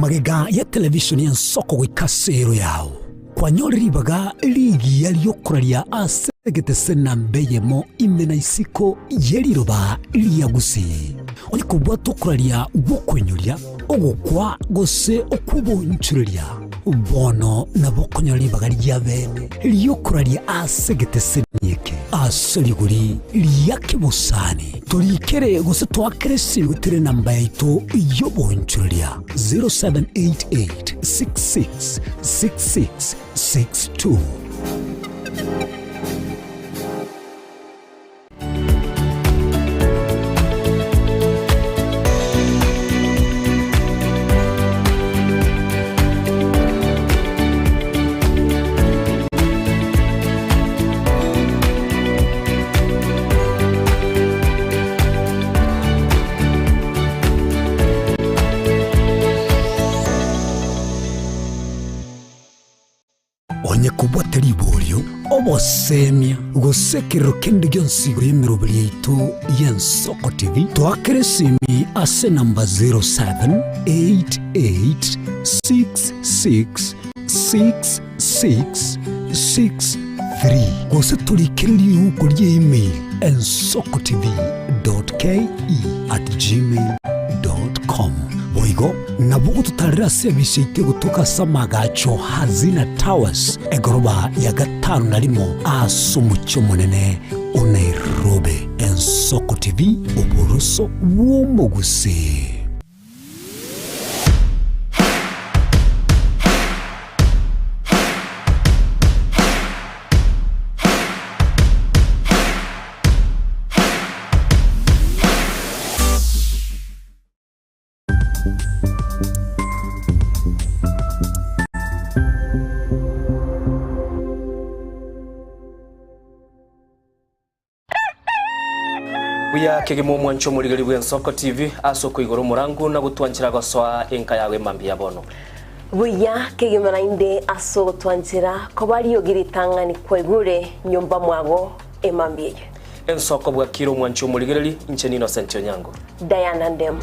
Magega ya televishoni y'ensoko goika ase ero yao, kwanyore ribaga rigiya ri'okoraria ase egetese namba eyemo ime na isiko ye riroba ria Gusii. Onye kobwata okoraria gw'okoinyoria, ogokwa gose okw'oboonchoreria, bono nabo okonyora ribaga ria bene ri'okoraria ase egeteseni eke ase rigori ria kebosani. Torikere gose toakere esimi goetera enamba yaito y'oboonchoreria 0788 66 66 62. Onye kobwate riborio, obosemia, gose ekerero kende gionsi igoro y'emeroberi yaito y'Ensoko TV, toakere esimi ase enamba 0788666663 gose torikere riuko rie email ensokotv.ke@gmail.com. Boigo nabo ogototarera ase ebise yaito egotoka ase amaagacho Hazina Towers, egoroba ya gatano na rimo ase omochie omonene o Nairobi. Ensoko TV, oboroso bw'omogusii. Buya kegima omwancho omorigeri bw'Ensoko TV ase okoigora omorangu na gotwanchera gosoa enka yago emambia ya bono. Buya kegima naende ase ogotwanchera koba riogi ritang'ani kwaigure nyomba mwago emambia eye. Ensoko bwakire omwancho omorigereri, inche n'Innocent Onyango. Diana Ndemo.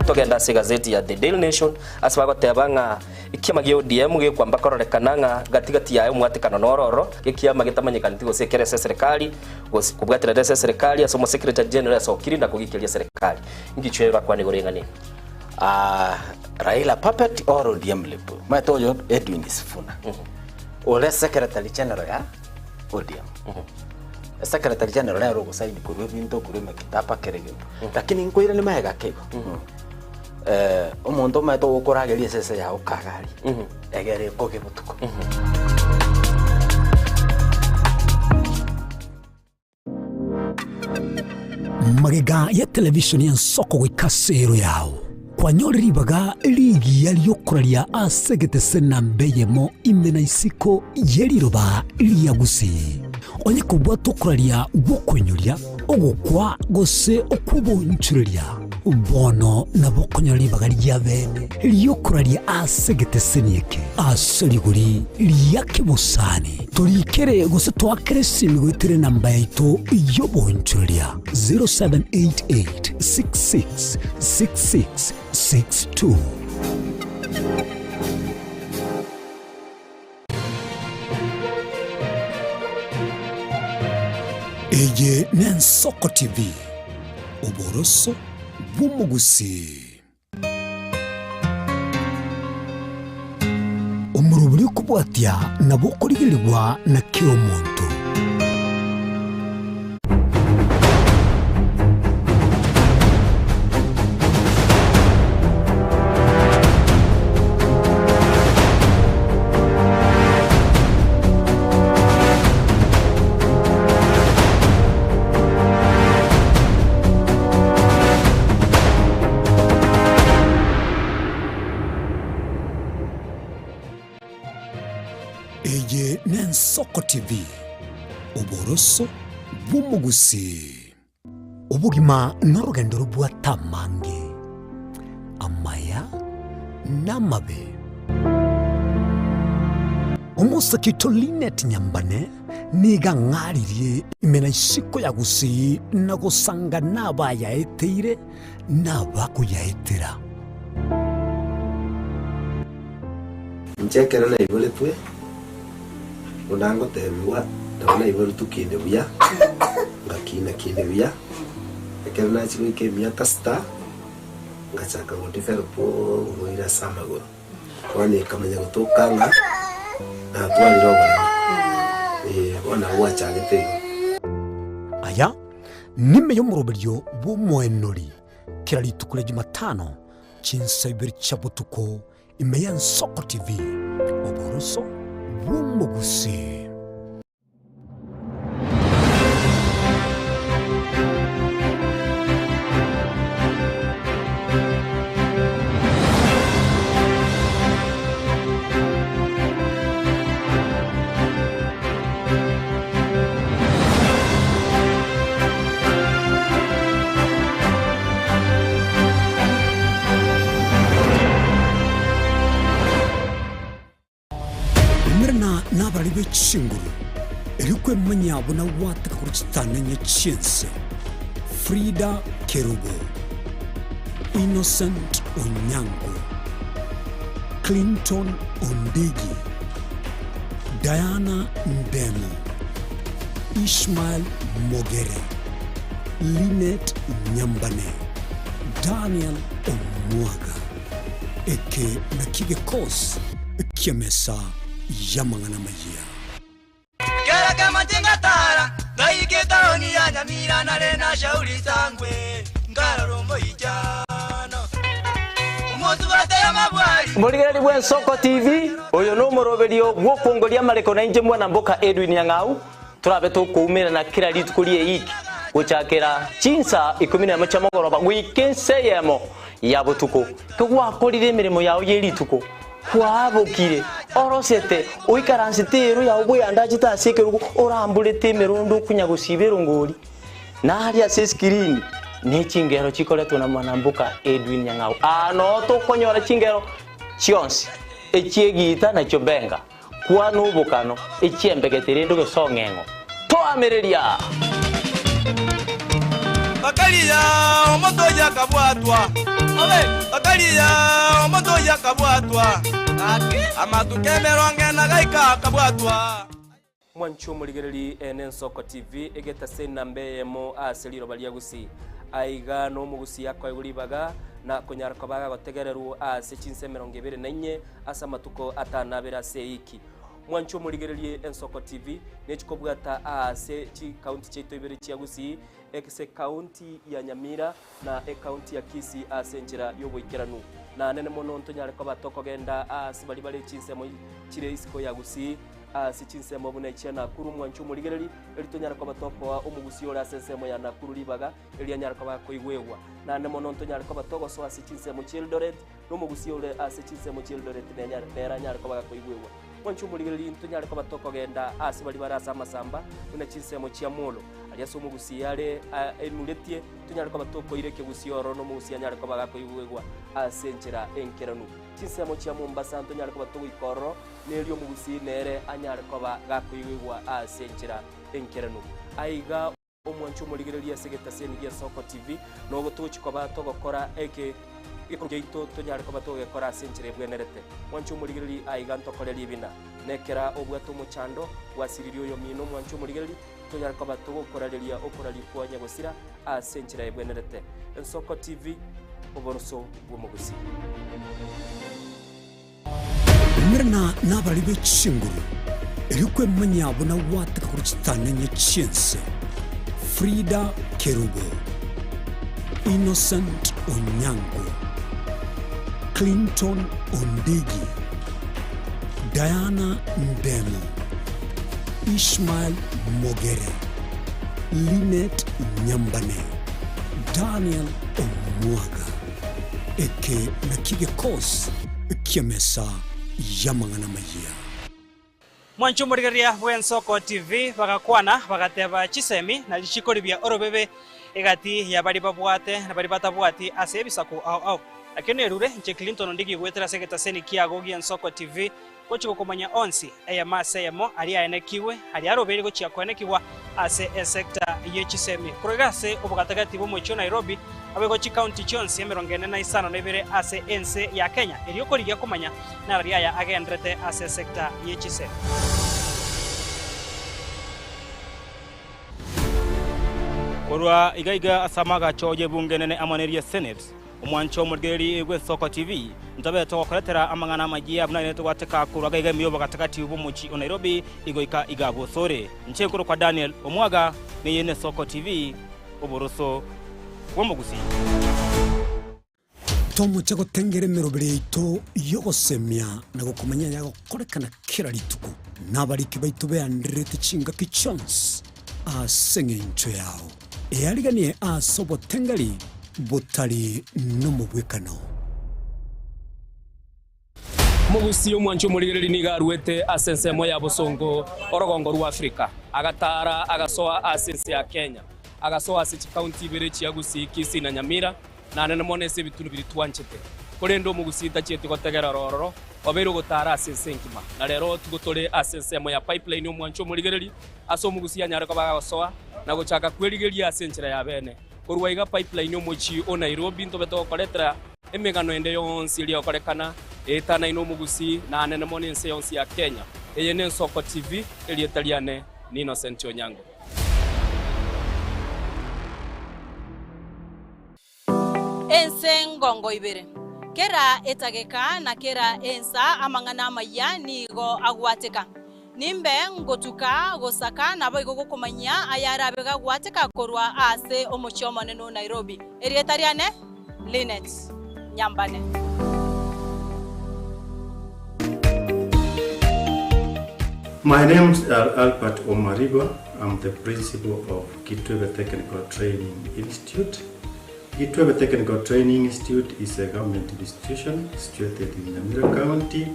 Togende ase egazeti ya The Daily Nation ase bagoteba ng'a ekiama gia ODM gekwamba kororekana ng'a gati gati yaye omwatekano noro ororo, ekiama getamanyekaneti gose ekere ase eserekari gose kobwaterera ase eserekari ase omosecretary general asokiri na kogikeria eserekari. Inki chwe bakwane igoro y'eng'ana eye? Ah, Raila puppet or ODM lip? Omanyete oyo Edwin Sifuna ore secretary general ya ODM. Secretary general nere ogosaini korwa ebinto korwa emekitaba kera egento. Lakini nkoirane magega ake igo. Eh, omonto omanyete ogokorageria esese yago kagaria, egere ekoge botuko. Magega ya televishoni y'ensoko goika ase ero yao, kwanyore ribaga rigiya ri'okoraria ase egetese namba eyemo ime na isiko ye riroba ria Gusii. Onye kobwata okoraria gw'okoinyoria, ogokwa gose okw'oboonchoreria, bono nabo okonyora ribaga ria bene ri'okoraria ase egeteseni eke ase rigori ria kebosani. Torikere gose toakere esimi goetera enamba yaito y'oboonchoreria 0788 66 66 62. Eye n'Ensoko TV, oboroso bw'omogusii. Omorobori okobwatia nabo okorigerigwa na kera omonto. Eye n'Ensoko TV, oboroso bw'omogusii. Obogima norogendo robwate amange, amaya na amabe. Omosake oito Linet Nyambane nigo ang'aririe ime na isiko ya Gusii na gosanga nabayaeteire na abakoyaetera. Inche ekero naiboretwe, buna ngotebigwa, nabo naiboretwe kinde buya, ngakina kinde buya, ekero nachia goika emiaka sita, ngachaka go develop oborwaire ase amagoro. Bono ekamanya gotoka ng'a natwarire oboremo, eh, bono nabo gwachagete igo. Aya nime y'omoroberio bw'omoenori kera rituko ria Jumatano chinsa ibere chia botuko ime y'Ensoko TV, oboroso bw'omogusii. Umerana nabarari be chinguru, erio kwemanya buna gwateka korwa chitang'ani chi'ense. Frida Kerubo, Innocent Onyango, Clinton Ondigi, Diana Ndemo, Ishmael Mogere, Linet Nyambane, Daniel Omwaga. Eke nakio gekosi ki'emesa y'amang'ana amayia. Kera kemache ngatara, ngaika etaoni ya Nyamira nare na Shauri Sangwe, nkarora omoichano. Omosubati amabwari. Morigereria bw'Ensoko TV, oyo nomoroberio bw'okongoria amareko na inche mwana mboka Edwin Nyang'au, torabe tokoumerana kera rituko ri'eiki gochakera chinsa ikomi nemo chia mogoroba goika ensa eyemo ya botuko. Kegwakorire emeremo yao ye rituko, kwabokire, orosete, oikaransete eero yao bweyandachete ase ekerogo, oramborete emerondo okonya gosiba erongori, na aria ase esikirini ne chingero chikoretwe na mwanamboka Edwin Nyang'au. Aa noo tokonyora chingero chionsi, echi'egiita na chiobenga, kwana obokano, echi'embegete rende ogesong'eng'o. Toamereria! Bakaria omonto oyio akabwatwa, bakaria omonto oyio akabwatwa, amatuko emerongo ena gaika akabwatwa. Mwanche omorigereri ene Ensoko TV egetase enamba eyemo ase riroba ria Gusii. Aiga nomogusii akoegwa ribaga na konyara koba agotegererwa ase chinsa 24 ase amatuko atanabere ase eiki. Mwanche omorigererie Ensoko TV nechikobwata aase chikaunti chiaito ibere chia Gusii, ase ekaunti ya Nyamira na ekaunti ya Kisii ase enchera y'oboikeranu. Naanene mono ntonyare koba tokogenda aase baria bare chinsemo chire isiko ya Gusii, ase chinsemo buna echia Nakuru. Mwanche omorigereri, erio tonyare koba tokoa omogusii ore ase ensemo ya Nakuru ribaga, erio anyare koba akoigwegwa. Naende mono ntonyare koba togosoa ase chinsemo chi'Eldoret, Nomogusia ore ase chinsemo chi'Eldoret nere anyare koba gakoigwegwa. Mwanche omorigereria intwe tonyare koba tokogenda aase baria bare ase amasamba, buna chinsemo chia Molo, aria ase omogusia are aimuretie, tonyare koba tokoira ekegusia ororo nomogusia anyare koba gakoigwegwa ase enchera enkeranu. Chinsemo chia Mombasa ntonyare koba togoika ororo, nerio omogusia nere anyare koba gakoigwegwa ase enchera enkeranu. Aiga. Omwanche omorigereria ase egetaseni gia Soko TV, nogo togochia koba togokora eke gekorwa giaito tonyare koba togegekora ase enchera ebwenerete. Mwanche omorigereria aiga ntokore ribina. Nekera obwate omochando, gwasiririe oyomino omwanche omorigereria, tonyare koba togokorareria okoraria kwa nyagosira ase enchera ebwenerete. Ensoko TV, oboroso bw'omogusii. Umerana nabarari be chinguru, erio kwemanya buna gwateka korwa chitang'ani chi'ense. Frida Kerubo, Innocent Onyango, Clinton Ondigi, Diana Ndemo, Ishmael Mogere, Linet Nyambane, Daniel Omwaga. Eke nakio gekosi ki'emesa y'amang'ana amayia. Mwanche omorigereria bw'Ensoko TV bagakwana bagateba chisemi na richiko ribia orobebe egati ya baria babwate na baria batabwati ase ebisaku ao ao. Nakio nerure inche Clinton Ondigi goetera ase egetaseni kiago gi'Ensoko TV gochia gokomanya onsi eyemo ase eyemo aria aenekigwe aria arobeire gochia koenekigwa ase esecta ye chisemi. Korwa iga ase obogatagati bw'omochie o Nairobi. Abego chikaunti chionsi 45 ase ense ya Kenya erio korigia komanya narari aya agenderete ase esecta ye chisemi. Korwa iga iga ase amagacho y'ebunge enene amo neria Senate, omwancho omorigereria bw'Ensoko TV, ntobe togokoretera amang'ana amayia buna ere togwateka korwa iga iga ime y'obogatagati bw'omochie o Nairobi igoika iga bosore. Inche nkorokwa Daniel Omwaga, neye n'Esoko TV, oboroso bw'omogusii. Tomoche gotengera emeroberi yaito y'ogosemia na gokomanya ayagokorekana kera rituko, na abariki baito beandererete chingaki chionsi ase engencho yao. Eariganie ase obotengeri botari nomobwekano. Omogusii omwanchi omorigereria nigo aruete ase ensemo ya bosongo orogongo rwa Afrika, agataara agasoa ase ense ya Kenya, agasoa ase chikaunti ibere chia Gusii, Kisii na Nyamira, na anene mono ase ebitunu biria twanchete. Korende omogusii tachieti gotegera ororo, obeire ogotaara ase ense engima. Na rero tigo tore ase ensemo ya Pipeline omwanchi omorigereria, ase omogusii anyare koba agosoa na gochaka kwerigeria ase enchera ya bene. Korwa iga Pipeline omochie o Nairobi ntobe togokoretera Emegano ende yonsi eria egokorekana eetanaine omogusii na anene mono ense yonsi ya Kenya. Eye n'Ensoko TV, erieta riane ni Innocent Onyango. Ense ngongo ibere. Kera etageka na kera ensa amang'ana amayia nigo agwateka. Nimbe ngotuka gosaka naboigo gokomanyia ayarabe gagwateka korwa aase omochie omonene o Nairobi. Erieta riane Linet Nyambane. My name's are Albert Omariba, I'm the principal of Kitwebe Technical Training Institute. Kitwebe Technical Training Institute is a government institution situated in Nyamira County.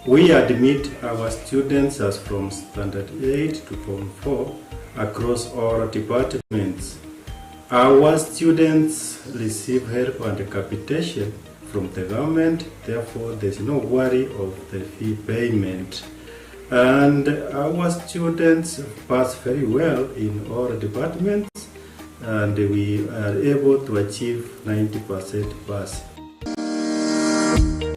We admit our students as from standard 8 to form 4 across all departments. Our students receive help and capitation from the government, therefore there's no worry of the fee payment. And our students pass very well in all departments and we are able to achieve 90% pass.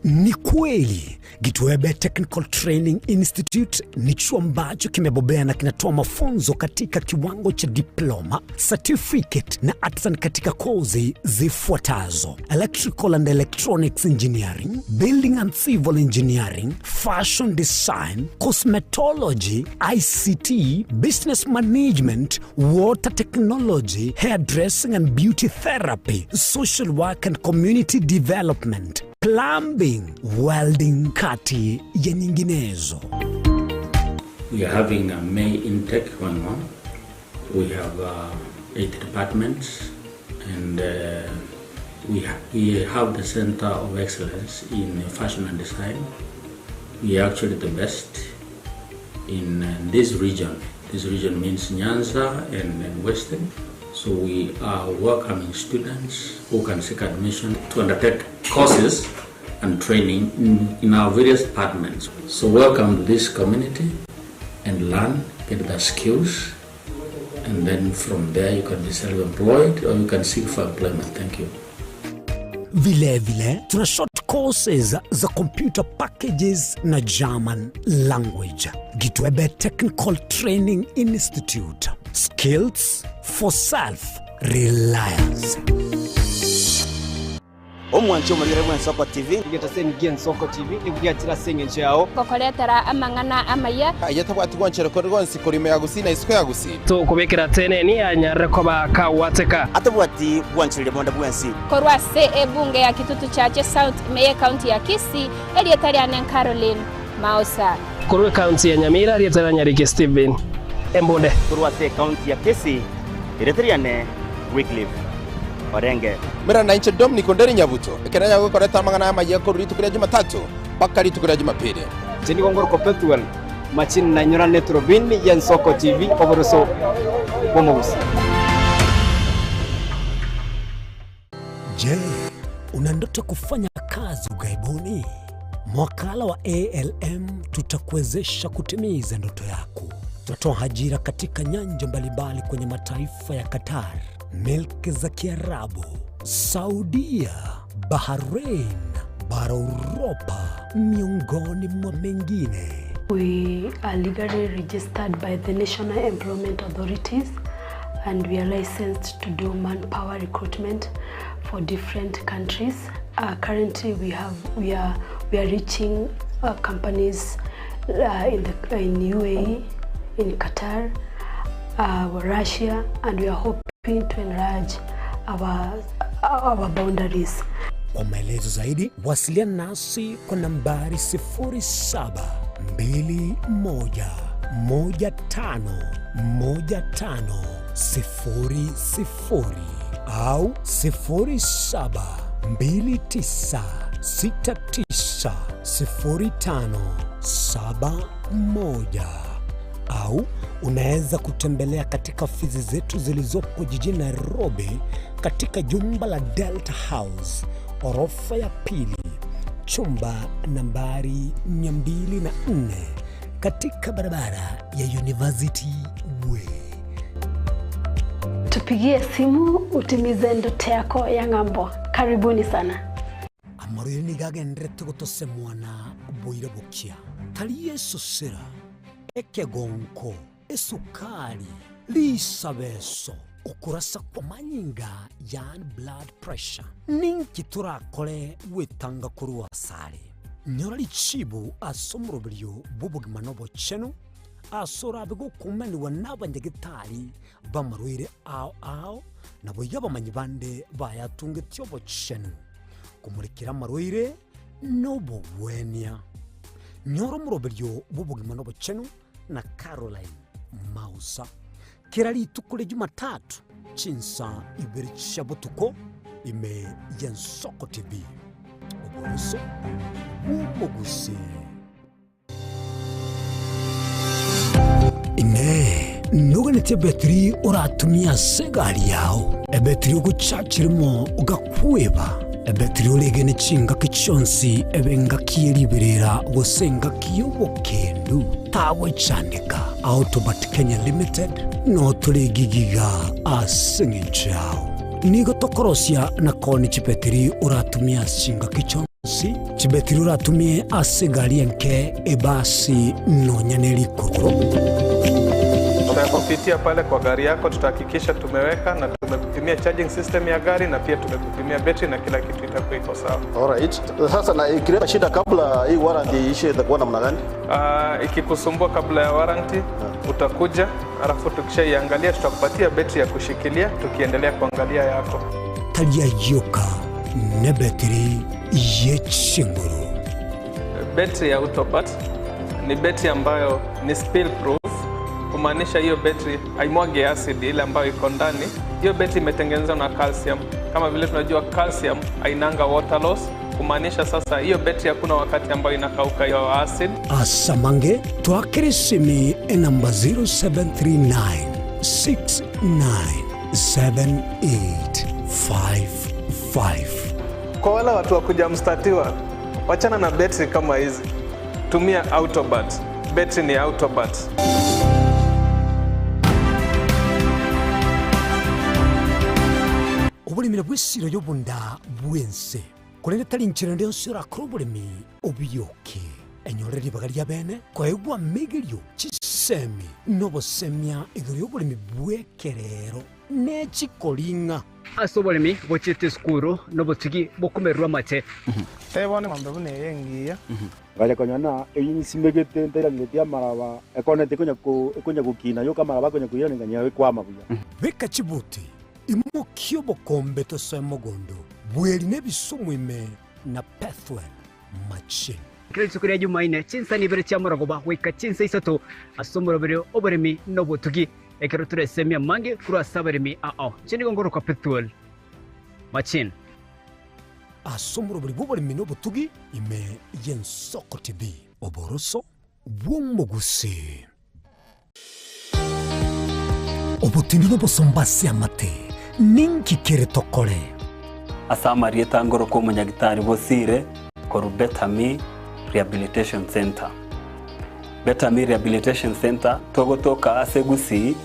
Ni kweli Gitwebe Technical Training Institute ni chuo ambacho kimebobea na kinatoa mafunzo katika kiwango cha diploma, certificate na artisan katika kozi zifuatazo: Electrical and Electronics Engineering, Building and Civil Engineering, Fashion Design, Cosmetology, ICT, Business Management, Water Technology, Hairdressing and Beauty Therapy, Social Work and Community Development, Plumbing, Welding kati ya nyinginezo. We are having a May intake going on. We have 8 departments and we have the Center of Excellence in Fashion and Design. We are actually the best in this region. This region means Nyanza and Western. So we are welcoming students who can seek admission to undertake courses and training in our various departments. So welcome to this community and learn, get the skills, and then from there you can be self-employed or you can seek for employment. Thank you. Vile vile tuna short courses za computer packages na German language. Gitwebe Technical Training Institute. Skills for self-reliance. Omwanche omorire bw'Ensoko TV. Egetaseni gi'Ensoko TV nigo giachire ase engencho yao. Gokoretera amang'ana amaya. Aye tabwati gwanchera kore gwonsi korwa ime ya Gusii na isiko ya Gusii. Tokobekera teneni anyarire koba kagwateka. Atabwati gwanchereria bonde bwensi. Korwa ase ebunge ya Kitutu Chache South ime y'ecounty ya Kisii, erieta riane Caroline Maosa. Korwa ecounty ya Nyamira, erieta ria Nyariki Stephen Embunde. Korwa ase ecounty ya Kisii, erieta riane Wycliffe Orenge. Mera nainche Dominic Onderi Nyabuto, ekero nyagokoreta amang'ana amayia korwa rituko ria Jumatatu mpaka rituko ria Jumapili. Inche nigo ngorokwa Pethuel Machini na nyorane eturubini y'Ensoko TV oboroso bw'omogusii. Je, una ndoto kufanya kazi ughaibuni? Mwakala wa ALM tutakuwezesha kutimiza ndoto yako. Tunatoa ajira katika nyanja mbalimbali kwenye mataifa ya Qatar, milki za Kiarabu, Saudia, Bahrain, bara Uropa, miongoni mwa mengine. We are legally registered by the National Employment Authorities and we are licensed to do manpower recruitment for different countries. Uh, currently we have we are we are reaching uh, companies uh, in the in UAE, in Qatar, uh, Russia, and we are hoping to enlarge our our boundaries. Kwa maelezo zaidi wasiliana nasi kwa nambari 0721151500 au 0729690571 au unaweza kutembelea katika ofisi zetu zilizopo jijini Nairobi katika jumba la Delta House orofa ya pili chumba nambari 204 katika barabara ya University Way. Tupigie simu utimize ndoto yako ya ng'ambo. Karibuni sana. Amarwaire nigo agenderete gotosemwana boira bokia, tari esosera, ekegonko, esukari, risabeso, okorasa kw'amanyinga, yaani blood pressure. Ninki torakore gwetanga korwa asare? Nyora richibu ase omoroberio bw'obogima na obochenu, ase orabe gokumanigwa n'abanyagetari b'amarwaire ao ao, naboigo abamanyi bande bayatungetie obochenu, komorekera amarwaire na obogwenia. Nyora omoroberio bw'obogima na obochenu na Caroline Mausa, kera rituko ria Jumatatu chinsa ibere chia botuko ime y'Ensoko TV, oboroso bw'omogusii. Inee! Noganetie ebetiri oratumie ase egari yao, ebetiri ogochachirimo ogakweba, ebetiri oregene chingaki chionsi ebe engaki ye riberera gose engaki y'obokendu? Tagwechandeka. Autobat Kenya Limited notore gigiga ase eng'encho yao. Nigo tokorosia na koonia chibetiri oratumie ase chingaki chionsi, chibetiri oratumie ase egari enke, ebasi, nonya ne rikoro. Tutakupitia pale kwa gari yako, tutahakikisha tumeweka na tumekupimia charging system ya gari na pia tumekupimia betri na kila kitu itakuwa iko sawa. Alright. Sasa na ikileta shida kabla hii warranty iishe itakuwa namna gani? Uh, ikikusumbua kabla ya warranty utakuja, alafu tukishaiangalia tutakupatia betri ya kushikilia tukiendelea kuangalia yako. Tari ayioka nebetiri ye chinguru. Betri ya Autobat ni betri ambayo ni spill proof, kumaanisha hiyo betri haimwagi acid ile ambayo iko ndani. Hiyo betri imetengenezwa na calcium. Kama vile tunajua calcium hainanga water loss, kumaanisha sasa hiyo betri hakuna wakati ambayo inakauka hiyo acid. Asamange twakere esimi enamba 0739 697855. Kwa wale watu wa kuja mstatiwa, wachana na betri kama hizi, tumia Autobat. Betri ni Autobat. Oboremi bw'esiro y'obonda bw'ense. Korende tari inchera ende yonsi orakore oboremi obioke. Enyore ribaga ri'abeene koegwa amegerio, chisemi, na obosemia igoro y'oboremi bw'ekerero ne chikoring'a. Ase oboremi bochiete esukuru nobotugi bokomererwa amate. Tebia bono eng'ombe buna eye engiya. Ngacha konyora ng'a eyio nsimegete ntairangeretie amaraba, ekoneti ekonya ko ekonya gokina yoka amaraba akonya koirana ng'a ekwama buya. Beka chibuti, Imokia obokombe tosoe mogondo, bweri nebisumu ime na Pethuel machine. Kera rituko ria Jumaine, chinsa ibere chia morogoba goika chinsa isato ase omoroberi oboremi na obotugi, ekero toresemie amange korwa ase abaremi ao. Inche nigo ngorokwa Pethuel Machine. Ase omoroberi bw'oboremi na obotugi ime y'Ensoko TV, oboroso bw'omogusii. Obotindi nobosomba ase amate, ninki kere tokore? Ase amarieta ngorokwa omonyagitari Bosire korwa Betami Rehabilitation Centre. Betami Rehabilitation Centre togotoka ase Gusii.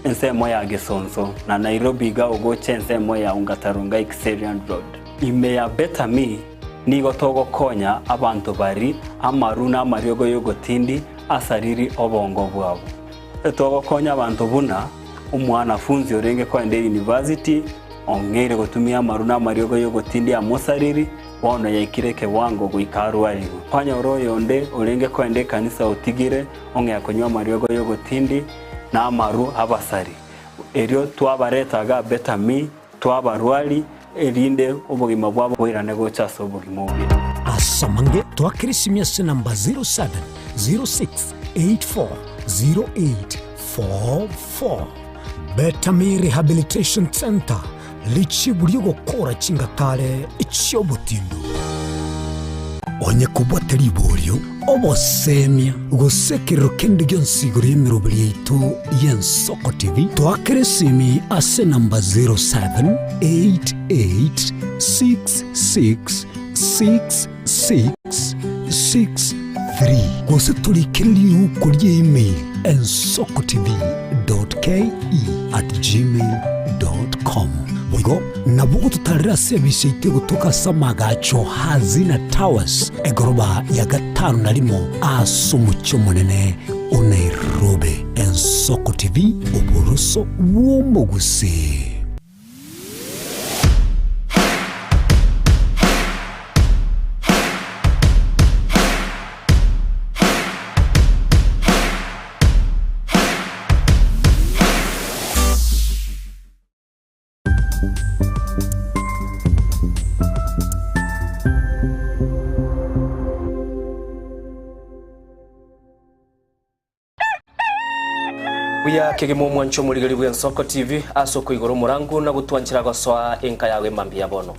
ensemo ya Gesonso, na Nairobi iga ogocha ensemo ya Ongata Rongai Kiserian Road. Ime ya Better Me nigo togokonya abanto bari amaru na amariogo y'ogotindi asariri obongo bwabo. Etogokonya abanto buna omwanafunzi orenge koenda eyunivasiti ong'eire gotumia amaru na amariogo y'ogotindi amosariri, bono yaikire ekewango goika arwarigwe. Kwanyora oyonde orenge koenda ekanisa otigire ong'ea konywa amariogo y'ogotindi na amaru abasari. Erio twabareta iga Better Me, twabarwari, erinde obogima bwabo boirane gocha ase obogima obuya. Ase amange twakere esimi ase namba 0706840844. Betami Rehabilitation Centre, richibu ri'ogokora chingatare chi'obotindu. Onye kobwate riborio, obosemia, gose ekerero kende gionsi igoro y'emeroberi yaito y'Ensoko TV, toakere esimi ase enamba 0788666663 gose torikere riuko ria email ensokotv.ke@gmail.com. Boigo nabo ogototarera ase ebisi yaito egotoka ase amagacho Hazina Towers, egoroba ya gatano na rimo ase omochie omonene o Nairobi. Ensoko TV, oboroso bw'omogusii. Buya kegima omwancho omorigeri bw'Ensoko TV ase okoigora omorangu na gotwanchera gosoa enka yago emambia ya bono.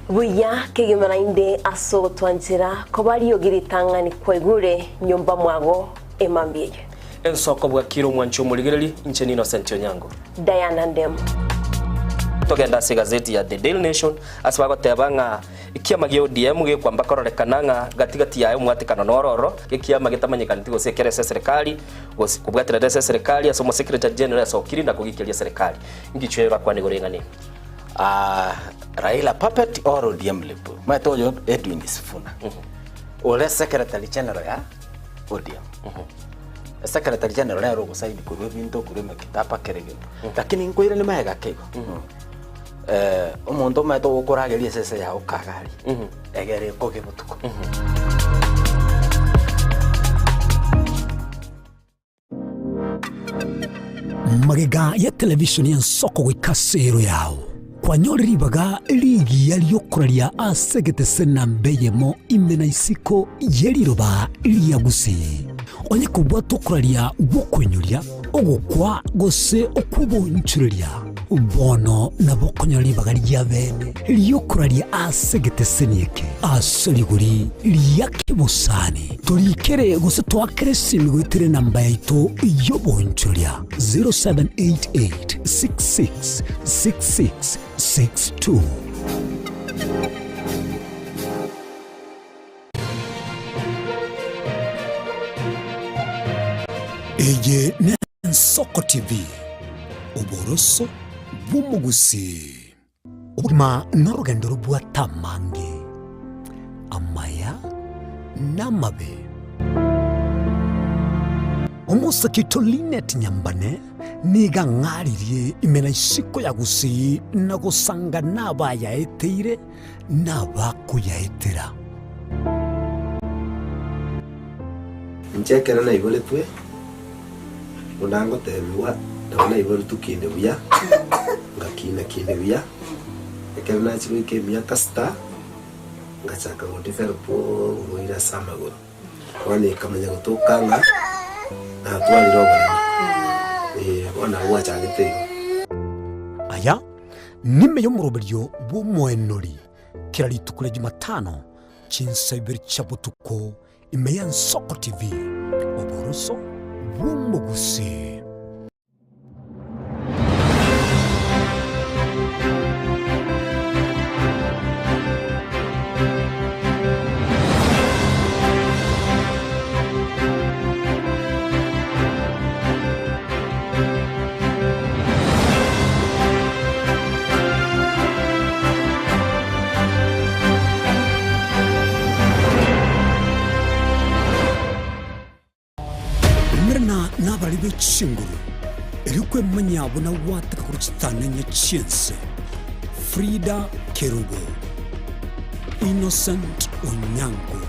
Buya kegima naende ase ogotwanchera koba riogi ritang'ani kwaigure nyomba mwago emambia eye. Ensoko bwakire omwancho omorigereri, inche n'Innocent Onyango. Diana Ndemo. Togende ase egazeti ya The Daily Nation ase bagoteba ng'a ekiama gia ODM gekwamba kororekana ng'a gati gati yaye omwatekano noro oro, ekiama getamanyekaneti gose ekere ase eserekari gose kobwaterera ase eserekari ase omosekretary general asokire na kogikeria eserekari. Ngichwe orakwane igoro ing'ana eye? Ah, Raila puppet or ODM lip. Maete oyo Edwin Sifuna. Ore secretary general ya ODM. Secretary general nere ogosaini korwa ebinto korwa emekitaba kera egento. Lakini nkoiranie magega ake igo. Eh, omonto omanyete ogokorageria esese yago kagari, egere ekoge botuko. Magega ya televishoni y'ensoko goika ase ero yao, kwanyore ribaga rigiya ri'okoraria ase egetese namba eyemo ime na isiko ye riroba ria Gusii. Onye kobwata okoraria gw'okoinyoria, ogokwa gose okw'obonchoreria, bono nabo okonyora ribaga ri'abeene ri'okoraria ase egeteseni eke ase rigori ria kebosani. Torikere gose toakere esimi goetera enamba yaito y'obonchoreria 0788 66 66 62. Eye n'Ensoko TV, oboroso bw'omogusii. Obogima norogendo robwate amange, amaya na amabe. Omosake oito Linet Nyambane nigo ang'aririe ime na isiko ya Gusii na gosanga nabayaeteire nabakoyaetera. Inche ekero naiboretwe, buna ngotebigwa, nabo naiboretwe kinde buya, ngakina kinde buya, ekero nachia goika emiaka sita, ngachaka go develop oborwaire ase amagoro. Bono ekamanya gotoka ng'a natwarire oboremo, eh, bono nabo gwachagete igo. Aya nime y'omoroberio bw'omoenori kera rituko ria Jumatano chinsa ibere chia botuko ime y'Ensoko TV, oboroso bw'omogusii. Erikwemanya buna gwateka korwa chitanenye chi'ense, Frida Kerubo, Innocent Onyango,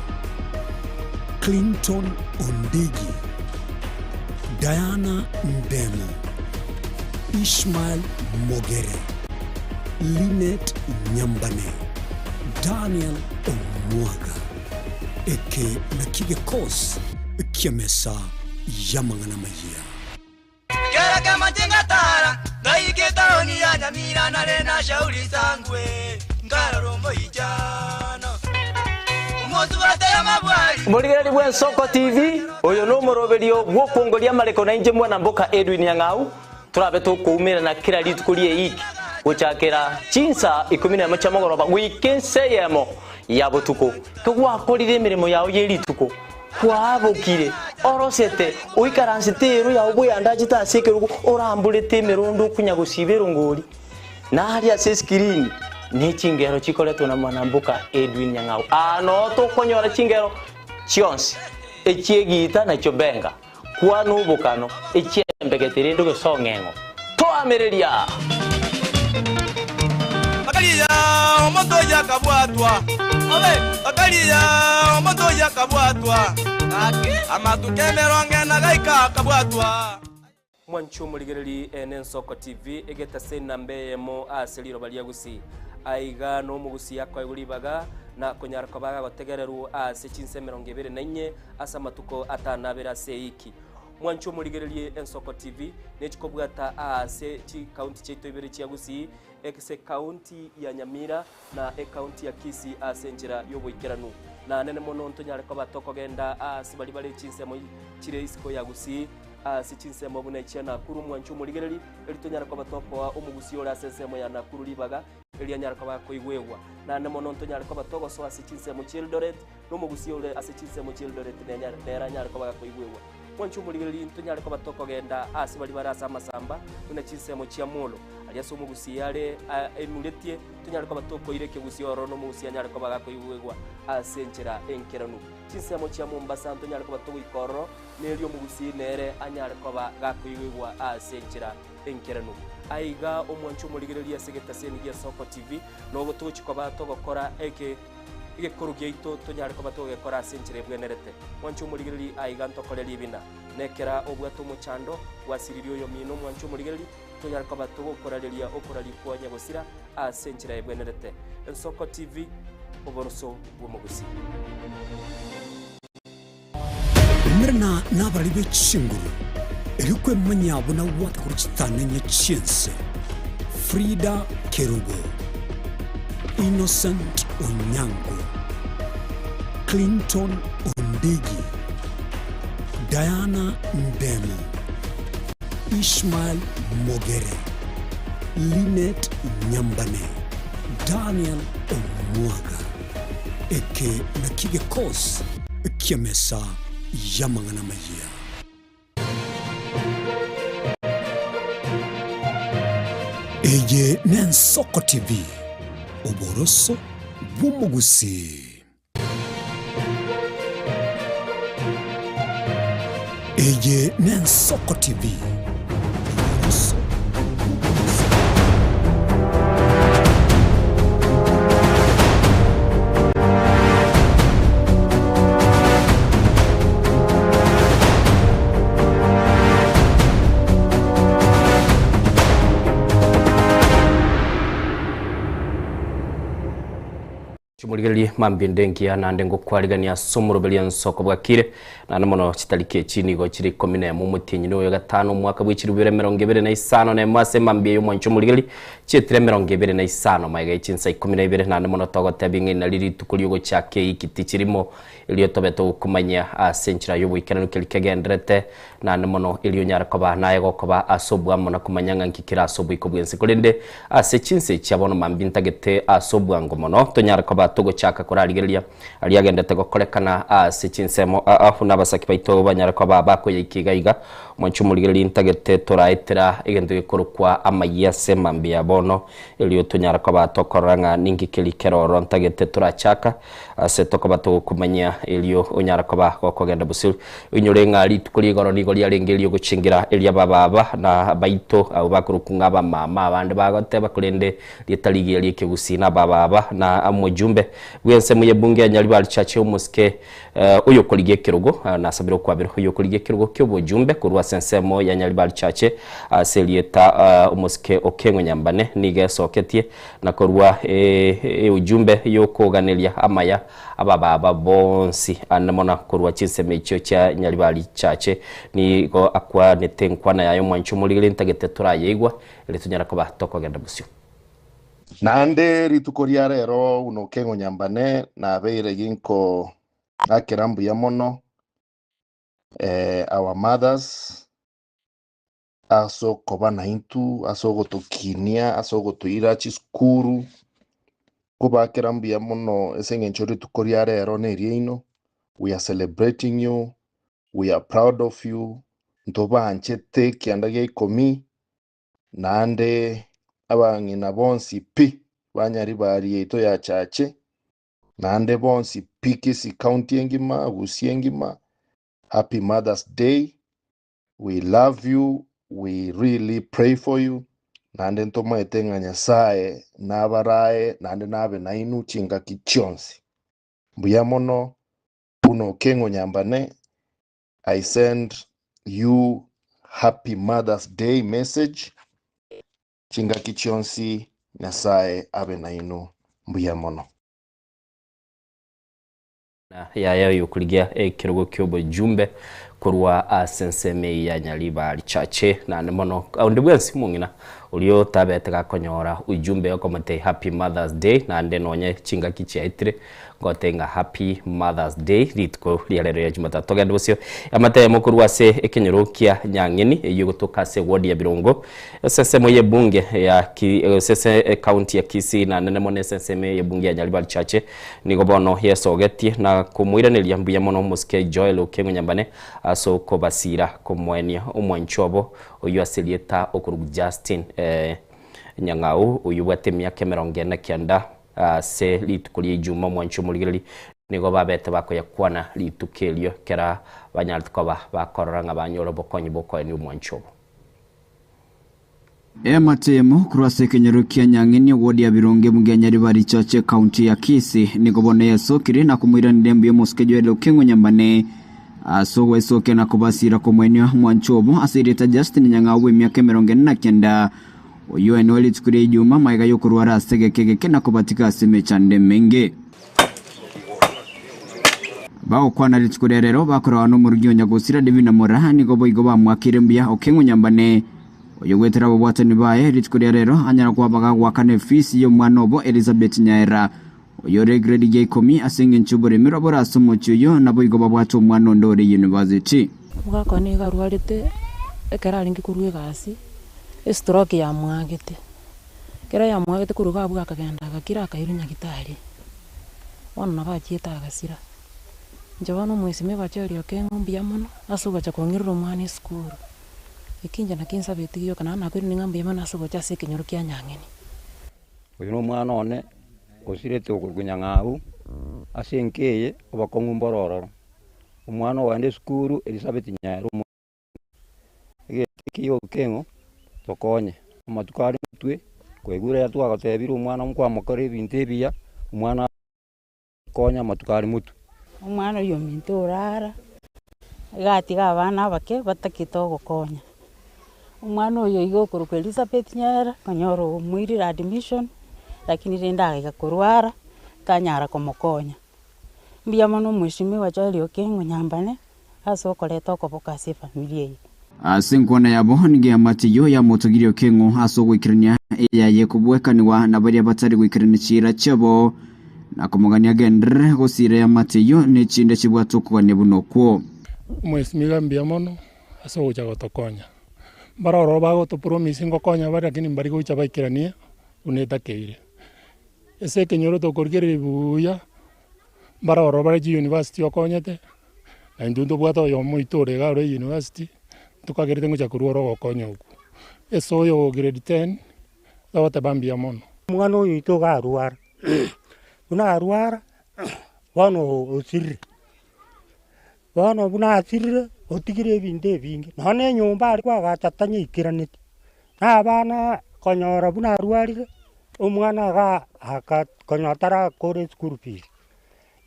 Clinton Ondigi, Diana Ndemo, Ishmael Mogere, Linet Nyambane, Daniel Omwaga. Eke nakio gekosi ki'emesa y'amang'ana amayia. Kera kemache ngatara, ngaika etaoni ya Nyamira nare na Shauri Sangwe, nkarora omoichano omosubate y'amabwari. Morigereri bw'Ensoko TV, oyo nomoroberio bw'okwongoria amareko na inche mwana mboka Edwin Nyang'au, torabe tokoumerana kera rituko ri'eiki gochakera chinsa ikomi nemo chia mogoroba goika ensa eyemo ya botuko. Kegwakorire emeremo yao ye rituko, Kwabokire, orosete, oikaransete eero yao bweyandachete ase ekerogo, oramborete emerondo okonya gosiba erongori, na aria ase esikirini ne chingero chikoretwe na mwanamboka Edwin Nyang'au. Aa noo tokonyora chingero chionsi, echi'egiita na chiobenga, kwana obokano, echi'embegete rende ogesong'eng'o. Toamereria! Bakaria omonto oyio akabwatwa, bakaria omonto oyio akabwatwa, amatuko emerongo ena gaika akabwatwa. Mwanche omorigereri ene Ensoko TV egetase enamba eyemo ase riroba ria Gusii. Aiga nomogusii akoegwa ribaga na konyara koba agotegererwa ase chinsa emerongo ebere na inye ase amatuko atano abere ase eiki. Mwanche omorigererie Ensoko TV nechikobwata aase chikaunti chiaito ibere chia Gusii, ase ekaunti ya Nyamira na ekaunti ya Kisii ase enchera y'oboikeranu. Na nene mono ntonyare koba tokogenda aase baria bare chinsemo chire isiko ya Gusii, ase chinsemo buna echia Nakuru. Mwanche omorigereri, erio tonyare koba tokoa omogusii ore ase ensemo ya Nakuru ribaga erio anyare koba akoigwegwa. Naende mono ntonyare koba togosoa ase chinsemo chia Eldoret, na omogusia ore ase chinsemo chi'Eldoret nere anyare koba gakoigwegwa. Mwanche omorigereria ntonyare koba tokogenda aase baria bare ase amasamba, buna chinsemo chia Molo, aria ase omogusia are aimuretie, tonyare koba tokoira ekegusia ororo na omogusia anyare koba gakoigwegwa ase enchera enkeranu. Chinsemo chia Mombasa ntonyare koba togoika ororo, na erio omogusia nere anyare koba gakoigwegwa ase enchera enkeranu. Aiga omwanche omorigereria ase egetaseni gia Soko TV, nogo togochia koba togokora eke. Egekoro giaito tonyare koba togekora ase enchera ebwenerete. Mwanche omorigereria aiga ntokore ribina. Nekera obwate omochando, gwasiririe oyomino mwanche omorigereria, tonyare koba togokorareria okoraria kwa nyagosira ase enchera ebwenerete. Ensoko TV, oboroso bw'omogusii. Umerana nabarari be chinguru, erio kwemanya buna gwata korwa chitanenye chi'ense. Frida Kerubo, Innocent Onyango, Clinton Ondigi, Diana Ndemo, Ishmael Mogere, Linet Nyambane, Daniel Omwaga. Eke nakio gekosi ki'emesa y'amang'ana amayia. Eye n'Ensoko TV, oboroso bw'omogusii. Eye n'Ensoko TV, oboroso bw'omogusii. Chimorigererie mambia ende engiya naende ngokwarigania ase omoroberio ensoko bwakire, naende mono chitariki echi nigo chire ikomi nemo omotienyi na oyo gatano omwaka bwe chilifu bibere emerongo ebere na isano na emo ase emambia y'omwancho omorigereria chietire emerongo ebere na isano magega ye chinsa ikomi na ibere naende mono togotebia ng'a inari rituko riogochaka eiki tichirimo erio tobe togokomanyia ase enchera y'oboikeranu keria kegendererete Naende mono erio onyare koba naye gokoba ase obwamo na komanya ng'a nki kere ase oboiko bw'ense. Korende ase chinse chia bono mambia ntagete ase obwango mono tonyare koba. togochaka korarigereria aria agendete gokorekana ase chinsemo aa buna abasaki baito banyare koba bakoyaika iga iga. Mwanche omorigereria ntagete toraetera egento gekorokwa amayia ase mambia bono erio tonyare koba tokorora ng'a ninki keria kere ororo ntagete torachaka ase tokoba togokomanyia erio onyare koba gokogenda bosio. Oinyore ng'a rituko ria igoro nigo riarenge eri'ogochengira eria abababa na baito abwo bakorokwa ng'a abamama abande bagoteba korende rieta rigiya ri'ekegusii na abababa na omojumbe bw'ensemo y'ebunge ya Nyaribari Church omosike oyokorigia ekerogo nasabire okwabera oyokorigia ekerogo ki'obojumbe korwa ase ensemo ya Nyaribari Church ase erieta omosike Okeng'o Nyambane nigo esoketie na korwa eujumbe y'okoganeria amaya Abababa bonsi ande mono korwa chinsemo echio chia Nyaribari Chache nigo akwanete enkwana yaye omwancho omorigeri ntagete torayeigwa erio tonyare koba tokogenda bosio. Naende rituko ria rero buna okeng'onyambane nabeire ginko akera mbuya mono our mothers ase okoba naintwe, ase ogotokinia, ase ogotoira chisukuru, nkobakera mbuya mono ase eng'encho rituko ria rero na eriaino, we are celebrating you, we are proud of you, ntobanchete ekianda gia ikomi, naende abang'ina bonsi pi, banyaribari yaito ya chache, naende bonsi pi Kisii county engima, Gusii engima, happy mother's day, We love you, we really pray for you, naende ntomaete ng'a Nyasae nabarae naende nabe nainwe chingaki chionsi. Mbuya mono buna okeng'o nyambane, I send you happy mother's day message chingaki chionsi Nyasae abe nainwe mbuya mono. Na yaya oyokorigia ekerogo ki'obojumbe korwa ase ensemo eye ya Nyaribari Chache naende mono onde bwensi omong'ina oria otabete gakonyora ujumbe okomotebia Happy Mother's Day naende nonye chingaki chiaetire ngotebia ng'a Happy Mother's Day rituko ria rero ria Jumatatu. Togende bosio amatemo korwa ase ekenyoro kia Nyang'eni eyio egotoka ase eward ya Birongo Ase ensemo y'ebunge ya Ki gose ase ecounty ya Kisii na nene mono ase ensemo y'ebunge ya Nyaribari Chache nigo bono yesogetie na komoiraneria mbuya mono omosike Joel Okengo Nyambane ase okobasira komoenia omwanchwa obo oyio ase erieta okorokwa Justin Nyang'au oyio obwate emiaka 49 ase rituko ria Ijumaa omwanchwa omorigereria nigo babete bakoyakwana rituko erio ekero banyarete koba bakorora ng'a banyore obokonyi bw'okoenia omwanchwa obo. Ematemo korwa ase ekenyoro kia Nyang'eni ewodi ya Birunge bunge ya Nyaribari Church ecounty ya Kisii nigo bono yesokire na komoiraneria mbuya omosike Joel Okeng'o Nyambane ase ogwesokia na kobasira komoenia mwancho obo ase erieta Justin Nyang'au bw'emiaka 49 oyio oenigwe rituko ria Ijumaa magega yokorwara ase egeka egeke na kobatiga ase emechando emenge. Bagokwana rituko ria rero bakoragwa nomorugi o nyagosira Divina Moraa nigo boigo bamwakeire mbuya Okeng'u Nyambane oyo goetera ababwatani baye rituko ria rero anyara koba gagoakana efisi y'omwana obo Elizabeth Nyaera oyo ore egrade ya ikomi ase engencho y'oboremi rwabo ore ase omochie oyio naboigo babwate omwana onde ore university. Omogaka one nigo arwarete ekero arenge korwa egasi, estroke yamwagete. Ekero yamwagete korwa iga abwo akagenda agakira akairwa nyagitari, bono nabo achiete agasira. Inche bono omwesimi obachoria okeng'u mbuya mono, ase ogocha kong'irera omwana esukuru. Eki inche naki nsabeti gioka naende nakoiraneria ng'a mbuya mono ase ogocha ase ekenyoro kia Nyang'eni. Oyo nomwana one osirete okorokwa Nyang'au, ase enka eye obokong'u mboro ororo. Omwana ogenda esukuru Elizabeth Nyaera. Egento eke giokeng'o tokonye, amatuko are intwe kwaigure aya twagotebire omwana nkwamokora ebinto ebiya, omwana akonye amatuko are motwe. Omwana oyio ominto orara, iga atiga abana abake batagete ogokonya. Omwana oyo iga okorokwa Elizabeth Nyaera, okonyora omoirire admission, lakini rende agaiga korwara, tanyara komokonya. Mbuya mono omweshimiwa Joel Okengo Nyambane. Ase okoreta okoboko ase efamiri eye. Ase enkwana yabo nigo eamate eyio yamotogirie Okeng'o ase ogoikerania eyaye kobwekanigwa na baria batari goikerania chiira chiabo, na komogania agenderere gosiira eamate eyio ne chinde chibwate okogania buna okwo. Omwesimiga mbuya mono ase ogocha gotokonya. Mbare ororo bagotopromise ngokonya bare lakini mbari gocha baikeranie buna etakeire. Ase ekenyoro tokorigereria buya, mbare ororo bare chiuniversity okonyete, na intwe ntobwate oyomo oito ore iga ore university, ntokagerete ngocha korwa ore ogokonya okwo. Ase oyo grade ten, togoteba mbuya mono. Omwana oyo oito iga arwara, buna arwara, bono osirire, bono buna asirire, otigire ebinto ebinge, nonye na enyomba aria kwagacha tanyeikeraneti, na abana konyora buna arwarire, omwana iga aka konyora tarakora eschool fees.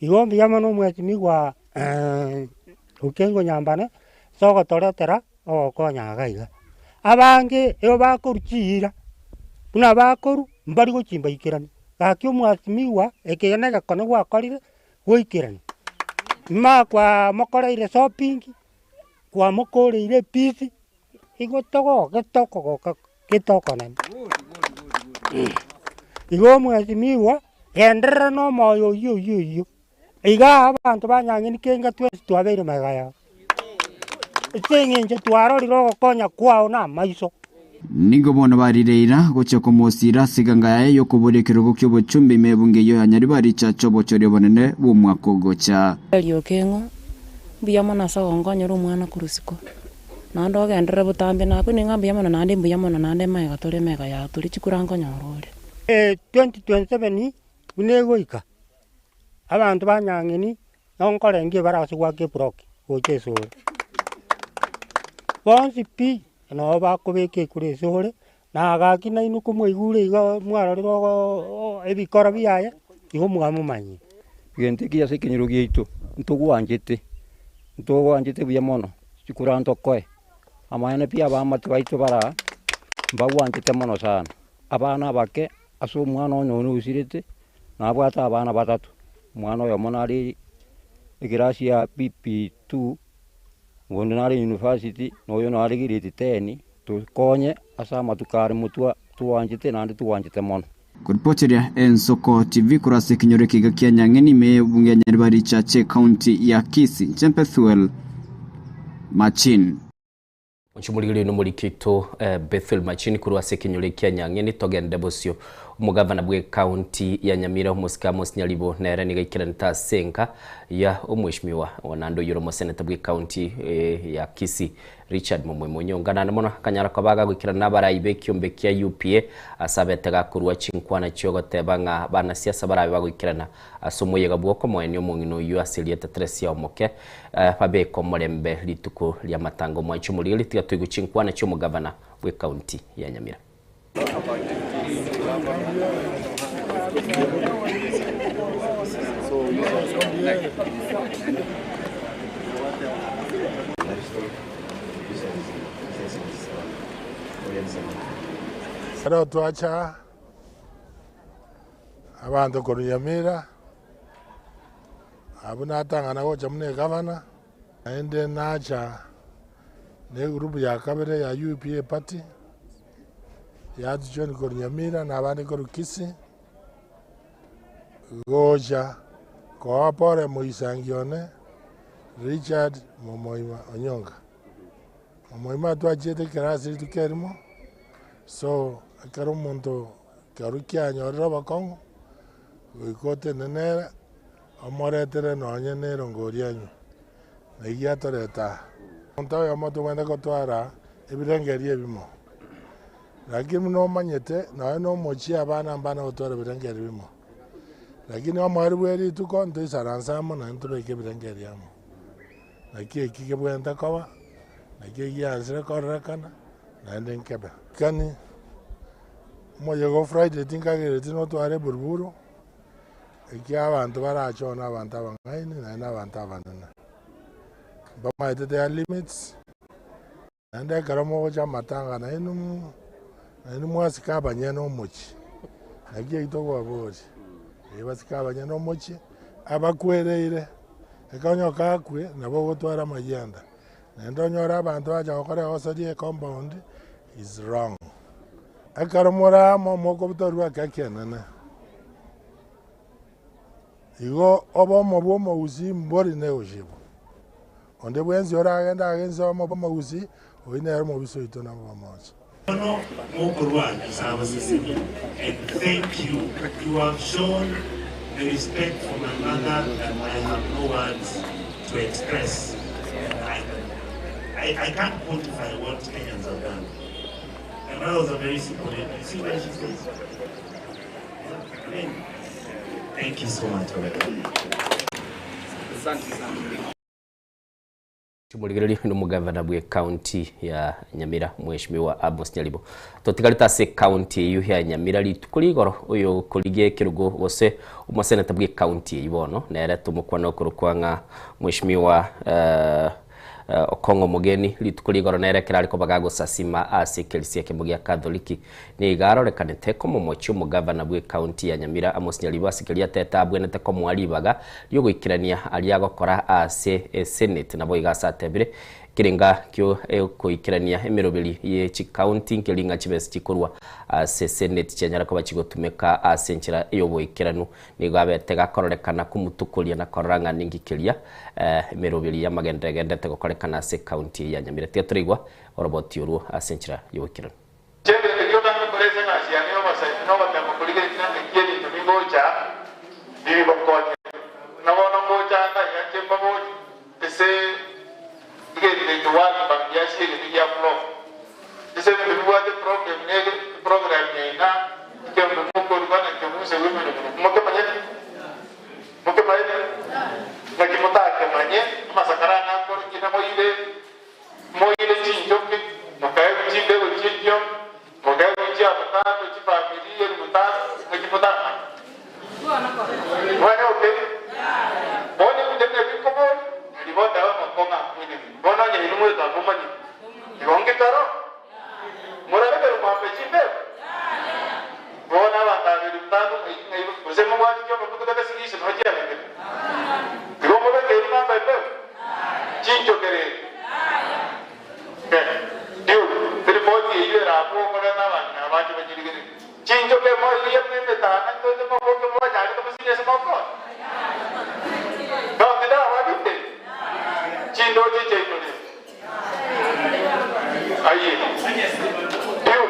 Igo mbuya mono omwesimigwa Okengo Nyambane, ase ogotoretera ogokonya iga iga. Abange igo bakorwa chiira, buna bakorwa mbari gochia mbaikerani, gaki omwasimigwa eke na egekone gwakorire goikerani, ma kwamokoreire shopping, kwamokoreire epiisi, igo togogete okogoka gete okonene. Igo omwasimigwa, genderera na omoyo oyio oyio oyio. Igaa abanto ba Nyang'eni kenga twensi twabeire magega yao, ase eng'encho twarorire ogokonya kwao namaiso. Nigo bono barire eira gochia komosiira ase eganga yaye y'okoboria ekerogo ki'obochumbe ime y'ebunge eyio ya Nyaribari Church obochori obonene bw'omwaka ogocha. Erioki ng'o, mbuya mono ase ogonkonyera omwana korwa isiko, naende ogenderere botambe nakwane ng'a mbuya mono naende mbuya mono naende magega tore magega yao tore chikura nkonyora ore. 2027 buna egoika. Abanto ba Nyang'eni nonkorengia ebara ase goaka eblock gocha esore. Bonsi pi, nabo bakobeka ekura esore, na gaki nainwe komwaigure igo mwarorire ogo ebikoro biaye, igo mwamomanyire. Egento ekiya ase ekenyoro giaito, ntogwanchete, ntogwanchete buya mono, chikura ntokoe, amaene pi abamate baito bara aa, mbagwanchete mono sana. Abana abake, ase omwana onye one osirete, Nabwate abana batato, omwana oyomo nare ekerasi ya PP2, onde nare university, na oyo nare grade ten, tokonye ase amatuko are motwe twanchete naende twanchete mono. Koripoteria Ensoko TV korwa ase ekenyoro ekiga kia Nyang'eni ime y'ebunge ya Nyaribari Chache Ekaunti ya Kisii, Inche Bethuel Machin. Inche nomoriki oito Bethel Machini korwa ase ekenyoro ekia Nyang'eni togende bosio. Omogavana bw'ecounty ya Nyamira omosike Amos Nyaribo nere nigo aikeranete ase enka ya omweshimiwa naende oyio ore omoseneta bw'ecounty ya Kisii Richard Momoima Onyonga naende mono akanyara koba agagoikerana nabarai b'ekiombe kia UPA ase abete gakorua chinkwana chiogoteba ng'a banasiasa barabe bagoikerana Ase omoyega bw'okomoenia omong'ina oyio ase erieta Teresia omoke, babeke omorembe rituko ri'amatanga. Omwanchi omorigeri, tiga toigwe chinkwana chi'omogavana bw'ekaunti ya Nyamira. Ekero twacha Abanto korwa Nyamira, abwo natang'ana gocha buna egavana, naende nacha na egroup ya kabere ya UPA party, yatujoin korwa Nyamira na abande korwa Kisii, gocha koa pore moisangi one Richard Momoima Onyonka. Momoima twachiete ekerasi rituko erimo, so ekero omonto Ekero kianyorire obokong'u, goika otenene nere, omoretere nonye nerongori anywe, na eyio atorete aa. Omonto oyomo tobwenerete gotwara ebirengererio ebimo, lakini buna omanyete nonye na omochie abana mbana gotwara ebirengererio ebimo, lakini omoerio bwe rituko ntoisaranse amo naende tobeke ebirengererio amo. Naki eki kebwenerete koba, naki eki giansire kororekana, naende nkebe. Kani. Omoyega o Friday tinkagereti notware eburuburu, ekiagera abanto barache oo na abanto abang'aini naende na abanto abanene. Mbamaete their limits, naende ekero mogocha amatanga nainwe mo nainwe mwasika abanyene omochie, naki ekio tokobaboria, eh basike abanyene omochie, abakwereire, ekero onye okakwe nabo ogotwara amayianda, naende onyore abanto bacha gokora egosoria ecompound is wrong. Ekero more amo mokobutorwa ekeki enene. Igo obomo bw'omogusii mbori negochibwa. Onde bwensi oragende age inse obomo bw'omogusii, oyio nere omobisa oito na obomocha. Bono mokorwa Nyasae abasesenie and thank you, you have shown the respect for my mother that I have no words to express and I can I, I can't quantify what Kenyans have done. My mother was a very simple lady. You see where she stays? I mean, thank you so much, Asante sana. Timorigereria nomogavana bwe county ya Nyamira Mheshimiwa Amos Nyaribo. Totigarete ase county eyio ya Nyamira rituko rigoro oyo okorigia ekerogo gose omoseneta bwe county eyio bono nere tomokwana okorokwa ng'a Mheshimiwa eh, Okong'o Omogeni rituko rigoro nere ekero are koba gagosasima ase ekerisia ekemo gia Katholiki Nigo arorekanete komomochia omogavana bw'ecounty ya Nyamira Amos Nyaribo ase keria atete abwenete komoa ribaga riogoikerania aria agokora ase esenate naboigo ase atebire ekerenga kiogoikerania emeroberi ye chicounty nkeri ng'a chibesa chikorwa ase senate chianyara koba chigotumeka ase enchera yoboikeranu. Nigo abete gakororekana komotukoria na korora ng'a ninki keria emeroberi y'amagenderero egendererete gokorekana ase ecounty eye ya Nyamira. Tiga toraigwa oroboti orwo ase enchera yoboikeranu. Inche ebinto ebi otangokora ase egasi yane y'obosaini nogotema korigereria ng'a naki ebinto bigocha bibigokonye. Na bono ngocha anga iga inche mbaborie ase egento eke World Bank yasierete gia floor. Ase ebinto bibwate eprogram na eprogram yaino ekeombe mokoruga na kebuse women group mokemanyete? Mokemanyete? Naki motakemanye amasakara ane akore ki namoire Moire chinchoki, mokaegwa chimbego chi'echio, mokaegwa chi'avocado, chifamiri elifu tano, naki motamanye? Mwane oke? Bono ebinto buna ebi nkoboria, nario botabe amakong'u akwene. Bono onye inwe mweka momanyete, igo nkekaro? Morarekere mwambe chimbego? Bono abanto aba elifu tano ng'ai gose mobwate chiombe motogete sigiisi nonya chiabekire? Igo mobeke eri mwambe embego? Chinchokere eri. Ripoti eyio erabwo okoreta abang'ina abache banyerigererie. Chinchoke moirie buna emetana ntoche moboke mobanyarete mosirie ase mokore. Nonye nababite chindoche chiaino rende. Aye. Diu,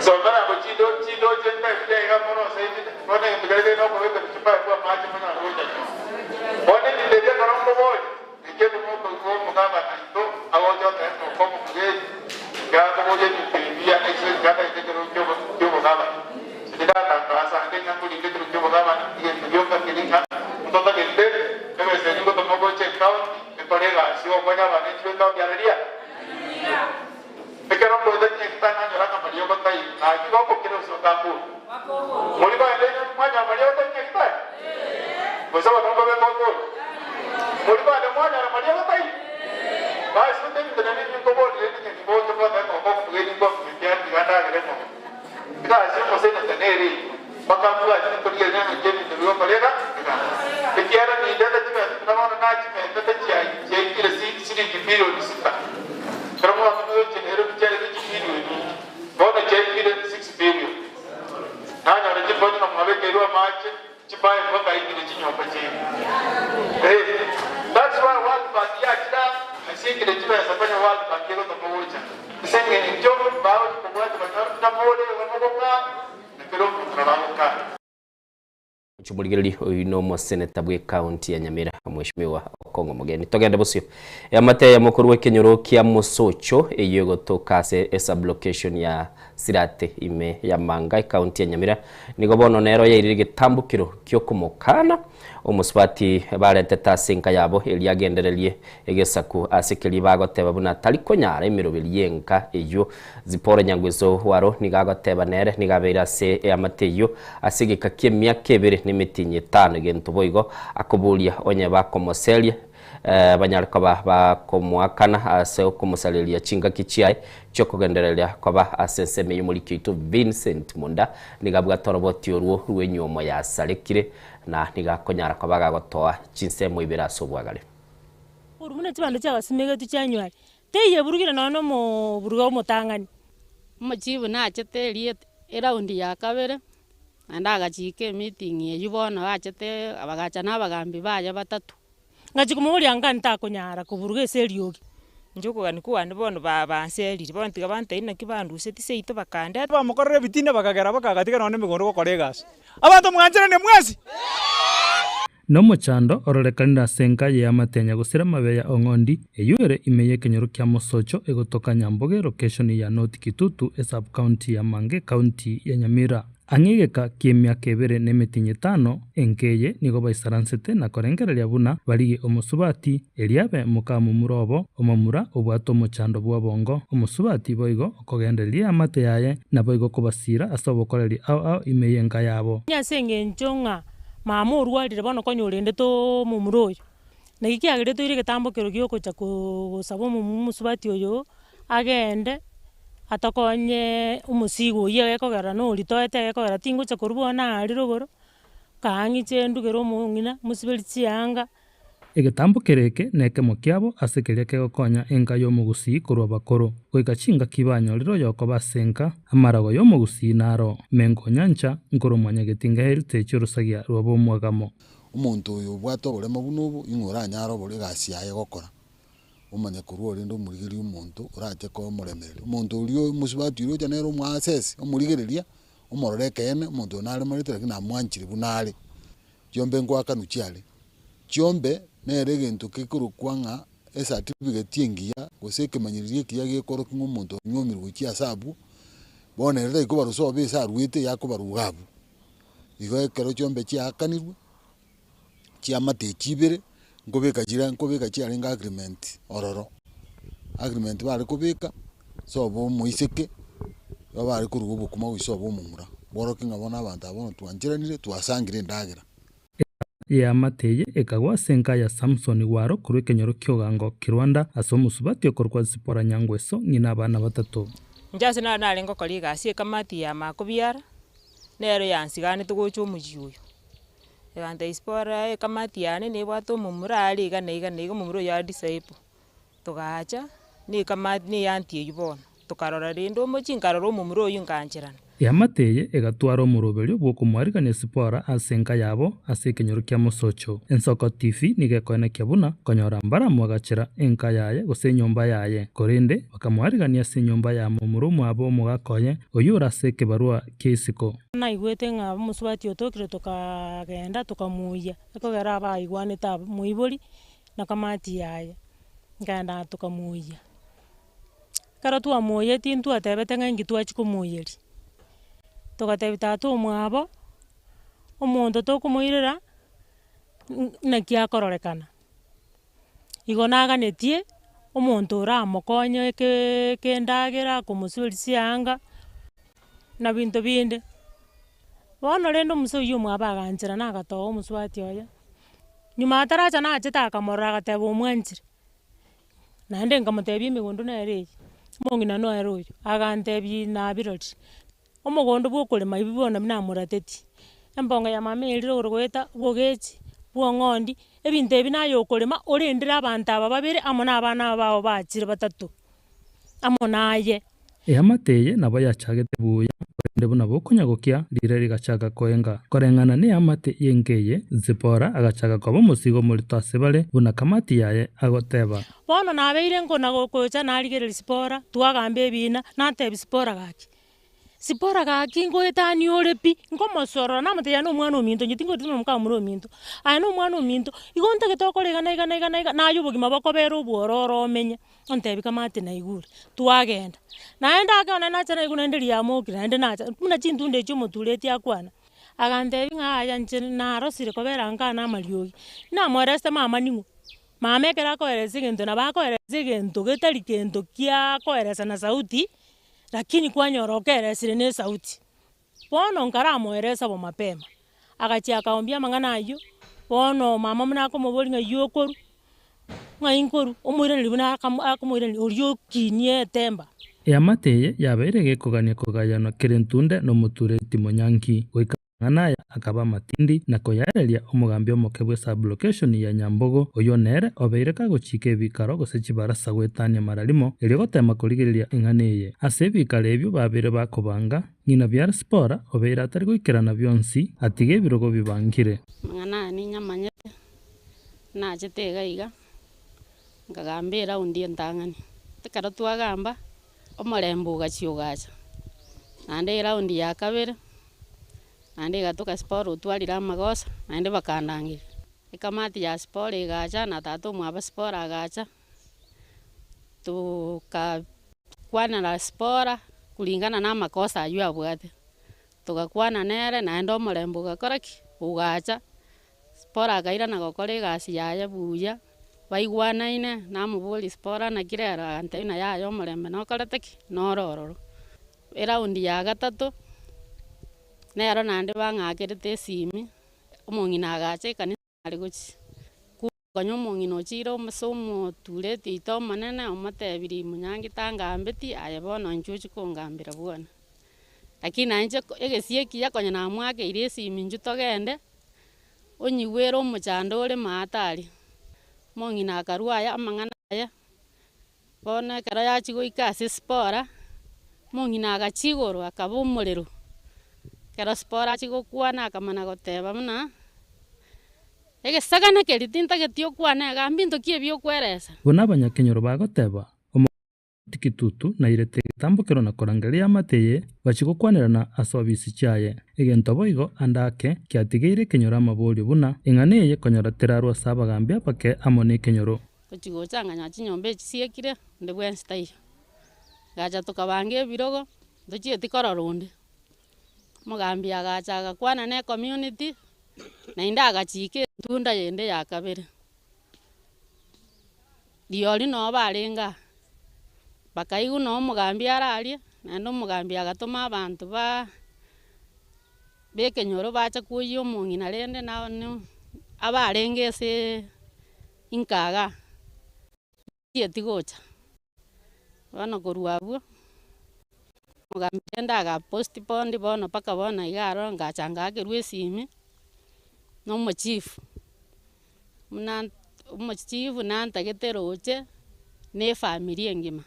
somera abo chindo chindoche nkaebuya iga morose bono egento keria kere nokobeka chipaepu amache monyare gocha nyuma. Bono ebinto ebi ekero nkoboria, Inche timokoigwa omogabana oito agocha goteba ng'a okomokugeri, ngakoboria ebinto ebi ase ngatagete ekerogo ki'obogabana. Inche ndatangaasa ande ng'a nkorinde ekerogo ki'obogabana, egento gioka keria ng'a ntotagete ebesa eria ngotoma gocha ecounty ekore egasi y'ogokonya abananchi b'ecounty. Haleluya! Ekero ngoeta Nyasae nanyora ng'a mariogo taiyo, naki gokokira gose otakure. Mori kogenda inwe mwanyora mariogo taiyo Nyasae? Gose bono nkobeka okore? Mori kogenda mwanyora mariogo taiyo? Basi onde ebinto naende inwe nkoborire rende ng'a nigocha goteba ng'a okomogeria nkominyokia tiga ndagere ng'ombe. Egasi y'omoseneta nere eyio, mpaka mbwate torigereria ng'a ebinto bigokoreka egasi. Ekiagera nindete chibesa buna bono nachimentete chiaikire siringi bilioni sita. Ekero mwaka ogochia Nairobi chiarenge chibilioni inye, bono chiaikire six billion. Nanyora chipoti ng'a mwabekeirwe amache, chipipe bakaikire chinyomba chiaino. Eh, that's why World Bank yachire aa, ase ekire chibesa konya World Bank egotoma gocha. Ase eng'encho bagochia kobwatia banyore buna more igo mogokana, na kera omonto nabo agokana. Chimorigereria oyio nomoseneta bw'ecounty ya Nyamira Mheshimiwa Okong'o Mogeni. Togende bosio. Eamate eyemo korwa ekenyoro kia Mosocho eyio egotoka ase esublocation ya Sirate ime ya Manga ecounty ya Nyamira nigo bono nero yairire egetambokero kiokomokana omosubati barentete ase enka yabo erio agendererie Egesaku ase keria bagoteba buna tari konyara emeroberi y'enka eyio. Zipora Nyangweso Waro nigo agoteba nere nigo abeire ase eamate eyio ase egeka ki'emiaka ebere na emetienyi etano egento boigo akoboria onye bakomoseria banyare koba bakomoakana ase okomosareria chingaki chiaye chiokogendereria koba ase ensemo y'omoriki oito Vincent Munda nigo abwate oroboti orwo rw'enyuomo yasarekire na nigo akonyara koba gagotoa chinsemo ibere ase obwagare. Korwa buna chibando chiagasimegetwe chianyware, teiyeburugire nonya na omoburuga omotang'ani. Omochibu nachete eria eraundi ya kabere, naende agachika emeeting eywo bono bachete bagacha na abagambi baye batato. Ngachia komoboria anga ntakonyara koburuga ase eriogi. Inche okogania kwane bono ba banserire, bono tiga bantebie naki banduseti seito bakandeta. Bamokorera ebitina bakagera bakagatiga nonya nemegondo gokora egasi. Abanto mwancheranie mwensi. Nomochando ororekanire ase enka y'eamate gosira amabeya ong'ondi, eyio ere ime y'ekenyoro kia Mosocho egotoka Nyamboge location ya North Kitutu esub county ya Mange county ya Nyamira. Ang'e egeka ki'emiaka ebere na emetienyi etano, enka eye nigo baisaransete na korengereria buna barigie omosubati, erio abe mokamomura obo, omomura obwate omochando bw'obongo, omosubati boigo okogendereria eamate yaye, naboigo kobasiira ase obokoreri ao ao ime y'enka yabo. Onye ase engencho ng'a mama orwarire bono konya orendete omomura oyo, naki kiagerire toire egetambo kero giogocha kosaba omosubati oyo agende atokonye omosigo oyio egekogera nori toete egekogera tingocha korwa bono aria rogoro, kaang'iche ndugere omong'ina mosiberi chianga. Egetambo kere eke nekemo kiabo ase keria kegokonya enka y'omogusii korwa bakoro, goika chingaki banyorire oyokoba ase enka, amarago y'omogusii naro, Mengo Nyancha, Nkoro Mwanyagetinga Heritage Orosagia rw'abomwagamo. Omonto oyo obwate oboremo buna obo, ing'o oranyare obore egasi yaye gokora? Omanye korwa rende omorigereria omonto orache koba omoremereri. Omonto oria omosubati oria ocha nere omoasesi, omorigereria, omorore ekeene, omonto oyo naremarete lakini namwanchire buna are. Chiombe nkoakanwa chiare. Chiombe nere egento kekorokwa ng'a ecertificate engiya gose ekemanyererio ekiya gekorokia ng'a omonto onywomirwe gochia ase abwo, bono ere tari kobarwa sobo ase arwete yakobarwa iga abwo. Igo ekero chiombe chiaakanirwe, chiamate echi ibere, nkobeka chire nkobeka chiarenge agreement ororo. Agreement bare kobeka, sobo omoiseke, igo bare koruga obokima gochia sobo omomura, bworokia ng'a bono abanto aba bono twancheranire, twasangire endagera. Eamate eye ekagwa ase enka ya Samson Gwaro korwa ekenyoro ki'Ogango Kirwanda ase omosubati okorokwa Zipporah Nyangweso, ng'ina abana batato. Inche ase naro narenge gokora egasi ekamati ya makobiara, nero yansiganete gocha omochie oyo. Egantebia Zipporah ekamati yane nebwate omomura are iga na iga na iga omomura oyio are disciple. Togacha, na ekamati na eanti eyio bono, tokarora rende omochie nkarora omomura oyio nkancherana. Eamate eye egatwara omoroberio bw'okomoarigania Sipora ase enka yabo ase ekenyoro kia Mosocho. Ensoko TV nigo ekoenekia buna konyora mbaramwagachera enka yaye gose enyomba yaye, korende bakamoarigania ase enyomba ya momura omwabo omogaka oye, oyio ore ase ekebarua kia isiko. Naigwete ng'a omosubati otokire tokagenda tokamoyia, ekogera abaigwanete abwo moibori na kamati yaye, nkaenda tokamoyia. Ekero twamoyetie ntwatebete ng'a inki twachia komoyeria, togatebia tata omwabo, omonto tokomoirera naki akororekana. Igo naganetie, omonto oramokonye ekeeee endagera, komosiberia chianga, na binto binde. Bono rende omosee oywo omwabo aganchera na agatoa omosubati oye, nyuma ataracha nachete akamorora agateba omwanchire. Naende nkamotebia emegondo nere eye, omong'ina nere oyo, agantebia nabirori, omogondo bwa okorema ebi bono namoratetie, embongo ya mama erire igoro goeta bogechi, bwong'ondi, ebinto ebi naye okorema orendere abanto aba babere amo na abana aba bao bachire batato, amo naye. Eamate eye nabo yachagete buya, korende buna bokonya gokia, riire rigachaka koenga. Koreng'ana neamate y'enka eye, Zipora agachaka koba omosigo omorito ase bare, buna kamati yaye agoteba. Bono nabeire nkona-gocha narigereria Sipora, twagamba ebiina, natebia Sipora gaki, Sipora gaki ngoetania ore pi, nkomosorora namotebia aye nomwana ominto inche tingotuma na mokamura ominto, aye nomwana ominto, igo ntagete okore iga na iga na iga na iga, naye obogima bokobera obwororo omenye. Ontebia kamate naigure, twagenda. Naende ake one nacha naigwa naende riamokire naende nacha, buna chintunda echio omotureti akwana, agantebia ng'a yaya inche narosire kobera nka na amariogi, namoeresete mama ning'o, mama ekero akoeresa egento nabo akoeresa egento getari kento kia koeresa na sauti, lakini kwanyora okeeresire na esauti. Bono nkaramoeresa bo mapema, agachia akaombia amang'ana ayio, bono mama buna akomoboria ng'ai okorwa, ng'ai nkorwa, omoiraneria buna akamo akomoiraneria oria okinie etemba. Eamate eye yabeire gekogania kogayanwa kera entunde nomotureti monyanki, goika amang'ana aya akaba amatindi na koyaereria omogambi omoke bwe sub-location ya Nyambogo, oyio nere obeire kagochika ebikaro gose chibarasa goetania mara rimo erio gotema korigereria eng'ana eye. Ase ebikaro ebio babeire bakobanga, Ng'ina biara Sipora obeire atari goikerana bionsi, atiga ebirogo bibangire. Amang'ana aya ninyamanyete, nachete iga iga, Nkagamba eraundi entang'ani, ekero twagamba, omorembe ogachia ogacha, naende eraundi ya kabere, naende egatoka Sipora otwarire amagoso, naende bakandangeria. Ekamati ya Sipora egacha na tata omwabo Sipora agacha, tokakwanera Sipora kulingana na amakosa aywo abwate. Togakwana nere naende omorembe ogakora ki? Ogacha. Sipora akairana gokora egasi yaye buya, baigwanaine, namoboria Sipora naki rero? Agantebia ng'a yaya omorembe nokorete ki? Noro ororo. Eraundi ya gatato, nero naende bang'akerete esimi, omong'ina agacha ekanisa are gochia. Konya omong'ina ochiire ase omotureti oito omonene, omotebirie, Monyangi tangambeti, aye bono inchuo ochie kongambera bwana. Lakini naye inche egesie ekiya konya namwakeire esimi inchuo togende, onyigwere omochando ore maate aria. Omong'ina akarwa aya amang'ana aya, bono ekero yachia goika ase Sipora, omong'ina agachia igoro akaba omorero. Ekero Sipora achia gokwana akamana goteba buna. Egesagane keria tintageti okwane iga, mbinto ki ebi okweresa? Buna abanyakenyoro bagoteba, Omorwoti Kitutu nairete egetambokero na korangeria eamate eye bachie gokwanerana ase obisi chiaye. Egento boigo ande ake kiatigeire ekenyoro amaborio buna eng'ana eye konyora terarwe ase abagambi abake amo nekenyoro. Gochia gocha nganyora chinyomba echi chisiekire, onde bwensi taiyo. Ngacha tokabanga ebirogo, ntochieti korora onde. Omogambi agacha agakwana na ecommunity, naende agachiika etunda yende ya kabere. Rirorio noo barenge aa, bakaigwa noo omogambi ararie, naende omogambi agatoma abanto ba bekenyoro bacha koyia omong'ina rende na abarenge ase inka igaa. Tieti gocha. Bono korwa abwo, omogambi rende aga postponed bono mpaka bono iga aro ngacha ngaakerwa esimi, na omochifu, buna omochifu nantagete roche na efamiri engima.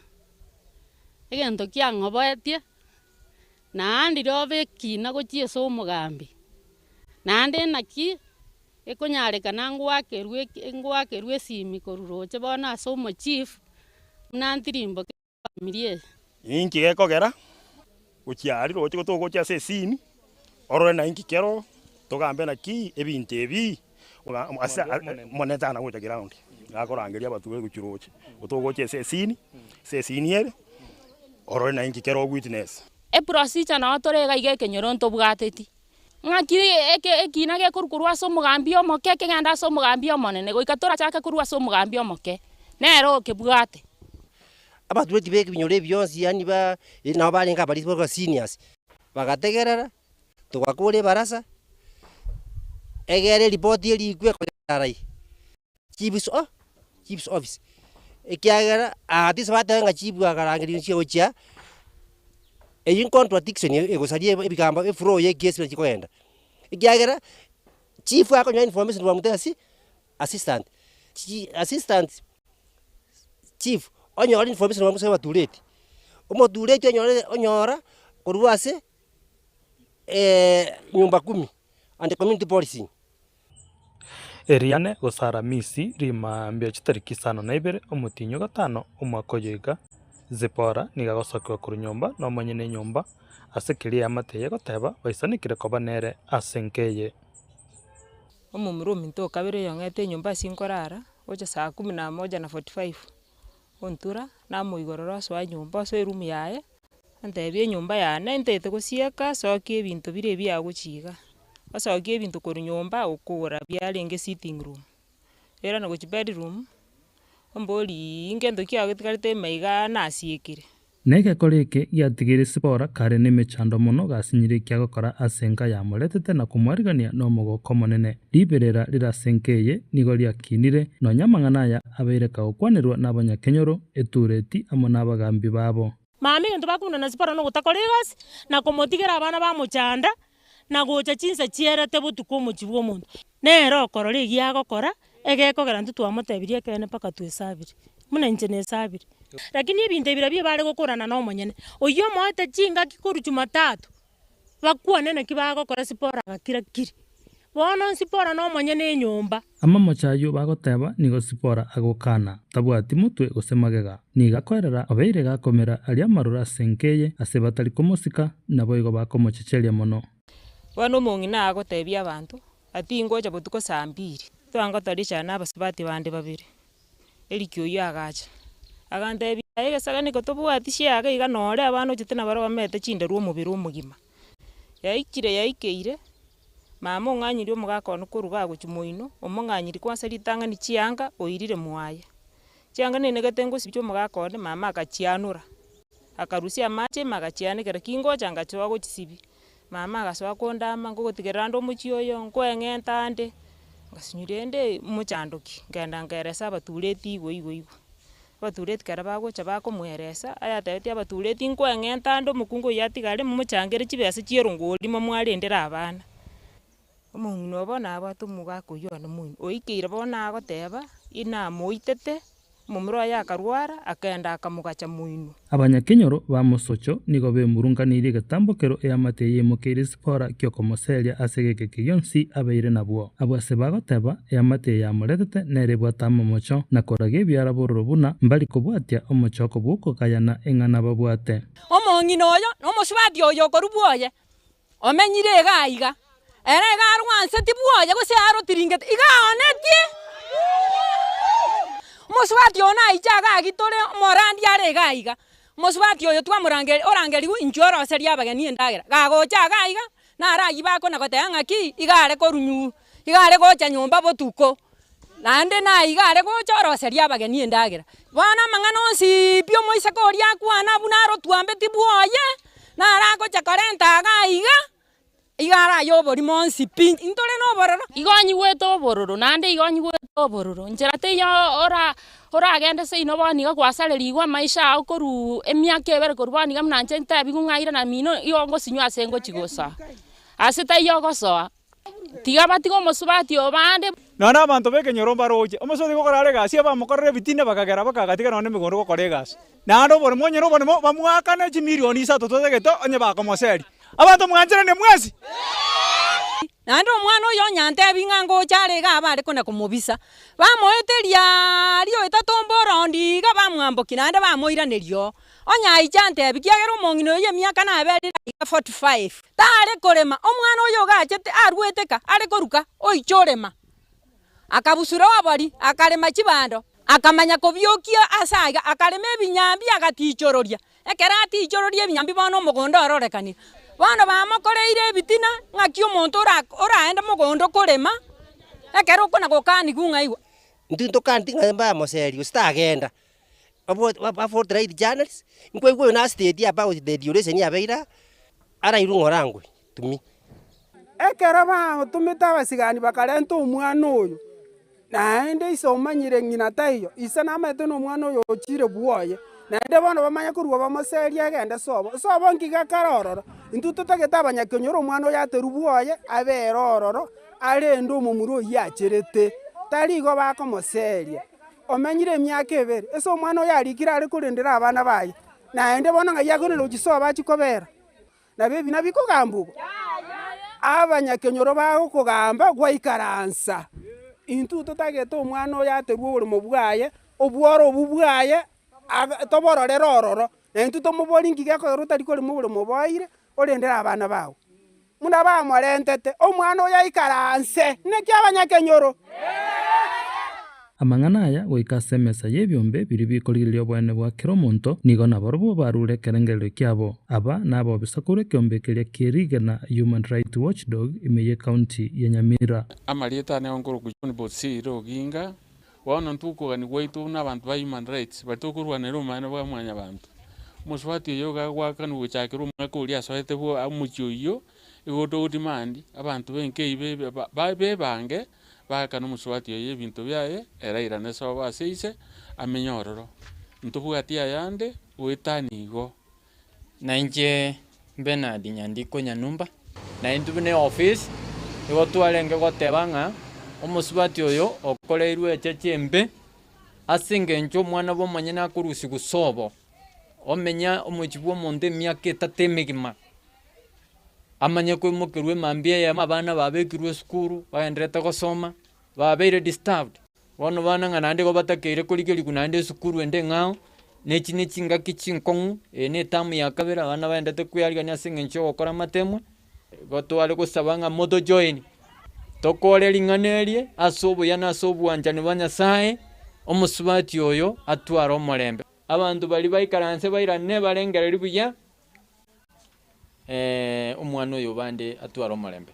Egento kiang'oboetie, naandire obe ekina gochia ase omogambi, naende naki. Ekonyarekana ngoakerwe eki ngoakerwe esimi korwa roche bono ase omochief, buna ntirimboke efamiri eye. Ninki gekogera gochia aria roche gotogochia ase esimi, orore na inki kero, togambe naki ebinto ebi, ase omonene tana gocha ground, gakorangeria abatureti gochia roche, gotogochia ase esini, ase esini ere, orore na inki kero witness. Eprocedure noo tore iga iga ekenyoro ntobwateti. Ng'aki eke ekina gekorwa korwa ase omogambi omoke kegende ase omogambi omonene, goika torachake korwa ase omogambi omoke, nere okebwate. Abatureti ba ebinyoro ebi bionsi yaani ba nabo barenge abarisia barwa seniors, bagategerera, togakora ebarasa, egere eripoti erikwe ekogenda arai, chiefs o chiefs office, ekiagera aa tisi bateba ng'a chief akarangeria inche gochia, eywo ncontradiction egosaria ebigambo eflow ya ekesi buna chikogenda, ekiagera chief akonyora information from the asi assistant, chi assistant chief onyora information korwa ase abatureti, omotureti onyore onyora korwa ase nyumba kumi and community policing. Eriane gose Aramisi, rimaambia chitariki isano na ibere, omotienyi o gatano, omwaka oyo iga, Zipora nigo agosokigwa korwa nyomba nomonyene enyomba, ase keria eamate eye egoteba baisanekire koba nere ase enka eye. Omomura ominto o kabere oyong'ete enyomba ase nkorara, ocha saa kumi na moja na forty five, ontura, namoigorera osoa nyomba osoe eroom yaye, Antebia enyomba yane ntagete gosieka sokia ebinto bire ebiago gochia iga, osokie ebinto korwa nyomba okogora biarenge sitting room, oirane gochia bedroom, omboriiii ngento ki agetigarete ime igaa nasiekire. Na egekora eke giatigeire Sipora kare nemechando mono gasinyire ekiagokora ase enka yamoretete na komwarigania nomogoko omonene. Riberera rire ase enka eye nigo riakinire, nonya amang'ana aya abeire kagokwanerwa nabanyakenyoro, etureti amo nabagambi babo. Mama egento bakobuna na Sipora nogotakora egasi, na komotigera abana bamochanda, na gocha chinsa chierete botuko omochie bw'omonto. Nere okorora egia agokora, egekogera intwe twamotebirie ekeene mpaka twesabire, buna inche nesabire. Lakini ebinto ebi nabio bare gokorana na omonyene, oyio omoete chingaki korwa jumatatu, bakwane naki bagokora Sipora agakira kiri. Bono Sipora nomonyene enyomba. Amamocho ayio bagoteba nigo Sipora agokana, tabwati motwe gose magega. Nigo akoerera obeire gakomera aria amaroro ase enka eye, ase batari komosika, naboigo bakomochecheria mono. Bono omong'ina agotebia abanto, ati ngocha botuko saa mbiri, twangotoria na abasubati bande babere. Eric oyio agacha, agantebia aye egesagane eke tobwati chiaga iga nore abana ochete nabarobwo bamete chinderwa omobere omogima. Yaikire yaikeire, mama ong'anyirie omogaka one korwa igaa gochia moino, omong'anyirie kwansa ritang'ani chianga oirire mwaye. Chianga nenegete ngosibia omogaka one, mama akachianora, akarusia amache ime agachianekera ki ngocha ngachoa gochisibia. Mama agasoa kondama nkogotigerera ande omochie oyo, nkoeng'enta ande, ngasinywa rende mochando ki, nkagenda nkaeresa abatureti igo igo igo. Abatureti ekero bagocha bakomoeresa, ayatebetie abatureti nkoeng'enta ande omokungu oyio atigare momochangere chibesa chia erongori momwarendere abana. Omong'ina obo nabwate omogaka oyio one moino, oikeire bono agoteba, inamoitete, omomura oye akarwara, akagenda akamogacha moino. Abanyakenyoro ba mosocho nigo bemurunganeirie egetambokero eamate eye emokeire Sipora gi'okomoseria ase egeka gionsi abeire nabwo. Abwo ase bagoteba, eamate eye yamoretete nere ebwate amamocho, na koraga ebiara bororo buna mbari kobwatia omochoko bw'okogayana eng'ana babwate. Omong'ina oyo na omosubati oyo okorwa bwoye, Omenyire iga aiga, ere iga arwanseti bwoye gose arotiringeti, iga aonetie. Omosubati oyo naiche iga agitore omorandia are iga aiga, omosubati oyo twamorangeria orangerigwe inchuo oroserie abageni endagera, gagocha iga aiga, naro aywo bakona goteba ng'aki, iga are korwa nyu iga are gocha nyomba botuko, naende naiga are gocha oroseria abageni endagera. Bono amang'ana onsi pi omoiseke oria akwana buna arotwambeti bwoye, naro agocha korenta iga aiga, iga araye oborimo onsi pi, intore nobororo. Igo onyigwete obororo, naende igo onyigwete obororo, nchera teiyo ora oragende seino bono iga gwasarerigwe amaisha ao korwa emiaka ebere korwa bono iga buna inche ntebiwu ng'a airana mino igo ngosinywa ase ngochia gosoa, ase taiyo ogosoa. Tiga batige omosubati oo bande. Nonya na abanto b'ekenyoro mbaroche, omosubati gokora are egasi, abamokorera ebitina bakagera bakagatiga nonya nemegondo gokora egasi. Naende oboremo onye noboremo bamoakane chimilioni isato totagete onye bakomoseria. Abanto mwancheranie mwensi. Naende omwana oyo onye antebi ng'a ngocha are iga abe are kona komobisa, bamoeteria aria oetatomba orondi iga bamwambokia naende bamoiraneria oo. Onye aiche antebi, kiagera omong'ina oyo emiaka naberire aiga 45, tare korema, omwana oyo ogachete aruete ka, are koruka, oiche orema. Akabusura obori, akarema chibando, akamanya kobiokia ase aiga, akarema ebinyambi agatichororia. Ekero atichororia ebinyambi bono omogondo ororekanire. Bono bamokoreire ebitina, ng'aki omonto ora oraende mogondo korema, ekero okona gokanigwa ng'a igwa. Intwe ntokaneti ng'a mbamoserie gose tagenda, Abwo forthright journalists, nkwaigwa oyo na state about the duration yabeire aa, arairwe ng'ora angwe to me. Ekero batomete abasigani bakarenta omwana oyo, naende ise omanyire ng'ina taiyo, ise namanyete na omwana oyo ochire bwoye, naende bono bamanye korwa bamoserie agende sobo. Sobo nki gekare ororo? Intwe totagete abanyakenyoro omwana oyo aterwe bwoye, abere ororo, arende omomura oyio acherete, tari igo bakomoseria. Omenyire emiaka ebere, ase omwana oyo arikire are korendera abana baye, naende bono ng'ai akoirana gochia sobo achie kobera? Nabo ebi nabikogamba obo, abanyakenyoro bagokogamba gwaikaransa. Intwe totagete omwana oyo aterwe oboremo bwaye, obworo obwo bwaye, aga tobororere ororo, na intwe tomoborie nki gekogera otari korema oboremo oboeire, orendere abana bao. Buna bamorentete, omwana oyo aikaranse. Naki abanyakenyoro? Amang'ana aya goika ase emesa y'ebiombe biria bikorigereria oboene bwa kera omonto, nigo nabarobwo barure ekerengererio kiabo. Aba nabobisa korwa ekeombe keria kie rigena Human Right Watchdog ime y'ecounty ya Nyamira. Amarieta ane nkorokwa John Bosire Oginga, Bono intwe okogania gwaito buna abanto ba human rights, baria tokorwanera obomaene bwa mwanyabanto. Omosubati oyo iga agoakanwa gochakera omwaka oria asoete bwo omochie oyio, igo togo demand abanto ba enka eyio bebe ba bebange baakane omosubati oyo ebinto biaye ere airane sobo ase ise amenye ororo. Ntobwati ayande goetania igo. Na inche Bernard Nyandiko Nyanumba. Na intwe buna eofisi nigo twarenge goteba ng'a omosubati oyo okoreirwe echeche embe ase engencho omwana bw'omonyene akorusigwa sobo, omenya omochie bw'omonto emiaka etato emegima. Amanye koimokerwa emambia eyemo abana babekirwe esukuru, bagendererete gosoma, babeire disturbed. Bono bana ng'a naende igo batakeire korigerigwa naende esukuru ende eng'ao, na echi ne chingaki chinkong'u, eye ne etamu ya kabere abana baendete kwearigania ase eng'encho ya ogokora amatemwa, igo tware gosaba ng'a motojoin, tokore ring'ana erie ase obuya na ase obwanchani bwa Nyasaye, omosubati oyo atware omorembe. Abanto baria baikaranse bairane barengererie buya, omwana oyo bande atware omorembe.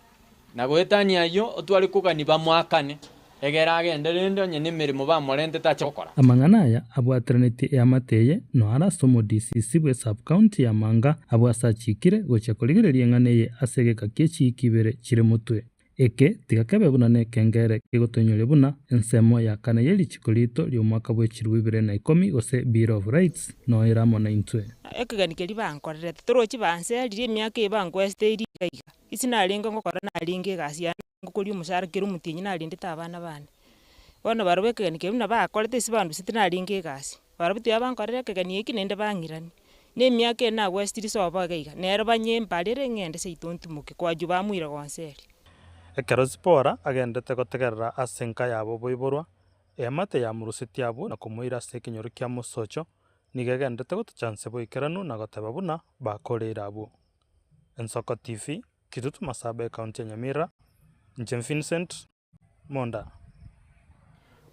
Na goetania ayio, otware kogania bamoakane, egere agende rende onye nemeremo bamorentete ache gokora. Amang'ana aya abwateranetie eamate eye noaro ase omo-DCC bwe sub-county ya Manga abwo ase achikire gochia korigereria eng'ana eye ase egeka kie chiiki ibere chire motwe. Eke tiga kebe buna nekengere kegotoinyoria buna ensemo ya kane ye richiko riito ri'omwaka bwe chilifu ibere na ikomi gose Bill of Rights noyo ere amo naintwe. Ekegeni keria bankorerete, torochi banserire emiaka eye bankwesete ere iga iga, ase narenge ngokora narenge egasi yane ngokoria omoshahara kera omotienyi narendete abana bane. Bono barobwo ekegeni keria buna bakorete ase banduseti narenge egasi, barobwo tiga bankorera ekegeni eki naende bang'irania. Na emiaka eye nagwesetirie sobo iga iga, nero banyembarere ng'ende seito ntimoke kwajwa bamoira gonseria. Ekero Zipora agendete gotegerera ase enka yabo boiborwa, eamate yamorusetie abwo na komoira ase ekenyoro kia mosocho, nigo egenderete gotocha nse boikeranu na goteba buna bakoreire abwo. Ensoko TV, Kitutu Masaba Ecounty ya Nyamira, inche Vincent Monda.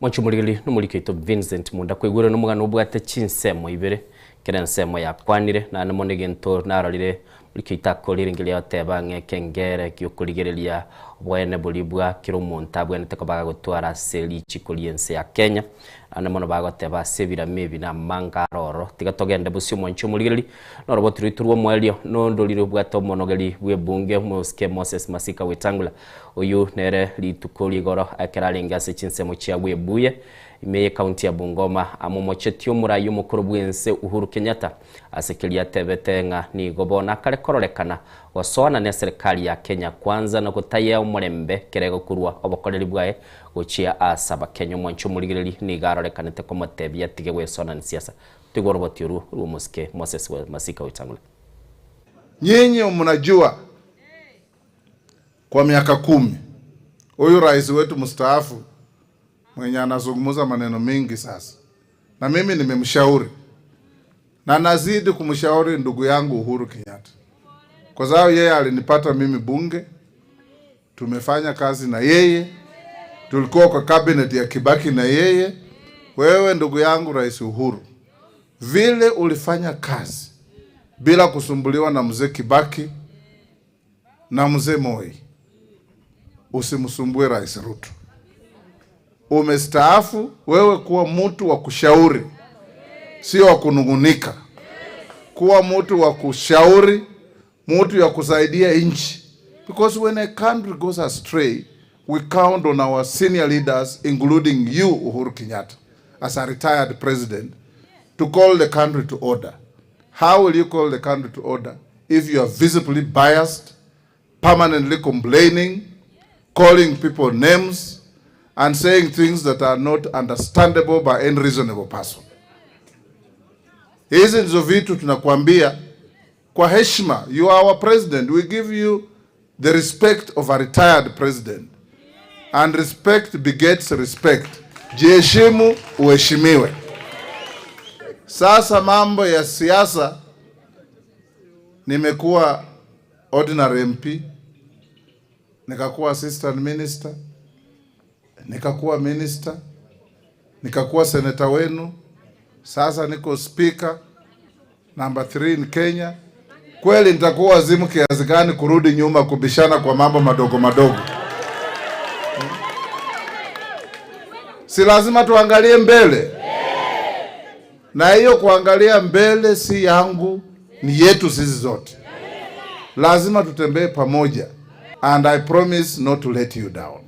Mwanche omorigereria nomoriki oito Vincent Munda kwaigure nomogano obwate chinsemo ibere kera ensemo yakwanire naende mono egento narorire moriki oito akorire nkeria agoteba ng'a ekengere giokorigereria oboene boria bwa kera omonto abwenerete koba agotwara ase richiko riense ya Kenya naende mono bagoteba ase ebirama ebi na amanga aroro tiga togende bosio mwanche omorigereria Noroboti rwaito rw'omoerio nondorire obwate omonogeri bw'ebunge omosike Moses Masika Wetangula. Oyio nere rituko rigoro ekero arenge ase chinsemo chia Webuye ime y'ecounty ya Bungoma amomochetie omorai omokoro bw'ense Uhuru Kenyatta ase keria atebete ng'a nigo bono akare kororekana gosoana neserikali ya Kenya Kwanza na gotayea omorembe kere egokurwa obokoreri bwaye gochia ase abakenya. Omwanchi omorigereri nigo arorekanete komotebia atige gwesona nesiasa Toigwe oroboti orwo rw'omosike Moses Masika Wetangula. Nyinyi mnajua kwa miaka kumi huyu rais wetu mstaafu mwenye anazungumza maneno mingi sasa, na mimi nimemshauri na nazidi kumshauri ndugu yangu Uhuru Kenyatta, kwa sababu yeye alinipata mimi bunge, tumefanya kazi na yeye, tulikuwa kwa cabinet ya Kibaki na yeye. Wewe ndugu yangu Rais Uhuru, vile ulifanya kazi bila kusumbuliwa na mzee Kibaki na mzee Moi, usimsumbue Rais Ruto. Umestaafu wewe, kuwa mtu wa kushauri, sio wa kunungunika. Kuwa mtu wa kushauri, mtu ya kusaidia nchi, because when a country goes astray we count on our senior leaders including you Uhuru Kenyatta as a retired president to call the country to order. How will you call the country to order if you are visibly biased, permanently complaining, calling people names, and saying things that are not understandable by any reasonable person? Hizi ndizo vitu tunakuambia kwa heshima. You are our president. We give you the respect of a retired president. And respect begets respect. Jiheshimu, uheshimiwe. Sasa mambo ya siasa, nimekuwa ordinary MP, nikakuwa assistant minister, nikakuwa minister, nikakuwa senator wenu, sasa niko speaker number 3 in Kenya. Kweli nitakuwa wazimu kiasi gani kurudi nyuma kubishana kwa mambo madogo madogo? Si lazima tuangalie mbele? Na hiyo kuangalia mbele si yangu, ni yetu sisi zote. Lazima tutembee pamoja, and I promise not to let you down.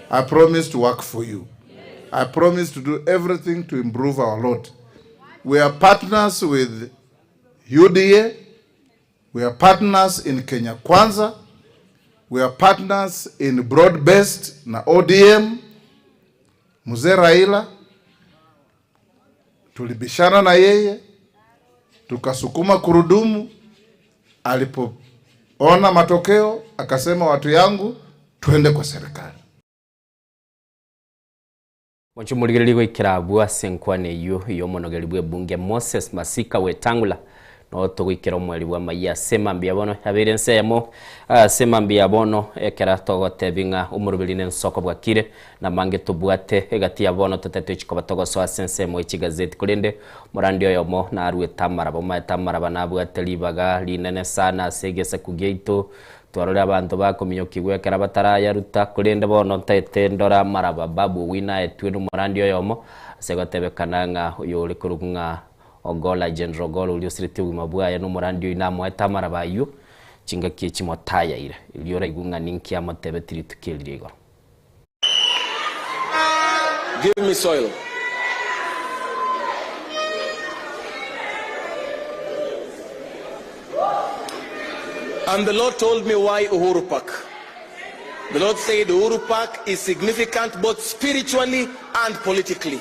I promise to work for you. I promise to do everything to improve our lot. We are partners with UDA. We are partners in Kenya Kwanza. We are partners in broad-based na ODM. Mzee Raila tulibishana na yeye tukasukuma kurudumu, Ona matokeo, akasema watu yangu, twende kwa serikali. Mwanche omorigereria goikera abwo ase enkwana eyio y'omonogeri bw'ebunge Moses Masika Wetangula, noo togoikera omweri bw'amayia ase mambia bono yabeire ense eyemo ase mambia bono ekera togotebi ng'a omoroberi nensoko bwakire namange tobwate egati ya bono totetwe chikoba togosoa ase ensemo ye chigazeti korende morandi oyomo naruete amaraba omaete amaraba nabwate ribaga rinene sana ase egesaku giaito Twarore abanto bakominyokigwa ekero batarayaruta, korende bono ntaete ndore amaraba Babu Owino aetwe nomorandi oyomo, ase gotebekana ng'a oyore korokwa ng'a Ogolla, General Ogolla oria osiretie obogima bwaye nomorandi oyio namoete amaraba ayio chingaki echi motayaire. Erio oraigwe ng'a ninki amotebetie rituko eri ria igoro. Give me soil. And the Lord told me why Uhuru Park. The Lord said Uhuru Park is significant both spiritually and politically.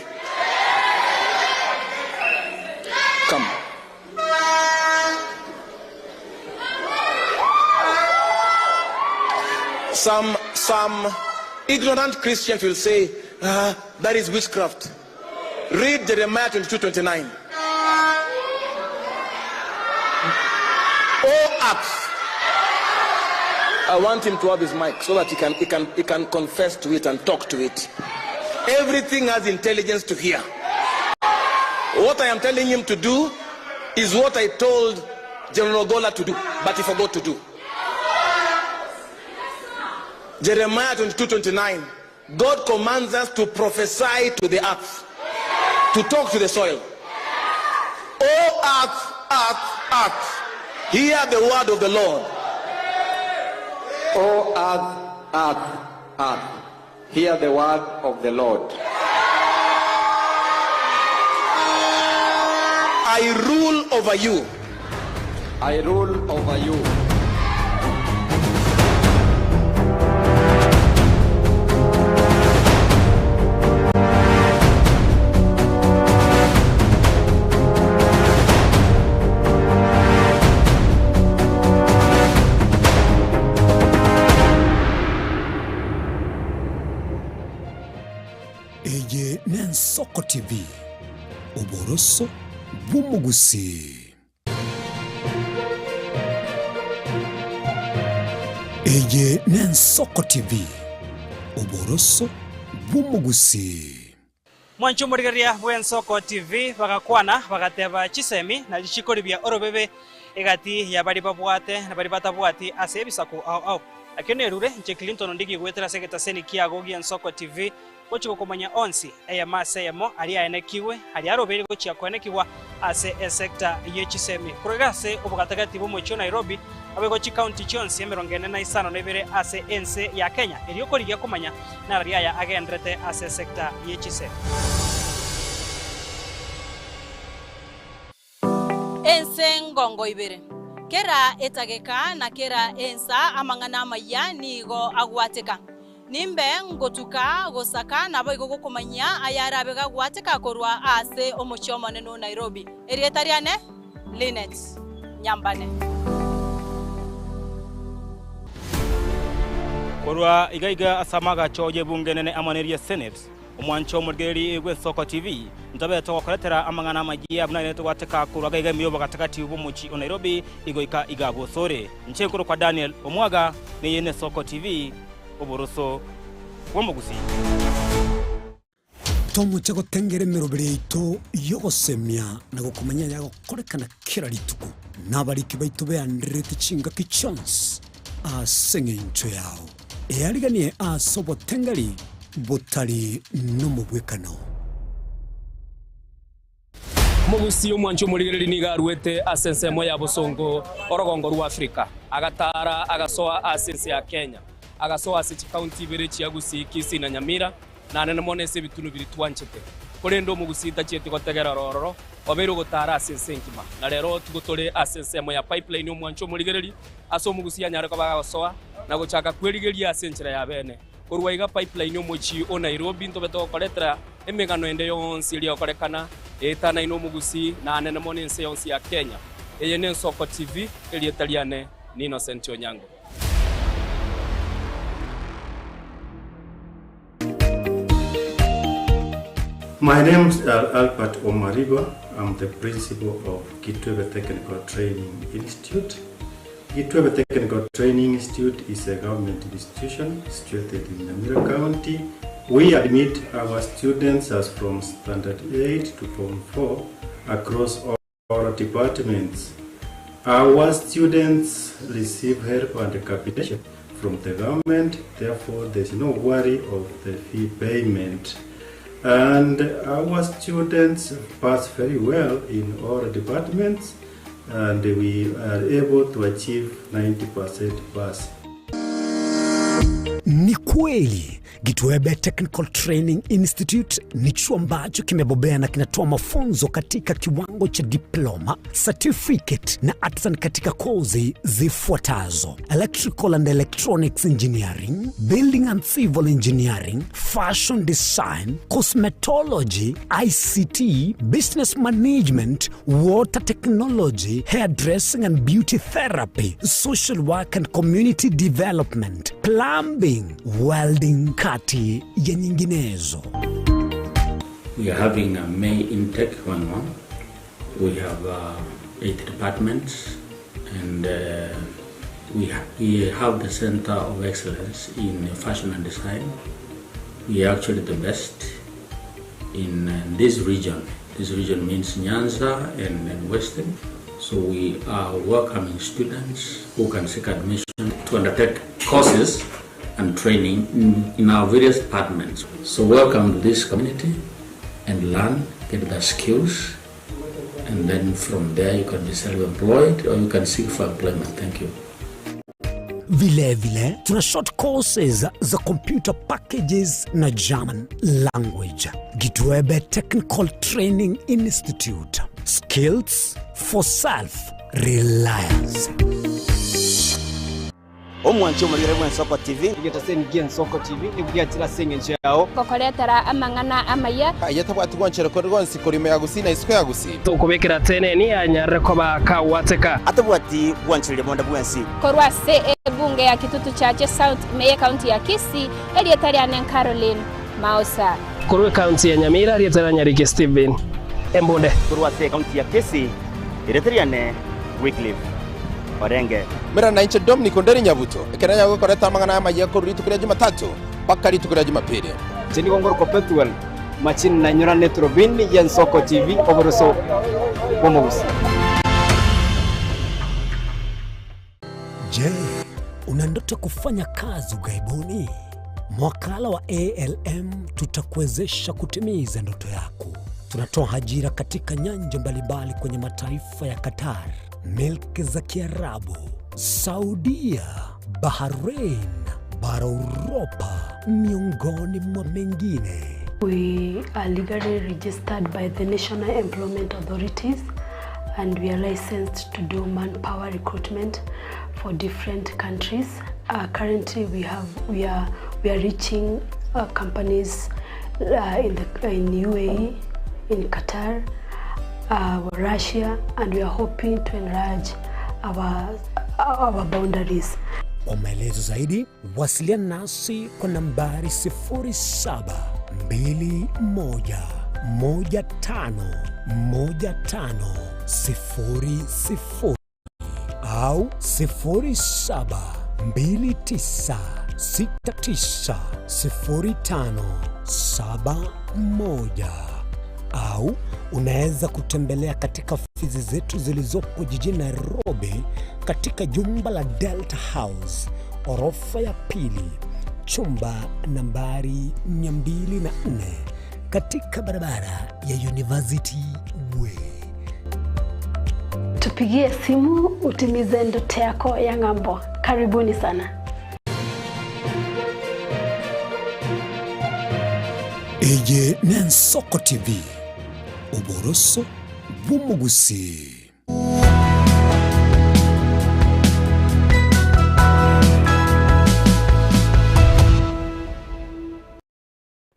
Come. Some, some ignorant Christians will say, ah, that is witchcraft. Read Jeremiah 22 29. Oh, apps. I want him to have his mic so that he can, he can, he can confess to it and talk to it. Everything has intelligence to hear. What I am telling him to do is what I told General Gola to do, but he forgot to do. Jeremiah 22 29. God commands us to prophesy to the earth, to talk to the soil. O earth, earth, earth, hear the word of the Lord. O earth, earth, earth, hear the word of the Lord. I rule over you. I rule over you. Eye n'Ensoko TV, oboroso bw'omogusii. Eye n'Ensoko TV, oboroso bw'omogusii. Mwanche omorigereria bw'Ensoko TV bagakwana bagateba chisemi na richiko ribia orobebe egati ya baria babwate na baria batabwati ase ebisaku ao ao. Ekio nerure inche Clinton Ondigi goetera ase egetaseni kiago gi'Ensoko TV gochia gokomanya onsi eyemo ase eyemo aria aenekigwe aria arobeire gochia koenekigwa ase esecta ye chisemi korwa iga ase obogatagati bw'omochie o Nairobi naboigo chikaunti chionsi emerongo ene na isano na ibere ase ense ya Kenya erio korigia komanya nararia aya agenderete ase esecta ye chisemi. Ense ngongo ibere. Kera etageka na kera ensa amang'ana amayia nigo agwateka. Nimbe ngotuka gosaka naboigo gokomanyia ayarabe gagwateka korwa ase omochie omonene o Nairobi. Erieta riane Linet Nyambane. Korwa iga iga ase amagacho y'ebunge enene amo neria Senate, Omwancho omorigereria bw'Ensoko TV, ntobe togokoretera amang'ana amayia buna aye togwateka korwa iga iga ime y'obogatagati bw'omochie o Nairobi igoika iga bosore. Inche nkorokwa Daniel Omwaga, neye n'Esoko TV, oboroso bw'omogusii. Tomoche gotengera emeroberi yaito y'ogosemia na gokomanya ayagokorekana kera rituko, na abariki baito beandererete chingaki chionsi ase engencho yao. Eariganie ase obotengeri botari nomobwekano. Omogusii omwanchi omorigereria nigo aruete ase ensemo ya bosongo orogongo rwa Afrika, agataara agasoa ase ense ya Kenya, agasoa ase chikaunti ibere chia Gusii, Kisii na Nyamira, na nene mono ase ebitunu biria twanchete. Korende omogusii tachieti gotegera ororo, obeire ogotaara ase ense engima. Na rero tigo tore ase ensemo ya Pipeline omwanchi omorigereria, ase omogusii anyare koba agosoa na gochaka kwerigeria ase enchera ya bene. Korwa iga Pipeline omochie o Nairobi ntobe togokoretera emegano ende yonsi eria egokorekana eetanaine omogusii na anene mono ense yonsi ya Kenya. Eye n'Ensoko TV, erieta riane n'Innocent Onyango. My name is Albert Omariba. I'm the principal of Kitwebe Technical Training Institute. Kitwebe Technical Training Institute is a government institution situated in Nyamira County. We admit our students as from Standard 8 to Form 4 across all all departments. Our students receive help and capitation from the government, therefore there's no worry of the fee payment. And our students pass very well in all departments and we are able to achieve 90% pass. Ni kweli Gitwebe Technical Training Institute ni chuo ambacho kimebobea na kinatoa mafunzo katika kiwango cha diploma, certificate na artisan katika kozi zifuatazo: Electrical and Electronics Engineering, Building and Civil Engineering, Fashion Design, Cosmetology, ICT, Business Management, Water Technology, Hairdressing and Beauty Therapy, Social Work and Community Development, Plumbing, Welding kati ya nyinginezo. We are having a May intake going on. We have 8 departments and we, ha we have the Center of Excellence in Fashion and Design. We are actually the best in this region. This region means Nyanza and, and Western. So we are welcoming students who can seek admission to undertake courses and training in, in our various departments. So welcome to this community and learn, get the skills, and then from there you can be self-employed or you can seek for employment. Thank you. Vile vile tuna short courses za computer packages na German language. Gitwebe Technical Training Institute. Skills for self reliance. Omwanche omorigere bw'Ensoko TV. Egetaseni gi'Ensoko TV nigo giachire ase engencho yao. Gokoretera amang'ana amaya. Aye tabwati gwanchera konde gwonsi korwa ime ya Gusii na isiko ya Gusii. Tokobekera teneni yanyarire koba kagwateka. Atabwati gwanchereria bonde bwensi. Korwa ase ebunge ya Kitutu Chache South ime y'Ecounty ya Kisii, erieta riane Caroline Maosa. Korwa ecounty ya Nyamira, erieta ria Nyariki Stephen Embunde. Korwa ase ecounty ya Kisii, erieta riane Wycliffe Orenge. Mera nainche Dominic Onderi Nyabuto, ekero nyago gokoreta amang'ana amayia korwa rituko ria Jumatatu mpaka rituko ria Jumapili. Inche nigo ngorokwa Pethuel Machini nainyora Eturubini y'Ensoko TV oboroso bw'omogusi. Je, una ndoto kufanya kazi ughaibuni? Mwakala wa ALM tutakuwezesha kutimiza ndoto yako. Tunatoa ajira katika nyanja mbalimbali kwenye mataifa ya Qatar, milki za Kiarabu, Saudia, Bahrain, bara Uropa, miongoni mwa mengine. We are legally registered by the National Employment Authorities and we are licensed to do manpower recruitment for different countries. Currently we have we are we are reaching companies in the in UAE, in Qatar, Russia and we are hoping to enlarge our our boundaries. Kwa maelezo zaidi wasiliana nasi kwa nambari 0721151500 au 0729690571 au unaweza kutembelea katika ofisi zetu zilizopo jijini Nairobi katika jumba la Delta House orofa ya pili chumba nambari 204 katika barabara ya University Way. Tupigie simu utimize ndoto yako ya ng'ambo. Karibuni sana. Eye n'Ensoko TV, oboroso bw'omogusii.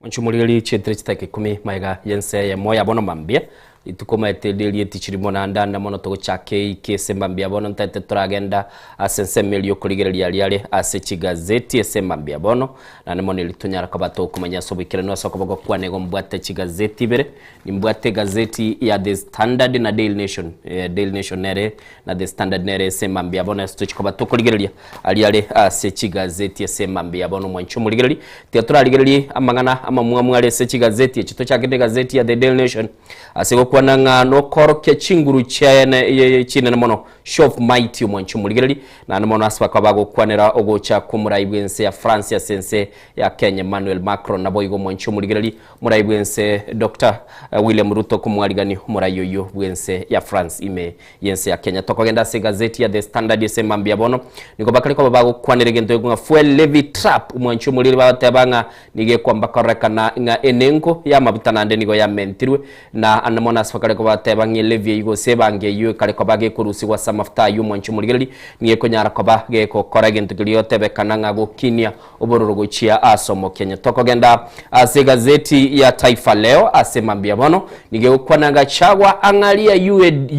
Monchumorigeri chietire chitaka ikomi maega yense eyemo ya bono mambia Rituko omanyete riria etichiri mono ande ande mono togochaka eiki ase mambia bono ntaete toragenda ase ensemo eria okorigereria aria are ase chigazeti ase mambia bono naende mono erio tonyara koba tokomanya ase oboikeranu ase okoboko kwane igo mbwate chigazeti ibere nimbwate egazeti ya The Standard na Daily Nation eh, Daily Nation nere na The Standard nere ase mambia bono ase tochi koba tokorigereria aria are ase chigazeti ase mambia bono mwanche omorigereri tiga torarigererie amang'ana amamwamu are ase chigazeti echi tochake na egazeti ya The Daily Nation Ase gokwana ng'a nokorokia chinguru chiaye chinene mono, show of might, omwanchi omorigereri, naende mono ase bakaba bagokwanera ogocha kw'omorai bw'ense ya France ase ense ya Kenya Emmanuel Macron, naboigo omwanchi omorigereri, omorai bw'ense Doctor William Ruto komwarigani omorai oyio bw'ense ya France ime y'ense ya Kenya. Tokogenda ase egazeti ya The Standard ase mambia bono, nigo bakare koba bagokwanera egento ekio ng'a fuel levy trap, omwanchi omoriri bagoteba ng'a nigo ekwamba kororekana ng'a enengo y'amabuta naende nigo yamentirwe, na ande mono ase bakare koba bateba ng'a elevy eyio gose ebango eyio ekare koba gekorusigwa ase amafuta ayio omwanchi omorigereri, nigo ekonyara koba gegokora egento keria gotebekana ng'a gokinia obororo gochia ase omokenye. Tokogenda ase egazeti ya Taifa Leo ase mambia bono, nigo egokwana Gachagua ang'aria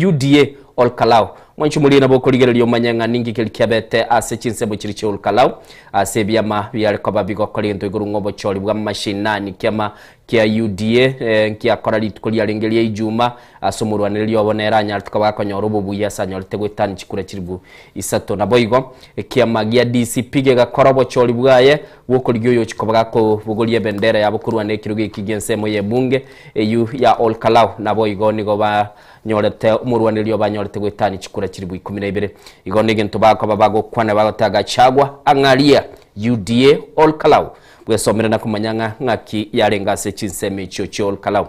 UDA Olkalau. Mwanche morie nabo okorigereria omanye ng'a ninki keria kiabete ase chinsemo chiria chia Olkalau, ase ebiama biare koba bigokora egento igoro ng'a obochori bwa mashinani kiama kia UDA nkiakora rituko riarenge ria Ijuma ase omorwanereria obo nere anyarete koba gakonyora obobuya ase anyorete goetania chikura chilifu isato. Naboigo ekiama gia DCP gegakora obochori bwaye bw'okorigia oyochi koba gakobogoria ebendera yabo korwana ekerogo eki gi'ensemo y'ebunge eyio ya Olkalau. Naboigo nigo banyorete omorwanereria obo anyorete goetania chikura chilifu ikomi na ibere. Igo negento bakoba bagokwana bagoteba Gachagua ang'aria UDA Olkalau Bwesomere na komanya ng'a ng'aki yarenge ase chinsemo echio chi'Olkalau.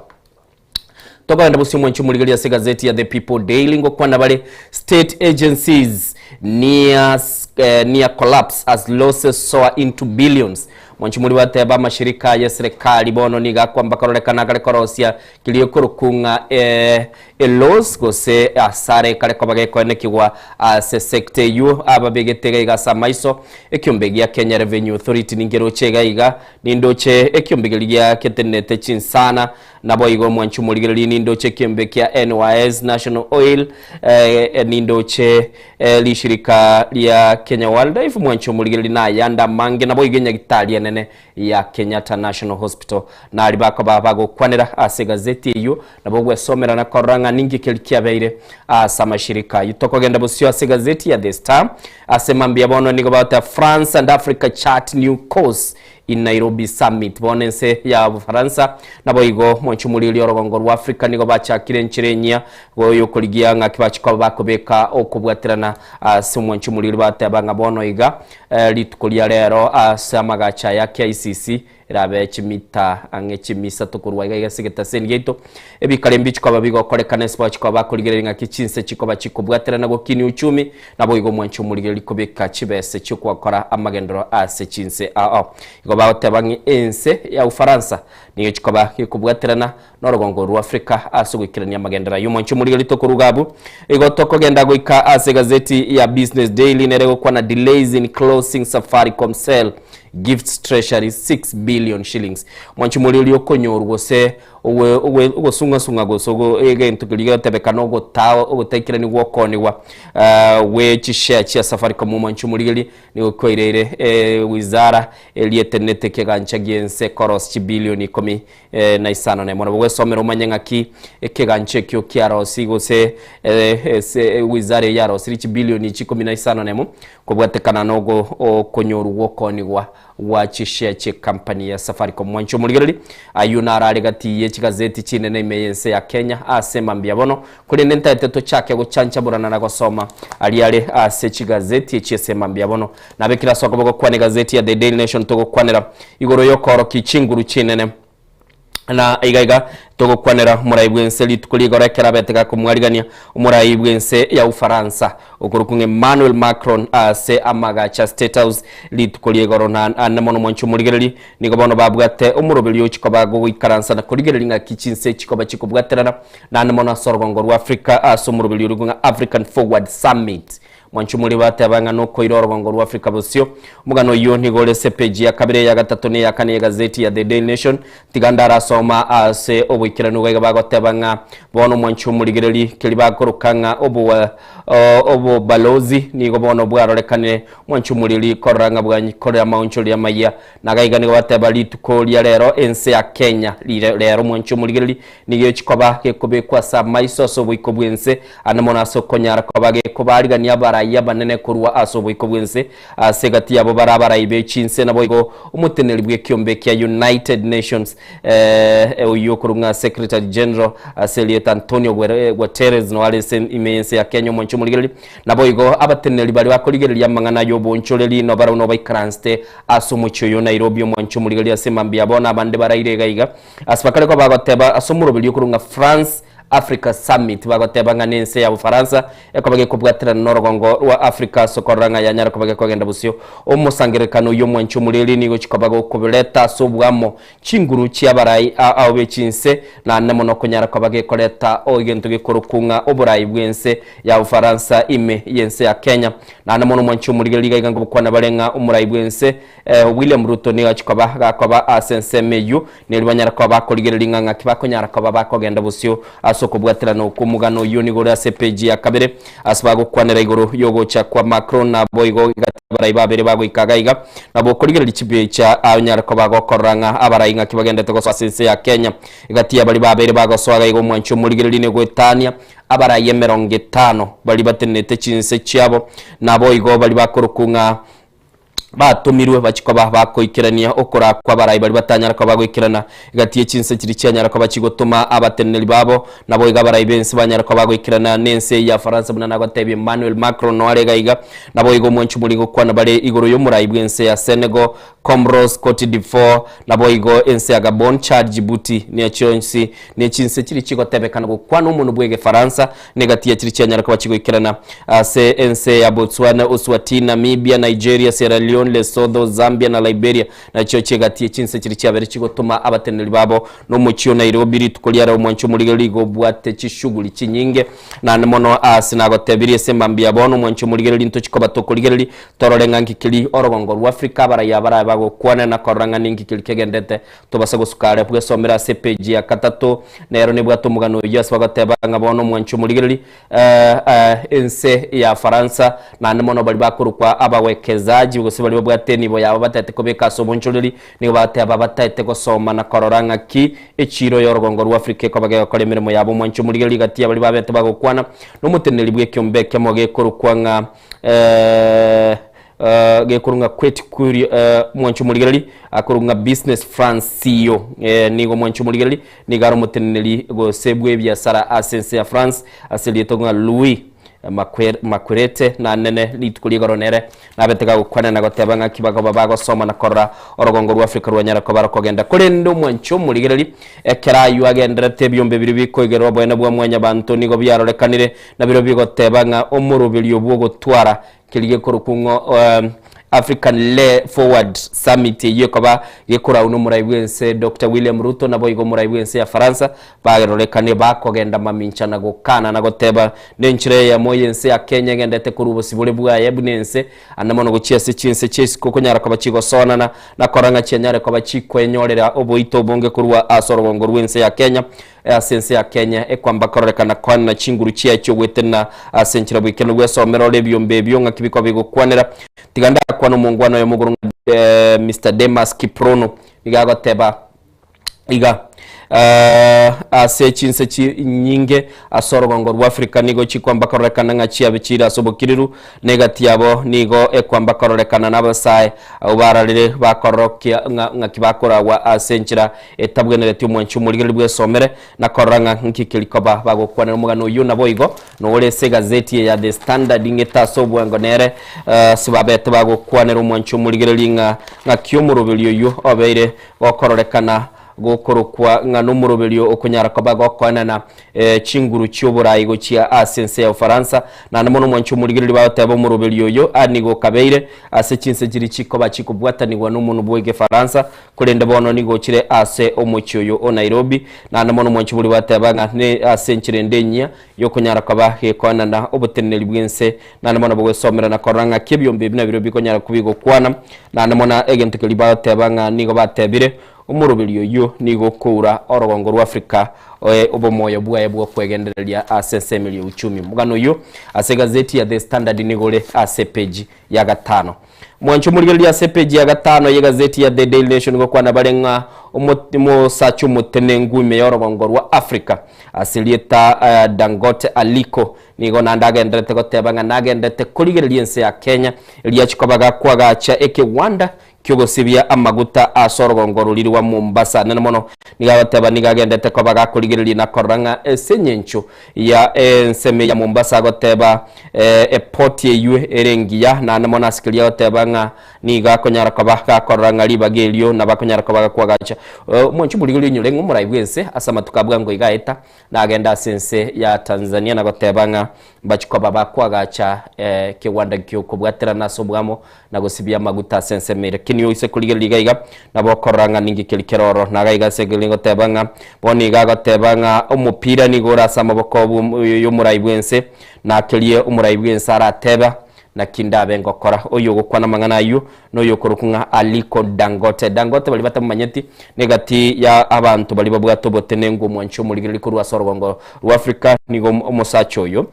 Tokogenda bosio mwanche omorigereria ase egazeti ya The People Daily ngokwana bare state agencies near, eh, near collapse as losses soar into billions. Mwanche omori bateba amashirika ya serikali bono nigo akwamba kororekana akare korosia keria ekorokwa ng'a eh, Eloss gose asare kare koba gekoenekigwa ase sector eywo ababegete iga iga ase amaiso ekiombe gia Kenya Revenue Authority ninkeroche iga iga nindoche ekiombe keria gia ketenenete chinsana naboigo mwanchi omorigereria nindoche ekiombe kia NYS National Oil eh, nindoche eh, rishirika ria Kenya Wildlife mwanchi omorigereria na ayande amange naboigo enyagitari enene ya Kenyatta National Hospital. Nari bakoba bagokwanera ase egazeti eyio, nabo ogwesomera na korora ng'a ninki keria kiabeire ase amashirika ayio. Tokogenda bosio ase egazeti ya The Star, ase mambia bono nigo bagoteba France and Africa chart new course in Nairobi summit. Bono ense ya Ufaransa naboigo mwanche omoriri orogongo rwa Africa nigo bachakire enchera enyia yokorigia ng'aki bachia koba bakobeka okobwaterana ase omwanche omoriri bateba ng'a bono iga Rituko ria rero ase amagacho aya KICC erabe chimita ang'e chimisato korwa iga iga ase egetaseni giaito. Ebikare mbichi koba bigokorekana ase bachi koba bakorigereria ng'aki chinse chikoba chikobwaterana gokinia uchumi, naboigo omwanchi omorigereria kobeka chibese chi'okwakora amagenderero ase chinse ao. Igo bagoteba ng'a ense ya Ufaransa nigo chikoba gekobwaterana Norogongo rwa Africa ase ogoikerania amagenderero ayio omwancho omorigereria tokoruga abwo. Igo tokogenda goika ase egazeti ya Business Daily nere egokwana delays in closing Safaricom sale gifts treasury 6 billion shillings. Omwancho omorigereria okonyorwa gose ogosung'asung'a gose egento keria gegotebekana ogotaa ogotaikerania gwokoonigwa gwe chishare chia Safaricom omwancho omorigereria Nigo kwaireire wizara eria etenenete ekegancha gi'ense koros chibilioni ikomi na isano nemo. Nabo gwesomera omanye ng'aki ekegancha ekio kiarosi gose ase wizara eyio yarosirie chibilioni echi ikomi na isano nemo kobwatekana na okonyorwa gwokoonigwa gwa chishare chie company ya Safaricom. Mwanche omorigereria, ayio naro are gati ye chigazeti chinene ime y'ense ya Kenya ase mambia bono. Korende ntaete tochake gochanchaborana na gosoma aria are ase chigazeti echi ase mambia bono. Nabekire ase okoboko kwane egazeti ya The Daily Nation togokwanera igoro y'okoorokia chinguru chinene. Na iga iga togokwanera omorai bw'ense rituko rigoro ekero abete gakomwarigania omorai bw'ense ya Ufaransa okorokwa ng'a Emmanuel Macron ase amagacha State House rituko ri'igoro na ande mono mwanche omorigereri nigo bono babwate omoroberio ochi koba gogoikaransa na korigereria ng'aki chinse chikoba chikobwaterana naende mono ase orogongo rwa Africa ase omoroberio orikwe ng'a African Forward Summit. Mwanchumuri bateba ng'a nokoira orogongo rwa Africa bosio. Omogano oyio nigo ore ase epeji ya kabere, eya gatato na eya kane y'egazeti ya The Daily Nation. Tiga ndarasoma ase oboikeranu iga iga bagoteba ng'a bono omwanchi omorigereri keri bakoroka ng'a oboa obobalozi nigo bono bwarorekanire omwanchi omoriri korora ng'a bwanyikorire amaonchoreria amayia. Naga iga nigo bateba rituko ria rero ense ya Kenya rire rero omwanchi omorigereri nigo echi koba gekobekwa ase amaiso ase oboiko bw'ense ande mono ase okonyara koba gekobaarigania abarai abanene korwa ase oboiko bw'ense Ase egati yabo bare abarai be chinse, naboigo omoteneneri bw'ekiombe kia United Nations, oyio okorwa ng'a Secretary General ase erieta Antonio Guterres noo are ase ime y'ense ya Kenya omwanche omorigereria. Naboigo abateneneri baria bakorigereria amang'ana y'oboonchoreri noo barabwo noo baikaransete ase omochie oyo o Nairobi omwanche omorigereria ase mambia yabo na abande baraire iga iga ase bakare koba bagoteba ase omoroberio okorwa ng'a France Africa Summit bagoteba ng'a nense ya Bofaransa ekoba gekobwaterana norogongo rwa Africa ase okorora ng'a yanyara koba gekogenda bosio. Omosangererekano oyio omwanchi omoreri nigo chikoba gokobereta ase oboamo chinguru chi'abarai ao be chinse naende mono konyara koba gekoreta egento gekorokwo ng'a oborai bw'ense ya Bofaransa ime y'ense ya Kenya. Naende mono omwanchi omorigereria iga iga nkobokwana bare ng'a omorai bw'ense William Ruto nigo achia koba gakoba ase ensemo eyio, nerio banyare koba bakorigereria ng'a ng'aki bakonyara koba bakogenda bosio ase okobwaterana okwo. Omogano oyio nigo ore ase epeji ya kabere ase bagokwanera igoro y'ogocha kwa Macron naboigo gati y'abarai babere bagoika iga iga. Nabo okorigereria chibicha onyare koba gokorora ng'a abarai ng'aki bagendete gosoa ase ense ya Kenya. Egati y'abaria babere bagosoa iga iga omwanchi omorigereria negoetania abarai emerongo etano baria batenenete chinse chiabo naboigo baria bakorokwa ng'a batomirwe bachie koba bakoikerania okoraa kw'abarai baria batanyara koba bagoikerana egati ye chinse chiria chianyara koba chigotoma abateneneri babo, naboigo abarai b'ense banyara koba bagoikerana n'ense eyio ya Faransa buna nagotebia Emmanuel Macron noare iga iga. Naboigo omwanchi omoriri gokwana bare igoro y'omorai bw'ense ya Senegal, Comoros, Cote d'Ivoire, naboigo ense ya Gabon, Chad, Djibouti, ne chionsi ne chinse chiria chigotebekana gokwana omonwa bw'Egefaransa, Negati ya chiria chianyara koba chigoikerana ase ense ya Botswana, Eswatini, Namibia, Nigeria, Sierra Leone, Lesotho, Zambia na Liberia nachio chiegati ye chinse chiria chiabere chigotoma abateneneri babo nomochie o Nairobi rituko riare omwancho omorigereria igo obwate chishughuli chinyinge naende mono ase nagotebirie ase mambia bono omwancho omorigereria ntochi koba tokorigereria torore ng'a nki keri orogongo rwa Africa abaraiyo abarabe bagokwana na korora ng'a ninki keri kegendete Tobasa gosuka are bwesomera ase epeji ya gatato, nero nebwate omogano oyio ase bagoteba ng'a bono omwanchi omorigereri ense ya Faransa, naende mono baria bakorokwa abawekezaji gose baria babwate enibo yabo bataete kobeka ase obonchoreri, nigo bagoteba bataete gosoma na korora ng'aki echiiro y'orogongo rwa Afrika ekoba gegokora emeremo yabo. Omwanchi omorigereri gati ya baria babete bagokwana nomoteneneri bw'ekiombe ekemo gekorokwa ng'a Gekorwa ng'a Kweti Kuria omwancho omorigereri, akorwa ng'a Business France CEO. Nigo omwancho omorigereri nigo are omoteneneri gose bw'ebiasara ase ense ya France ase erieta ng'a Louis Maquerete nanene rituko rigoro nere nabete gagokwana na goteba ng'aki bakoba bagosoma na korora orogongo rwa Africa rwanyara koba rokogenda. Korende omwancho omorigereri ekero aywo agenderete ebiombe biria bikoigerera oboene bwa mwanyabanto nigo biarorekanire nabirobio bigoteba ng'a omoroberio bw'ogotwara Keria gekorokwa ng'a African Le Forward Summit eyio ekoba gekorau nomorai bw'ense Doctor William Ruto naboigo omorai bw'ense ya Faransa barorekane bakogenda mamincha na gokana na goteba nenchera eyemo y'ense ya Kenya egendete korwa obosibore bwaye buna ense ande mono gochia ase chinse chia isiko konyara koba chigosoanana na korora ng'a chianyare koba chikwenyorera oboito obonge korwa ase orogongo rw'ense ya Kenya. Ase ense ya Kenya ekwamba kororekana kwane na chinguru chiaye chi'ogwetenena ase enchera bw'ekeene gwesomera ore ebiombe ebio ng'aki bikoba bigokwanera. Tiga ndakwane omongwana oyomo igoro ng'a Mister Demas Kiprono nigo agoteba iga ase chinse chinyinge ase orogongo rwa Africa nigo chikwamba kororekana ng'a chiabe chire ase obokiriru na egati yabo nigo ekwamba kororekana n'abasae abwo bararire bakororokia ng'a ng'aki bakoragwa ase enchera Etabwenereti omwanchi omorigereria bwesomere na korora ng'a nki keri koba bagokwanera omogano oyio. Naboigo nore ase egazeti eye ya The Standard ng'ete ase obwango nere ase babete bagokwanera omwanchi omorigereria ng'a ng'aki omoroberi oyio obeire gokororekana. gokorokwa ng'a nomoroberio okonyara koba gokoenana chinguru chi'oborai gochia ase ense ya Ufaransa. Naende mono omwanchi omorigereria bagoteba omoroberio oyo nigo okabeire ase chinse chiria chikoba chikobwatanigwa nomonwa bw'Egefaransa, korende bono nigo ochire ase omochie oyo o Nairobi. Naende mono omwanchi boria bateba ng'a ne ase enchera ende enyia y'okonyara koba gekoenana oboteneneri bw'ense, naende mono bogwesomera na korora ng'aki ebiombe ebi nabirobio bikonyara kobigokwana. Naende mono egento keria bagoteba ng'a nigo batebire, Omoroberio oyio nigo okoura orogongo rwa Afrika oe obomoyo bwaye bw'okwegendereria ase ensemo eria y'uchumi. Omogano oyio ase egazeti ya The Standard nigo ore ase epeji ya gatano. Mwanche omorigereria ase epeji ya gatano y'egazeti ya The Daily Nation gokwana bare ng'a omosacha omotenengu ime y'orogongo rwa Afrika ase erieta Dangote Aliko nigo naende agendererete goteba ng'a nagendererete korigereria ense ya Kenya eria achia koba gakoagacha ekegwanda ki'ogosibia amaguta ase orogongo roria rwa Mombasa. Nene mono nigo agoteba nigo agendete koba gakorigereria na korora ng'a ase engencho ya ensemo ya Mombasa agoteba epoti eywo ere engiya naende mono ase keria agoteba ng'a nigo akonyara koba gakorora ng'a ribaga erio nabo akonyara koba gakoagacha. Omonche omorigereria onyore ng'a omorai bw'ense ase amatuko a bwango iga aeta nagende ase ense ya Tanzania na goteba ng'a mbachie koba bakoagacha ekegwanda gi'okobwaterana ase obwamo na gosibia amaguta ase ensemo ere. Lakini oise korigereria iga iga, nabo okorora ng'a ninki keria kere ororo. Na iga iga ase ekero nigoteba ng'a bono iga agoteba ng'a omopira nigo ore ase amaboko y'omorai bw'ense, na keria omorai bw'ense arateba, naki ndabe ngokora. Oyo ogokwana amang'ana ayio noyo okorokwa ng'a Aliko Dangote. Dangote baria batamomanyeti, negati ya abanto baria babwate obotenenku omwanchi omorigereria korwa ase orogongo rwa Africa, nigo omosacha oyo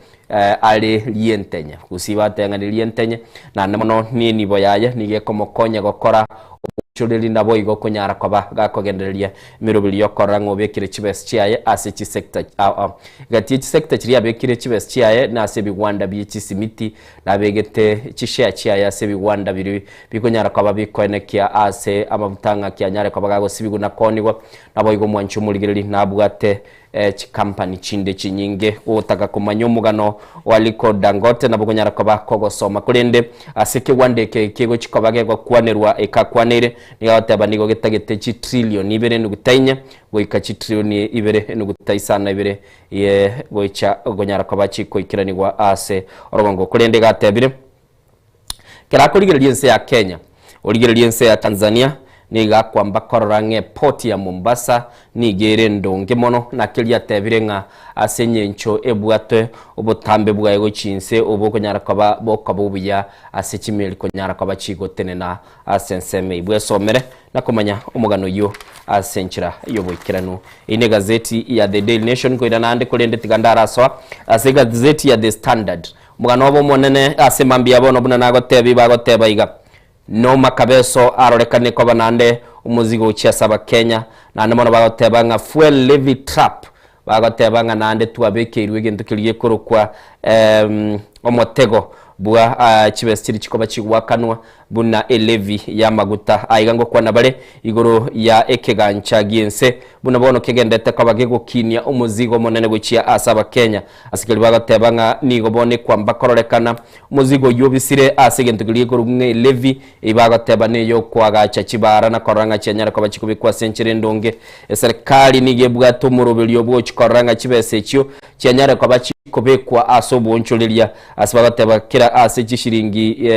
Are rientenye, gose bateba ng'a nerientenye, naende mono nenibo yaye nigo ekomokonya gokora obochoreri naboigo konyara koba gakogendereria emeroberi y'okorora ng'a obekire chibesa chiaye ase chisector ao ao. Gati ye chisector chiria abekire chibesa chiaye nase ebigwanda bie chisimiti, nabegete chishare chiaye ase ebigwanda biria bikonyara koba bikoenekia ase amafuta ng'a kianyare koba gagosibigwa na koonigwa, naboigo omwanchi omorigereri nabwate chikampani chinde chinyinge. Gotaka komanya omogano o Aliko Dangote nabo okonyara koba kogosoma. Korende ase ekegwanda eke kegochi koba gegokwanerwa ekakwaneire, nigo agoteba nigo getagete chitrillion ibere enuguta inye goika chitrillion ibere enuguta isano na ibere ye goicha konyara koba chikoikeranigwa ase orogongo. Korende gatebire. Ekero akorigereria ense ya Kenya, origererie ense ya Tanzania, nigo akwamba korora ng'a eport ya Mombasa nigo ere endonge mono, na keria atebire ng'a ase engencho ebwate obotambe bwaye gochia inse obo okonyara koba bokoba obuya ase chimeli konyara koba chigotenena ase ensemo eyio. Bwesomere na komanya omogano oyio ase enchera y'oboikeranu. Eyio negazeti ya The Daily Nation nkoira naende korende tiga ndarasoa ase egazeti ya The Standard. Omogano obo omonene ase mambia bono buna nagotebi bagoteba iga, Nomakabeso arorekane koba naende omozigo gochia ase abakenya, naende mono bagoteba ng'a fuel levy trap, bagoteba ng'a naende twabekeirwe egento keria gekorokwa omotego bwa chibesa chiria chikoba chigoakanwa buna elevy y'amaguta. Aiga ngokwana bare igoro ya ekegancha gi'ense buna bono kegenderete koba gegokinia omozigo omonene gochia ase abakenya. Asikari bagoteba ng'a nigo bono ekwamba kororekana omozigo oyio obisire ase egento keria gekorokwa ng'a elevy, eyio bagoteba neyokoagacha chibaara na korora ng'a chianyare koba chikobekwa ase enchera endonge. Eserekari nigo ebwate omoroberio bw'ogochia korora ng'a chibesa echio chianyare koba chikobekwa ase oboonchoreria ase bagoteba kera ase chishiringi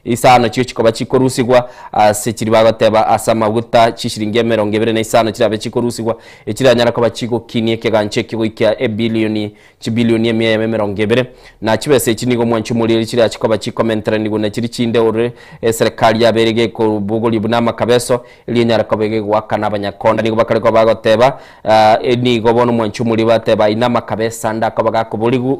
isano chio chikoba chikorusigwa ase chiria bagoteba ase amaguta chishiringi emerongo ebere na isano chirabe chikorusigwa, echiranyare koba chigokinia ekegancha ekio goika ebilioni chibilioni emia eyemo emerongo ebere. Na chibesa echi nigo omwanchi omorieri chirache koba chikomenteranigwa na chiria chinde ore eserekari yabeire gekobogoria buna amakabeso, erio enyare koba egegoakana abanyakonda. Nigo bakare koba bagoteba nigo bono omwanchi omorieri bateba ayio namakabeso ande akoba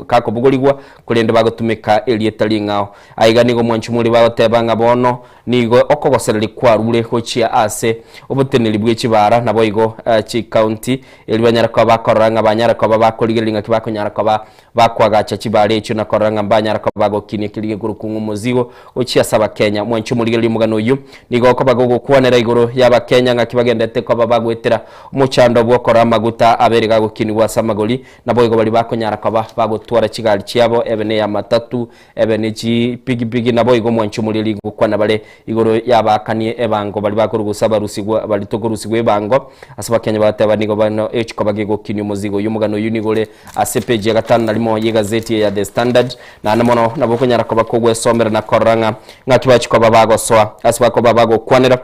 gakobogorigwa korende bagotumeka erieta ring'ao. Aiga nigo omwanchi omorieri bagoteba ng'a bono nigo okogosereria kwarure gochia ase oboteneneri bwe chibara naboigo chikaunti erio banyare koba bakorora ng'a banyare koba bakorigereria ng'aki bakonyara koba bakoagacha chibara echio na korora ng'a mbanyare koba bagokinia keria gekorokwa ng'a omozigo gochia ase Abakenya. Mwanche omorigereria omogano oyio nigo okoba gogokwanera igoro y'Abakenya ng'aki bagenderete koba bagoetera omochando bw'okorora amaguta abere gagokinigwa ase amagori naboigo baria bakonyara koba bagotwara chigari chiabo ebe neya matatu ebe ne chipigipigi naboigo mwanche omorigereria igoro. Gokwana bare igoro y'abaakanie ebango baria bakorugusa abarusigwa baria tokorusigwa ebango ase abakenya bagateba nigo bano echikoba gegokinia omozigo oyio. Omogano oyio nigo ore ase epeji ya gatano na rimo y'egazeti eye ya The Standard naende mono nabo okonyara koba kogwesomera na korora ng'a ng'aki bachikoba bagosoa ase bakoba bagokwanera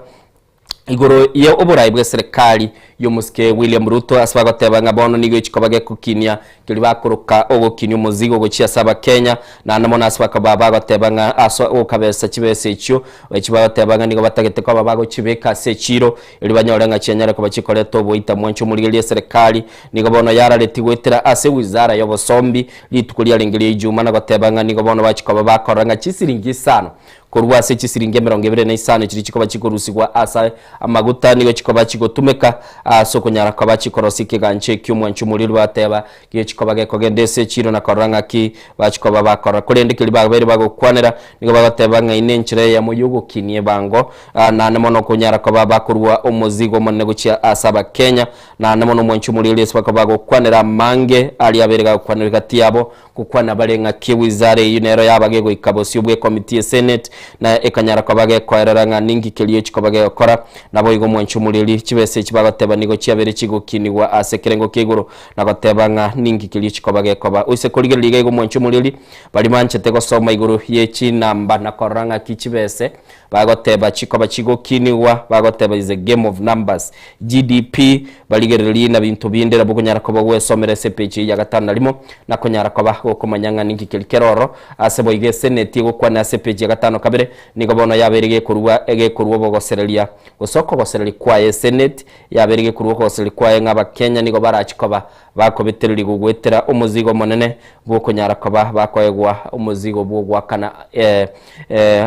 igoro ye oborai bw'eserekari y'omosike William Ruto ase bagoteba ng'a bono nigo echikoba gekokinia keria bakoroka ogokinia omozigo gochia ase abakenya naende mono ase bakoba bagoteba ng'a ase okabesa chibesa echio echi bagoteba ng'a nigo batagete koba bagochibeka ase echiro erio banyore ng'a chianyare koba chikoreta oboita mwanche omorigereria eserekari nigo bono yarareti goetera ase wizara y'obosombi rituko riarenge ria ijuma na goteba ng'a nigo bono bachikoba bakorora ng'a chisiringi isano Korwa ase chisiringi emerongo ebere na isano chiria chikoba chikorusigwa ase amaguta nigo chikoba chigotumeka ase okonyara koba chikorosia ekegancha ekio omwanchi omoriri bateba gechikoba gekogenda ase echiiro na korora ng'aki bachikoba bakora. Korende keria babeire bagokwanera nigo bagoteba ng'a ine enchera eyemo y'ogokinia ebango naende mono okonyara koba bakorua omozigo omonene gochia ase abakenya naende mono omwanchi omoriri ase bakoba bagokwanera amange aria abeire gagokwanerwa gati yabo Gokwana bare ng'aki ewizara eyio nero yaba gegoika bosio bw'ekomiti y'eseneti, na ekanyara koba gekoerera ng'a ninki keria echikoba gegokora. Naboigo omwanchi omoreri, chibesa echi bagoteba nigo chiabeire chigokinigwa ase ekerengo kia igoro, na goteba ng'a ninki keria chikoba gekoba. Oise korigereria iga igo omwanchi omoreri, baria banchete gosoma igoro ye chinamba na korora ng'aki chibese Bagoteba chikoba chigokinigwa, bagoteba is a game of numbers. GDP, barigererie na binto binde nabo okonyara koba gwesomera ase epeji eye ya gatano na rimo, na konyara koba gokomanya ng'a ninki keria kere ororo. Ase boigo eseneti egokwana ase epeji ya gatano kabere, nigo bono yabeire gekorua egekorua obogosereria gose okogosereria kwaye eseneti, yabeire gekorua okogosereria kwaye ng'a abakenya nigo barachi koba Bakobetererigwa goetera omozigo omonene bw'okonyara koba bakoegwa omozigo bw'ogoakana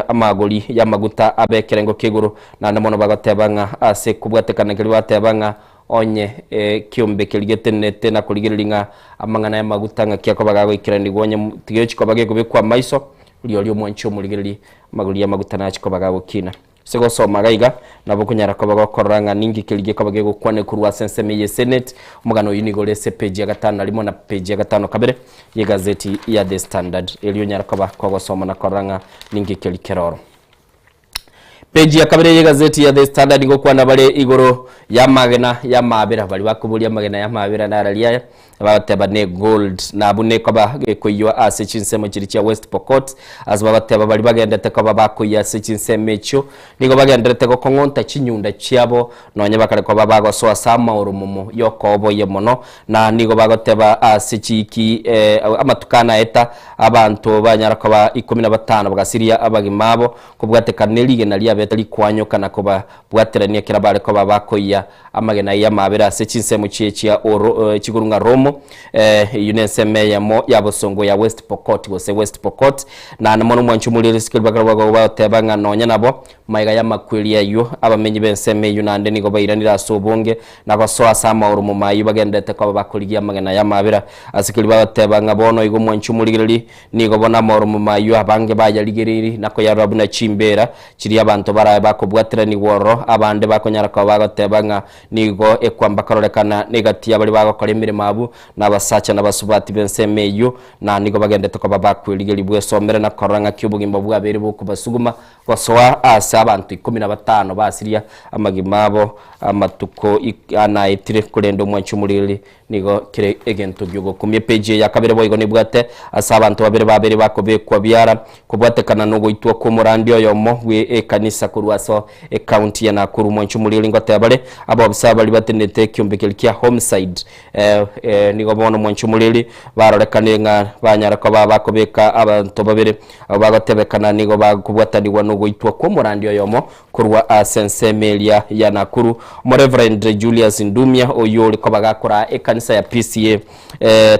amagori y'amaguta abe ekerengo kia igoro. Naende mono bagoteba ng'a ase kobwatekana keria bateba ng'a onye ekiombe keria getenenete na korigereria ng'a amang'ana y'amaguta ng'aki akoba gagoikeranigwa onye tigechi koba gekobekwa amaiso, rirorio omwanchi omorigereria amagori y'amaguta nachi koba gagokina. Ase gosoma iga iga, nabo okonyara koba gokorora ng'a ninki keria gekoba gegokwanwa korwa ase ensemo eye y'eseneti. Omogano oyio nigo ore ase epeji ya gatano na rimo na peji ya gatano kabere y'egazeti ya The Standard. Erio onyare koba kogosoma na korora ng'a ninki keria kere oro. Peji ya kabere y'egazeti ya The Standard nigo okwana bare igoro y'amagena y'amaabera. Baria bakoboria amagena y'amaabera nararia aya, Bagoteba ne gold, na abwo nekoba gekoiywa ase chinsemo chiria chia West Pokot, ase bagoteba baria bagendete koba bakoiywa ase chinsemo echio, nigo bagenderete gokong'onta chinyunda chiabo, nonya bakare koba bagosoa ase amaoromomo y'okooboyia mono, na nigo bagoteba ase chiiki amatuko anaeta, abanto banyara koba ikomi na batano bagasiria abagima abo, kobwatekana ne rigena riabete rikwanyoka na kobabwaterania ekero bare koba bakoiyia Amagena y'amaabera ase chinsemo chie chia oro chiguru ng'a Romo, eyio nensemo eyemo ya bosongo ya West Pokot gose West Pokot. Naende mono omwancho omoria risiko ribakarabwo bagoteba ng'a nonya nabo maiga y'amakweri ayio abamenyi b'ensemo eyio naende nigo bairanire ase obonge na gosoa ase amaoromo mayio bagenderete koba bakorigia amagena y'amaabera. Ase keria bagoteba ng'a bono igo omwancho omorigereria Nigo bono amaoromo ayio abange bayarigereiri na koyarora buna chimbeera chiria abanto barabe bakobwateranigwa ororo, abande bakonyara koba bagoteba ng'a nigo ekwamba kororekana negati ya baria bagokora emeremo abwo, na abasacha na abasubati b'ensemo eyio, na nigo bagendete koba bakwerigeria bwesomere na korora ng'aki obogima bwabeire bokobasuguma Gosoa aase abanto ikomi na batano basiria amagima abo amatuko anaetire, korende omwanchi omoriri nigo kere egento gi'ogokumia. Epeji eye ya kabere boigo nebwate ase abanto babere babere bakobekwa biara kobwatekana nogoitwa kw'omorandi oyomo bwe ekanisa korwa ase ecounty ya Nakuru. Omwanchi omoriri ngoteba bare abobisa baria batenenete ekiombe keria kia homicide nigo bono omwanchi omoriri barorekanire ng'a banyara koba bakobeka abanto babere Abwo bagotebekana nigo bakobwatanigwa nogoitwa kw'omorandi oyomo korwa ase ensemo eria ya Nakuru, Omoreverend Julius Ndumia, oyio ore koba gakoraa ekanisa ya PCEA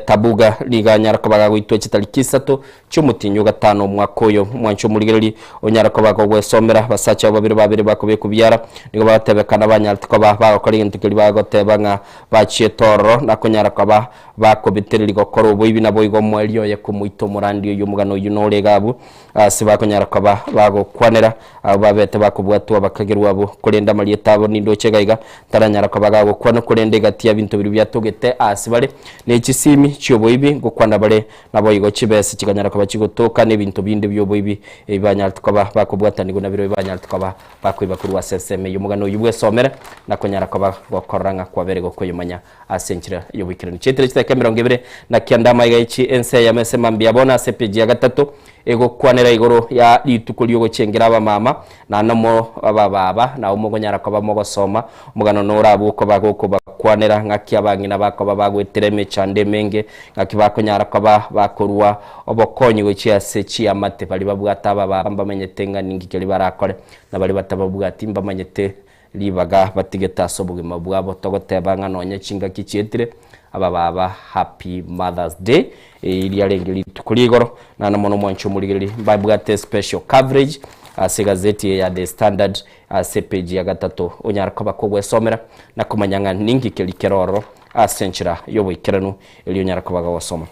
Tabuga, nigo anyara koba gagoitwa chitariki isato chi'omotienyi o gatano omwaka oyo. Omwancho omorigereria onyara koba gogwesomera abasacha abo babere babere bakobekwa biara, nigo bagotebekana banyarete koba bagokora egento keria bagoteba ng'a bachiete ororo na konyara koba. bakobetereria gokora oboibi, naboigo omoerio oye komoita omorandi oyio. Omogano oyio nore iga abwo ase bakonyara koba bagokwanera abwo babete bakobwatwa bakagerwa abwo, korende amarieta abo nindoche iga iga taranyara koba gagokwanwa, korende egati y'ebinto biria biatogete aase bare ne chisimi chi'oboibi ngokwana bare Naboigo chibesa chikanyara koba chigotoka, na ebinto binde bi'oboibi ebi banyarete koba bakobwatanigwa nabirobio banyarete koba bakoiba korwa ase ensemo eyio. Omogano oyio bwesomere na konyara koba gokorora ng'a kwabere gokoyomanya ase enchera y'oboikeranu. Chietire chidakika 29 amaiga echi ense eyemo ase mambia bono ase epeji ya gatato egokwanera igoro ya rituko riogochengera abamama Naende mo abababa, nabo mokonyara koba mogosoma omogano norabwo okoba gokobakwanera ng'aki abang'ina bakoba bagoetera emechando emenge, ng'aki bakonyara koba bakorua obokonyi gochia ase chiamate. Baria babwate abababa mbamanyete ng'a ninki keria barakore, na baria batababwati mbamanyete ribaga batigete ase obogima bwabo. Togoteba ng'a nonya chingaki chietire, abababa Happy Mother's Day, Eri riarenge rituko rigoro, naende mono omwanchi omorigereria mbabwate special coverage ase egazeti eye ya The Standard ase epage ya gatato onyare koba kogwesomera na komanya ng'a ninki keria kere ororo ase enchera y'oboikeranu erio onyare koba gogosoma.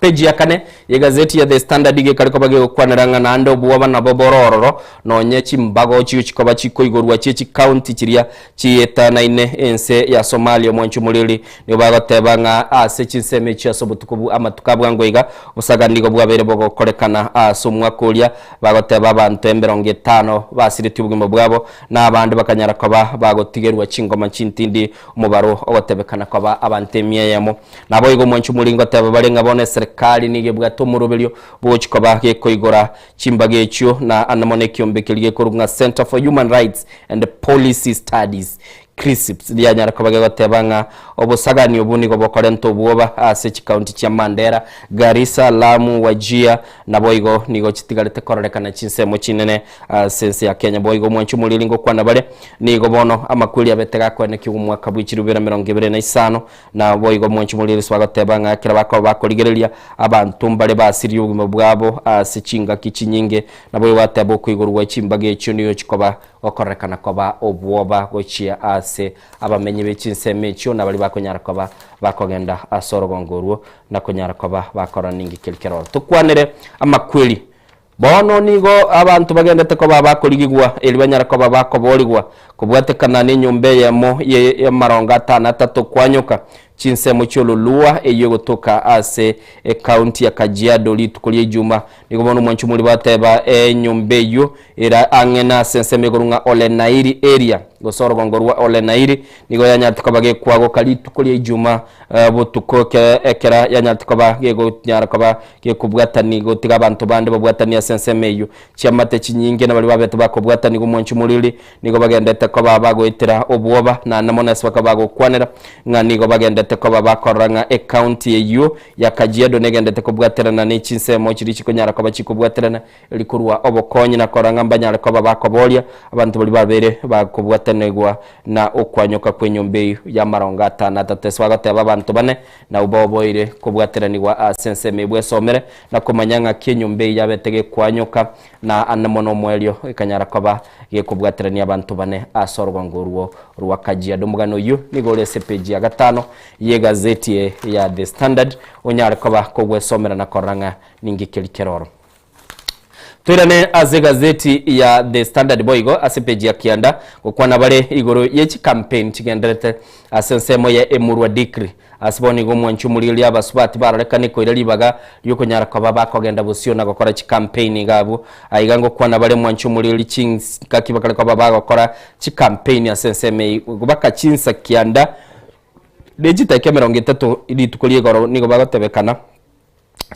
Page ya kane y'egazeti ya The Standard iga ekare koba gegokwanera ng'a naende obwoba nabo bore ororo nonye chimbago chigochi koba chikoigorwa chie chicounty chiria Chietanaine ense ya Somalia omwanchi omoriri, nigo bagoteba ng'a ase chinsemo echio ase obotuko bwa amatuko a bwango iga, obosaga nigo bwabeire bogokorekana ase omwaka oria, bagoteba abanto emerongo etano basiretie obogima bwabo, na abande bakanyara koba bagotigerwa chingoma chintindi, omobaro ogotebekana koba abanto emia eyemo. Naboigo omwanchi omoriri ngoteba bare ng'a bono eserekari nigo ebwate omoroberio bwogochi koba gekoigora Chimbaga echio na amo nekiombe keria gekorokwa ng'a Centre for Human Rights and Policy Studies, CRISPS, rianyara koba gegoteba ng'a obosagani obwo nigo bokorenta obwoba ase chikaunti chia Mandera, Garissa, Lamu, Wajir naboigo nigo chitigarete kororekana chinsemo chinene ase ense ya Kenya. Boigo omwanchi omoriri ngokwana bare nigo bono amakweri abete gakoenekiwa omwaka bwe chirubera 25 Na boigo mwanche omorieresi bagoteba ng'a ekero bakoba bakorigereria abanto mbare basirie obogima bwabo ase chingaki chinyinge, naboigo bateba okoigorwa gwe chimbaga echio nigo chikoba gokorerekana koba obwoba gochia ase abamenyi be chinsemo echio na baria bakonyara koba bakogenda ase orogongo orwo na konyara koba bakorora ninki keria keroro. Tokwanere amakweri. Bono nigo abanto bagendete koba abakorigigwa, erio banyare koba bakoboorigwa, kobwatekana nenyomba eyemo y'amarongo atan'atato kwanyoka chinsemo chi'Ololua eyio egotoka ase ecounty ya Kajiado rituko ria Ijuma. Nigo bono omwanchi omori bateba enyomba eyio ere ang'e nase ensemo igoro ng'a Olenairi area gose orogongo rwa Olenairi nigo yanyarete koba gekwagoka rituko ria Ijuma botuko ekera yanyarete koba gegonyara koba Gekobwatani gotiga abanto bande babwatanie ase ensemo eyio. Chiamate chinyinge na baria babete bakobwatanigwa omwancho omoriri nigo bagendete koba bagoetera obwoba, naende mono ase bakaba bagokwanera ng'a nigo bagendete koba bakorora ng'a ecounty eyio ya Kajiado negendete kobwaterana ne chinsemo chiria chikonyara koba chikobwaterana eri korwa obokonyi na korora ng'a mbanyare koba bakoboria abanto baria babere bakobwatanigwa na okwanyoka kw'enyomba eyio y'amarongo atan'atato ase bagoteba abanto bane Nabwo baoboire kobwateranigwa ase ensemo eye bwesomere, na komanya ng'aki enyomba eyio yabete gekwanyoka, na ande mono omoerio ekanyara koba gekobwaterania abanto bane ase orogongo orwo rwa Kajiado. Omogano oyio nigo ore ase epeji ya gatano y'egazeti eye ya The Standard, onyare koba kogwesomera na korora ng'a ninki keria kere oro. Toirane ase egazeti ya The Standard boigo ase epeji ya kianda gokwana bare igoro ye chicampaign chigenderete ase ensemo ya Emurua Dikri. Ase bono igo omwanchi omorigereria abasubati barorekane koira ribaga riokonyara koba bakogenda bosio na gokora chicampaign iga abwo. Aiga ngokwana bare mwanchi omorigereria chingaki bakare koba bagokora chicampaign ase ensemo eye baka chinsa kianda ne chidakika 30 rituko ria igoro nigo bagotebekana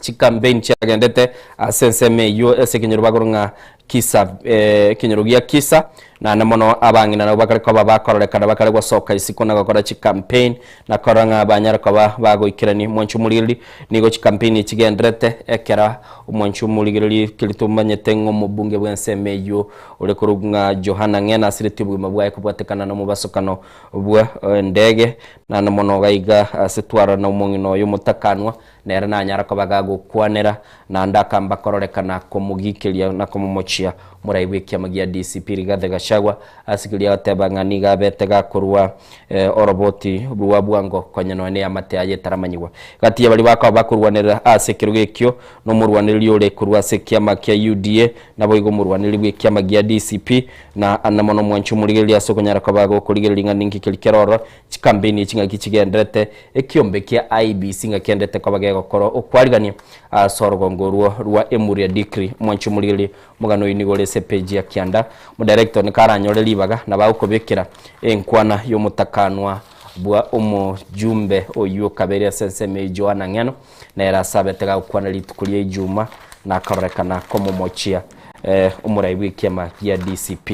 Chicampaign chiagendete ase ensemo eyio ase ekenyoro bakorwa ng'a Kisa ekenyoro gia Kisa, naende mono abang'ina nabo bakare koba bakororekana bakare gosoka isiko na gokora chicampaign na korora ng'a banyare koba bagoikerania omwancho omorigereria. Nigo chicampaign echi chigendererete ekero omwancho omorigereria keria tomanyete ng'a omobunge bw'ensemo eyio ore korokwa ng'a Johana Ng'ena asiretie obogima bwaye kobwatekana na omobasokano bwa endege naende mono iga iga ase twarora na omong'ina oyo omotakanwa Nere nanyara koba gagokwanera, naende akamba kororekana komogikeria na komomochia Omorai bw'ekiama gia DCP Rigathi Gachagua ase keria agoteba ng'a nigo abete gakorwa oroboti rwa bwango konya nonya neamate aye etaramanyigwa. Gati ya baria bakoba bakorwanerera ase ekerogo ekio nomorwanereri ore korwa ase ekiama kia UDA naboigo omorwanereri bw'ekiama gia DCP na ande mono omwanchi omorigereria ase okonyara koba gokorigereria ng'a ninki keria kere ororo chikampeni echi ng'aki chigendererete ekiombe kia IEBC ng'a kienderete koba gegokora okwarigania ase orogongo orwo rwa Emuria Dikri. Omwanchi omorigereria omogano oyio nigo ore ase epeji ya kianda. Omodirector nigo aranyore ribaga nabo agokobekera enkwana y'omotakanwa bwa omojumbe oyio kabere ase ensemo eye Joana Ng'eno nere asabete gagokwana rituko ria Ijuma na akarorekana komomochia omorai bw'ekiama gia DCP.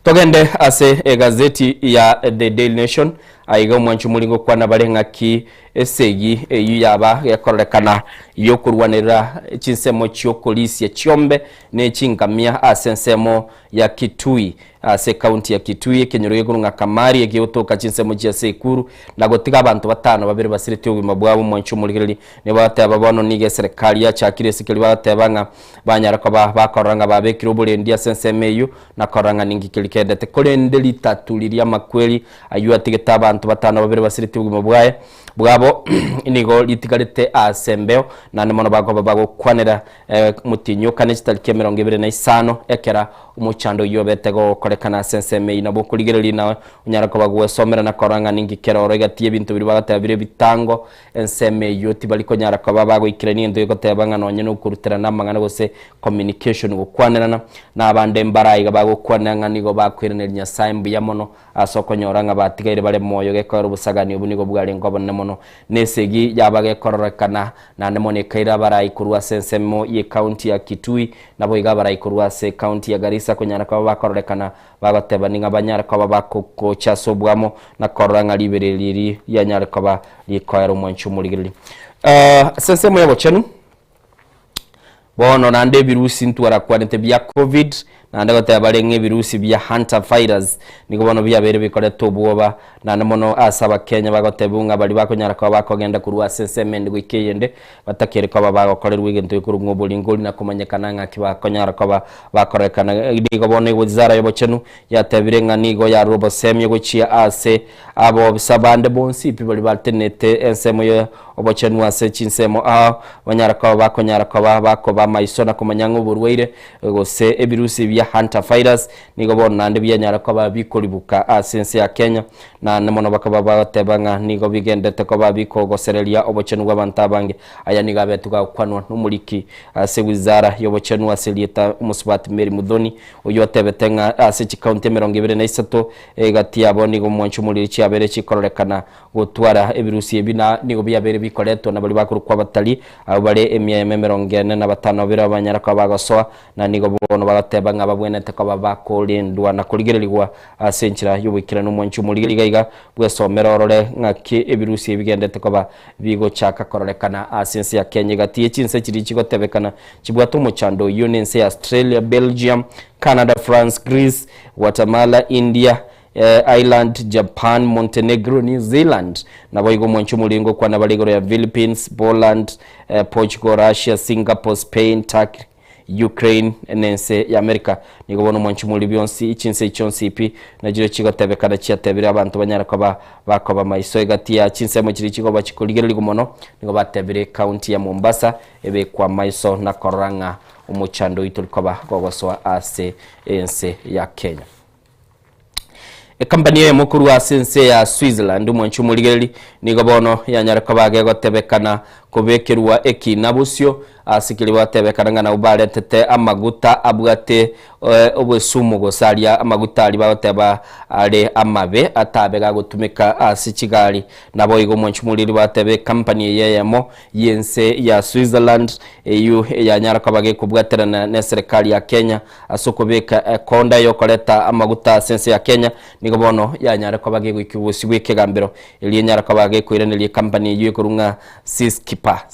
Togende ase egazeti ya The Daily Nation, aiga omwancho omori ngokwana bare ng'aki esegi eyio yaba gekororekana yokorwanerera chinsemo chiokorisia chiombe ne chingamia ase ensemo ya Kitui ase ekaunti ya Kitui ekenyoro gekorwa ng'a Kamari egegotoka chinsemo chia Sekuru na gotiga abanto batano babere basireti obogima bwabo omwancho omorigereri nigo bagoteba bono nigo eserekari yachakire ase keria bagoteba ng'a Banyare koba bakorora ng'a babekire oborendi ase ensemo eyio, na korora ng'a ninki keria kendete. Korende ritatu riria amakweri ayio atigete abanto batano babere basiretie obogima bwaye bwabo nigo ritigarete aase embeo, naende mono bakoba bagokwanera motienyi o kane chitariki 25 ekera omochando oyio obete gokorekana ase ensemo eyio. Nabo okorigereria nawe onyare koba gwesomera na korora ng'a ninki kere oro egati y'ebinto biria bagoteba bire ebitango Ensemo eyio tibari konyara koba bagoikerania egento gegoteba ng'a nonye nokoruterana amang'ana gose communication, gokwanerana, na abande mbare aiga bagokwanera ng'a nigo bakoiraneria Nyasae mbuya mono ase okonyora ng'a batigaire bare moyo gekoera obosagani obwo nigo bwarenge obonene mono. Na esegi yaba gekororekana naende mono ekaira abarai korwa ase ensemo ye county ya Kitui naboigo abarai korwa ase county ya Garissa konyara koba bakororekana Bagoteba ning'a banyare koba bakogocha ase oboamo, na korora ng'a ribereri eri rianyare koba rikoera omwancho omorigereria. Ase ensemo y'obochenu, bono naende ebirusi ntwarakwanete bia covid, naende goteba bare ng'a ebirusi bia hantavirus nigo bono biabeire bikoreta obwoba, naende mono ase abakenya bagotebigwa ng'a baria bakonyara koba bakogenda korwa ase ensemo ende goika eyende, Batakeri koba bagokorerwa egento gekorwa ng'a oboringori na komanyekana ng'aki bakonyara koba bakorekana. Nigo bono ewizara y'obochenu yatebire ng'a nigo yarure obosemia gochia ase abobisa bande bonsi pi baria batenenete ensemo ya obochenu ase chinsemo ao banyara koba bakonyara koba bakoba amaiso na komanya ng'a oborwaire gose ebirusi bia hantavirus nigo bono naende bianyara koba bikoribuka ase ense ya Kenya. Naende mono bakaba bagoteba ng'a nigo bigendete koba bikogosereria obochenu bw'abanto abange. Aya nigo abetwe gagokwanwa nomoriki ase wizara y'obochenu ase erieta Omosubati Mary Muthoni, oyio otebete ng'a ase chikaunti 23 egati yabo nigo omwancho omoriri chiabeire chikororekana gotwara ebirusi ebi na nigo biabeire bikoretwa na baria bakorokwa abatari abwo bare emiaemo 45 bire banyare koba bagosoa Na nigo bono bagateba ng'a babwenerete koba bakorendwa na korigererigwa ase enchera y'oboikeranu. Omwanchi omorigereria iga iga bwesomere orore ng'aki ebirusi ebi bigenderete koba bigochaka kororekana ase ense ya Kenya. Egati ye chinse chiria chigotebekana chibwate omochando oyio nense ya Australia, Belgium, Canada, France, Greece, Guatemala, India, Ireland, Japan, Montenegro, New Zealand, naboigo omwanchi omorigereria ngokwana bare igoro ya Philippines, Poland, Portugal, Russia, Singapore, Spain, Turkey, Ukraine na ense ya America. Nigo bono omwanchi omoriri bionsi, chinse echi chionsi pi nachio chigotebekana chiatebire abanto banyare koba bakoba maiso egati ya chinsemo chiria chigoba chikorigererigwa mono nigo batebire county ya Mombasa ebekwa maiso na korora ng'a omochando oyio tori koba gogosoa ase ense ya Kenya. Ekampani eyemo korwa ase ense ya Switzerland, omwanchi omorigereri, nigo bono yanyare koba gegotebekana kobekerwa ekina bosio ase keria bagotebekana ng'a nabwo baretete amaguta abwate obosumu gose aria amaguta aria bagoteba are amabe atabe gagotumeka ase chigari. Naboigo omwanchi omorigereri bagoteba ekampani eye eyemo y'ense ya Switzerland eyio eyanyara koba gekobwaterana neserekari ya Kenya Ase okobeka ekonda y'okoreta amaguta ase ense ya Kenya, nigo bono yanyare koba gegoikia obosio bw'ekegambero, erio enyare koba gekoiraneria ekampani eyio ekorwa ng'a Siskip. Tipa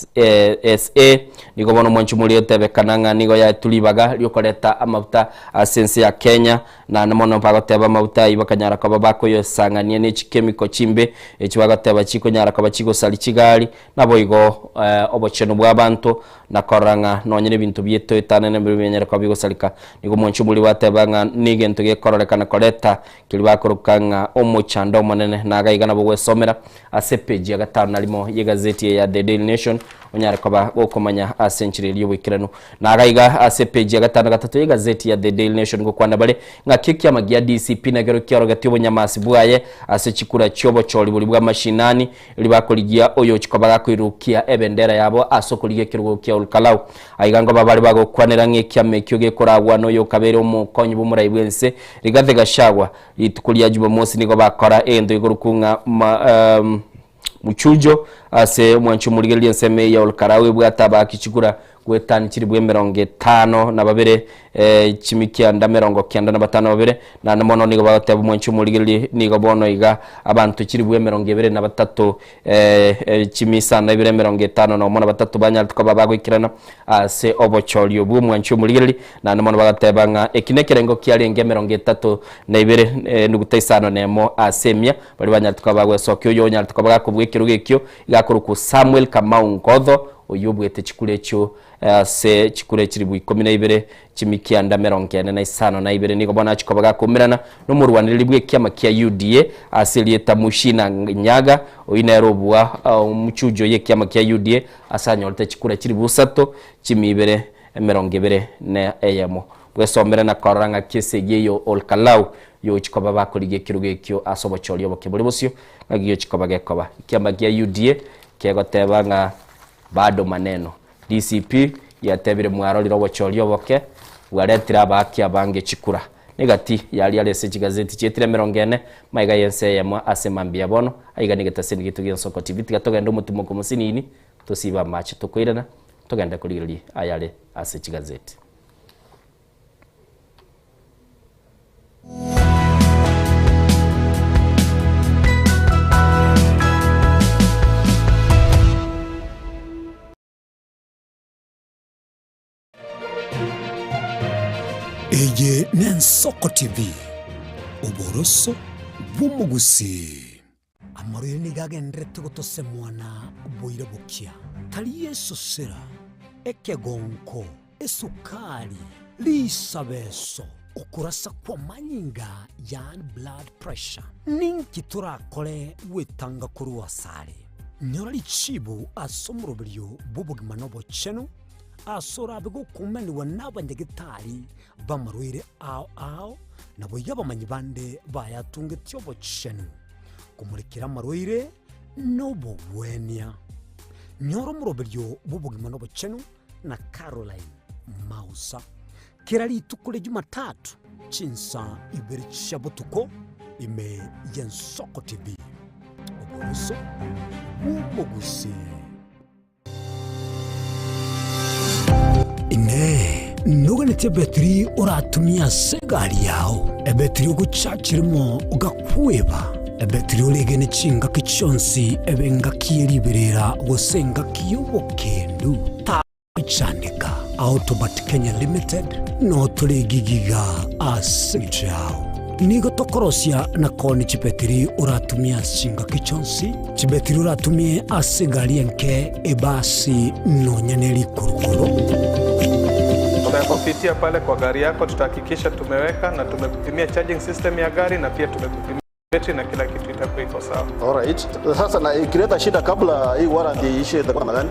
SA nigo bono omwanchi omoria otebekana ng'a nigo yaetwe ribaga riokoreta amafuta ase ense ya Kenya naende mono bagoteba amafuta ayio bakanyara koba bakoyosang'ania ne chikemiko chimbe echi bagoteba chikonyara koba chigosaria chigari naboigo obochenu bwa abanto na korora ng'a nonye nebinto bietoetanene mbire bianyare koba bigosareka. Nigo omwanchi omoria gwateba ng'a negento gekororekana koreta keria bakoroka ng'a omochando omonene na iga iga nabo gwesomera Ase epeji ya gatano na rimo y'egazeti eye ya The Daily Nation onyare koba gokomanya ase enchera eria y'oboikeranu. Na iga iga ase epeji ya gatano na gatato y'egazeti ya The Daily Nation ngokwana bare ng'aki ekiama gia DCP nakero kiarogetie obonyamasi bwaye ase chikura chi'obochori boria bw'amashinani erio bakorigia oyochi koba gakoirukia ebendera yabo ase okorigia ekerogo kia Olkalau. Aiga ngoba bare bagokwanera ng'a ekiama ekio gekoragwa noyokabeire omokonyi bw'omorai bw'ense Rigathi Gachagua. Rituko ria Jumamosi nigo bakora egento gekorokwa ng'a muchujo ase omwancho omorigereria ensemo eye ya Olkalau ebwate abaaki chikura goetania chilifu 52 chimikianda 95 na naende mono nigo bagoteba omwancho omorigereria nigo bono iga abanto chilifu 23 chimisana ibere 51 na batato banyarete koba bagoikerana ase obochori obwo omwanchi omorigereria, naende mono bagateba ng'a eki nekerengo kiarenge 32 enuguta isano na emo ase emia baria banyarete koba bagwesokia. Oyo onyarete koba gakobua ekerogo ekio iga akorokwa Samuel Kamau Ngotho, oyio obuete chikura echio ase chikura chilifu 12 Chimikianda 45 nigo bono achia koba gakoumerana nomorwanereri bw'ekiama kia UDA ase erieta Muchina Nyaga, oyio nere obua omuchujo y'ekiama kia UDA ase anyorete chikura chilifu isato chimia ibere 21. Bwesomere na korora ng'aki esegi eye Olkalau yogochia koba bakorigia ekerogo ekio ase obochori oboke bore bosio ng'aki giochia koba gekoba. Ekiama kia UDA kegoteba ng'a bado maneno. DCP yatebire mwarorire obochori oboke bwaretire abaaki abange chikura. Negati yaria are ase chigazeti chietire 40 maiga y'ense eyemo ase mambia ya bono. Aiga negetaseni gieto gi'Ensoko TV. Tiga togende omotimoko mosinini tosibe amache tokoirana togende korigereria ayare ase chigazeti. Eye n'Ensoko TV, oboroso bw'omogusii. Amarwaire nigo agendererete gotosemwa na boira bokia, tari esosera, ekegonko, esukari, risabeso, okorasa kw'amanyinga, yaani blood pressure. Ninki torakore gwetanga korwa asare? Nyora richibu ase omoroberio bw'obogima na obochenu, ase orabe gokumanigwa n'abanyagetari b'amarwaire ao ao, naboigo abamanyi bande bayatungetie obochenu, komorekera amarwaire na obogwenia. Nyora omoroberio bw'obogima na obochenu na Caroline Mausa. Kera rituko ria Jumatatu chinsa ibere chia botuko ime y'Ensoko TV. Oboroso bw'omogusii. Inee! Noganetie ebetiri oratumie ase egari yao? Ebetiri ogochachi rimo ogakweba? Ebetiri oregene chingaki chionsi ebe engaki ye riberera gose engaki y'obokendu? Tagochandeka. Autobat Kenya Limited noo tore egigiga ase engencho yao. Nigo tokorosia na koonia chibetiri oratumie ase chingaki chionsi, chibetiri oratumie ase egari enke, ebasi, nonya ne rikurukuru. Tutakupitia pale kwa gari yako, tutahakikisha tumeweka na tumekupimia charging system ya gari na pia tumekupimia betri na kila kitu itakuwa iko sawa. Alright. Sasa na ikileta shida kabla hii warranty iishe itakuwa namna gani?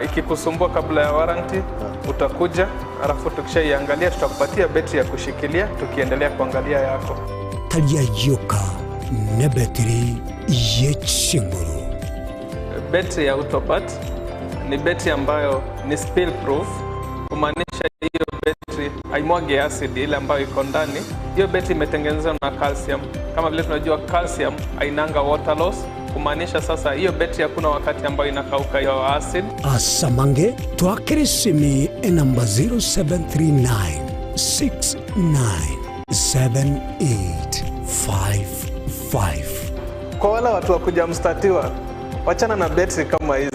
Ikikusumbua kabla ya warranty utakuja, alafu tukishaiangalia tutakupatia betri ya kushikilia tukiendelea kuangalia yako. Tari ayio ka nebetiri ye chinguru. Betri ya Autopat ni betri ambayo ni spill proof, kumaanisha hiyo betri haimwagi acid ile ambayo iko ndani. Hiyo betri imetengenezwa na calcium. Kama vile tunajua calcium hainanga water loss, kumaanisha sasa hiyo betri hakuna wakati ambayo inakauka hiyo acid. Ase amange twakere esimi enamba 0739 697855. Kwa wale watu wa kujamstatiwa, wachana na betri kama hizi.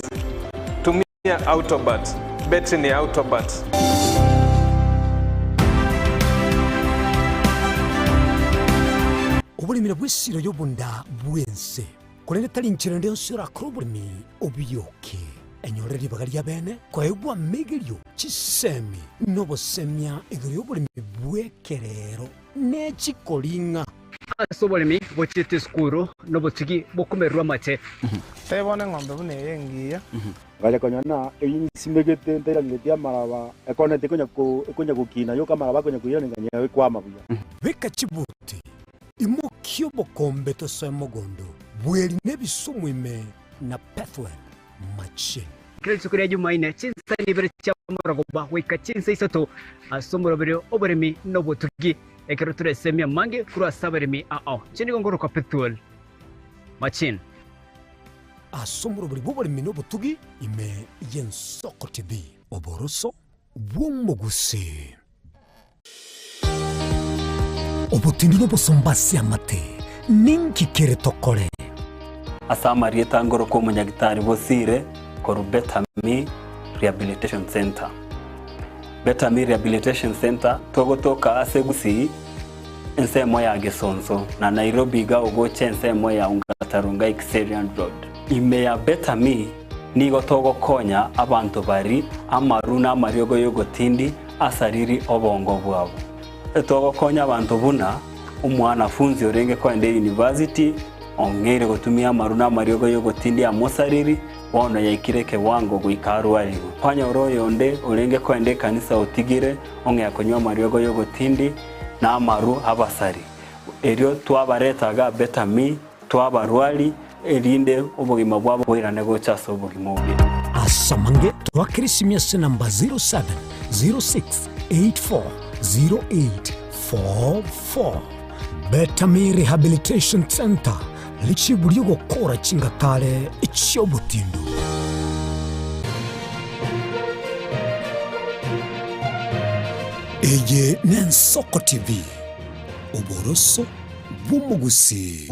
Autobat, betri ni Autobat. Oboremi nabwo esiro y'obonda bw'ense, korende tari inchera ende yonsi orakore oboremi obioke. Enyore ribaga ri'abeene koegwa amegerio, chisemi, na obosemia igoro y'oboremi bw'ekerero ne chikoring'a. Ase oboremi bochiete esukuru nobotugi bokomererwa amache. Tebia bono eng'ombe buna eye engiya. Ngacha konyora ng'a eyio nsimegete ntairaneretie amaraba, ekoneti ekonya ko ekonya gokina yoka amaraba akonya koiraneria ng'a ekwama buya. Beka chibuti, imokia obokombe tosoe mogondo, bweri nebisumu ime na Pethuel machine. Kera rituko ria Jumaine, chinsa ibere chia morogoba goika chinsa isato ase omoroberio oboremi na obotugi, ekero toresemia amange korwa ase abaremi ao. Inche nigo nkorokwa Pethuel Machine. Ase omoroberi bw'oboremi na obotugi ime y'Ensoko TV. Oboroso bw'omogusii. Obotindi n'obosomba ase amate, ninki kere tokore? Ase amarieta ngorokwa omonyagitari Bosire korwa Betami Rehabilitation Centre. Betami Rehabilitation Centre togotoka ase Gusii ensemo ya Gesonso na Nairobi iga ogocha ensemo ya Ongata Rongai Kiserian Road. Ime ya Betami nigo togokonya abanto bari amaru na amariogo y'ogotindi asariri obongo bwabo. Togokonya abanto buna omwanafunzi orenge koenda eyunivasiti ong'eire gotumia amaru na amariogo y'ogotindi amosariri, bono yaikire ekewango goika arwarigwe. Kwanyora oyonde orenge koenda ekanisa otigire ong'ea konywa amariogo y'ogotindi na amaru abasari. Erio twabareta iga Betami, twabarwari, erinde obogima bwabo boirane gocha ase obogima obuya. Ase amange twakere esimi ase namba 0706840844. Betami Rehabilitation Centre, richibu ri'ogokora chingatare chi'obotindu. Eye n'Ensoko TV, oboroso bw'omogusii.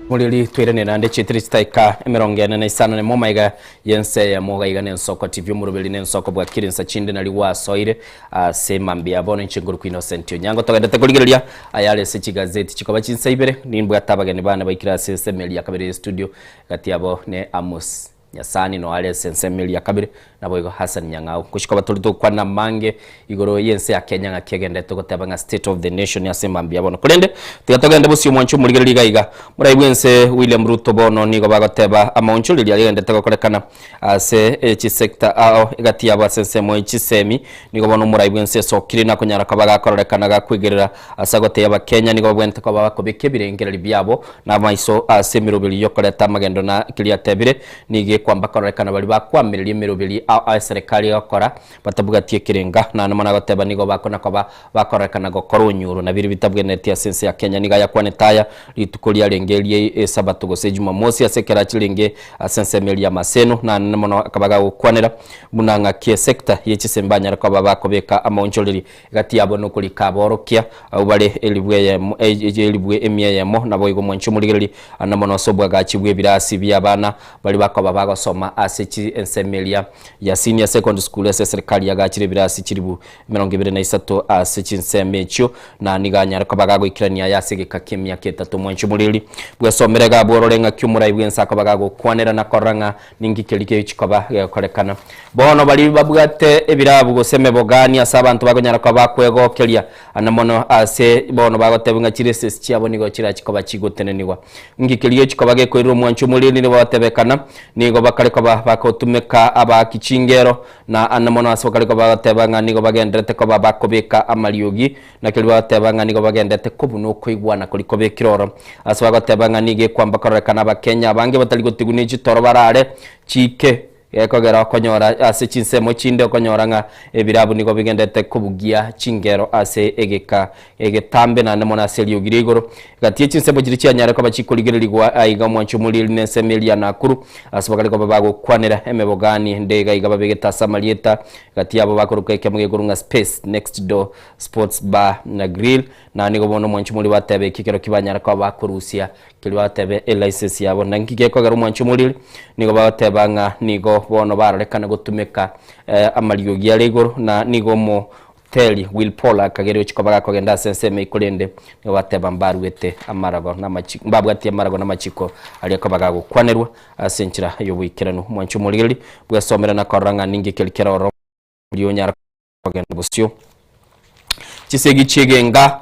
Moreri twirane naende chietire chitaika emerongo ene na isano nemo maiga y'ense eyemo iga iga nensoko TV omoroberi nensoko bwakire insa chinde nari gwasoire ase mambia bono inche nkorokwa Innocent Onyango togendete korigereria ayare ase chigazeti chikoba chinsa ibere nimbwate abageni bane baikire ase esemeri ya kabere ye studio gati yabo ne Amos Nyasani noyo are ase ensemo eria ya kabere, naboigo Hassan Nyang'au. Gochia koba tore togokwana amange igoro y'ense ya Kenya ng'aki egenderete goteba ng'a state of the nation ase mambia bono. Korende tiga togende bosio omwancho omorigereria iga iga. Morai bw'ense William Ruto bono nigo bagoteba amaonchoreria aria agenderete gokorekana ase chisector ao egati yabo ase ensemo ye chisemi. Nigo bono omorai bw'ense esokire nakonyara koba gakororekana gakwegerera ase agotebia abakenya nigo babwenerete koba bakobeka ebirengererio biabo Namaiso ase emeroberi y'okoreta amagendo na keria atebire, nigo ekwamba kororekana baria bakwamireria emeroberi ao eserekari egokora batabwati ekerenga. Naende mono agoteba nigo bakona koba bakororekana gokora onyuro na biria bitabwenereti ase ense ya Kenya. Nigo ayakwanete aya rituko riarenge rie esabato gose ejumamosi ase ekerachi renge ase ensemo eria ya Maseno. Naende mono akaba gagokwanera buna ng'aki esector ye chisembe banyare koba bakobeka amaonchoreri Egati yabo nokorika aborokia, abwo bare elifu eyemo, elifu emia eyemo, naboigo mwanche omorigereria ande mono ase obwagachi bw'ebirasi bi'abana baria bakoba bagosoma ase chi ensemo eria ya Senior Secondary School ase eserekari yagachire ebirasi chilifu 23 ase chinsemo echio, na nigo anyare koba gagoikerania aya ase egeka ki'emiaka etato. Mwanche omorigereria bwesomere iga abwo orore ng'aki omorai bw'ense akoba gagokwanera na korora ng'a Ninki keria gegochia koba gegokorekana? Bono baria babwate ebirabu gose emebogani ase abanto bakonyara koba bakwegokeria, ande mono ase bono bagotebwa ng'a chiresesi chiabo nigo chirachie koba chigotenenigwa. Inki keria gegochia koba gekoirera omwancho omoriri nigo bagotebekana nigo bakare koba bagotumeka abaaki chingero, na ande mono ase bakare koba bagoteba ng'a nigo bagendererete koba bakobeka amariogi, Na keria bagoteba ng'a nigo bagendete kobuna okoigwana koria kobekire oro. Ase bagoteba ng'a nigo ekwamba kororekana Abakenya abange batari gotigwa ne chitoro barare chiike. Gekogera okonyora ase chinsemo chinde okonyora ng'a ebirabu nigo bigendete kobugia chingero ase egeka egetambe naende mono ase eriogi ria igoro. Gati ye chinsemo chiria chianyare koba chikorigererigwa aiga omwancho omorieri na ensemo eria ya Nakuru ase bakare koba bagokwanera emebogani ende iga iga babegete ase amarieta gati yabo bakoroka ekiamo gekorwa ng'a Space Next Door Sports Bar na Grill na nigo bono omwancho omori bateba eki ekero kibanyara koba bakorusia Keria batebe elicense yabo. Na nki gekogera omwancho omoriri? Nigo bagoteba ng'a nigo bono barorekana gotumeka amariogi are igoro, na nigo omoteri Will Paul akageria gochia koba gakogenda ase ensemo eyio korende nigo bateba mbaruete amarago na amachiko mbabwatie amarago na amachiko aria koba gagokwanerwa ase enchera y'oboikeranu. Omwancho omorigereria bwesomere na korora ng'a ninki keria kere ororo oria onyara kogenda bosio. Chisegi chi'egenga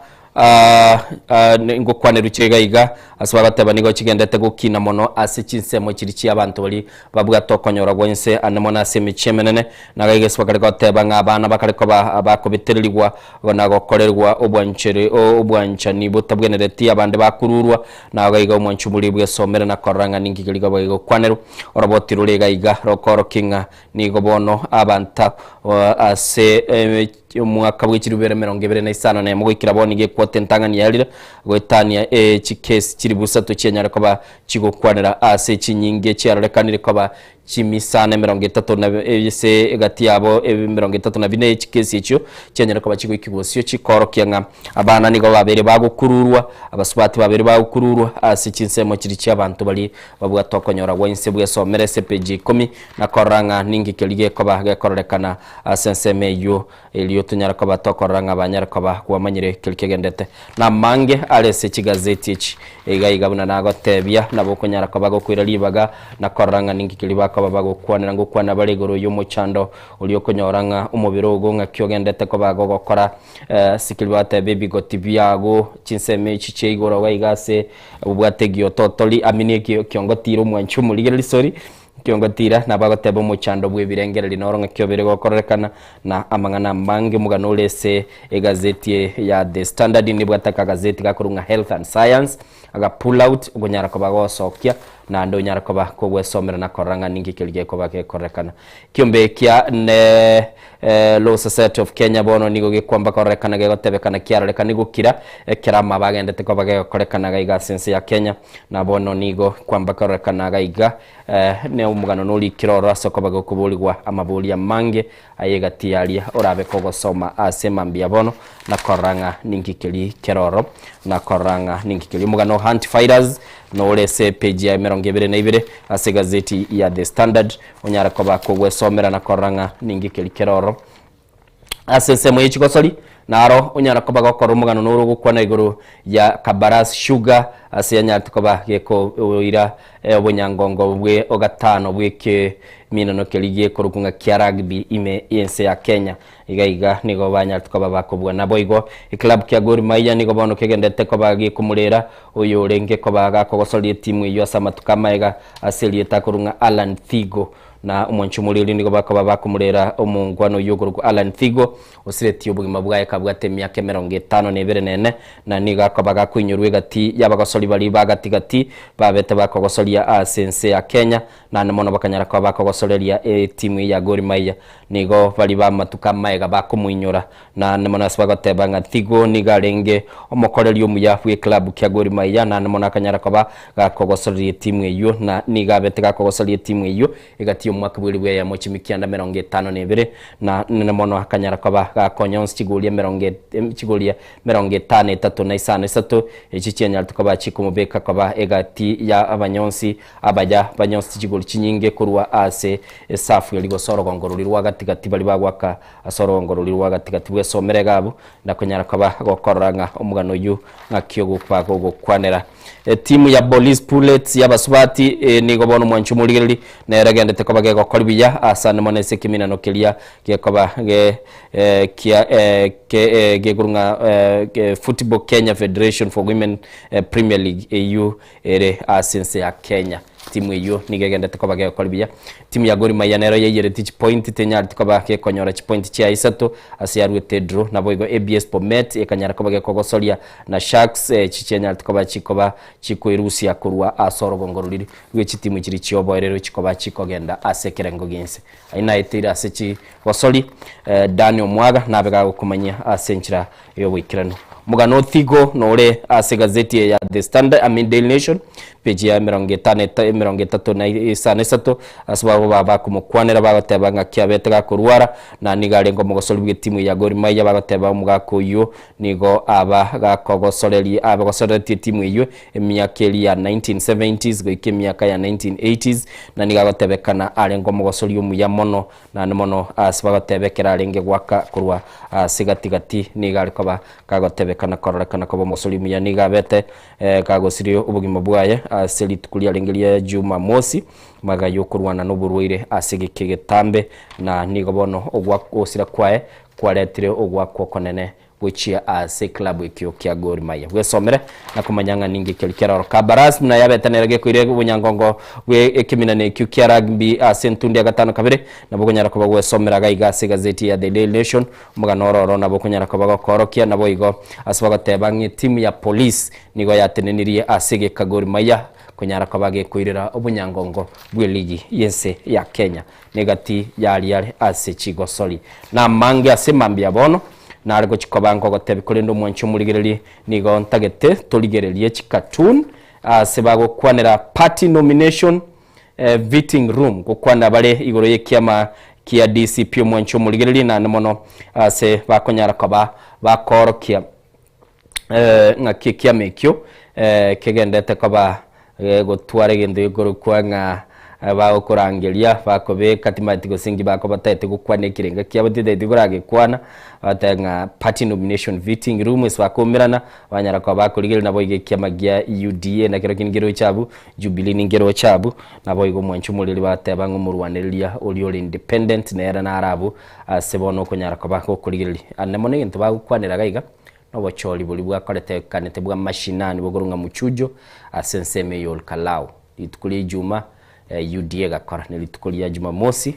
ngokwanerwa chiga iga ase bagoteba nigo chigendete gokina mono ase chinsemo chiria chi'abanto baria babwate okonyora gwa inse ande mono ase emechie emenene. Naga iga ase bakare goteba ng'a abana bakare koba bakobetererigwa na gokorerwa obwanchere obwanchani botabwenereti abande bakururwa. Nago iga omwancho omoria bwesomere na korora ng'a ninki keria koba gegokwanerwa. Oroboti rore iga iga rokoorokia ng'a Nigo bono abanto ase omwaka bwe chilifu bibere 25 nemo goikera bono nigo equota entang'ani yarire goetania chikesi chilifu isato chianyare koba chigokwanera ase chinyinge chiarorekanire koba chimisana 30 na ase egati yabo 34 echikesi echio chianyare koba chigoikigwa bosio chikorokia ng'a abana nigo babere bagokururwa abasubati babere bagokururwa ase chinsemo chiria chiabanto baria babwate okonyora gwa inse bwesomere ase epeji ikomi Na korora ng'a ninki keria gekoba gekororekana ase ensemo eyio, erio tonyare koba tokorora ng'a banyare koba kwamanyire keria kegendete. Namange are ase chigazeti echi iga iga buna nagotebia, nabo okonyara koba gokoira ribaga na korora ng'a ninki keria bakoba bagokwanera, ngokwana bare igoro y'omochando oria okonyora ng'a omobere ogo ng'aki ogendete koba gogokora ase keria bagoteba ebigoti biago, chinsemo echi chia igoro iga iga ase obwate egiototori, amini ekiongo tira omwanchi omorigereria sorry. Ekiongotira nabo agoteba omochando bw'ebirengererio noro ng'aki obere gokororekana na amang'ana amange omogano ore ase egazeti ya The Standard nibwate akagazeti gakorwa ng'a Health and Science aga pull out okonyara koba gosokia naende onyare koba kogwesomera na korora ng'a ninki keria gekoba gekororekana. Ekiombe kia ne Law Society of Kenya bono nigo gekwamba kororekana gegotebekana kiarorekani gokira ekero amabe agendete koba gegokorekana gaiga ase ense ya Kenya. Na bono nigo kwamba kororekana gaiga ne omogano norikire ororo ase okoba gokoborigwa amaborio amange aye egati yaria orabe kogosoma ase mambia bono na korora ng'a ninki keria kere ororo na korora ng'a ninki keria omogano o Hunt Fighters nore ase epage ya 22 ase egazeti ya The Standard onyare koba kogwesomera na korora ng'a ninki keria kere ororo. Ase ensemo ye chigosori, naro onyara koba gokora omogano noro ogokwana igoro ya Kabaras Sugar ase yanyarete koba gekoira obonyangongo bwe ogatano bw'ekeminano keria gekorokwa ng'a kia rugby ime y'ense ya Kenya. Iga iga nigo banyarete koba bakobua. Naboigo eclub kia Gor Mahia nigo bono kegenderete koba gekomorera oyorenge koba gakogosoria etimu eyio ase amatuko amaega ase erieta akorwa ng'a Alan Thigo. Na omwancho omoriri nigo bakoba bakomorera omongwana oyio okorokwa Alan Thigo, osiretie obogima bwaye kabwate emiaka 51 nene, na nigo akoba gakoinyorwa egati y'abagosori baria ba gati gati babete bakogosoria ase ense ya Kenya, naende mono bakanyara koba bakogosoreria etimu ya Gor Mahia. Nigo baria b'amatuko amaega bakomoinyora, naende mono ase bagoteba ng'a Thigo nigo arenge omokoreri omuya bw'eclub kia Gor Mahia, naende mono akanyara koba gakogosoreria etimu eyio, na nigo abete gakogosoria etimu eyio egati y'omwaka bw'elifu eyemo chimikianda 52, na nene mono akanyara koba gakonyonsi chigori emerongo chigori 53 na isano isato, echio chianyarete koba chikomobeka koba egati ya abanyonsi abaya banyonseti chigori chinyinge korwa ase esafu eria gose orogongo roria rwa gati gati baria bagoaka ase orogongo roria rwa gati gati bwesomere iga abwo, na konyara koba gokorora ng'a omogano oyio ng'aki ogokwa gogokwanera. Etimu ya Police Bullets y'abasubati nigo bono omwancho omorigereri nere egendete koba gegokori buya ase ande mono ase ekeminano keria gekoba ge kia ke gekorwa ng'a Football Kenya Federation for Women Premier League eyio ere ase ense ya Kenya. Etimu eyio nigo egendete koba gegokora buya. Etimu ya Gor Mahia nero yaiyereti chipointi tenyareti koba gekonyora chipointi chiaye isato ase yaruete edraw. Naboigo ABS Bomet ekanyara koba gekogosoria na Sharks echi chianyarete koba chikoba chikoerusia korwa ase orogongo roriri rwe chitimu chiri chioboerero chikoba chikogenda ase ekerengo gi'ense. Ayio naeteire ase chigosori Dan Omwaga nabe gagokomanyia ase enchera y'oboikeranu. Omogano o Thigo nore ase egazeti eye ya The Standard, I mean Daily Nation, page ya emerongo etano eta emerongo etato na isano isato, ase barabwo baba bakomokwanera bagoteba ng'aki abete gakorwara, na nigo arenge omogosori bw'etimu ya Gor Mahia bagoteba omogaka oyio nigo aba gakogosoreria abagosoreretie etimu eyio emiaka eria ya 1970s goika emiaka ya 1980s, na nigo agotebekana arenge omogosori omuya mono Naende mono ase bagoteba ekero arenge goaka korwa ase gati-gati, nigo are koba kagotebekana kororekana koba omosori omuya. Nigo abete kagosiria obogima bwaye ase rituko riarenge ria Jumamosi, magega y'okorwana noborwaire ase egeka egetambe, na nigo bono ogosira kwaye kwaretire ogoakwa okonene gochia ase eklabu ekio kia Gor Mahia. Bwesomere na komanya ng'a ninki keria keroro. Kabaras buna yabete nere gekoira obonyangongo bwe ekeminana ekio kia rugby ase entundi ya gatano kabere, nabo okonyara koba gwesomera iga iga ase egazeti ya The Daily Nation, omogano oro oro nabo okonyara koba gokoorokia naboigo ase bagoteba ng'a etimu ya Police nigo yatenenirie ase egeka Gor Mahia konyara koba gekoirera obonyangongo bw'eligi y'ense ya Kenya. Negati y'aria are ase chigosori, na amange ase mambia bono nare gochia koba nkogotebia, korende omwanchi omorigererie, nigo ntagete torigererie chicartoon ase bagokwanera party nomination vetting room, gokwana bare igoro y'ekiama kia DCP omwanchi omorigererie, naende mono ase bakonyara koba bakoorokia ng'aki ekiama ekio kegendete koba gotwara egento gekorokwa ng'a bagokorangeria bakobeka timanyeti gose inki bakobataete gokwana ekerenga kiabo titaeti koragekwana bagoteba ng'a party nomination vetting room ase bakoumerana banyara koba bakorigereria naboigo ekiama gia UDA nakerokio nkeroche abwo Jubilee ninkeroche abwo naboigo omwanchi omoreri bagoteba ng'a omorwanereria oria ore independent nere nare abwo ase bono okonyara koba gokorigereria. Ande mono egento bagokwanera iga iga, nobochori boria bwakoretekanete bwa mashinani bokorwa ng'a Muchujo ase ensemo eye ya Olkalau. Rituko ria Ijuma UDA egakora, ne rituko ria Jumamosi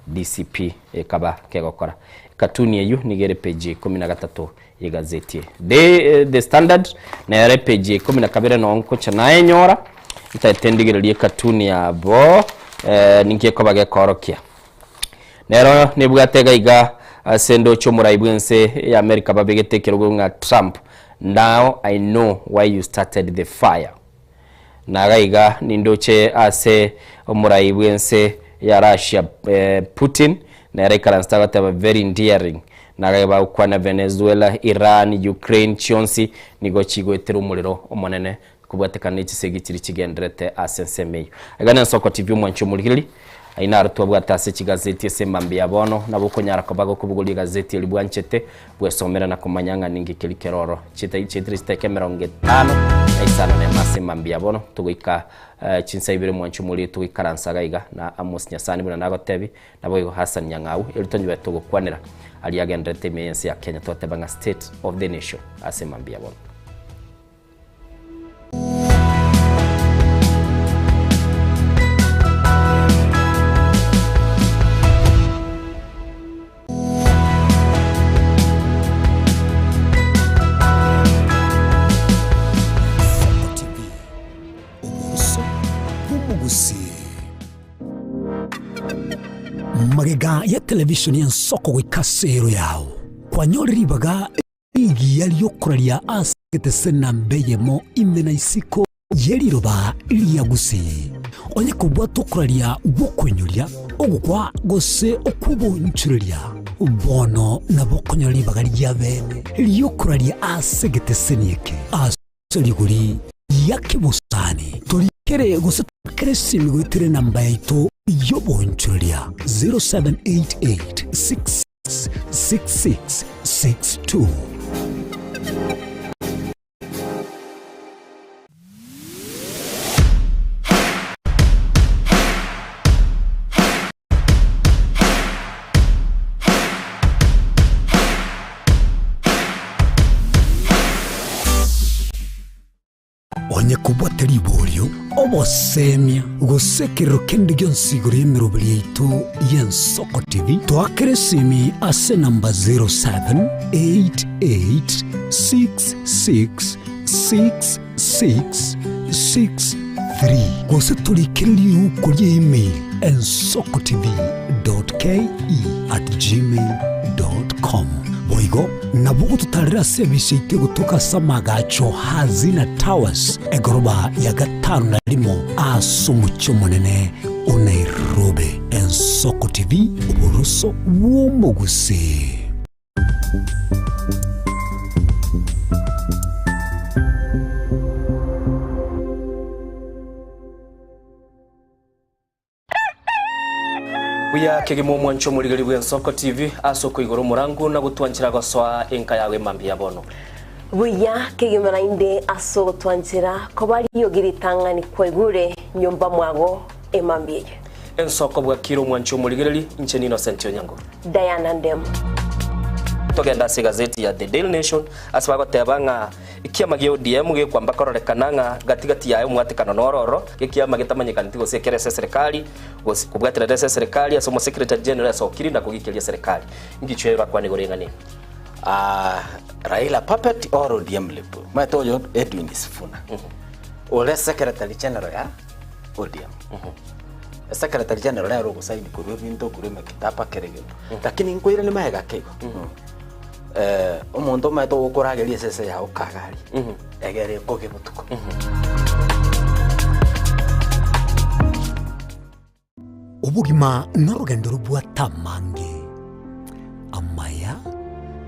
DCP ekaba kegokora. Ekatuni eyio nigo ere page ya ikomi na gatato y'egazeti eye. The, The Standard nere page ya ikomi na kabere noo nkocha nayenyora, ntaete ndigererie ekatuni yabo ninki ekoba gekoorokia. Nero nebwate iga iga ase ndoche omorai bw'ense ya America babegete ekerogo ng'a Trump, now I know why you started the fire. Na iga iga nindoche ase omorai bw'ense ya Russia Putin nere aikaransete agoteba very endearing. Na iga iga bagokwana Venezuela, Iran, Ukraine chionsi nigo chigoetera omorero omonene Kobwatekana ne chisegi chiria chigendererete ase ensemo eyio. Aiga nensoko TV omwanchi omorigereria, ayio naro twabwate ase chigazeti ase emambia ya bono, nabo okonyara koba gokobogoria egazeti eria bwanchete, bwesomera na komanya ng'a ninki keria kere ororo. Chita chietire chiteka emerongo etano na isano nemo ase emambia ya bono, togoika chinsa ibere omwanchi omorigereria togoikaransa iga iga na Amos Nyasani buna nagotebie, Naboigo Hassan Nyang'au, erio tonywe togokwanera aria agendererete ime y'ense ya Kenya, twateba ng'a State of the Nation ase emambia ya bono. Magega ya televishoni y'ensoko goika ase ero yao, kwanyorire ribaga Rigiya ri'okoraria ase egetese namba eyemo ime na isiko ye riroba ria Gusii. Onye kobwate okoraria gw'okoinyoria, ogokwa gose okw'oboonchoreria, bono nabo okonyora ribaga ria bene ri'okoraria ase egeteseni eke. Ase rigori ria kebosani, torikere gose toakere esimi goetera enamba yaito y'oboonchoreria 0788 6662. Onye kobwate riborio, obosemia, gose ekerero kende gionsi igoro y'emeroberi yaito y'Ensoko TV, toakere esimi ase enamba 0788666663 gose torikere riuko ria email ensokotv.ke@gmail.com. Boigo nabo ogototarera ase ebisi yaito egotoka ase amagacho Hazina Towers, egoroba ya gatano na rimo ase omochie omonene o Nairobi. Ensoko TV, oboroso bw'omogusii. Buya kegima omwancho omorigeri bw'Ensoko TV ase okoigora omorangu na gotwanchera gosoa enka yago emambia ya bono. Buya kegima naende ase ogotwanchera koba riogi ritang'ani kwaigure nyomba mwago emambia eye. Ensoko bwakire omwancho omorigereri, inche n'Innocent Onyango. Diana Ndemo. Togende ase egazeti ya The Daily Nation ase bagoteba ng'a Ekiama gia ODM gekwamba kororekana ng'a gati gati yaye omwatekano noro oro, gekiama getamanyekaneti gose ekere ase eserekari, gose kobwaterera ase eserekari ase omosecretary general asokiri na kogikeria eserekari. Ngichwa ero akwane igoro eng'ana eye. Ah, Raila puppet or ODM lip. Omanyete oyo Edwin Sifuna. Ore secretary general ya ODM. Secretary general nere ogosaini korwa ebinto korwa emekitaba kera egento. Lakini nkoiranie magega ake igo. Omonto omanyete ogokorageria esese yao kagari, egere ekoge botuko. Obogima norogendo robwate amange, amaya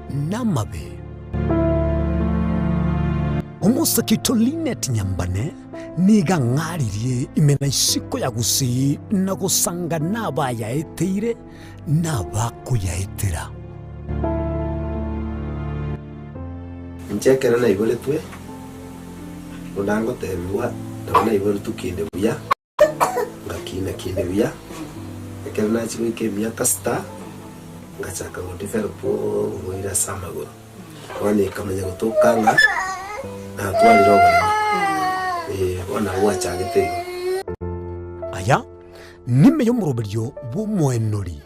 na amabe. Omosake oito Linet Nyambane nigo ang'aririe ime na isiko ya Gusii na gosanga nabayaeteire nabakoyaetera. Inche ekero naiboretwe, buna ngotebigwa, nabo naiboretwe kinde buya, ngakina kinde buya. Ekero nachia goika emiaka sita, ngachaka go develop oborwaire ase amagoro. Bono ekamanya gotoka ng'a natwarire oboremo, eh, bono nabo gwachagete igo. Aya Nime y'omoroberio bw'omoenori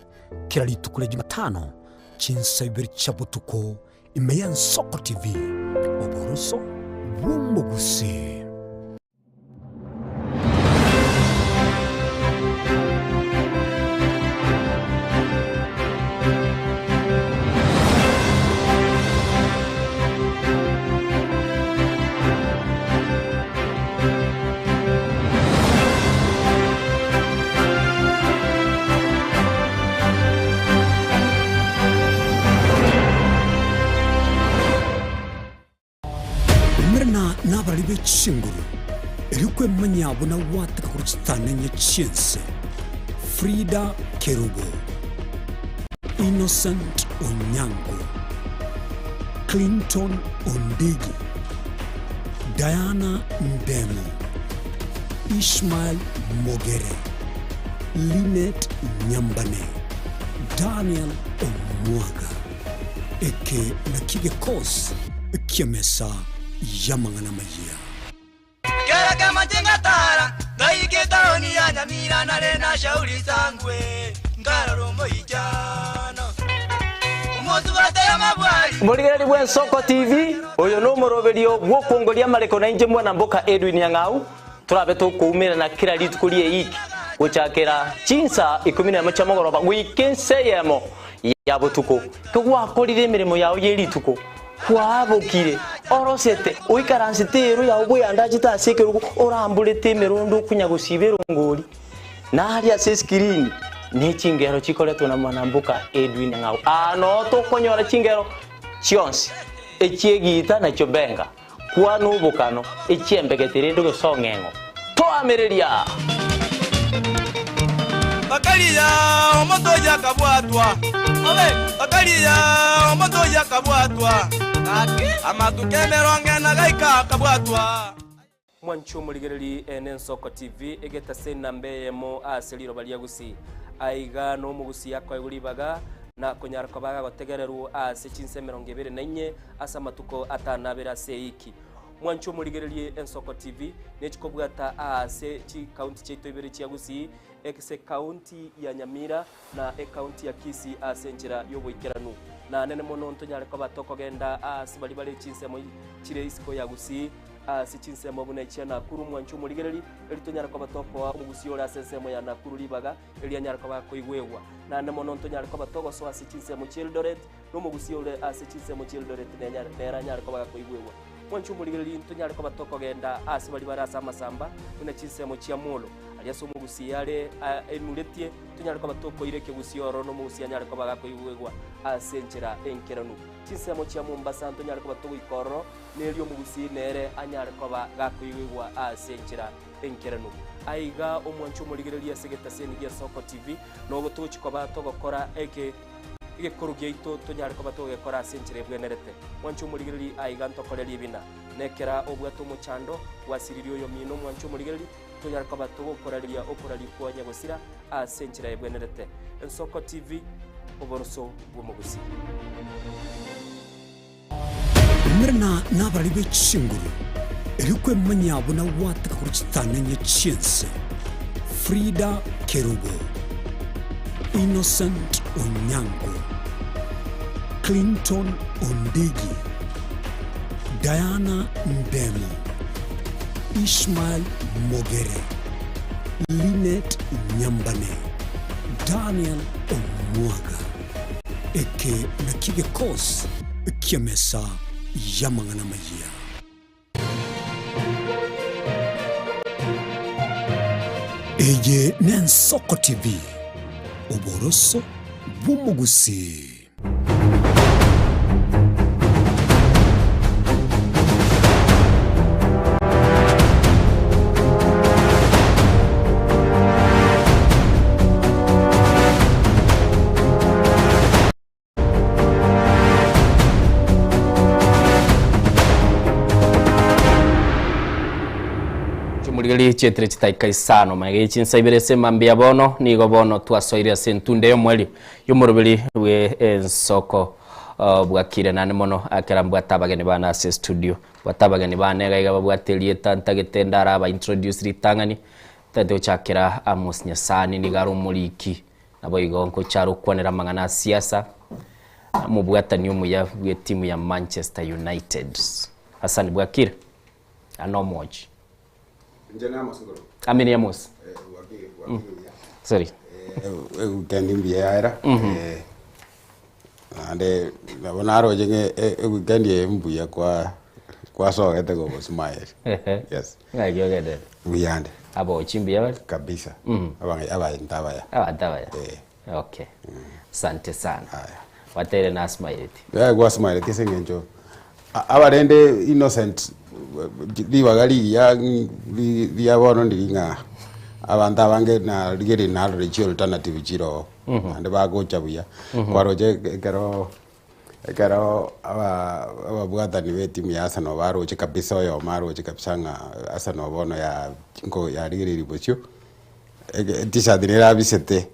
kera rituko ria Jumatano chinsa ibere chia botuko ime y'Ensoko TV, oboroso bw'omogusii. Umerana nabarari be chinguru, erio kwemanyia buna gwateka korwa chitanenye chi'ense. Frida Kerubo, Innocent Onyango, Clinton Ondigi, Diana Ndemo, Ishmael Mogere, Linet Nyambane, Daniel Omwaga. Eke nakio gekosi ki'emesa y'amang'ana amayia. Kera kemache ngatara, ngaika etaoni ya Nyamira nare na Shauri Sangwe, nkarora omoichano. Omosubate y'amabwari. Morigereria bw'Ensoko TV, oyo nomoroberio bw'okwongoria amareko nainche mwana mboka Edwin Nyang'au, torabe tokoumerana kera rituko ri'eiki gochakera chinsa ikomi nemo chia mogoroba goika ensa eyemo ya botuko. Kegwakorire emeremo yao ye rituko, Kwabokire, orosete, oikaransete eero yao bweyandachete ase ekerogo, oramborete emerondo okonya gosiba erongori, na aria ase eskirini ne chingero chikoretwa na mwanamboka Edwin Ng'au. Aa noo tokonyora chingero chionsi, echi'egiita na chiobenga, kwana obokano, echi'embegete rende gose ong'eng'o. Toamereria! Bakaria omonto oyio akabwatwa, bakaria omonto oyio akabwatwa, amatuko emerongo ena gaika akabwatwa. Mwanche omorigereria ene Ensoko TV egetase enamba eyemo ase riroba ria Gusii. Aiga nomogusii akoegwa ribaga na konyara koba agagotegererwa ase chinsa emerongo ebere na inye ase amatuko atano abere ase eiki. Mwanche omorigererie Ensoko TV nechikobwata aase chikaunti chiaito ibere chia Gusii, ase ekaunti ya Nyamira na ekaunti ya Kisii ase enchera y'oboikeranu. Na nene mono ntonyare koba tokogenda aase baria bare chinsemo chire isiko ya Gusii, ase chinsemo buna echia Nakuru mwanche omorigereri, eri tonyare koba tokoa omogusii ore ase ensemo ya Nakuru ribaga eri anyare koba akoigwegwa. Naende mono ntonyare koba togosoa ase chinsemo chi'Eldoret, na omogusii ore ase chinsemo chi'Eldoret nere anyare koba gakoigwegwa. Mwanche omorigereri ntonyare koba tokogenda aase baria bare ase amasamba, buna chinsemo chia Molo, aria ase omogusii are enuretie, tonyare koba tokoira ekegusii ororo na omogusii anyare koba gakoigwegwa ase enchera enkeranu. Chinsemo chia Mombasa ntonyare koba togoika ororo, na erio omogusii nere anyare koba gakoigwegwa ase enchera enkeranu. Aiga omwanche omorigereria ase egetaseni gia Soko TV, nobo togochia koba togokora eke egekoro giaito tonyare koba togegekora ase enchera ebwenerete. Mwanche omorigereria aiga ntokore ribina. Nekera obwate omochando, gwasiririe oyomino omwanche omorigereria, tonyare koba togokoraria okoraria kwa nyagosira ase enchera ebwenerete. Ensoko TV, oboroso bw'omogusii. Omerana nabarari be chinguru, erio kwemanyia buna gwateka korwa chitang'ani chi'ense, Frida Kerubo, Innocent Onyango, Clinton Ondigi, Diana Ndemo, Ishmael Mogere, Linet Nyambane, Daniel Omwaga. Eke nakio gekosi ki'emesa y'amang'ana amayia. Eye n'Ensoko TV, oboroso bw'omogusii. Chimorigeri chietire chitaika isano magega ye chinsa ibere ase mambia bono nigo bono twasoire ase entunda y'omweri y'omoroberi bwe ensoko uh, bwakire nane mono akera mbwate abageni bane ase studio bwate abageni bane iga iga babwate erieta ntagete ndaraba introduce ritang'ani Tari gochakera Amos Nyasani nigo are omoriki, naboigo ngocha are okwanera amang'ana a siasa, omobwatani omuya bw'etimu ya Manchester United. Hassan bwakire? Ane omwochi. Inche na Amos ngoro. Amini Amos. Eh, bwakire, bwakire buya. Sorry. Eh, weekend mbuya yaera. Eh, naende nabo naroche ng'a eweekend eye mbuya kwa kwasogete gogosmile. Yes. Ng'aki ogenderete? Mbuyande. Abochi mbuya bare? Kabisa. Abang'ai abanto abaya. Abanto abaya? Eh. Okay. Asante sana. Gwateire nasmileti. Eh, gwasmileti ase eng'encho abarende innocent ribaga rigiya ria bono ndiri ng'a abanto abange narigereria narore chialternative chire oo. Naende bagocha buya. Kwaroche ekero ekero aba ababwatani ba etimu ya Arsenal baroche kabisa oyomo aroche kabisa ng'a Arsenal bono ya nko yarigereiri bosio, ege etisati nere abisete,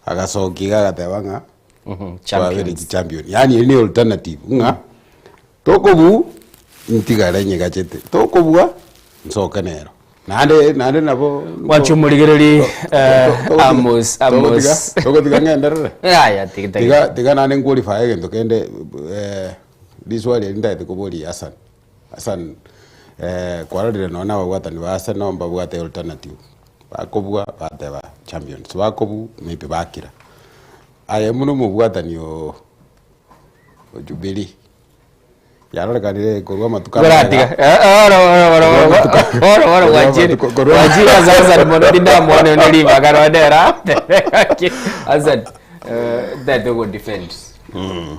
agasokia iga agateba ng'a twabere Champions. chichampion. Yaani eri ne alternative ng'a tokobuu ntigare nyegachete, tokobua nsoke nero. Naende naende nabo Mwanche omorigereri eh, Amos Amos togotiga ng'enderere Aya, tiga tiga. tiga tiga naende nqualify egento kende eh, riswali eri ntagete koboria Hassan Hassan eh, kwarorire nonye na ababwatani ba Arsenal mbabwate alternative bakobua bateba champions bakobua maybe bakira aye buna omobwatani o Jubilee Yarorekanire korwa amatuko Goratiga. amaya. Eh, oro, oro, oro, Korwa oro, amatuko- oro, oro, korwa gwachire. amatuko- korwa- Gwachire ase Hassan mono tindamwona one ribaga rondera. Hassan, eh, that go defend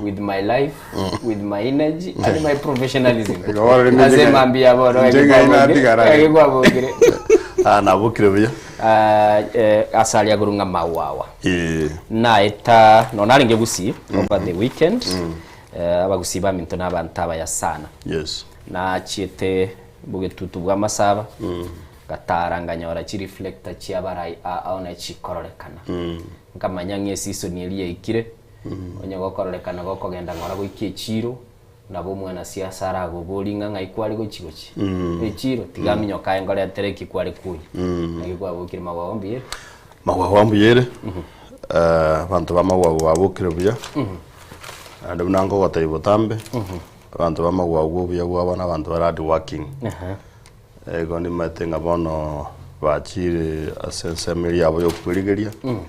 with my life, with my energy and my professionalism. Oro Ase ninche- mambia bono ninche ng'ai natigara. egikwabokire. Ah, nabokire buya. Ah, eh, asaria korwa ng'a mawawa. Eh. Naeta no narenge Gusii over the weekend. Eh, abagusii baminto na abanto abaya sana. Yes. Nachiete bogetutu bwa amasaba ngatara nkanyora chireflector chiabarai ao naye chikororekana. Nkamanya ng'a esisoni eria yaikire, onye gokororekana gokogenda ng'ora goika echiro, Nabo omwanasiasa aragobori ng'a ng'ai kware gochi gochi Mm. echiro tiga Mm. aminyoka aye nkoretere eki kware kuoyia Mm. naki kwabokire magwago mbuya ere Magwago mbuya ere Eh, abanto ba magwago babokire buya Mhm. naende buna nkogotebia botambe Mhm. abanto ba magwago obuya bwabo na abanto bare hard working Aha. Igo nimanyete ng'a bono bachire ase ensemo eria yabo ya okwerigeria Mm.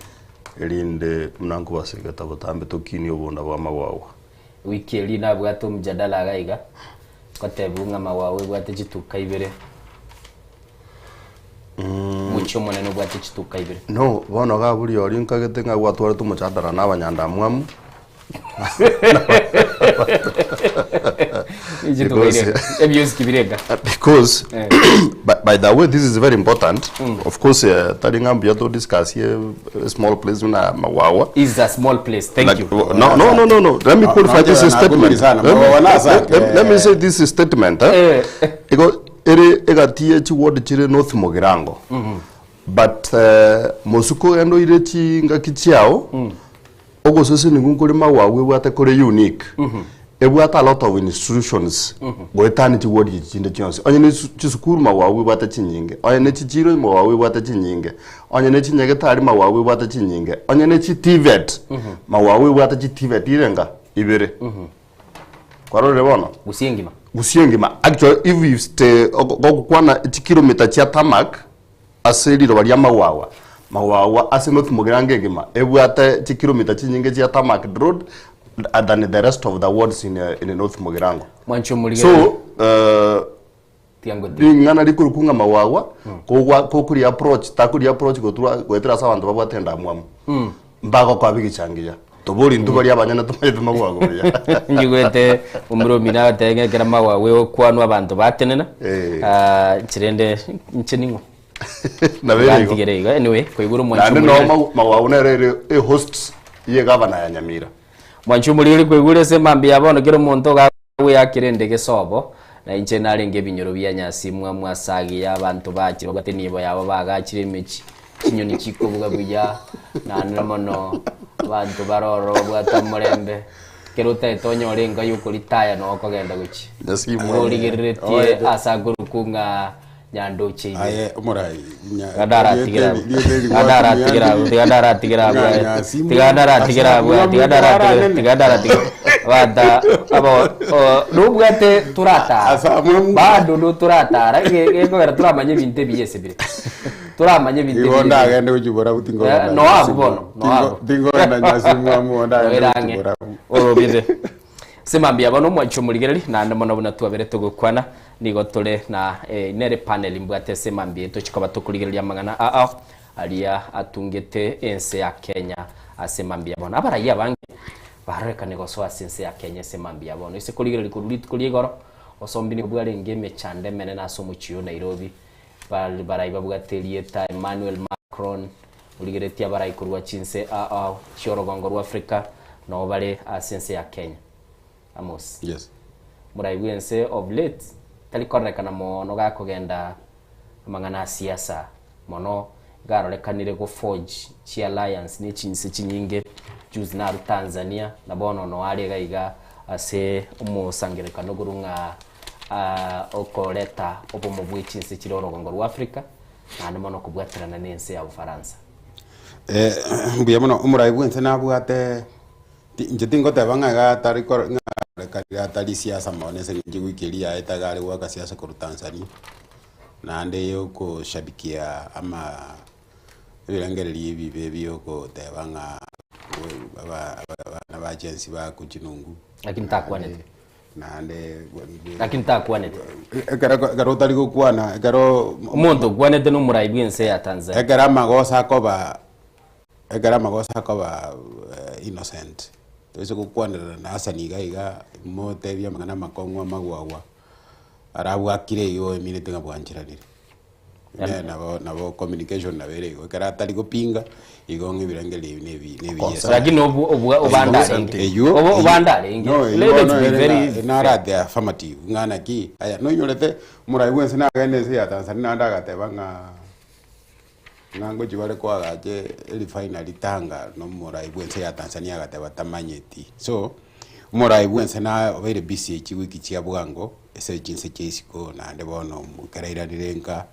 erinde buna nkobasegeta botambe tokinie obonda bwa magwago. Wiki eria nabwate omjadala iga iga, ngotebiwa ng'a Mawawa ebwate chituka ibere, omochie omonene obwate chituka ibere. No, bono iga abwo rirorio nkagete ng'a gwatwarete omochandara na abanyandamwamu. Chituka Because- ire, ebioski birenga. Because Eh. by the way this is very important of course eh, tari ng'a mbuya to discuss a small place buna Mawawa. Is a small place, thank Like, you. No, no, no, no, no. Let me No, qualify no, this no, statement. sana. Let me, Mawawa na let, asante. let, let me say this statement. Eh? Iko ere egati ye chiward chire North Mugirango. But eh, mosuko endo ire chingaki chiao ogosesenigu nkore Mawawa ebwate kore unique. Ebwate a lot of institutions goetania chiward echi chinde chionsi. Onye ne chisukuru Mawawa ebwate chinyinge, onye ne chichiro Mawawa ebwate chinyinge, onye ne chinyagetari Mawawa ebwate chinyinge, onye ne chi TVET Mawawa ebwate chi TVET irenga ibere. Kwarorire bono? Gusii engima. Gusii engima. Actually if you stay gogokwana chikilomita chia tarmac ase riroba ria Mawawa, Mawawa ase North Mugirango engima ebwate chikilomita chinyinge chia tarmac road than the rest of the wards in, in North Mugirango. Mwanche omorigereria. So Tiangotiga. ring'ana rikorokwa ng'a Mawawa kogwa kokori approach takori approach goturwa goetera ase abanto babwate endamwamu mbagokoa bigichangiya tobori intwe baria abanyene tomanyete magwago buya. Njigwete omura omino agoteba ng'a ekero magwago egokwanwa abanto batenena, ah, inche rende inche ning'o? Nabo ere igo. Bantigere igo. Anyway, koigure omwancho Naende omoriri. noo Magwago nere ere ehost ye egavana ya Nyamira. Mwancho omoriri koigure ase mambia ya bono kera omonto iga agweakera endege sobo, na inche narenge ebinyoro bia nyasimwa mwasagia abanto bachire babwate enibo yabo baagachire emechie, chinyoni chikobuga buya, naende mono abanto bare ororo babwate omorembe, ekero otagete onyore enka yokoritaya noo okogenda gochia. Nyasimwa. Origereretie ase akorokwa ng'a Nyandoche ime. Aye omorai nya- Tiga ndaratigera abwo. rieta eri Tiga ndaratigera abwo, tiga ndaratigera abwo aye. Nyasimu. Tiga ndaratigera abwo aye, tiga ndaratigera, tiga ndaratigera. Bata abo o, nobwate toratara. Bado notoratara ge- gekogera toramanye ebinto ebiya ase bire. Toramanye ebinto Igo ebiya. ndagende gochia borabu tingogenda Eh, noabu Nyasimu. bono, noabu. Tingogenda Nyasimu amo ndagende Noira gochia ang'e. borabu. Orobire. Ase mambia bono omwanchi omorigereri naende mono buna twabere togokwana Nigo tore na nere panel mbwate ase mambia tochie koba tokorigereria amang'ana ao aria atungete ense ya Kenya ase mambia bono. Abaraiyo abange barorekane gosoa ase ense ya Kenya ase mambia bono. Ase korigereria korwa rituko ria igoro, osombi nigo bwarenge emechando emenene ase omochie o Nairobi. Barai babwate erieta Emmanuel Macron, origeretie abarai korwa chinse ao chi'orogongo rwa Africa noo bare ase ense ya Kenya. Amos. Yes. Morai bw'ense of late tari kororekana mono gakogenda amang'ana a siasa mono iga arorekanire go forge chi alliance ne chinse chinyinge juzi naru Tanzania na bono noo are iga iga ase omosangererekano okorwa ng'a okoreta obomo bwe chinse chire orogongo rwa Africa naende mono kobwaterana ne ense ya Ufaransa. Mbuya mono omorai bw'ense nabwate Inche tingoteba ng'a iga atari koro ng'a arekarire atari siasa mono ase eng'encho ewiki eria yaeta iga are goaka siasa korwa Tanzania, naende yokoshabikia ama ebirengererio ebibe biokoteba ng'a aba abana ba Gen Z bakwe chinungu. Lakini takwanete. Naende Lakini takwanete. Ekero ekero otari gokwana ekero Omonto okwanete nomorai bw'ense ya Tanzania. Ekero amagoso akoba Ekero amagoso akoba innocent, toise gokwanerana na Hassan iga iga, motebie amang'ana amakong'u amagwagwa, arabwakire igo oeminete ng'a bwancheranire. Ne nabo nabo communication nabo ere igo, ekero atari gopinga, igo ng'a ebirengererio ebi nebi nebiya sana. Lakini obu obwa obande arenge. Eywo Obo obande arenge. no eywo Let's bono be ere very ng'a narate affirmative ng'a naki, aya nonyorete omorai bwensi nagende ense ya Tanzania naende agateba ng'a. Ng'a ngochia bare koagacha erefinery Tanga na omorai bwense ya Tanzania agateba tamanyeti. So, Omorai bwense na obeire busy chiwiki chia bwango ase chinse chia isiko naende bono ekero airanire nka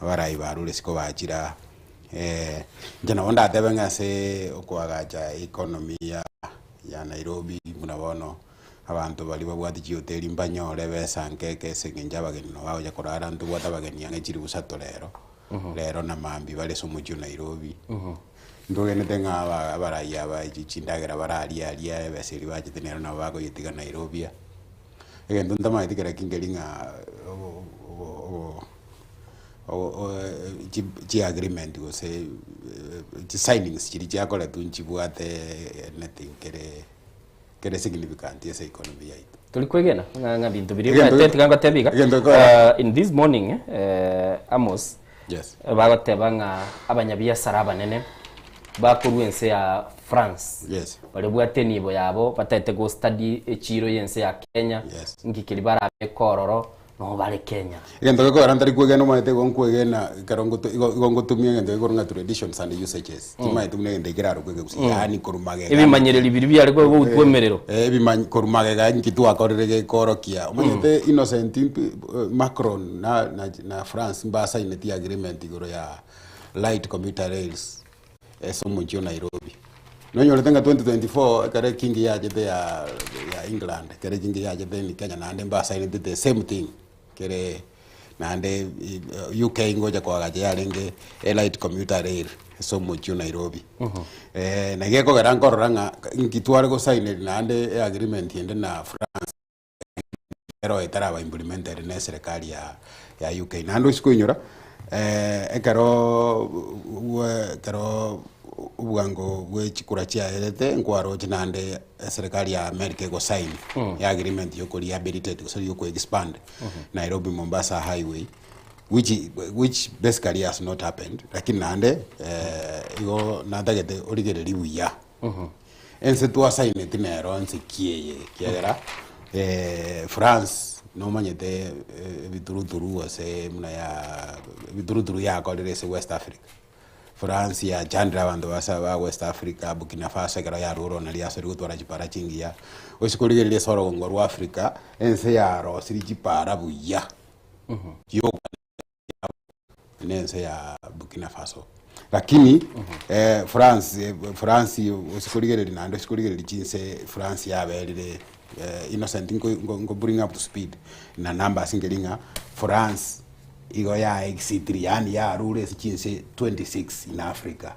abarai barure isiko bachire aa. Inche nabo ndatebe ng'a ase okoagacha economy ya ya Nairobi buna bono abanto baria babwate chihoteli mbanyore ebesa nke eke ase eng'encho abageni nabo bagocha korara ntobwate abageni ang'e chilifu isato rero, rero na mambia bare ase omochie o Nairobi. Ntwegenete ng'a aba abarai aba echi chindagera bararie aria ebesa eria bachete nero nabo bakoyetiga Nairobi aa. Egento ntamanyeti kera ki nkeri ng'a obo obo obo chi chi agreement gose chi signings chiria chiakoretwe nchibwate anything kere kere significant ase economy yaito. Tori kwegena ng'a ng'a binto biria Egento omanyete tiga ngotebie iga egento gekogera uh, in this morning eh, Amos Yes. bagoteba ng'a abanyabiasara abanene bakorwa ense ya France Yes. baria bwate enibo yabo bataete go study echiro y'ense ya Kenya Yes. nki keria barabeke ororo Noo bare Kenya. Egento gekogera ntari kwegena omanyete igo nkwegena ekero ngoto igo igo ngotumia egento gekorwa ng'a traditions and usages. Timanyeti buna egento ekerarokwe ekegusii yaani korwa magega. Ebimanyereri biria biare goutwa emerero. Eh, ebimany korwa magega inki twakorire gekorokia. Omanyete Innocent mpi Macron na na na France mbasaineti agreement igoro ya light commuter rails ase omochie o Nairobi. Nonyorete ng'a 2024 ekero eking yachete ya ya England, ekero eking yachete in Kenya naende mbasainete the same thing kere naende UK ngocha koagacha yarenge elight commuter rail ase omochie o Nairobi. Na gekogera nkorora ng'a nki tware gosaineri naende eagreement ende na France. Ero etaraba implemented ne eserekari ya ya UK. Naende oise koinyora ekero bwe ekero obwango bwe chikura chiaerete nkwaroche naende eserekari ya America egosign ya agreement ya okorehabilitate gose ya okoexpand Nairobi Mombasa highway which which basically has not happened lakini naende igo natagete origereria buya. Ense twasaineti nero ense ki eye, ekiagera France nomanyete ebituruturu gose buna ya ebituruturu yakorire ase West Africa. France yachandire abanto base ba West Africa, Burkina Faso ekero yarure ona riasori gotwara chipara chingiya. Gose korigereria ase orogongo rwa Africa, ense yarosirie chipara buya, yoka. nense ya Burkina Faso lakini eh, France eh, France ose korigereria naende ose korigereria chinse France yaberire eh, Innocent nko nko nko bring up to speed na numbers nkeri ng'a France igo ya exitire yaani yarure ase chinse 26 in Africa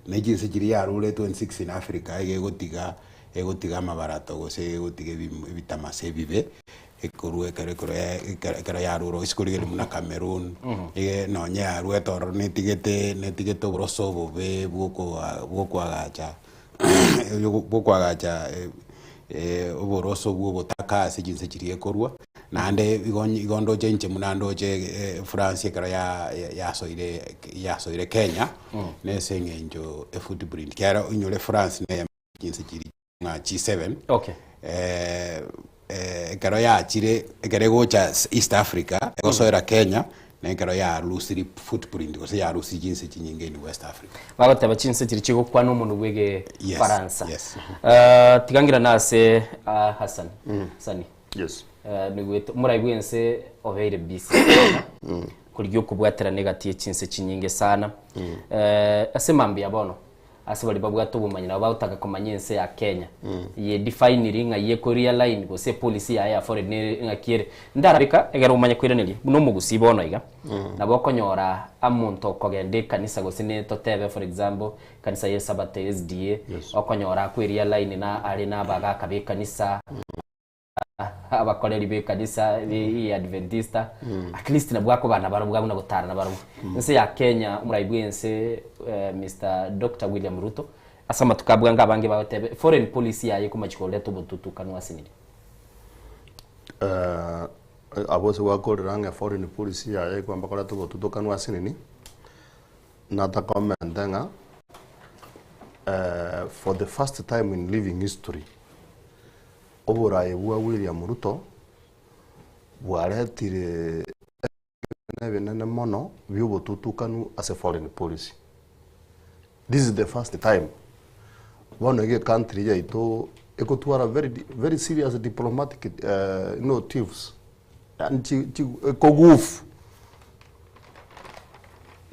na chinse chiria yarure 26 in Africa iga egotiga egotiga amabarato gose egotiga ebitamase ebibe Ekorwa ekero ekero ekero ekero yarure ase korigereria buna Cameroon, ege nonye yarwete ororo netigete netigete oboroso obobe bwokoa bwokoagacha bwokoagacha oboroso bwa obotaka ase chinse chiria ekorwa, naende igo igo ndoche inche buna ndoche France ekero ya yasoire yasoire Kenya, na ase eng'encho efootprint kiagera onyore France neye chinse chiria. ng'a G7 Okay. eh, eh, ekero yachire ekero egocha East Africa egosoera Kenya na ekero yarusiri footprint gose yarusiri chinse chinyinge in West Africa. Bagoteba chinse chiria chigokwana omonwe bwa Yes, egefaransa. yes. Eh, tiga ngirane ase ah, Hassan. Hasani. Yes. Eh, nigwete omorai bwense obeire busy sana korigia okobwaterana egati ye chinse chinyinge sana. Eh, ase mambia bono Ase baria babwate obomanyi nabo bagotaka komanya ense ya Kenya ye definiri ng'ai eko realign gose epolicy yaye ya foreign nere ng'aki ere. Ndarabeka egere omanye koiraneria buna omogusii bono iga nabo okonyora amonto okogenda ekanisa gose ne totebe for example ekanisa ya esabato ya SDA okonyora akwe realign na are na abagaka ba ekanisa. abakoreri b'ekanisa y'Adventista at least nabwo akobana barobwo abwo na gotara nabarobwo. Ense ya Kenya omorai bw'ense Mister Doctor William Ruto ase amatuko abwo anga abange bagoteba foreign policy yaye ekomachi koreta obotutukanu ase nini? Abwo ase gwakorera ng'a foreign policy yaye ekwamba koreta obotutukanu ase nini, natakomente ng'a for the first time in living history, Oboraai bwa William Ruto bwaretire ebinene ebinene mono biobotutukanu ase foreign policy. This is the first time bono iga ecountry yaito Egotwara very very serious diplomatic you know tiffs yaani chi chi ekogoof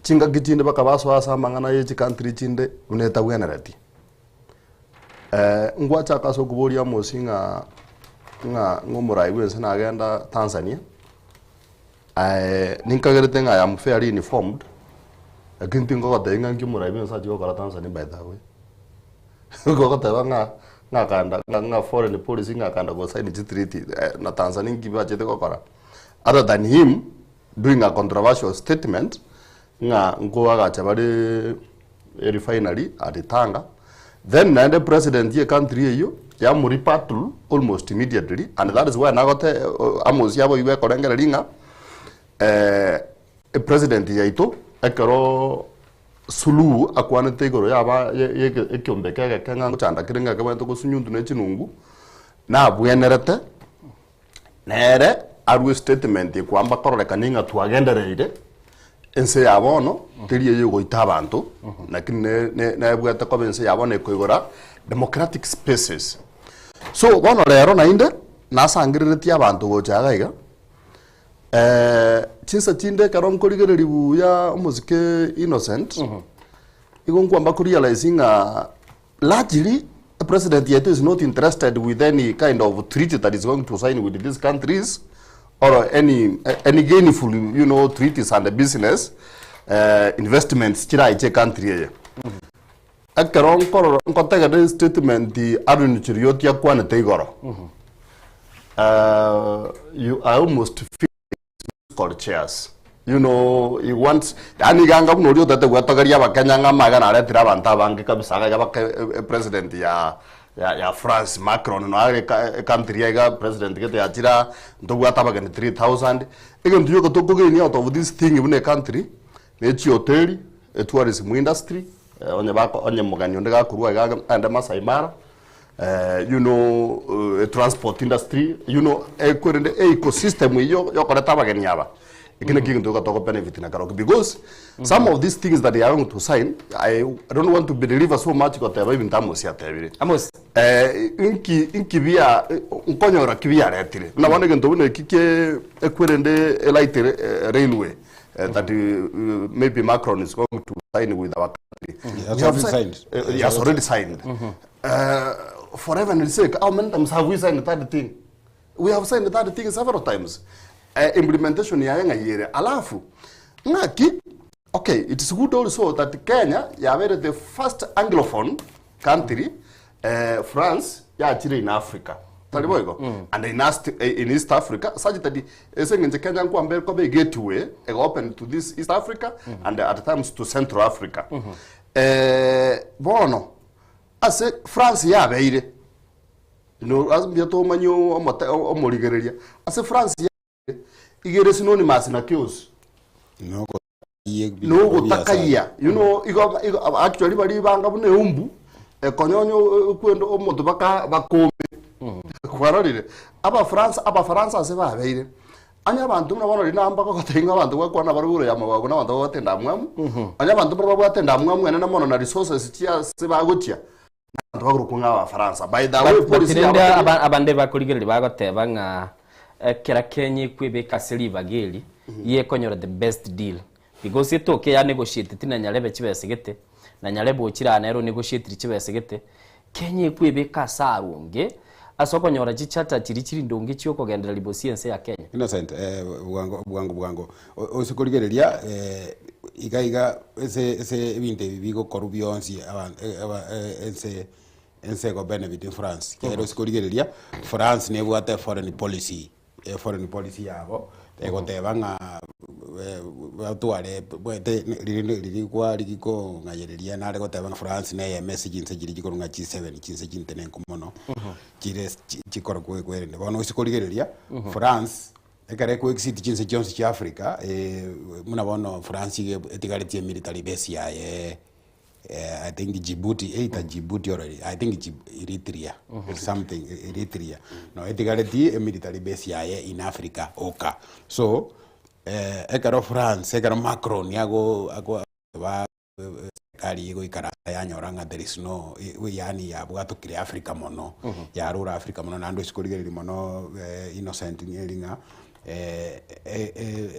chingaki chinde mpaka basoa ase amang'ana ya chicountry chinde buna etabwenereti. Ngwachaka ase okoboria Amos ng'a ng'a ng'a omorai bwense nagenda Tanzania, ninkagerete ng'a I am fairly informed, lakini tingogotebia ng'a nki omorai bwense achia gokora Tanzania by the way. Gogoteba ng'a ng'akanda ng'a ng'a foreign policy ng'akanda gosaini chitreaty na Tanzania nki bachete gokora, other than him doing a controversial statement ng'a nkoagacha bare erefinery at Tanga, then naende president ye country eyio yamoreputtle almost immediately and that is why nagote Amos yaboigwa ekorengereria ng'a epresident yaito ekero Suluhu akwanete igoro yaba ye ye ekeombe eke egeke ng'a ngochanda kere ng'a kebwenerete gosunyuntwa ne chinungu, nabwenerete nere arue statement ekwamba kororekana ng'a twagendereire ense ya bono teri eye egoita abanto, lakini ne ne nebwate koba ense ya bono ekoigora democratic spaces. So bono rero naende, nasangereretie abanto gocha iga iga. Chinsa chinde ekero nkorigereria buya omosike Innocent, igo nkwamba korealize ng'a largely president yaito is not interested with any kind of treaty that is going to sign with these countries or any any gainful you know treaties and business investments chiraiche ecountry eye. Ekero nkorora nkotegerera estatement Aaron Cheruiyot akwanete igoro, you I almost feel musical chairs. You know, he wants yaani iga anga buna oria otagete gwetogeria abakenya ng'a amaiga naretire abanto abange kabisa iga iga baka epresident ya ya ya France Macron noyo are eka ecountry ya iga president gete yachire aa, ntobwate abageni 3000. Egento gioka tokogenia out of this thing buna ecountry, ne chihoteli, etourism industry, Onye bako onye mogeni onde gakorwa iga age aende Masai Mara, you know transport industry, you know ekwerende ecosystem eywo yokoreta abageni aba, eki nakio egento iga togo benefit na kerokio because some of these things that they are going to sign, I don't want to believer so much goteba ebinto Amos atebire. Amos. Inki inki bia nkonyora ki biaretire? Buna bono egento buna eki kie ekwerende elight railway that maybe Macron is going to sign with our country. He has We have already signed. He has already signed. For heaven's sake, how many times have we signed that thing? We have signed that thing several times. Implementation yaye ng'ai ere. Alafu, ng'aki, okay, it is good also that Kenya yabere the first Anglophone country France yachire in Africa. Tari boigo? And in Ast, in East Africa, such that ase eng'encho Kenya nkwamba ekoba egateway ega open to this East Africa and at times to Central Africa. Bono, ase France yabeire, no ase mbuya tomanye omote omorigereria, ase France yabeire, iga ere synonymous na chaos. Nogotakayia, you know, igo igo actually baria banga buna eumbu, ekonyonya okwenda omonto baka bakome. Kwarorire? Abafransa abafaransa ase babeire, onye abanto buna bono riria namba gogotebia ng'a abanto gwakwana barobwo igoro ya amabago na abanto babwate endamwamu, onye abanto mbare babwate endamwamu enene mono na resources chia ase bagochia, na abanto bakorokwa ng'a abafaransa. By the way, But, but policy rende yabo teri aba- abande bakorigereria bagoteba ng'a ekera Kenya ekwebeka ase ribaga eri, yekonyora the best deal. Because etoke ya negotiateti na nyarebe chibesa gete, na nyarebe ochire aa nere onegotiatiri chibesa gete, Kenya ekwebeka ase aronge, ase okonyora chicharter chiria chiri ndonge chiokogenderera ribosi ense ya Kenya. Innocent, eh, bwango bwango bwango O- ose korigereria eh, iga iga ase ase ebinto ebi bigokorwa bionsi aba aba ense ense ego benefit France, ekiagera ose korigereria France nebwate foreign policy. Eforeign policy yabo egoteba ng'a batware bwete rinde riria kwa rigikong'ayereria nare goteba ng'a France neye ase chinse chiria chikorwa ng'a G7 chinse chintenenku mono chire chikorokwa ekwerende. Bono ase korigereria France ekero eko exceed chinse chionsi chia Africa buna bono France iga etigaretie emilitary base yaye I think Djibouti, either Djibouti or I think Eritrea, something, Eritrea. No etigareti emilitary base yaye in Africa oka. So, ekero France, ekero Macron ago, ago, ba, Eserikari igoikaransa yanyora ng'a there is no yaani yabwatokire Africa mono, yarure Africa mono naende ase korigereria mono Innocent neri ng'a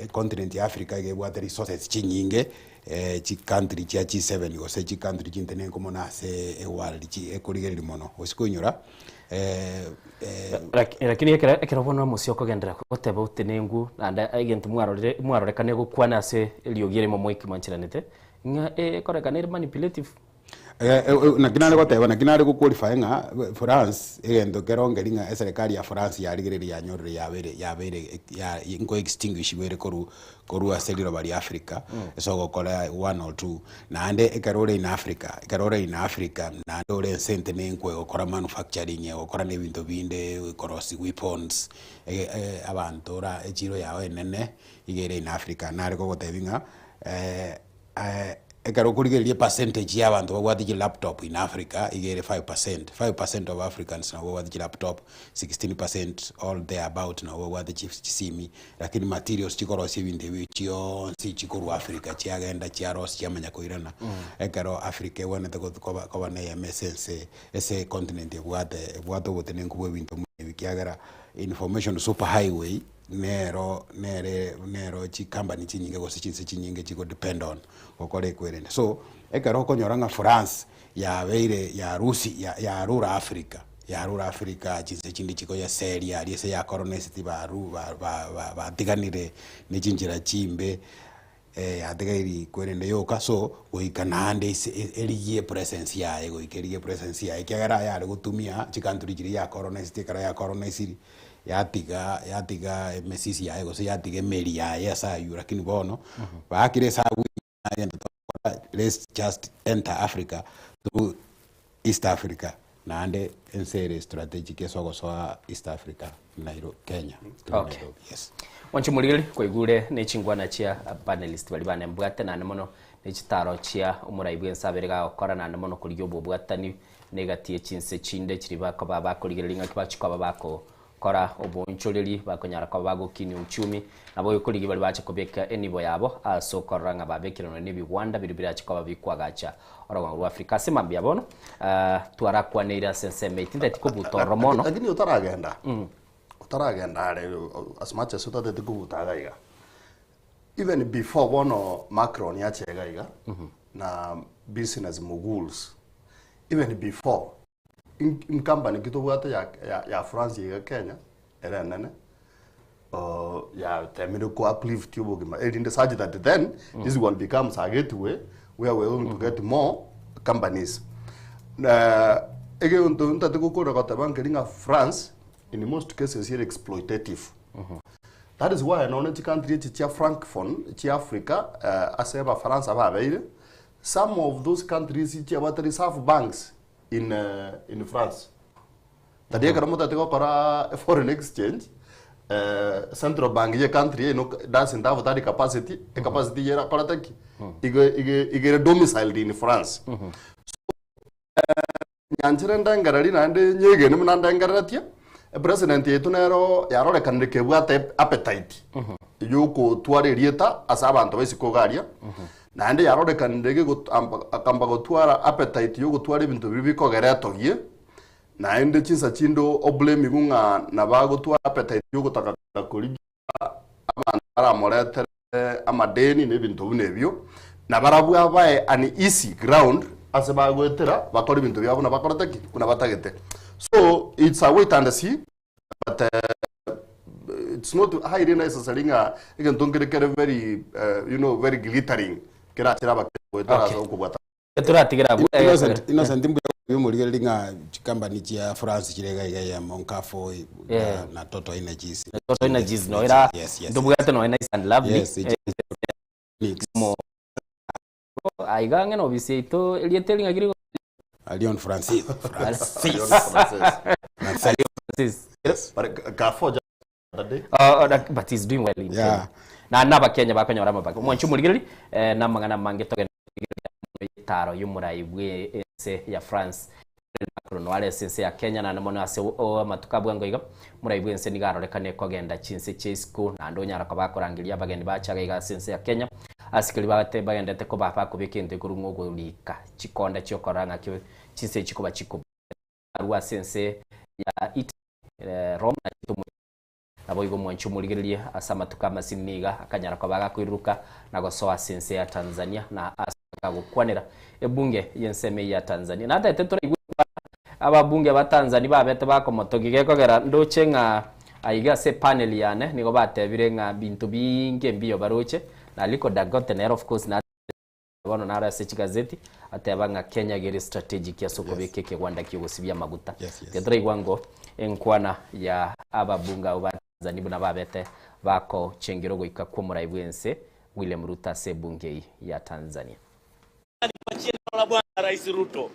econtinent ya Africa iga ebwate resources chinyinge chicountry chia G7 gose chicountry chintenenku mono ase eworld chi ekorigereria mono. Gose koinyora Lakini ekero ekero bono omosie okogenderera goteba otenengu naende egento mwarorire mwarorekane gokwana ase eriogi erimo moikimancheranete, Ng'a ekorekana ere manipulative. Naki nare goteba, naki nare go qualify ng'a France egento kerongeri ng'a eserekari ya France yarigereire yanyorire yabeire yabeire ya nko extinguish igwa ere korwa korwa ase riroba ria Africa ase ogokora one or two. Naende ekero ore in Africa, ekero ore in Africa naende ore ense entenenku egokora manufacturing egokora na ebinto binde korosia weapons abanto ora echiro yao enene iga ere in Africa. Nare kogotebia ng'a Ekero okorigereria epercentage ya abanto babwate chilaptop in Africa iga ere 5%, 5% of Africans nabo babwate chilaptop, 16% or there about nabo babwate chisimi, lakini materials chikorosia ebinto ebio chionsi chikorwa Africa chiagenda chiarosia chiamanya koirana. Ekero Africa ebwenerete koba koba na eyemo ase ense ase econtinent ebwate ebwate obotenenku bwa ebinto buna ebi ekiagera information super highway. Nero nere nero chicompany chinyinge gose chinse chinyinge chigo depend on gokora ekwerende. So, ekero okonyora ng'a France yabeire yarusi ya yarure Africa, yarure Africa chinse chinde chikoyeseria aria ase yakoroneseti baru ba ba batiganire ne chinchera chimbe yatigairi kwerende yoka so goika naende ase erigie epresence yaye goika erigie epresence yaye ekiagera yare gotumia chicountry chiria yakoroneseti ekero yakoronesiri yatiga yatiga emesisi yaye gose yatiga emeri yaye ase aywo lakini bono baakire esabu egento togokora let's just enter Africa through East Africa naende ense ere strategic ase ogosoa East Africa Nairo Kenya through Okay. Nairobi yes. Mwanche omorigeri kwaigure ne chingwana chia panelist baria bane mbwate naende mono ne chitaro chia omorai bwense abere gagokora naende mono korigia obobwatani na egati ye chinse chinde chiria bakoba bakorigereria ng'aki bachia koba bakokora oboonchoreri bakonyara koba bagokinia uchumi nabo okorigia baria bache kobeka enibo yabo ase okorora ng'a babekire nonya na ebigwanda biria birache koba bikoagacha orogongo rwa Africa. Ase mambia bono twarakwaneire ase ensemo eye tintageti kobuta ororo mono. Lakini otaragenda, otaragenda are as much as otatete kobuta iga iga, even before bono Macron ache iga iga, na business moguls, even before, incompany ki tobwate ya ya ya France iga Kenya, ere enene, yatemire ko uplift obogima erinde such that then this one becomes a gateway where we are going to get more companies. Egento ntagete gokora goteba nkeri ng'a France in most cases ere exploitative. That is why nonye chicountry echi chia francophone chia Africa ase abafaransa babeire, some of those countries chiabwate reserve banks in in France. Tari ekero motagete gokora foreign exchange, central bank ye country yaino doesn't have that capacity, ecapacity eyio erakorete ki? Igo igo igo ere domiciled in France. So nyanchera ndengereri naende nyegene buna ndengereretie, epresident yaito nero yarorekanire kebwate appetite yokotwara erieta ase abanto ba isiko iga aria, naende yarorekanire gegot amba akamba gotwara appetite yogotwara ebinto biria bikogera etogie, Naende chinsa chinde oblame-igwe ng'a nabo agotwara appetite yogotaka korigia abanto baramoretere amadeni na ebinto buna ebio, na barabwo abae an easy ground ase bagoetera bakore ebinto biabo buna bakorete ki? Buna batagete. So it's a wait and see but it's not highly necessary ng'a egento nkere kere very you know very glittering kerachere abakenya goetera ase okobwata. Toratigere abwo. Innocent, Innocent mbuya gotebia omorigereria ng'a chikampani chia France chire iga iga eyemo Carrefour Yeah. na Total Energies. Total Energies no era Yes, yes. ntobwate nonya nice and lovely. Yes, Eh, mo aiga ang'e na obisi yaito erieta eri ng'aki rigo Leon Francis. Francis. Leon Francis. Leon Francis. Yes. But Carrefour just the other day. Oh, oh, but he's doing well in Yeah. Kenya. Na nabakenya bakonyora amabaka. Omwanchi omorigereri eh, namang'ana amange togende etaro y'omorai bwe ense ya France Macron noare ase ense ya Kenya naende mono ase o- amatuko abwango iga morai bwe ense nigo arorekane kogenda chinse chia isiko naende onyara koba akorangeria abageni bacha iga ase ense ya Kenya. Ase keria bagate bagendete koba bakobeka egento ekorwa ng'a ogorika chikonda chiokorora ng'aki chinse echi chikoba chikobarwa ase ense ya Italy, Rome na chitumo Naboigo omwanchi omorigererie ase amatuko amasinini iga akanyara koba agakoiruruka na gosoa ase ense ya Tanzania na ase agokwanera ebunge y'ensemo eyio ya Tanzania. Natete toraigwe ababunge ba Tanzania babete bakomotogia gekogera ndoche ng'a aiga ase epanel yane nigo batebire ng'a binto biinge mbiyo baroche na Aliko Dangote nere of course Bono naro ase chigazeti ateba ng'a Kenya gere strategic ase okobeka ekegwanda ki'ogosibia amaguta. Tiga toraigwa ngo enkwana ya ababunge abwo ba Tanzania buna babete bakochengera ogoika kw'omorai bw'ense William Ruto ase ebunge eyio ya Tanzania. Nipatie neno la Bwana Rais Ruto.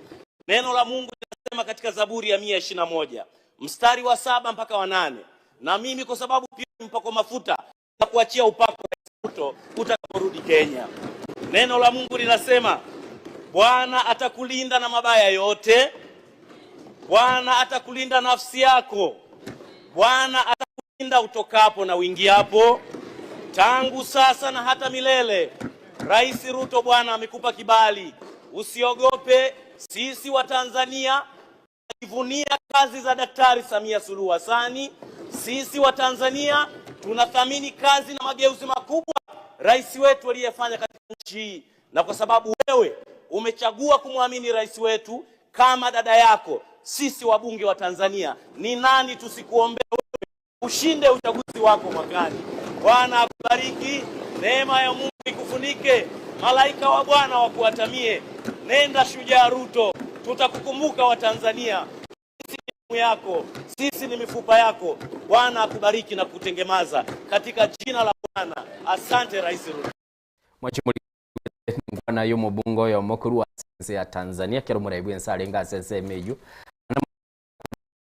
Neno la Mungu linasema katika Zaburi ya 121 mstari wa saba mpaka wa nane na mimi kwa sababu pia ni mpako mafuta na kuachia upako Rais Ruto utakaporudi Kenya. Neno la Mungu linasema Bwana atakulinda na mabaya yote, Bwana atakulinda nafsi yako, Bwana atakulinda utokapo na uingiapo, tangu sasa na hata milele. Rais Ruto, Bwana amekupa kibali, usiogope. Sisi wa Tanzania tunajivunia kazi za Daktari Samia Suluhu Hassani. Sisi wa Tanzania tunathamini kazi na mageuzi makubwa rais wetu aliyefanya katika nchi hii, na kwa sababu wewe umechagua kumwamini rais wetu kama dada yako, sisi wabunge wa Tanzania ni nani tusikuombee wewe ushinde uchaguzi wako mwakani? Bwana akubariki, neema ya Mungu ikufunike, malaika wa Bwana wakuatamie. Nenda shujaa Ruto, tutakukumbuka Watanzania. Sisi ni damu yako, sisi ni mifupa yako. Bwana akubariki na kutengemaza katika jina la Bwana. Asante Rais Ruto. Nkwana y'omobunge oyomo korwa ase ense ya Tanzania kero omorai bw'ense arenge ase ensemo eyio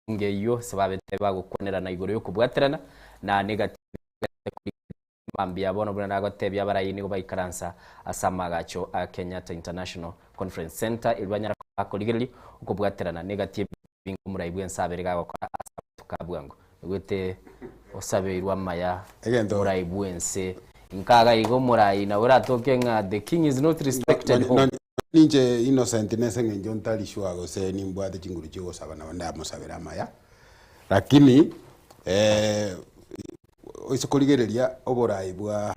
Bunge eyio ase babete bagokwanerana igoro y'okobwaterana na negati mambia bono buna nagotebia abarai nigo baikaransa ase amagacho a Kenyatta International Conference Centre erio banyara korigereria okobwaterana negati ebingo omorai bw'ense abere gagokora ase amatuko a bwango. Egwete osabeirwe amaya Egento- omorai bw'ense inkaga iga omorai nabo oratoke ng'a the king is not respected home. Ninche Innocent nese eng'encho ntari sure gose nimbwate chinguru chia ogosaba nabo ndamosabere amaya, lakini oise korigereria oborai bwa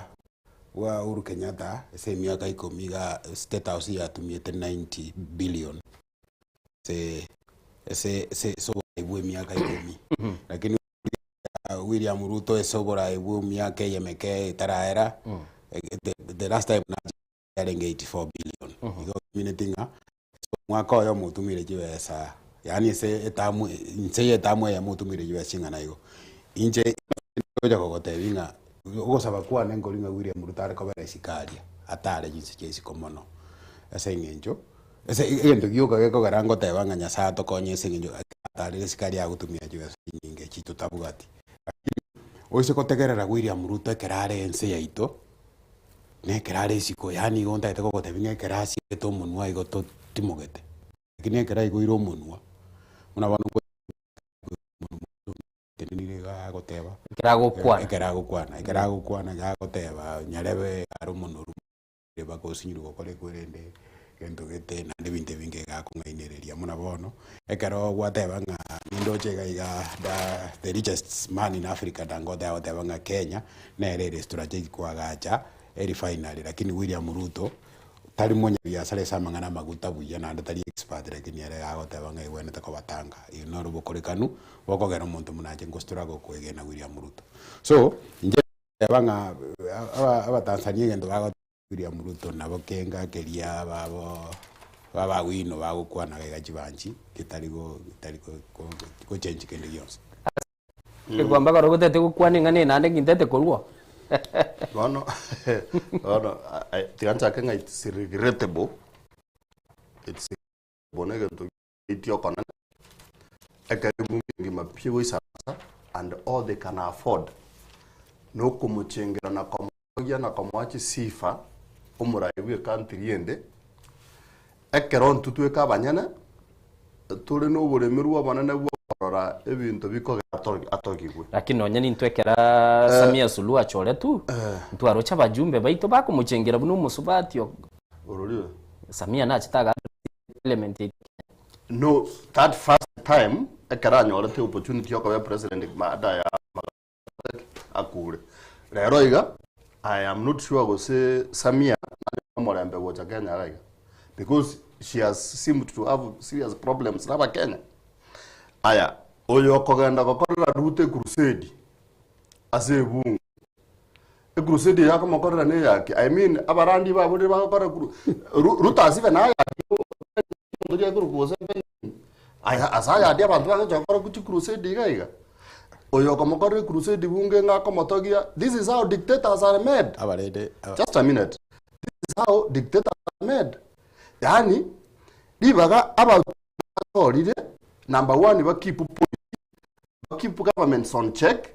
bwa Uhuru Kenyatta ase emiaka ikomi iga State House yatumiete 90 billion ase ase ase ase oborai bwa emiaka ikomi, lakini William Ruto ase oborai bwa emiaka eye emeke etaraera, the last time yarenge 84 billion. Igo omineti ng'a ase omwaka oyomo otumire chibesa yaani ase etamu inse ya etamu eyemo otumire chibesa ching'ana igo. Inche ngocha kogotebia ng'a ogosaba kwane nkori ng'a William Ruto are kobera isiko aria, atare chinse chia isiko mono ase eng'encho ase egento gioka gekogera ngoteba ng'a Nyasaye atokonye ase eng'encho atarire isiko aria agotumia chibesa chinyinge echi totabwati. Lakini oise gotegerera William Ruto ekero are ense yaito. Na ekero are isiko, yaani igo ntagete kogotebia ng'a ekero asiegete omonwa igo totimogete, lakini ekero aigoire omonwa, buna bono tenenire iga agoteba, Ekero agokwana. ekero agokwana, ekero agokwana iga agoteba nyarebe are omonoru mpaka osinyirwe gokora ekwerende egento gete naende ebinto ebinge iga akong'ainereria buna bono, ekero gwateba ng'a nindoche iga iga the the richest man in Africa Dangote agoteba ng'a Kenya. Nere ere strategic koagacha erefinery lakini William Ruto tari monyabiasara ase amang'ana amaguta buya naende tari expert lakini ere agoteba ng'a egwenerete kobatanga. Eyio noro obokorekanu bokogera omonto buna inche ngostruggle koegena William Ruto. So inche nteba ng'a aba abatanzania egento bago William Ruto nabo kenga keria babo babawino bagokwana iga chibanchi getari go getari go gochange kende gionsi. Ekwamba kore gotete gokwana eng'ana eye naende ngintete korwa oo. Bono bono tiga nchake ng'a it's regrettable, it's regrettable na egento geitia okonene, ekero ebunge engima pi egoisaransa and all they can afford na okomochengera na komotogia na komoa chisifa omorai bwa ecountry ende, ekero intwe tweka abanyene, tore na oboremerwa obonene bwa okorora ebinto bikogera. Atogigwe. Lakini nonya nintwe ekera Samia Suluhu achoretwe, ntwaroche abajumbe baito bakomochengera buna omosubati o Ororire? Samia nachete aga parliament yaito Kenya. No, that first time ekero anyorete opportunity yokoba president baada ya akure. Rero iga I am not sure gose Samia nanyore omorembe gocha Kenya iga iga because she has seemed to have serious problems na abakenya. Aya, oyo okogenda gokorera Ruto ecrusade ase ebunge, ecrusade eye akomokorera na eyaki? I mean abarandi baborire bagokora cru Ru Ruto has even hired omonto oria akorokwa gose Benjamin, aya ase ayande abanto bagocha gokora chicrusade iga iga. Oyo okomokorera ecrusade bunge ng'a akomotogia, this is how dictators are made. Abarende Just a minute. This is how dictators are made. Yaani, ribaga aba batorire, number one ba keep policy, ba keep governments on check,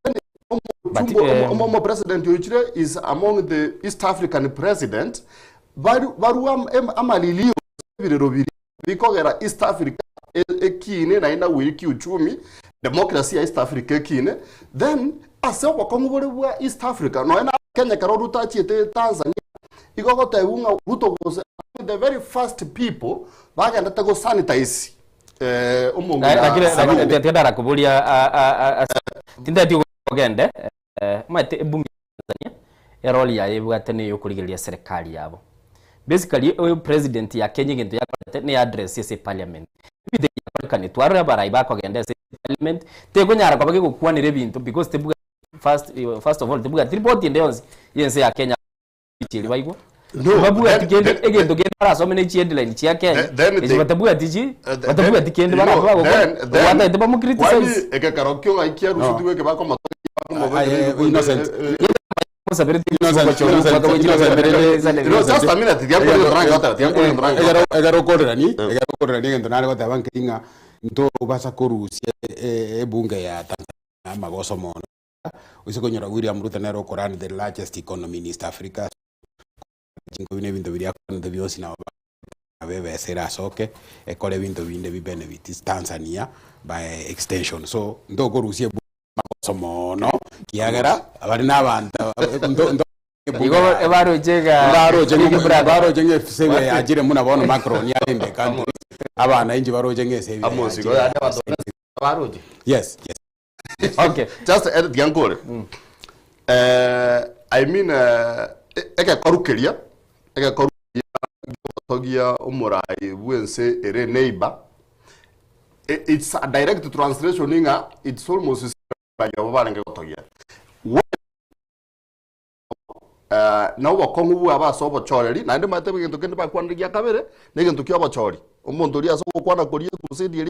and then But, omochumba eh, omo omo president oichire is among the East African president, baru barua am- amalilio ebirero biria bikogera East Africa e- ekine naende nagwire kiuchumi, democracy ya East Africa ekine, then ase obokong'u bore bwa East Africa, nonya na Kenya ekero Ruto achiete Tanzania, igo ogotebiwa ng'a Ruto was among the very first people bagendete go sanitize eh, omong'ina Lakini Suluhu. tiga ndarakoboria tindeti ogende omanyete ebunge ya Tanzania erole yaye ebwate na eyokorigereria serikali yabo. Basically oyo president ya Kenya egento yakorete ne address ase eparliament. Ebinto ebi biakorekane twarora abarai bakogenda ase parliament tekonyara koba gegokwanera ebinto because tebwati first, first of all tebwati report ende yonsi ya ense ya Kenya echi baigwa No, babwati then- kende egento kende barasome ne chiheadline chia Kenya Then echi they- batabwati chi batabwati kende You know, barabwo then- then- bagokora bamu kwani criticize ekekero kio ng'ai kiarusetigwe eke bakomotogia Innocent. Ekero okorerani egento nare goteba nkeri ng'a ntobasa korusia ebunge ya Tanzania amagoso mono gose konyora William Ruto nere okorun the largest economy in East Africa chinkobi na ebinto biria akorete bionsi nabo bebesa erasoke ekore ebinto binde bi benefit Tanzania by extension so ntokorusia ebunge amagoso mono kiagera abare na abanto Igo ebaroche ga baroche Big Brother. baroche ng'esebi yachire muna bono Macron yarinde country abana inche baroche ng'esebi Amos, igo yande abanto baroche. Yes. Okay. Just edit yankore. I mean egekoru keria egekoru keria giogotogia omorai bwense ere neighbor it's a direct translation ng'a it's almost abo barenge gotogia na obokong'u bwabo ase obochoreri, naende omanyete egento kende bakwanire gia kabere, na egento kia obochori. Omonto oria ase ogokwana koria ekrusade eria,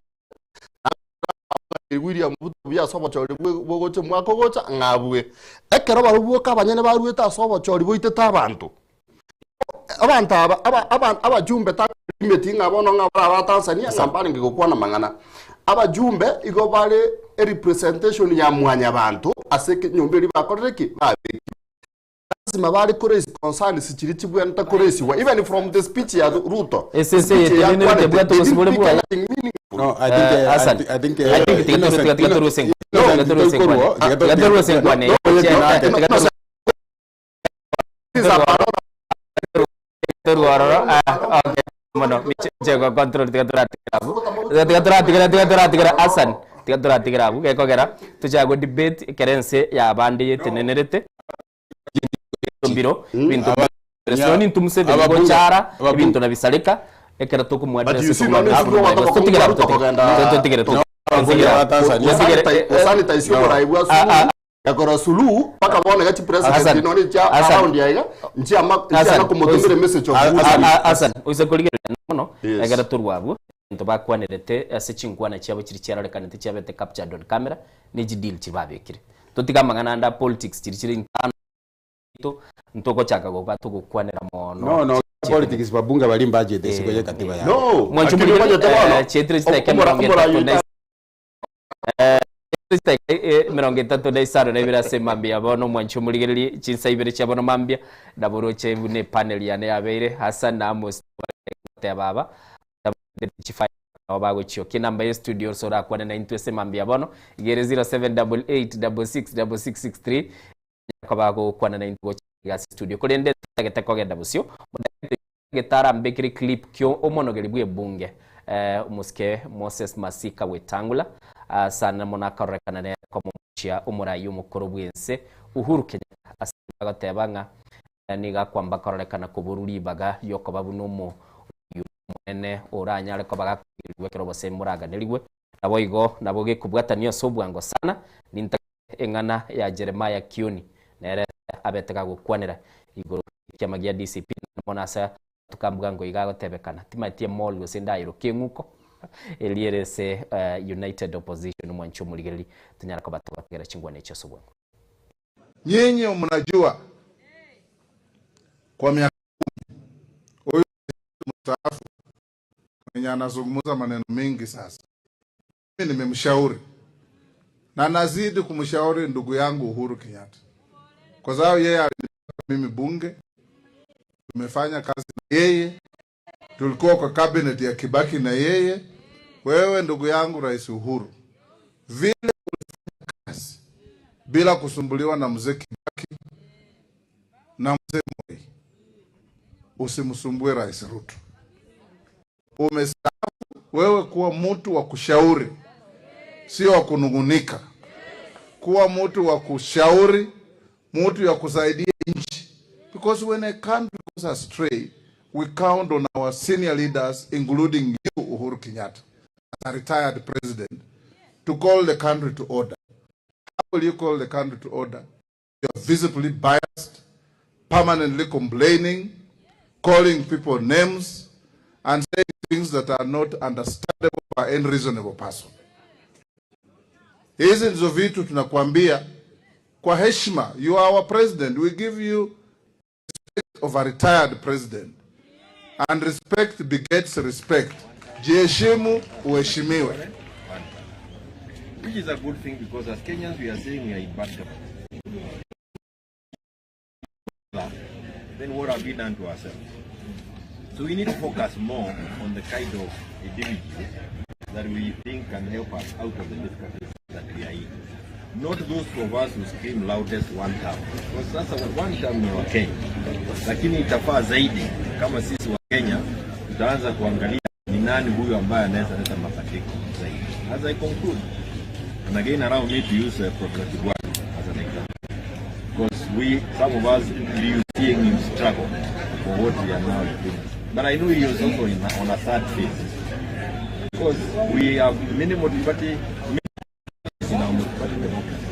William Ruto buya ase obochori bogocha omwaka ogocha ng'a abue. Ekero barobwo boka abanyene baruete ase obochori boitete abanto, abanto aba aba aba abajumbe tarimeti ng'a bono ng'a bare aba Tanzania ng'a mbarenge gokwana amang'ana. Abajumbe igo bare erepresentation ya mwanyabanto ase enyomba eria bakorire ki? Babekirwe. Lazima bare koraise concerns chiria chibwenerete koraisiwa even from the speech ya Ruto. Esese Speech eye eye tenenete akwanete, ebwate they didn't obosibore pick bwaye. anything meaningful. No, I think, Hassan, I think, I think tiga Innocent- tiga toruse Innocent tiga toruse Toikorwo, nkwane. Tiga toruse nkwane. No, no, Tiga no, toruse Torwororo. Ah, okay. Mono michego control tiga toratigera abu. Tiga toratigera tiga toratigera Hassan. Tiga toratigera abu gekogera tuchago debate ekere ense ya bande yetenenerete. Mbiro bintu Noni ntu Museveni Ababunge- gochara ababunge- ebinto na bisareka ekero But tokomwadress you see, none tokomwadress Ruto totigera Ruto kogenda- totigera No, Gosanitize oborai bwa Suluhu gakora Suluhu mpaka bono iga chipresident Hassan. nonye chia Hassan. around aiga nchiama nchiana komotumira emessage of good Hassan oise korigereria mono Yes. ekero torwa abwo ebinto bakwanerete ase chinkwana chiabo chiria chiarorekanete chiabete captured on camera ne chideal chibabekire totige amang'ana ande a politics chiria chire internal ito ntogochaka goka togokwanera mono No, no, politics babunge bari budget esiko ye katiba ya. No, Mwancho lakini muri bajete bono, chetire chiteke omora- mirongo omora etato yuta- na chiteke 32 ase mambia bono mwancho murigererie chinsa ibere chia bono mambia naboroche bune panel yane yabeire Hassan na Amos goteba aba chifa Nabo bagochiokia enamba ye studio ase orakwane naintwe ase mambia bono iga ere 0788666663 onyare koba gokwana naintwe gocha iga ase studio korende ntagete kogenda bosio gete arambekere clip kio omonogeri bwe ebunge eh, omosike Moses Masika Wetangula asana mono akarorekana nere komomochia omorai omokoro bwense Uhuru Kenyatta ase agoteba ng'a nigo akwamba kororekana koborwa ribaga riokoba buna omo Omonene oranyare koba gakoigerigwa ekero obosemi boraganerigwe. Naboigo nabo gekobwatania ase obwango sana, nintagete eng'ana ya Jeremiah Kioni, nere abete gagokwanera igoro y'ekiama gia DCP, naende mono ase amatuko a bwango iga agotebekana, timanyeti emall gose ndayeroke eng'uko, eria ere ase United Opposition omwanchi omorigereria, tonyare koba togotegera chingwana echi ase obwango. Nyinyi mnajua kwa miaka 10 huyu mstaafu mwenye anazungumza maneno mingi sasa. Mimi nimemshauri na nazidi kumshauri ndugu yangu Uhuru Kenyatta, kwa sababu yeye alinipata mimi bunge, tumefanya kazi na yeye, tulikuwa kwa cabinet ya Kibaki na yeye. Wewe ndugu yangu Rais Uhuru, vile ulifanya kazi bila kusumbuliwa na mzee Kibaki na mzee Moi, usimsumbue Rais Ruto. Umestaafu wewe, kuwa mtu wa kushauri, sio wa kunungunika. Kuwa mtu wa kushauri, mtu ya kusaidia nchi, because when a country goes astray we count on our senior leaders including you Uhuru Kenyatta as a retired president to call the country to order. How will you call the country to order? You are visibly biased, permanently complaining, calling people names, and saying things that are not understandable by any reasonable person. Hizi ndizo vitu tunakuambia kwa heshima. You are our president. We give you respect of a retired president. And respect begets respect. Jiheshimu, uheshimiwe. Which is a good thing because as Kenyans we are saying we are in bad government. Then what have we done to ourselves? So we need to focus more on the kind of individuals that we think can help us out of the difficulties that we are in. Not those of us who scream loudest one term. Because sasa one term ni wa Kenya. Lakini itafaa zaidi kama sisi wa Kenya tutaanza kuangalia ni nani huyu ambaye anaweza leta mabadiliko zaidi. As I conclude, and again allow me to use Professor Kibwana as an example. Because we, some of us, grew seeing him struggle for what we are now doing. But I know he was also in, on a sad phase. Because we have many multi-party in our multi-party democracy.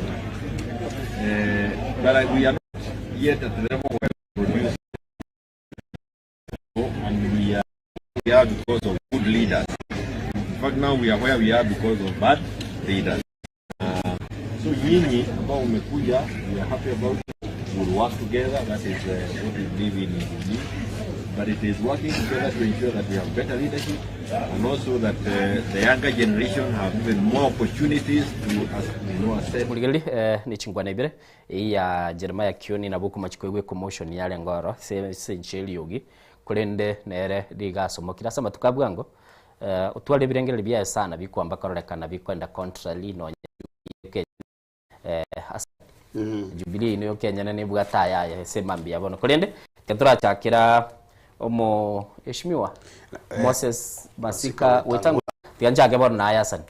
But we are not yet at the level where we produce and we are because of good leaders. In fact, now we are where we are because of bad leaders. So nyinyi ambao umekuja, we are happy about it. We'll work together. That is what we believe in in Jubilee. But it is working together to ensure that we have better leadership and also that the younger generation have even more opportunities to as, ascend. Morigereria eh, ne chingwana ibere eyio ya Jeremiah Kioni nabo okomachi koigwa ecomotion yarenge oro ase ase enchera eriogi korende nere riga asomokire ase amatuko a bwango eh, otware ebirengererio biaye sana bikwamba kororekana bikoenda contrary nonye Jubilee eh, ase Jubilee niyo kenyene nebwate ayaye ase mambia bono korende ekero torachakera omoheshimiwa Moses Masika Wetangula tiga nchake bono naye asani.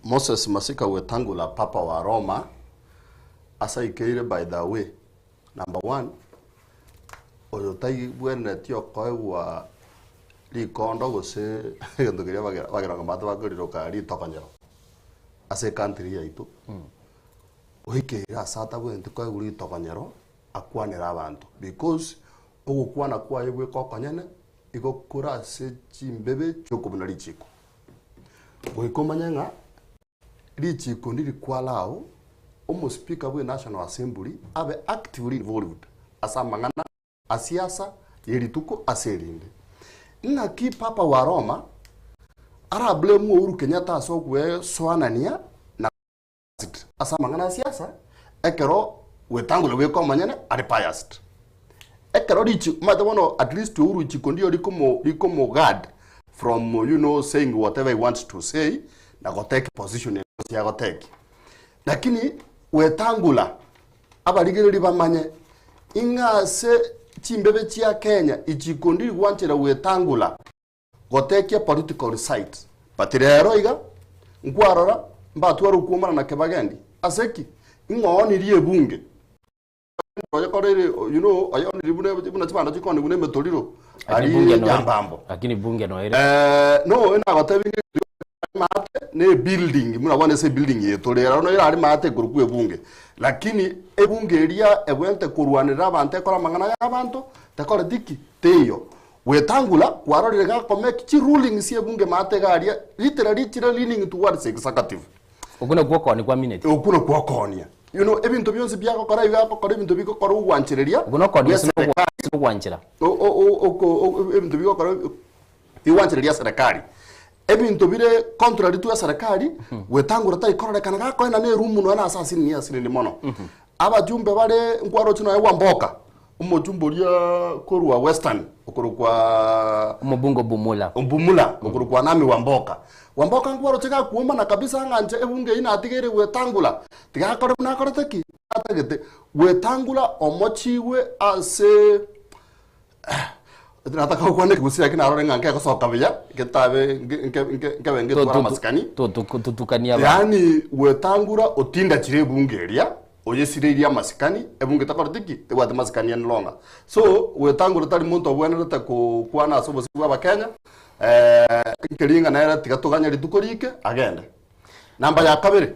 Moses Masika Wetangula Papa wa Roma ase aikeire by the way number one oyo taigwenereti okoegwa rikondo gose egento keria bagera bagera ng'a bakoriroka ritokonyero ase ecountry yaito oikeire ase atabwenereti koegwa ritokonyero akwanere abanto because ogokwana kwaye bweka okonyene igo kore ase chimbebe chiokobuna richiko. Goika omanye ng'a richiko ndiri kwallow omospeaker bwe National Assembly abe actively involved ase amang'ana a siasa ye rituko ase erinde. Ng'aki Papa wa Roma ara blame Uhuru Kenyatta ase ogwesoanania na ase amang'ana a siasa ekero Wetangula bweka omonyene are biased. Ekero richi omanyete bono at least Uhuru richiko ndiyo rikomo rikomo guard from you know saying whatever he wants to say na go take position ende yonsi agoteki. Lakini Wetangula abarigereria bamanye ing'a ase chimbebe chia Kenya ichiko ndiri gwanchera Wetangula gotekia political side but rero iga nkwarora mbatware okwomana na Kibagendi ase ki? Ing'o oonirie ebunge oye korire you know oye oonirie buna buna chibando chikoonigwa na emetoriro Lakini aria bunge noere Nyambambo. lakini bunge noere Eh, no nagotebi mate ne building muna bono ase ebuilding eye tore ero no erare mate ekorokwa ebunge lakini ebunge eria ebwenerete korwanera abanto ekore amang'ana ya abanto tekoreti ki? Teiyo. Wetangula kwarorire gakomeki chi rulings chia ebunge maate iga aria literally chire leaning towards executive. Okwo nakwo okoonia kwa minute. Okwo nakwo okoonia. You know ebinto bionsi biagokora iga agokora ebinto bigokora ogwanchereria Okwo nokoonia bwa ase nogwa- eserekari. ase nogwanchera. O- o- o- oko- o- ebinto bigokora bigwanchereria serikali. Ebinto bire contrary to eserekari, Wetangula tari kororekana gakoena ne eroom nonya na ase asinini asinini mono. Abajumbe bare nkwaroche nonya Wamboka, omochumbe oria korwa Western okorokwa Omobunge Bumula. Bumula okorokwa Nami Wamboka. Wamboka nkwaroche gakwomana kabisa ng'a inche ebunge eyio natigeire Wetangula tiga akore buna akorete ki? Atagete. Wetangula omochigwe ase Nataka gokwana ekegusii lakini narore ng'a nkegosoka buya, getabe nke- nke- nke- nkebe ngetwara amasikani. Totukania abanto. Yaani gwetangura otindachire ebunge eria, oyesireirie amasikani, ebunge takoreti ki? Tebwati masikani any longer. So, gwetangura tari monto obwenerete kokwana ase obosio bwa abakenya, nkeri ng'a nere tiga toganye rituko rike, agende. Namba ya kabere,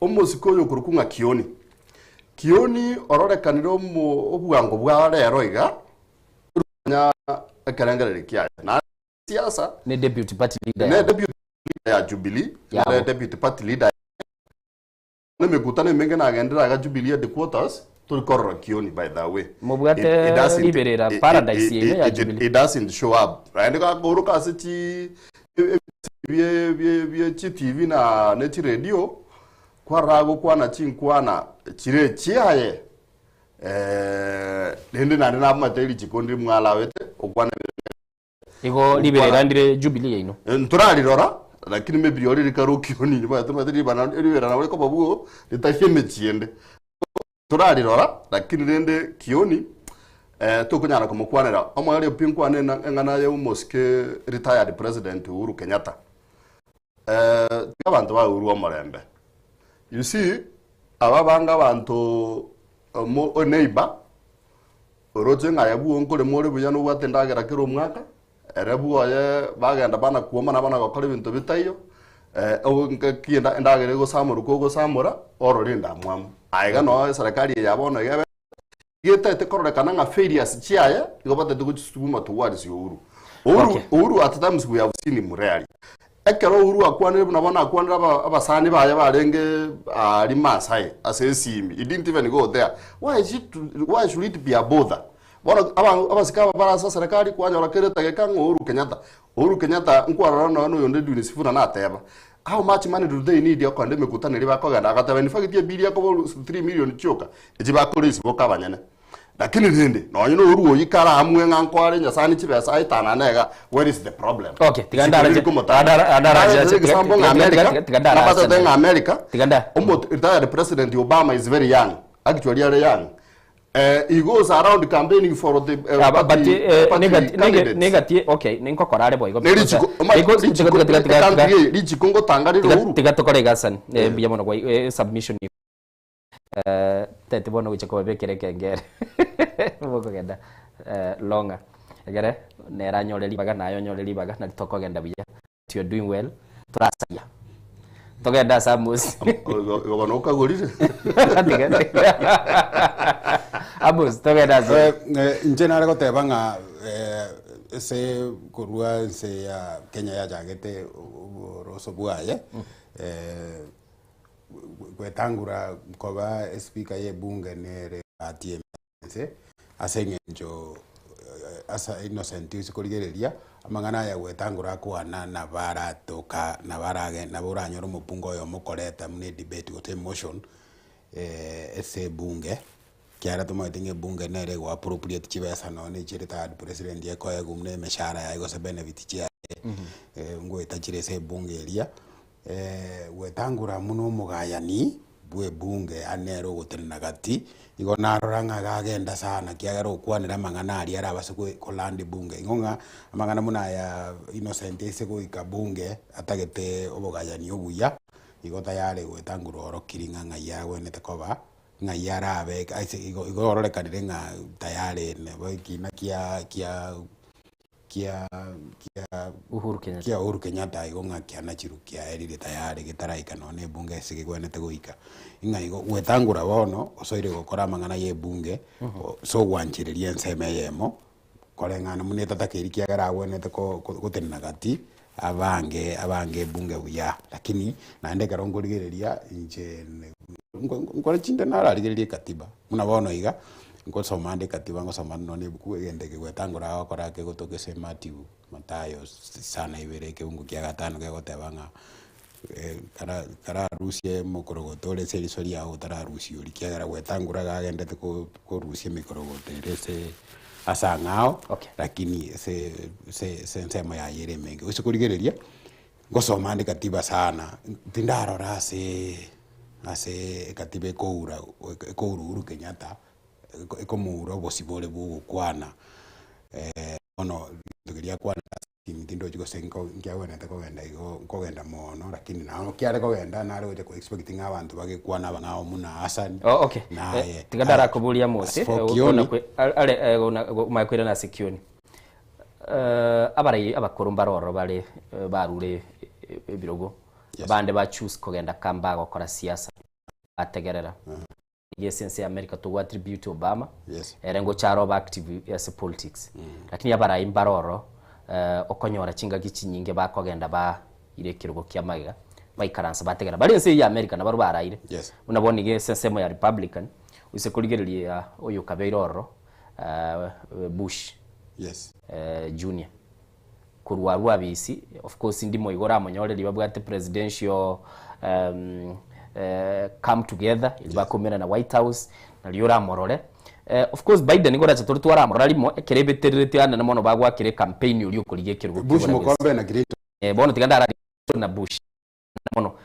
omosike oyo okorokwa ng'a Kioni. Kioni ororekanire omo obwango bwa rero iga, Nonya ekerengererio kiaye naende siasa Ne deputy party leader ne yabo. deputy leader ya Jubilee Yabo. nere deputy party leader nemekutano emenge nagendire iga Jubilee headquarters tori korora Kioni by the way. Mobwate It- it doesn't- riberera it- paradise it- yaino ya it- it- Jubilee. It doesn't show up. Naende gakouroka ase chi bie bie bie chi TV na ne chi radio kwarora agokwana chinkwana chire chiaye Eh, rende naende namate richiko ndire mwalawete okwana Igo riberera ndire Jubilee yaino. Ntorarirora lakini maybe ori rikarokioni nibaete mate ribana ribera nabo rikoba buo ritari emechie ende torarirora lakini rende kioni eh, tokonyara komokwanera omoerio pi nkwane eng'ana ya omosike retired president Uhuru Kenyatta eh, tiga abanto ba Uhuru omorembe you see Aba bange abanto mo neighbor, oroche ng'a aye bwo nkorema ore buya nobwate endagera kera omwaka, ere bwoye bagenda bana kuomana bana gokora ebinto bitaiyo, ngaki endagera egosamorwa kogosamora, orore endamwamu. Aye iga noo eserekari eye ya bono iga ebe Getaete kororekana ng'a failures chiaye igo batete gochisuguma towards Uhuru. Uhuru, Okay. Uhuru at times we have seen him rarely. Ekero Uhuru akwanire buna bono akwanire aba, abasani baye barenge aria Maasai ase esimi. He didn't even go there. Why is it, why should it be a bother? Bono aba, abasike aba bare ase eserekari kwanyora kera etageka ng'a Uhuru Kenyatta. Uhuru Kenyatta nkwarora nonya na oyonde Edwin Sifuna nateba. How much money do they need okogenda emekutano eria bakogenda? Agateba in fact ebill ekoba 3 million chioka. Echi bakora esiboka abanyene. Lakini rende, nonye norua oyio karamue ng'a nkoare Nyasaye chibesa aetanane iga, where is the problem? Okay, tiga Isiko ndarache- riri komotanga. tiga ndarache- Ndarache example ng'a tiga- America, tiga- tiga ndarache- nabatete ng'a America, Tiga nda- omo retired President Obama is very young, actually are young. Eh, he goes around campaigning for the eh, Ah, but, party, eh, party candidates. negati okay ninkokora are boigo Ne richiko- oma- Because- richiko- tiga- tiga- tiga- country tiga- eye, richiko ngotanga rire tiga- Uhuru. tiga tokore igasani Eh, mbuya mono gwa eh, submission Eh, teti bono gocha kobabekera ekengere bokogenda eh, longa egere nere anyore ribaga naye onyore ribaga nari tokogenda buya you are doing well torasaria togende ase Amos Igo bono okagorire Amos togende ase Eh, eh, inche nare goteba ng'a eh, ase korwa ense ya Kenya yachagete oboroso bwaye eh, Gwetangura koba espika y'ebunge nere bahati ense ase eng'encho ase Innocent ase korigereria amang'ana aya gwetangura akwana nabo aratoka nabo arage nabo oranyore omobunge oyomo okoreta buna edebate gose emotion ase ebunge. Ekiagera tomaete ng'a ebunge nere ego appropriate chibesa nonye na echi retired president ekoegwa buna emeshahara yaye gose benefit chiaye, ngoeta chire ase ebunge eria. Wetangula buna omogayani bwa ebunge yaani nere ogotenena gati, igo narora ng'a iga agenda sana ekiagera okwanire amang'ana aria arabase kolanda ebunge. Igo ng'a amang'ana buna aya Innocent ase goika bunge atagete obogayani obuya, igo tayari gwetangura orokiri ng'a ng'ai agwenerete koba, ng'ai arabe ase igo igo ororekanire ng'a tayari nabo ekina kia kia kia kia Uhuru Kenyatta. kia Uhuru Kenyatta igo ng'a kianachirwe kiaerire tayari getaraika nonye na ebunge ase kegwenerete goika. Ng'a igo gwetangura bono osoire gokora amang'ana ya ebunge ase ogwanchereria ensemo eyemo, koreng'ana buna etatakeiri kiagera agwenerete ko gotenena gati abange abange ebunge buya. Lakini naende ekero nkorigereria inche nkore chinde nararigererie ekatiba buna bono iga. Ngosoma ande ekatiba ngosoma nonye na ebuku egento eke gwetangora agokora kegotoka ase Matthew, Mathayo isano na ibere ekeungu kia gatano kegoteba ng'a kara kararusie omokorogoto ore ase eriso riago otararusia oria ekiagera gwetangora iga agendete ko korusia emekorogoto ere ase ase ang'ao lakini ase ase ase ensemo yaye ere emenge. Gose korigereria, ngosoma ande katiba sana, tindarora aseee ase ekatiba ekoura ekoura Uhuru Kenyatta, ekomoura obosibore bwa ogokwana bono egento keria akwanete ase team tindochi gose nko nkiagwenerete kogenda igo nkogenda mono lakini nabo kiare kogenda nare gocha ko expect ng'a abanto bagekwana abang'ao buna Hassan Oh, okay. naye Tiga ndarakoboria Amos, As for Kioni, are omanye koirana ase Kioni. Abarai abakoro mbare ororo bare barure ebirogo, abande ba choose kogenda kamba gokora siasa, bategerera. Iga ase ense ya America togo attribute Obama, ere ngocha are obe active ase politics. Lakini abarai mbare ororo okonyora chingaki chinyinge bakogenda ba ire ekerogo kia magega, baikaransa bategerera. Bare ense eyio ya America nabarobwo baraire. Buna bono iga ase ensemo ya Republican, oise korigereria oyo okabeire ororo Bush Junior. Korwa arwo abisi, of course ndimo igo oramonyoreri babwate presidential come together erio bakomerana White House, nario oramorore. Of course Biden nigo orache tore twaramorora rimo, ekero ebeterereti anene mono bagwakera ecampaign oria okorigia ekerogo Bush ki'oboraia. Mokombe na Clinton. Bono tiga ndara na Bush mono.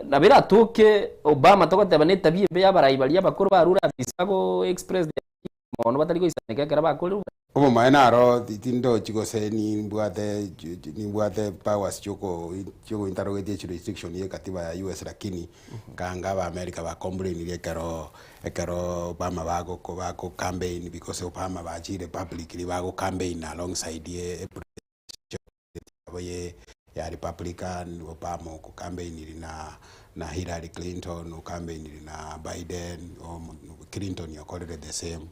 Nabo eratoke Obama togoteba na etabia embe y'abarai baria abakoro barure afisi bago express their opinion mono batari goisaneka ekero bakorire. Obomaene aro tindochi gose nimbwate nimbwate powers chioko chioko interrogate ejurisdiction ye katiba ya US lakini kanga aba America ba complainire ekero ekero Obama bagoko bago campaign because Obama bachire publicly bago campaign alongside ye yabo ye ya Republican, Obama oko campaigniri na na Hillary Clinton, o campaigniri na Biden, Clinton okorire the same.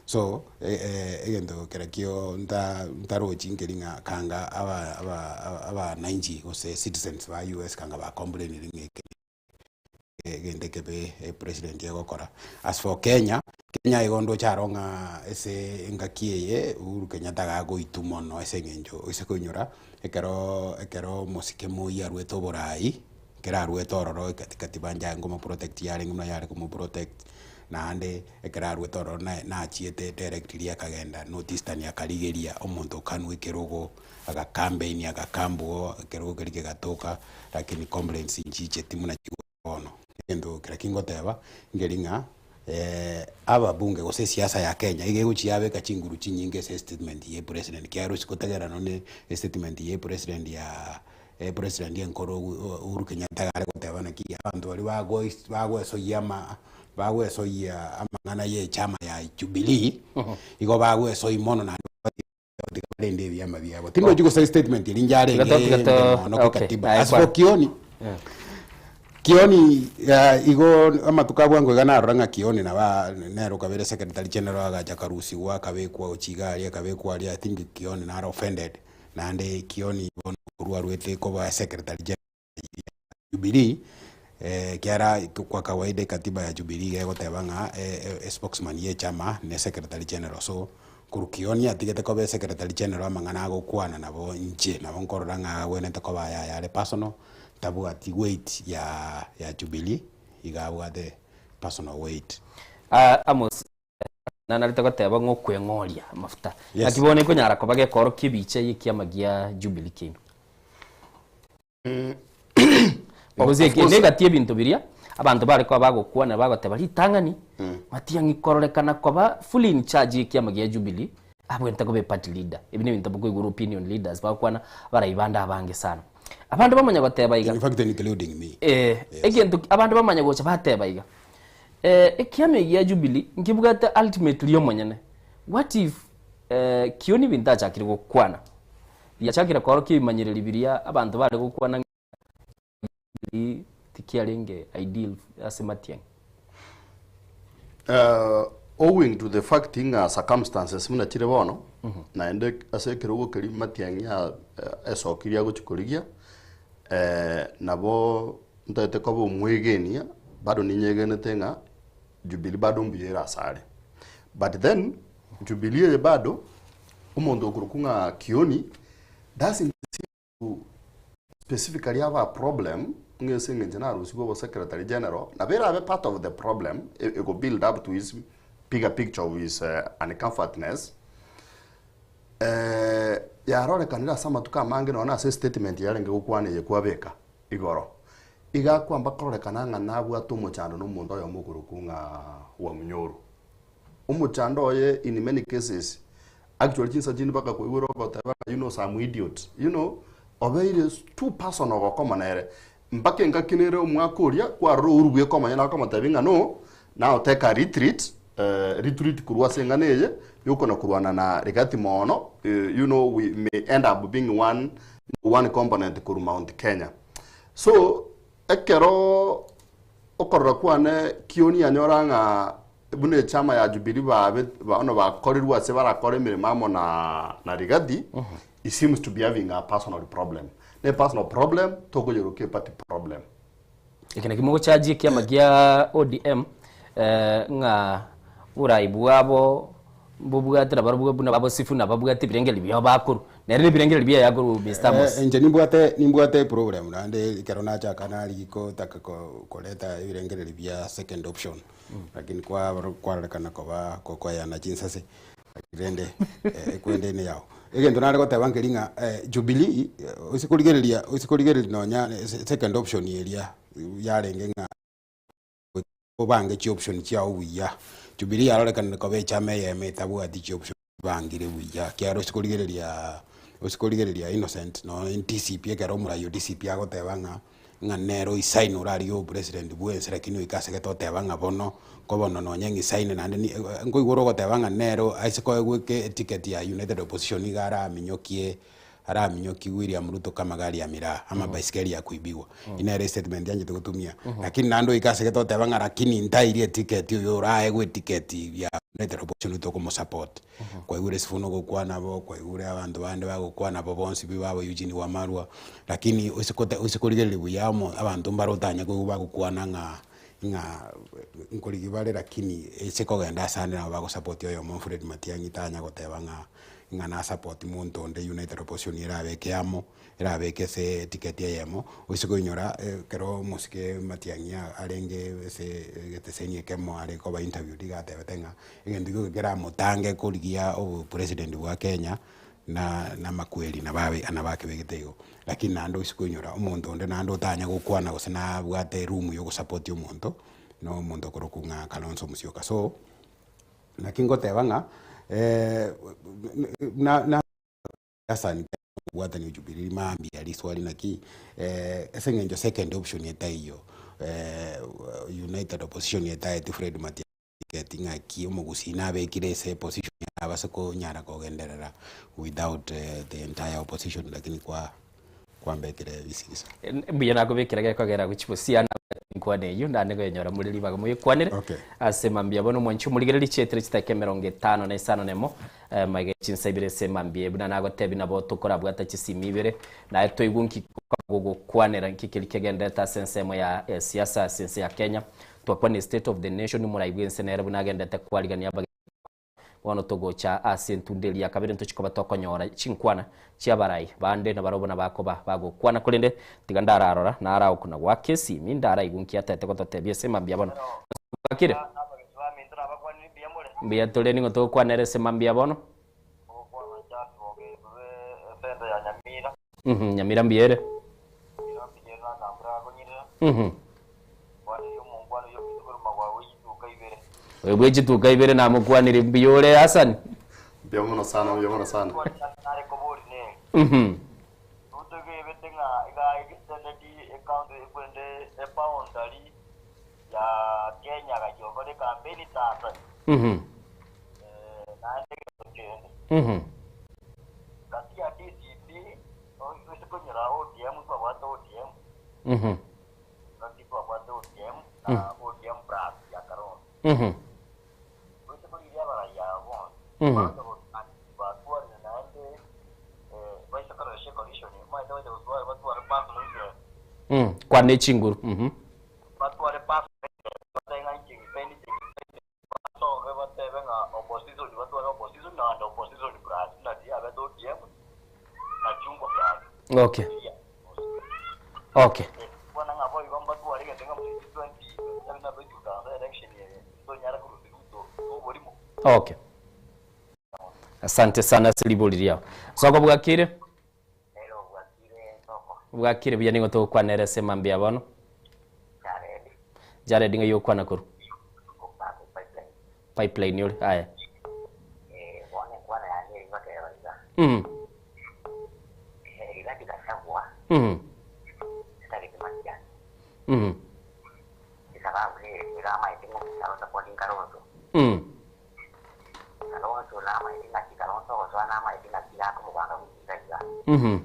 So egento kere kio nta ntarochi nkeri ng'a kanga aba aba abananchi gose citizens ba US kanga ba complainiri ng'a eke egento ekebe epresident egokora. As for Kenya, Kenya igo ndoche aro ng'a ase engaki eye Uhuru Kenyatta iga agoitwa mono ase eng'encho ase koinyora ekero ekero omosike moi arwete oborai, ekero arwete ororo katiba nchaye nkomoprotect yarenge buna yare komoprotect, naende ekero arwete ororo naye nachiete directly akagenda North Eastern akarigeria omonto okanwa ekerogo. Aga campaign agakambwa ekerogo keria kegatoka lakini complaints nchicheti buna chigocha bono. Egento kera kingoteba nkeri ng'a ababunge gose esiasa ya Kenya iga egochia yabeka chinguru chinyinge ase estatement ya epresident ekiagera ase gotegerera nonye estatement ya epresident ya epresident enkoro Uhuru Kenyatta iga are goteba naki abanto baria bagois bagoesoyia ama bagoesoyia amang'ana ya echama ya Jubilee, igo bagoesoyia mono naende. Tiga barende ebiama biabo. Tindochi gose statement eri Tiga to- tiga njarenge to- mono okay. kikatiba. Aye, As for kwana. Kioni, Kioni igo amatuko abwo ango iga narora ng'a Kioni nabo nere okabere secretary general agacha akarusigwa akabekwa gochia iga aria akabekwa aria I think Kioni nare offended naende Kioni bono korwa arwete koba secretary general Jubilee, ekiagera kwa kawaida ekatiba ya Jubilee iga egoteba ng'a espokesman ya echama ne secretary general. So, korwa Kioni atigete koba esecretary general amang'ana agokwana nabo inche nabo nkorora ng'a agwenerete koba aya ayare personal, tabwati weight ya ya Jubilee, iga abwate personal weight. Amos. Nanarete goteba ng'a okweng'oria amafuta. Yes. Naki bono ekonyara koba gekorokia ebicha y'ekiama gia Jubilee kiaino. Because Of eke course. negati y'ebinto biria abanto bare koba bagokwana bagoteba ritang'ani Matiang'i kororekana koba fully in charge y'ekiama gia Jubilee abwenerete koba eparty leader. Ebi nebinto bokoigwera opinion leaders bagokwana abarai bande abange sana. Abande bamanya goteba iga In fact including me. Eh, egento abande bamanya gocha bateba iga Eh, ekiama eki gia Jubilee nkebwate ultimately omonyene. What if eh, Kioni ebinto achakire gokwana biachakire koorokia ebimanyereri biria abanto bare gokwana ng'a Jubilee tikiarenge ideal ase Matiang'i? Uh, owing to the fact ng'a circumstances buna chire bono naende ase ekerogo keria Matiang'i a- eh, esokirie agochi korigia eh, nabo Ntaete koba omwegenia, bado ninyegenete ng'a Jubilee bado mbuya ere asare. But then, Jubilee eye bado, omonto okorokwa ng'a Kioni, doesn't seem to specifically have a problem ng'a ase eng'encho narusigwe obo secretary general, nabo erabe part of the problem, e- ego build up to his bigger picture of his uncomfortness, yarorekanire ase amatuko amange nonya na ase estatement yarenge gokwana eye kwabeka. Igoro. Iga akwamba kororekana ng'a nabwate omochando nomonto oyomo okorokwa ng'a Wamunyoro. Omochando oye in many cases, actually chinsa chinde mpaka koigwera ogoteba ng'a you know some idiot, you know, obeire too personal gokoma nere. Mpaka engaki nere omwaka oria, kwarora Uhuru bweka omonyene akomotebia ng'a no, now take a retreat, retreat korwa ase eng'ana eye, yokona korwana na Rigathi mono, you know we may end up being one one component korwa Mount Kenya. So, ekero okorora kwane Kioni anyora ng'a buna echama ya Jubilee babe bono bakorirwe ase barakore emeremo amo na na Rigathi, he seems to be having a personal problem. Ne personal problem, tokoyeroka eparty problem. Eke nakio mogochajia ekiama gia ODM eh, ng'a borai bwabo mbobwate nabarobwo buna abosifu nababwate ebirengererio biabo bakorwa. Nere nebirengererio biaye akorwa Mister Amos. Eh, inche nimbwate nimbwate eproblem naende ekero nachaka narigia kotaka ko- koreta ebirengererio bia second option lakini kwa kwarorekana koba kokoeana chinsase Rende ekwende ene yao. Egento nare goteba nkeri ng'a Jubilee ase korigereria ase korigereria nonya second option eria yarenge ng'a obange chioption chiao buya. Jubilee yarorekanire koba echama eyemo etabwati chioption chibangire buya ekiagera ase korigereria ase korigereria Innocent nonya DCP ekero omorai o DCP agoteba ng'a. ng'a nere oisaine orarigie obopresident bwensi lakini oike ase gete oteba ng'a bono, ko bono nonye ng'isaine naende ni nkoigwa ore ogoteba ng'a nere aise koegwa eke eticket ya United Opposition iga araminyokie araminyokie William Ruto kama gari ya miraa ama baiskeli ya kuibiwa. Inere estatement yanchete gotumia. Lakini naende oike ase gete oteba ng'a lakini ntairi eticket oyo oraegwe eticket ya United Opposition tokomosupport. Kwaigure Sifuna ogokwana bo, kwaigure abanto bande bagokwana bo bonsi pi babo Eugene Wamalwa, lakini ase kote ase korigereria buya amo abanto mbare otanya koigwa bagokwana ng'a ng'a nkorigia bare lakini ase kogenda ase ande nabo bagosupport oyomo Fred Matiang'i tanya goteba ng'a ng'a na support monto onde United Opposition erabeke amo. Erabeke ase etiketi eyemo, oise koinyora ekero omosike Matiang'i arenge ase egeteseni ekemo are koba interviewed iga atebete ng'a egento gioka keramotange korigia obopresident bwa Kenya na namakweri nabo abe nabo akebegete igo. Lakini naende oise koinyora omonto onde naende otanya gokwana gose nabwate eroom ya ogosupport omonto, na omonto okorokwa ng'a Kalonzo Musyoka. So, naki ngoteba ng'a na na. Hassan kobwatania Jubilee mambia riswali naki ase eng'encho second option etaiyo United Opposition etaeti Fred Matiang'i ng'aki omogusii nabekire ase eposition abase konyara kogenderera without the entire opposition lakini kwa kwambekire ebisigisa. Mbuya nakobekera gekogera gochia bosiana enkwana eyio naende nkoyenyora more ribaga moyekwanere Okay. ase mambia bono omwanchi omorigereria chietire chidakika emerongo etano na isano na emo eh, magega chinsa ibere ase mambia buna nagotebi nabo tokorabwata chisimi ibere naye toigwe nki gogokwanera nki keri kegenderete ase ensemo ya eh, siasa ase ense ya Kenya twakwana state of the nation omorai bwense nere buna agendete kwarigania abage Bono togocha ase entunda eria ya kabere ntochie koba tokonyora chinkwana chi'abarai bande nabarobwo nabakoba bagokwana, korende tiga ndararora naraokuna goaka esimi ndaraigwe nki atete gototebia ase mambia bono. Bwakire? Mbuya tore ning'o togokwanera ase mambia bono? Mhm, Nyamira mbuya ere. Mhm. Oyo bwe chituka ibere namokwanire mbuya ore Hassan. Mbuya mono sana, mbuya mono sana. Mhm. Mhm. Mhm. Mhm. Mhm. Mhm. Mm, kwane chinguru. Mhm. Okay. Okay. Okay. Asante sana ase ribori riao. Soko bwakire? Bwakire buya nigo togokwanera ase mambia bono. Jared ng'ai okwana korwa? Pipeline ore. Aya. Mhm. Mhm. Mhm. Mm. Mhm.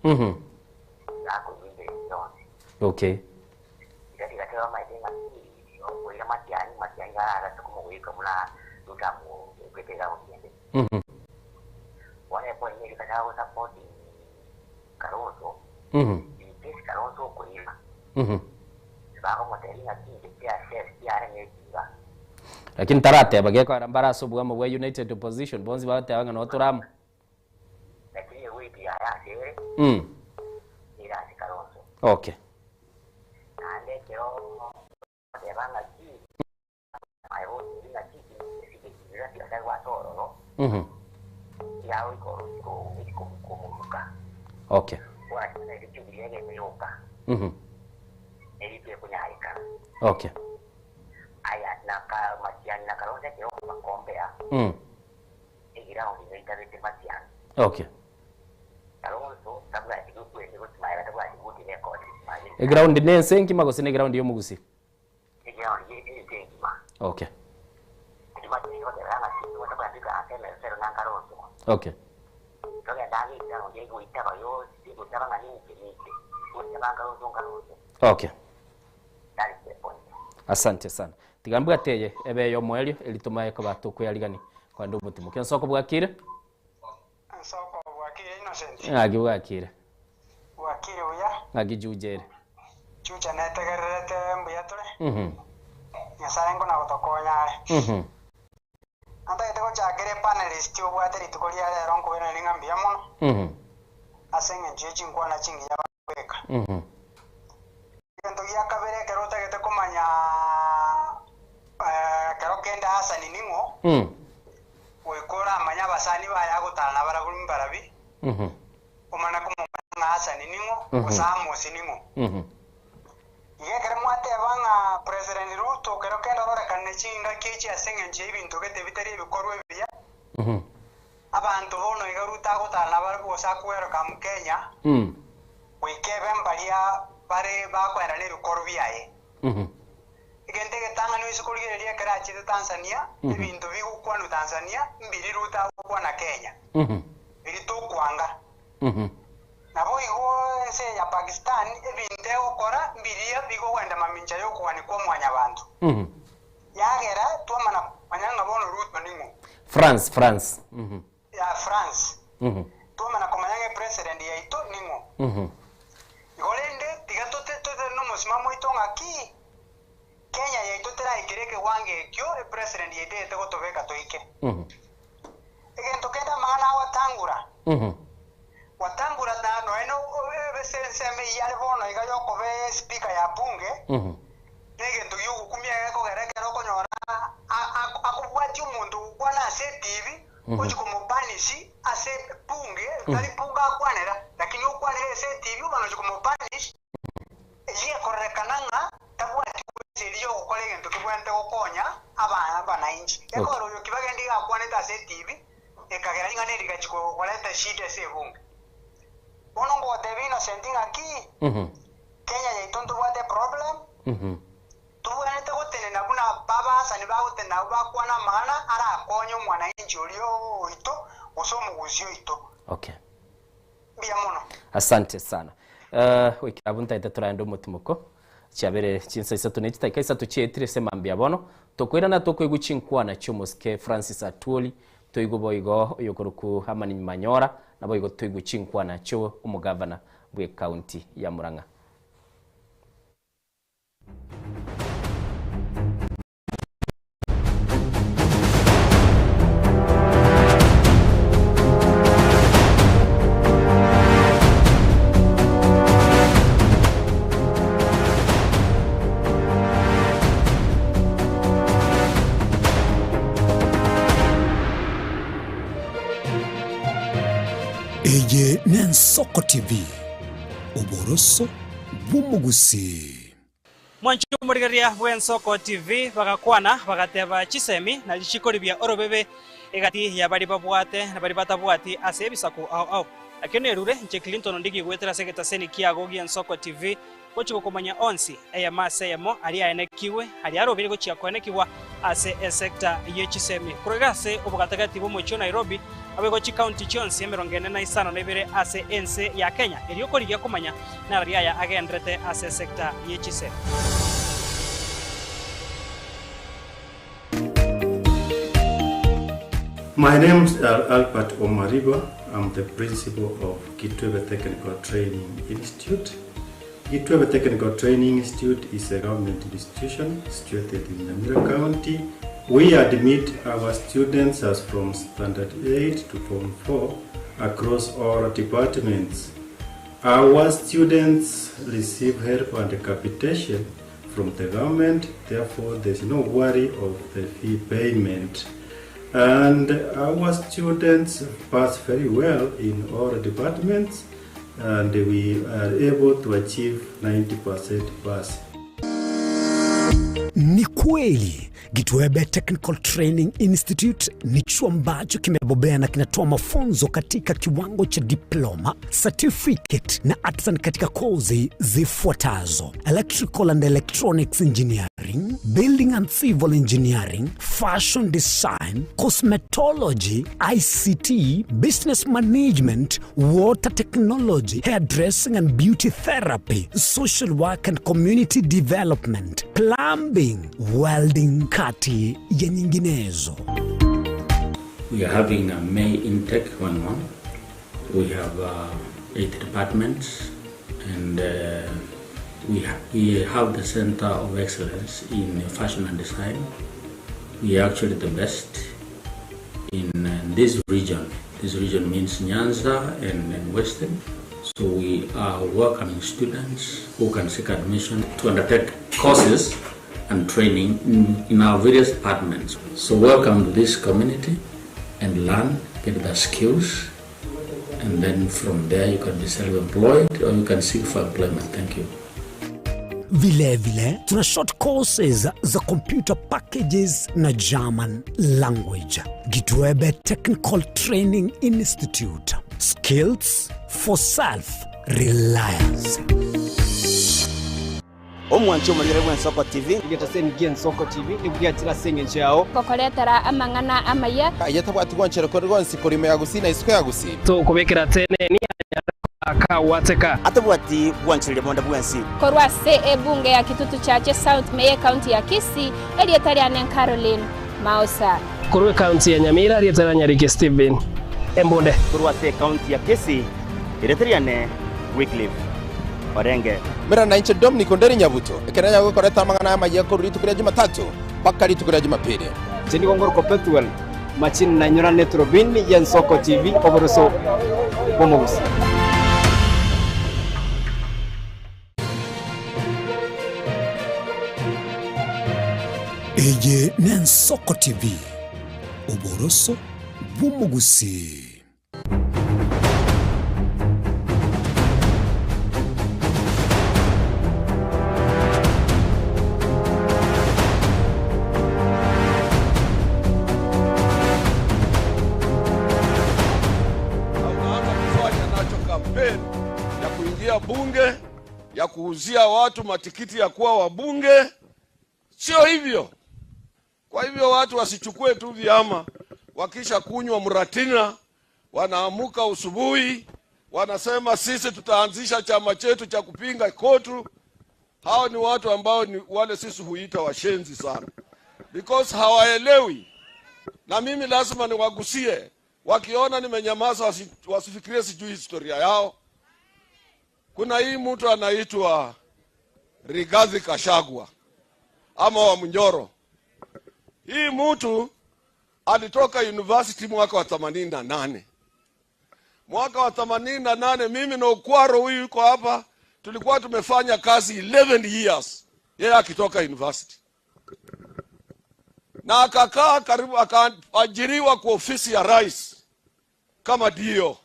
Mhm. Okay. Mhm. Mhm. Mhm. Lakini tarateba gekoera mbare ase obwamo bwa United Opposition bonsi bagoteba ng'a noo tore amo. Mm. Okay. Mhm. Okay. Mhm. Okay. Mm. Okay. Eground ne ense engima gose ne eground ya omogusii? Okay. Okay. Okay. Asante sana. Tiga mbwate eye ebe eyomoerio eri tomaye koba tokoyarigania kwande omotimoki. Ensoko bwakire? Ng'aki bwakire? Bwakire buya. Ng'aki juja ere? Juja netegererete mbuya tore. Mhm. Nyasaye ngona gotokonya are. Mhm. Natagete gochakera epanelist obwate rituko ria rero nkoiraneri ng'a mbuya mono Mhm. ase eng'encho ye chinkwana chingiya bakobeka. Mhm. Egento gia kabere ekero otagete komanya eh, ekero kende Hassan ning'o, Mm. goika oramanye abasani baye agotara nabarabwo mbarabi, Mhm. omanye komomanya ng'a Hassan ning'o, Mhm. gose Amos ning'o. Mhm. Iga ekero mwateba ng'a President Ruto ekero kende ororekane chingaki echi ase eng'encho y'ebinto gete bitari ebikorwa ebiya, Mhm. abanto bono iga Ruto agotara nabarabwo gose akweroka Kenya, Mm. goika ebe mbaria bare bakoenda nebikorwa biaye. Mhm. Egento egetang'ani oise korigereria ekero achete Tanzania, Mhm. ebinto bigokwanwa Tanzania mbiri Ruto agokwana Kenya, Mhm. biri tokwanga. Mhm. Naboigo ense ya Pakistan ebinto egokora mbiria bikogenda mamincha y'okogania kwa mwanyabanto. Mhm. Yagera twamana komanya ng'a bono Ruto ning'o. France, France. Mhm. Ya France. Mhm. Twamana komanya ng'a epresident yaito ning'o. Mhm. Igo rende tiga tote tote nomosimamo oito ng'aki Kenya yaito teraikere ekewango ekio epresident yaito eyete gotobeka toike. Mhm. Egento kende amang'ana a Wetangula, Mhm. Wetangula na nonya no ase ensemo eyio are bono iga yokoba espika ya bunge, Mhm. negento giogokumia gekogera ekero okonyora Akobwatia omonto ogokwana ase etibi, ochia komobanish ase bunge, tari bunge akwanera, lakini okwanera ase etibi omanye ochia komobanish, eyio ekororekana ng'a tabwati uwezo eria yogokora egento kebwenerete gokonya abanainchi. Ekero oyo Kibagendi iga akwanete ase etibi, ekagera ring'ana eri rigachia koreta eshida ase ebunge. Bono ngogotebia Innocent ng'aki, Kenya yaito ntobwate eproblem, Tobwenerete gotenena buna abaasani bagotenena abwo bakwana amang'ana arakonye omwananchi oria oito gose omogusi oito. Okay. Mbuya mono. Asante sana. Eh, goikera abwo ntaete toraende omotimoko. Chiabere chinsa isato ne chitaika isato chiaetire ase mambia bono. Tokoirana tokoigwa chinkwana chi'omosike Francis Atwoli, toigwe boigo oyokorokwa Herman Manyora, naboigo toigwe chinkwana chi'omogavana bw'ecounty ya Murang'a. Eye n'Ensoko TV, oboroso bw'omogusii. Mwanche omorigereria bw'Ensoko TV bagakwana, bagateba chisemi na chikoribia orobebe egati ya baria babwate na baria batabwati ase ebisaku ao ao. Nakio nerure inche Clinton Ondigi goetera ase egetaseni kiago gi'Ensoko TV gochia gokomanya onsi eyemo ase eyemo aria aenekigwe aria arobire gochia koenekigwa ase esecta ye chisemi korwa iga ase obogatagati bw'omochie o Nairobi Naboigo chikaunti chionsi emerongo ene na isano na ibere ase ense ya Kenya, erio korigia komanya narari aya agenderete ase esecta ye chisemi. My name's Albert Omariba, I'm the principal of Kitwebe Technical Training Institute. Kitwebe Technical Training Institute is a government institution situated in Nyamira County. We admit our students as from Standard 8 to Form 4 across all departments. Our students receive help and capitation from the government, therefore there's no worry of the fee payment. And our students pass very well in all departments and we are able to achieve 90% pass. Ni kweli Gitwebe Technical Training Institute ni chuo ambacho kimebobea na kinatoa mafunzo katika kiwango cha diploma, certificate na artisan katika kozi zifuatazo: Electrical and Electronics Engineering, Building and Civil Engineering, Fashion Design, Cosmetology, ICT, Business Management, Water Technology, Hairdressing and Beauty Therapy, Social Work and Community Development, Plumbing, Welding kati ya nyinginezo. We are having a May intake going on. We have 8 departments and we, ha we have the Center of Excellence in Fashion and Design. We are actually the best in this region. This region means Nyanza and, and Western. So we are welcoming students who can seek admission to undertake courses and training in, in our various departments. So welcome to this community and learn, get the skills, and then from there you can be self-employed or you can seek for employment. Thank you. Vilevile tuna short courses za computer packages na German language. Gitwebe Technical Training Institute. Skills for self reliance. Omwanchi omorigere bw'Ensoko TV. Egetaseni gi'Ensoko TV nigo giachire ase engencho yao. Gokoretera amang'ana amaya. Aye tabwati gwanchera kore gwonsi korwa ime ya Gusii na isiko ya Gusii. Tokobekera teneni anyare akagwateka. Atabwati gwanchereria bonde bwensi. Korwa ase ebunge ya Kitutu Chache South meye County ya Kisii, erieta riane Caroline Maosa. Korwa ecounty ya Nyamira, erieta ria Nyariki Stephen Embunde. Korwa ase ecounty ya Kisii, erieta riane Wycliffe Orenge. Mera nainche Dominic Onderi Nyabuto, ekero nyago gokoreta amang'ana amayia korwa rituko ria Jumatatu mpaka rituko ria Jumapili. Inche nigo ngorokwa Pethuel Machini na nyorane eturubini y'Ensoko TV oboroso bw'omogusii. Eye n'Ensoko TV, oboroso bw'omogusii. Unaanza kufanya nacho kampeni ya kuingia bunge, ya kuuzia watu matikiti ya kuwa wabunge. Sio hivyo. Kwa hivyo watu wasichukue tu vyama, wakisha kunywa mratina, wanaamuka usubuhi, wanasema sisi tutaanzisha chama chetu cha kupinga KOTU. Hao ni watu ambao ni wale sisi huita washenzi sana, because hawaelewi. Na mimi lazima niwagusie, wakiona nimenyamaza wasi, wasifikirie sijui historia yao. Kuna hii mtu anaitwa Rigathi Gachagua ama wa Mnyoro. Hii mtu alitoka university mwaka wa 88. Mwaka wa 88 mimi na Okwaro huyu yuko hapa, tulikuwa tumefanya kazi 11 years yeye akitoka university, na akakaa karibu, akaajiriwa kwa ofisi ya rais kama dio,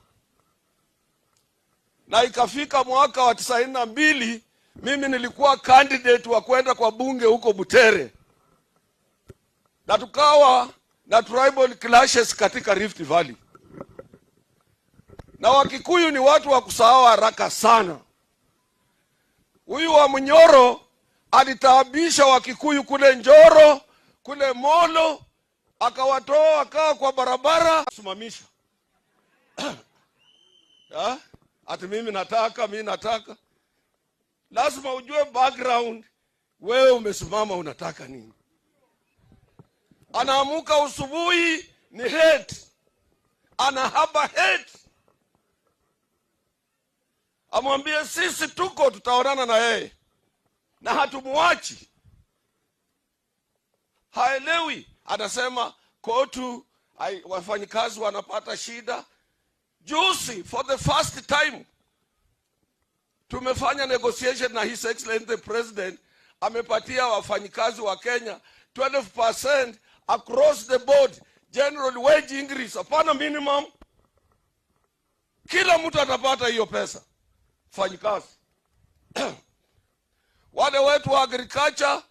na ikafika mwaka wa 92 mimi nilikuwa candidate wa kwenda kwa bunge huko Butere, na tukawa na tribal clashes katika Rift Valley, na Wakikuyu ni watu wa kusahau haraka sana. Huyu wa Mnyoro alitaabisha Wakikuyu kule Njoro, kule Molo, akawatoa wakawa kwa barabara simamisha Ha? Ati mimi nataka, mimi nataka. Lazima ujue background, wewe umesimama unataka nini? Anaamuka usubuhi ni hate, ana haba hate, amwambie sisi tuko, tutaonana na yeye na hatumuachi. Haelewi, anasema KOTU ai, wafanyikazi wanapata shida. Juzi for the first time tumefanya negotiation na His Excellency the President, amepatia wafanyikazi wa Kenya 12% across the board general wage increase, hapana minimum. Kila mtu atapata hiyo pesa, fanyikazi wale wetu wa agriculture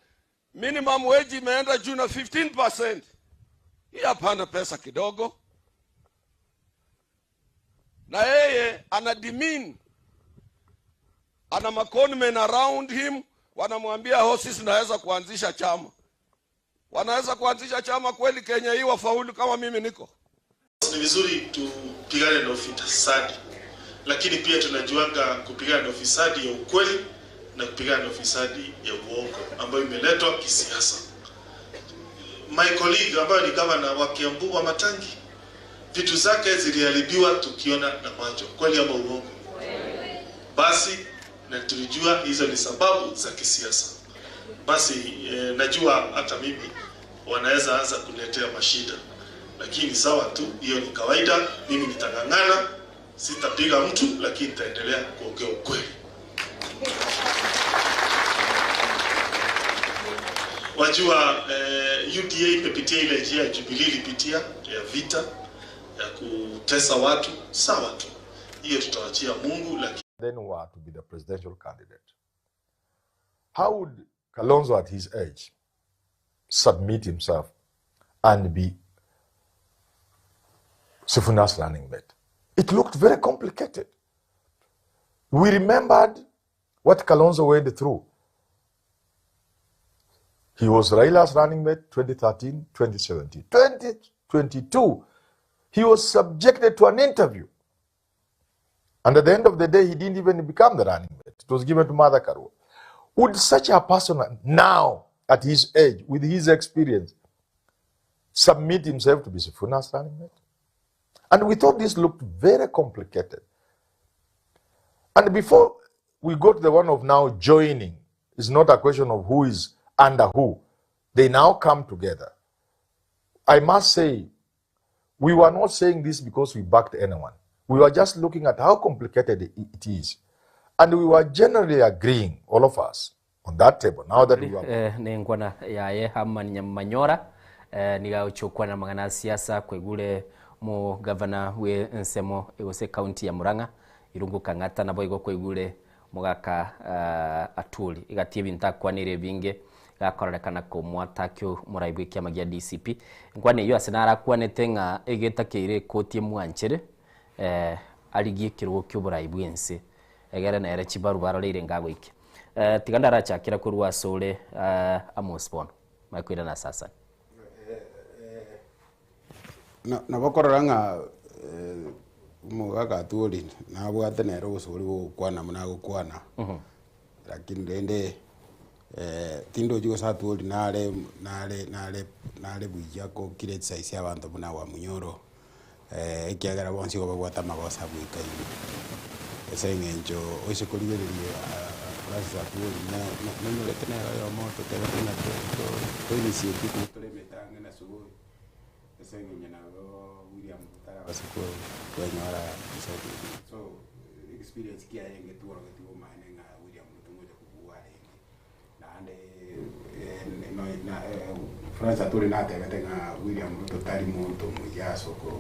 minimum wage imeenda juu na 15%. Hii hapana pesa kidogo, na yeye ana demean, ana maconmen around him, wanamwambia ho, sisi naweza kuanzisha chama. Wanaweza kuanzisha chama kweli Kenya hii wafaulu kama mimi niko? Ni vizuri tupigane na ufisadi, lakini pia tunajuanga kupigana na ufisadi ya ukweli na kupigana na ufisadi ya uongo ambayo imeletwa kisiasa. My colleague ambayo ni gavana wa Kiambu wa Matangi, vitu zake ziliharibiwa tukiona na macho, kweli ama uongo? Basi na tulijua hizo ni sababu za kisiasa. Basi eh, najua hata mimi wanaweza anza kuletea mashida, lakini sawa tu, hiyo ni kawaida. Mimi nitang'ang'ana, sitapiga mtu, lakini nitaendelea kuongea ukweli. Wajua eh, UDA imepitia ile njia ya Jubilee ilipitia ya vita ya kutesa watu, sawa tu, hiyo tutawachia Mungu, lakini then were to be the presidential candidate. How would Kalonzo at his age submit himself and be Sifuna's running mate? It looked very complicated. We remembered what Kalonzo went through. He was Raila's running mate 2013, 2017. 2022, he was subjected to an interview. And at the end of the day, he didn't even become the running mate. It was given to Martha Karua. Would such a person now, at his age, with his experience, submit himself to be Sifuna's running mate? And we thought this looked very complicated. And before we go to the one of now joining, it's not a question of who is under who. They now come together. I must say, we were not saying this because we backed anyone. We were just looking at how complicated it is. And we were generally agreeing, all of us, on that table now that we have Eh, nenkwana yaye Herman Nyamanyora eh, niga agochia gokwana amang'ana a siasa kwaigure mo gavana bwe ensemo gose county ya Murang'a Irungu Kang'ata naboigo kwaigure mogaka uh, Atwoli egati ebinto akwanire ebinge gakororekana komwatakio morai bwe ekiama gia DCP nkwana eyio ase narakwanete ng'a egetakeire ekoti emwanchere eh, arigie ekerogo kia oborai bwense Egere nere chibaru baroreire ngagoike. Eh, tiga ndarachakera korwa asore eh, Amos bono. Mae koirana ase Hassan. Na- Nabo korora ng'a eh, omogaka Atwoli nabwate nere obosibore bwa ogokwana buna agokwana, lakini rende eh, tindochi gose Atwoli nare nare nare nare buya ko criticize abanto buna Wamunyoro. Ekiagera bonsi igo babwate amagoso abwekaine. Ase eng'encho oise korigereria Francis Atwoli nonyorete nere oyomo ototebete ng'a to initiate tore emete ang'e na sugoi, ase eng'encho nabo William tarabasa kwenyora so experience kiaye ngetworogetie obomaene ng'a William Ruto ngocha kobua arenge. Naende Francis Atwoli natebete ng'a William Ruto tari monto omuya ase oko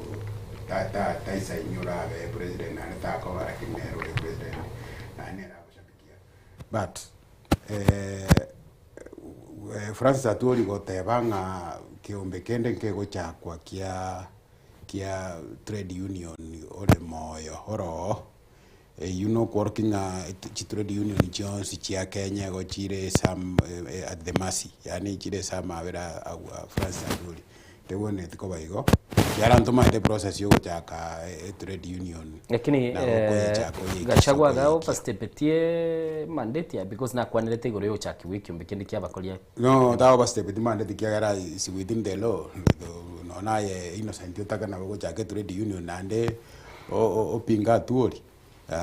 taisaini orabe president naende takoba lakini nere ore president naende nere agoshabikia. But Francis Atwoli goteba ng'a keombe kende nkegochakwa kia kia trade union ore moyo oroo. Eyio nokworokia ng'a chitrade union chionsi chia Kenya igo chire ase am at the mercy, yaani chire ase amabera a Francis Atwoli. Tebwenereti koba igo, ekiagera ntomaete process ya ogochaka etrade union Lakini nabo okoyechaka oyeike ase Gachagua iga okoyeikia. overstepetie mandate yaye because nakwanerete igoro ya ogochakigwa ekiombe kende kia abakori aye. No, ta overstepeti mandate ekiagera is within the law, nonya aye Innocent otake nabo gochaka etrade union naende. Opinga Atwoli,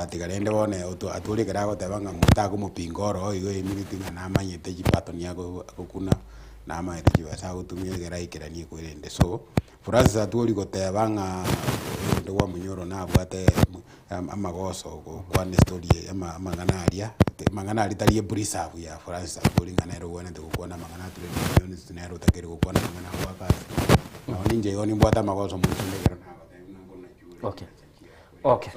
tiga rende bono Atwoli ekero agoteba ng'a monto akomopinga oro igo emineti ng'a namanyete chipattern agokuna, namanyete chibesa agotumia ekero aikeranie kwerende. So, Francis Atwoli goteba ng'a oyonde bwa Munyoro nabwate amagoso gokwana estory eye amang'ana aria, amang'ana aria tari epreserve ya Francis Atwoli ng'a nere obwenerete gokwana amang'ana ature nere otakeire gokwana amang'ana agoaka ase. Nonye ninche igo nimbwate amagoso mochando ekero nagotebia ng'a. Okay. Okay.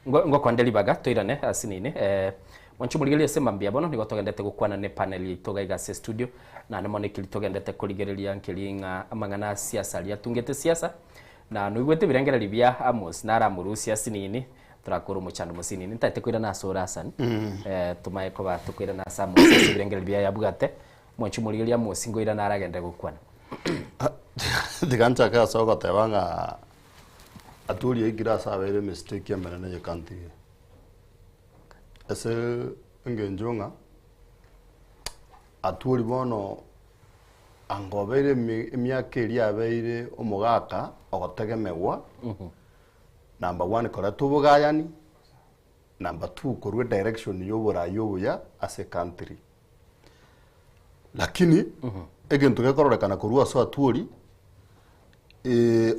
Ngo- Ngokonde ribaga toirane ase nini eh, mwanche omorigereria ase mambia bono nigo togendete gokwana ne panel yaito iga iga ase studio naende mono ekeri togendete korigereria nkeri ng'a amang'ana a siasa aria atungete siasa na noigwete ebirengererio bia Amos naramorusie ase nini torakore omochando mosinini ntaete koirana ase ore Hassan eh, tomaye koba tokoirana ase Amos ase ebirengererio biaye abwate mwanche omorigereria Amos ngoirana aragende gokwana. Tiga nchake ase ogoteba ng'a Atwori aikire ase abeire emistake emenene ye country eye. Ase engencho ng'a Atwori bono anga obeire emiaka eria abeire omogaka ogotegemegwa, number one koreta obogayani, number two korwa edirection ya oborai obuya ase ecountry. Lakini egento gekororekana korwa ase Atwori,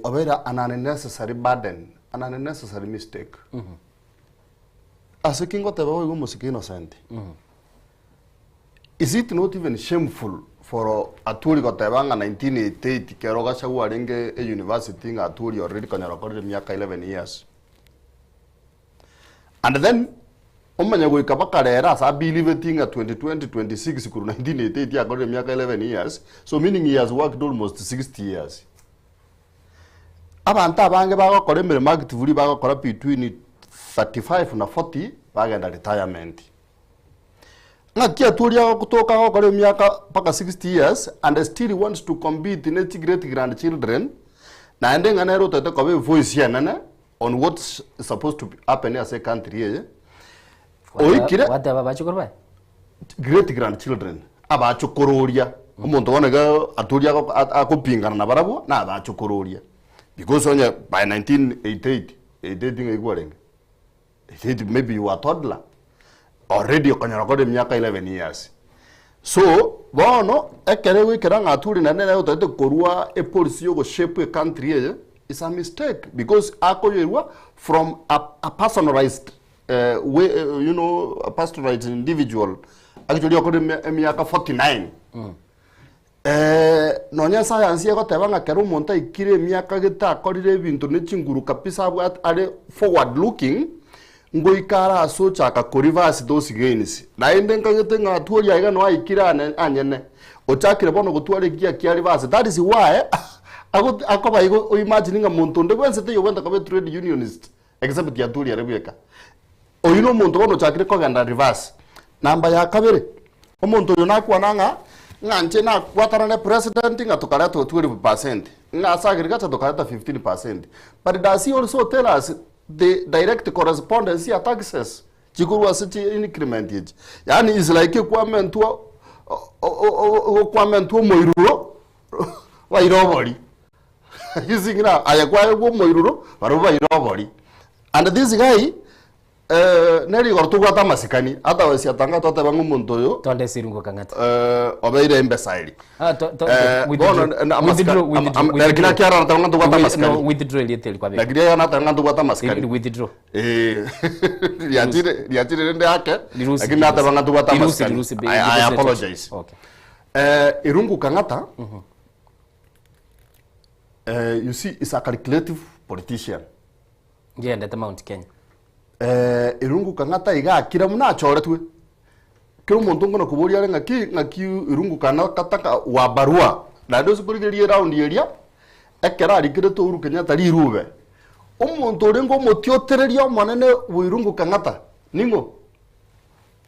obeire an unnecessary burden, an unnecessary mistake. Ase ki ngoteba boigo omosike Innocent? Is it not even shameful for Atwoli goteba ng'a 1988 kero Gachagua arenge e university ng'a Atwoli already konyora okorire emiaka 11 years? And then omanye goika mpaka rero ase abiliveti ng'a 2020 26 korwa 1988 akorire emiaka 11 years, so meaning he has worked almost 60 years. Abanto abange bagokora emeremo actively bagokora between 35 na 40 bagenda retirement. Ng'aki Atwoli agotoka agokora emiaka mpaka 60 years and still he wants to compete ne chi great grandchildren naende ng'a nere otagete koba evoice enene on what is supposed to happen ase ecountry eye, oikire Gwateba abachukuru baye? great grandchildren abachokororia omonto bono iga atoria ago- a- akopingana nabarabwo na abachokororia because onye by 1988 88 ng'ai kwarenge 88 maybe you were toddler already okonyora kore emiaka 11 years so bono ekero egoikera ng'a ature naende nere otagete korwa epolicy ya ogoshape ecountry eye is a mistake because akoyoirwa from a, a personalized eh, way, eh, you know, a personalized individual. Actually okore emiaka 49. Nonya esayansi egoteba ng'a kera omonto aikire emiaka gete akorire ebinto ne chinguru kabisa abwate are forward looking, ngoika are ase ochaka ko reverse those gains. Naende nkagete ng'a atwori aiga noo aikire ane anyene, ochakire bono gotwara egiya kia reverse. That is why ago akoba igo o imagine ng'a monto onde bwensi taiyo obwenerete koba etrade unionist except Atwori ere bweka. Oyio nomonto bono ochakire kogenda reverse. Namba ya kabere, omonto oyo nakwana ng'a ng'a inche nakwatana ne president ng'a tokareta 12%, ng'a ase agriculture tokareta 15%. But does he also tell us the direct correspondence ya taxes chikorwa ase chi increment echi? Yaani is like ekwamentwa okwamentwa omoiruro baire obori. You see ng'a aye kwaegwa omoiruro barabwo baire obori. And this guy eh, nere igoro tobwate amasikani otherwise atanga twateba ng'a omonto oyo Tonde esirungo kang'ata. eh, obeire imbecile. Ah, to- to- Eh, withdraw, bono, na- amasikani- withdraw, am- withdraw, am- withdraw. lakini akiara nateba ng'a tobwate With- amasikani. no, withdraw erieta eri kwabeka. Lakini eye nateba ng'a tobwate amasikani. Withdraw. Eh, riachire riachire rende ake Rirusi, lakini nateba ng'a tobwate Rirusi, amasikani. rirusi, I, I rirusi, apologize. Okay. Eh, Irungu Kang'ata eh, you see is a calculative politician. Ngendete Mount Kenya. Eh, Irungu Kang'ata iga akira buna achoretwe. Kera omonto nkona koboria are ng'aki ng'aki Irungu Kang'ata wa barua. Naende ase korigereria eround eria, ekero arikerete Uhuru Kenyatta rirube, omonto orenge omotiotereria omonene bwa Irungu Kang'ata ning'o?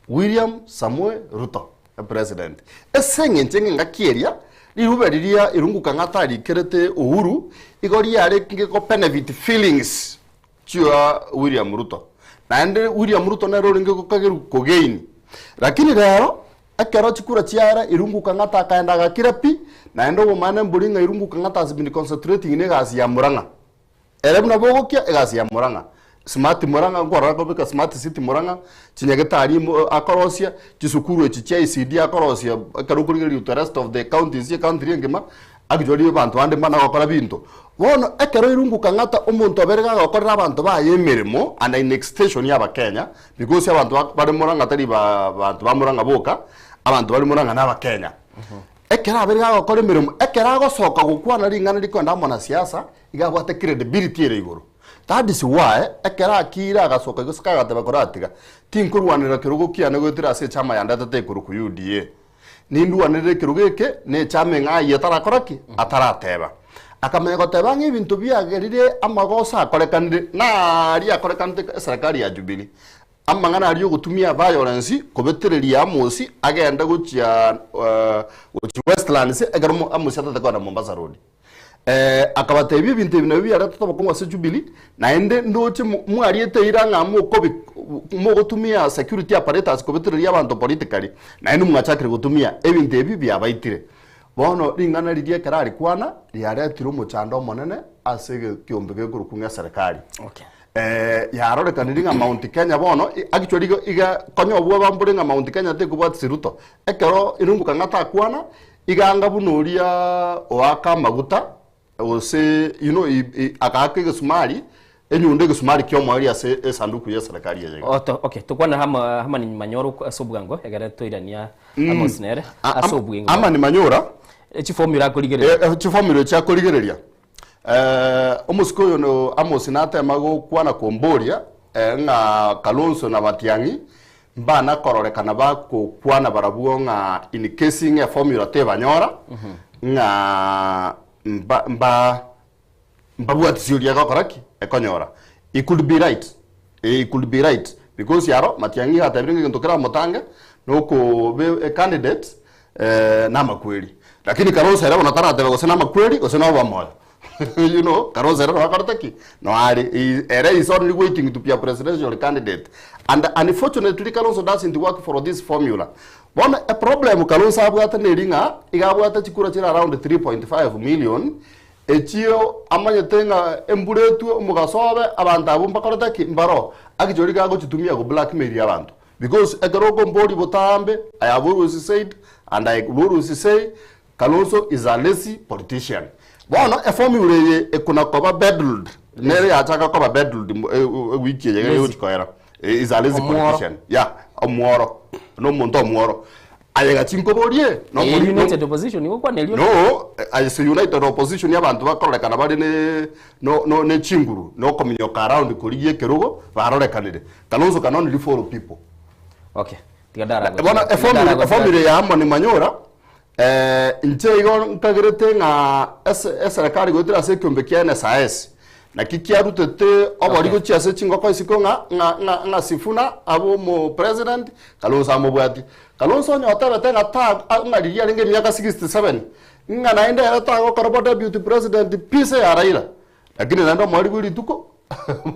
William Samoei Ruto, epresident. Ase eng'encho ng'a engaki eria, rirube riria Irungu Kang'ata arikerete Uhuru, igo riarenge go benefit feelings chia William Ruto. Naende William Ruto nere orenge gokagerwa kogain. Lakini rero, ekero chikura chiaera, Irungu Kang'ata akaenda agakira pi, naende obomaene mbori ng'a Irungu Kang'ata has been concentrating na egasi ya Murang'a. Ere buna bogokia egasi ya Murang'a, Smart Murang'a nkorora akobeka Smart City Murang'a, chinyagetari imo akorosia, chisukuru echi chia ECD akorosia ekero okorigereria to rest of the counties ecountry engima, actually abanto bande mbana gokora binto. Bono ekero Irungu Kang'ata omonto obere gagokorera abanto baye emeremo and in extension ya abakenya, because abanto ba bare Murang'a tari ba banto ba Murang'a boka, abanto bare Murang'a na abakenya. Ekero abere gagokora emeremo, ekero agosoka gokwana ring'ana rikoenda amo na siasa, Iga abwate credibility ere igoro. That is why ekero akiire agasoka gose kagateba koratiga, tinkorwanera kerogo kiane goetera ase echama yandetete ekorokwa UDA. Nindwanerere ekerogo eke na echama eng'ao eyio etarakora ki? Atarateba. Akamanya goteba ng'a ebinto biagerire amagoso akorekanire naria akorekanete eserekari ya Jubilee. Amang'ana aria ogotumia violence kobetereria Amosi agende gochia gochia Westlands ekero Amosi atete kogenda Mombasa Road. Eh, akabatebia ebinto ebi nabio biaretete obokong'u ase Jubilee, naende ndoche mo- mwariete eira ng'a mokobi mogotumia security apparatus kobetereria abanto politically, naende mwachakire gotumia ebinto ebi biabaitire. Bono ring'ana riria ekero arikwana, riaretire omochando omonene ase egekiombe gekorokwa ng'a eserekari. Okay. Eh, yarorekanire ng'a Mount Kenya bono, i- actually iga iga konya obwoba mbore ng'a Mount Kenya tekobwatisia Ruto. Ekero Irungu Kang'ata akwana, Iga anga buna oria oaka amaguta, gose you know, i- i- agaaka egesumari, enyundo egesumari ki'omoerio ase esanduku y'eserekari eye iga. Oto, okay, tokwana hama Hamani Manyora okwo ase obwango egere toirania Amos nere A- ase am- obweng'e. Amani Manyora Chifomula akorigereria. Eh, eh, chifomula echi akorigereria Eh, omosike oyo no Amos natema gokwana komboria eh, ng'a Kalonzo na Matiang'i Mbana kororekana bagokwana barabwo ng'a in case ng'a eformula tebanyora, ng'a mba mba mbabwatisi oria egokora ki? Ekonyora. He could be right, he could be right because aro Matiang'i iga atebire ng'a egento keramotange nokobe a candidate namakweri. Lakini Kalonzo ere bono tarateba gose namakweri gose nobomoyo. you know, Kalonzo ere noakorete ki? Noare. He- Ere is only waiting to be a presidential candidate. And unfortunately Kalonzo doesn't work for this formula. Bono a problem Kalonzo abwate neri ng'a iga abwate chikura chire around 3.5 million echio amanyete ng'a embura etwe omogaso obe abanto abwo mbakorete ki? Mbaro. Akichori iga agochitumia go blackmail abanto. Because ekero okomboria botambe, I have always said and I will always say Kalonzo is a lazy politician. Bono eformula eye ekona koba bedled nere yachaka koba bedled ewiki eye Lazy. egochi koera. Is a lazy Omworo. politician. Yeah. omworo, na omonto omworo. Aye gachi nkoborie, Eh, United Opposition nigo okwana erio? No, aye se United Opposition abanto bakororekana bare ne no no ne chinguru na okominyoka around korigia ekerogo barorekanire. Kalonzo can only follow people. Okay. Tiga ndaragotiga. Bono Tiga efamily ndaragotiga. efamily ya Amoni Manyora eh, inche igo nkagerete ng'a ase eserekari goetera ase ekiombe kia NSIS naki kiarutete obori Okay. gochia ase chingoko isiko ng'a ng'a ng'a ng'a Sifuna abe omo president Kalonzo amobwatie. Kalonzo onye otebete ng'a ta ng'a riria arenge emiaka 67 ng'a naende ere tagokora bo deputy president pi ase ya Raila. Lakini naende omoerio bwe rituko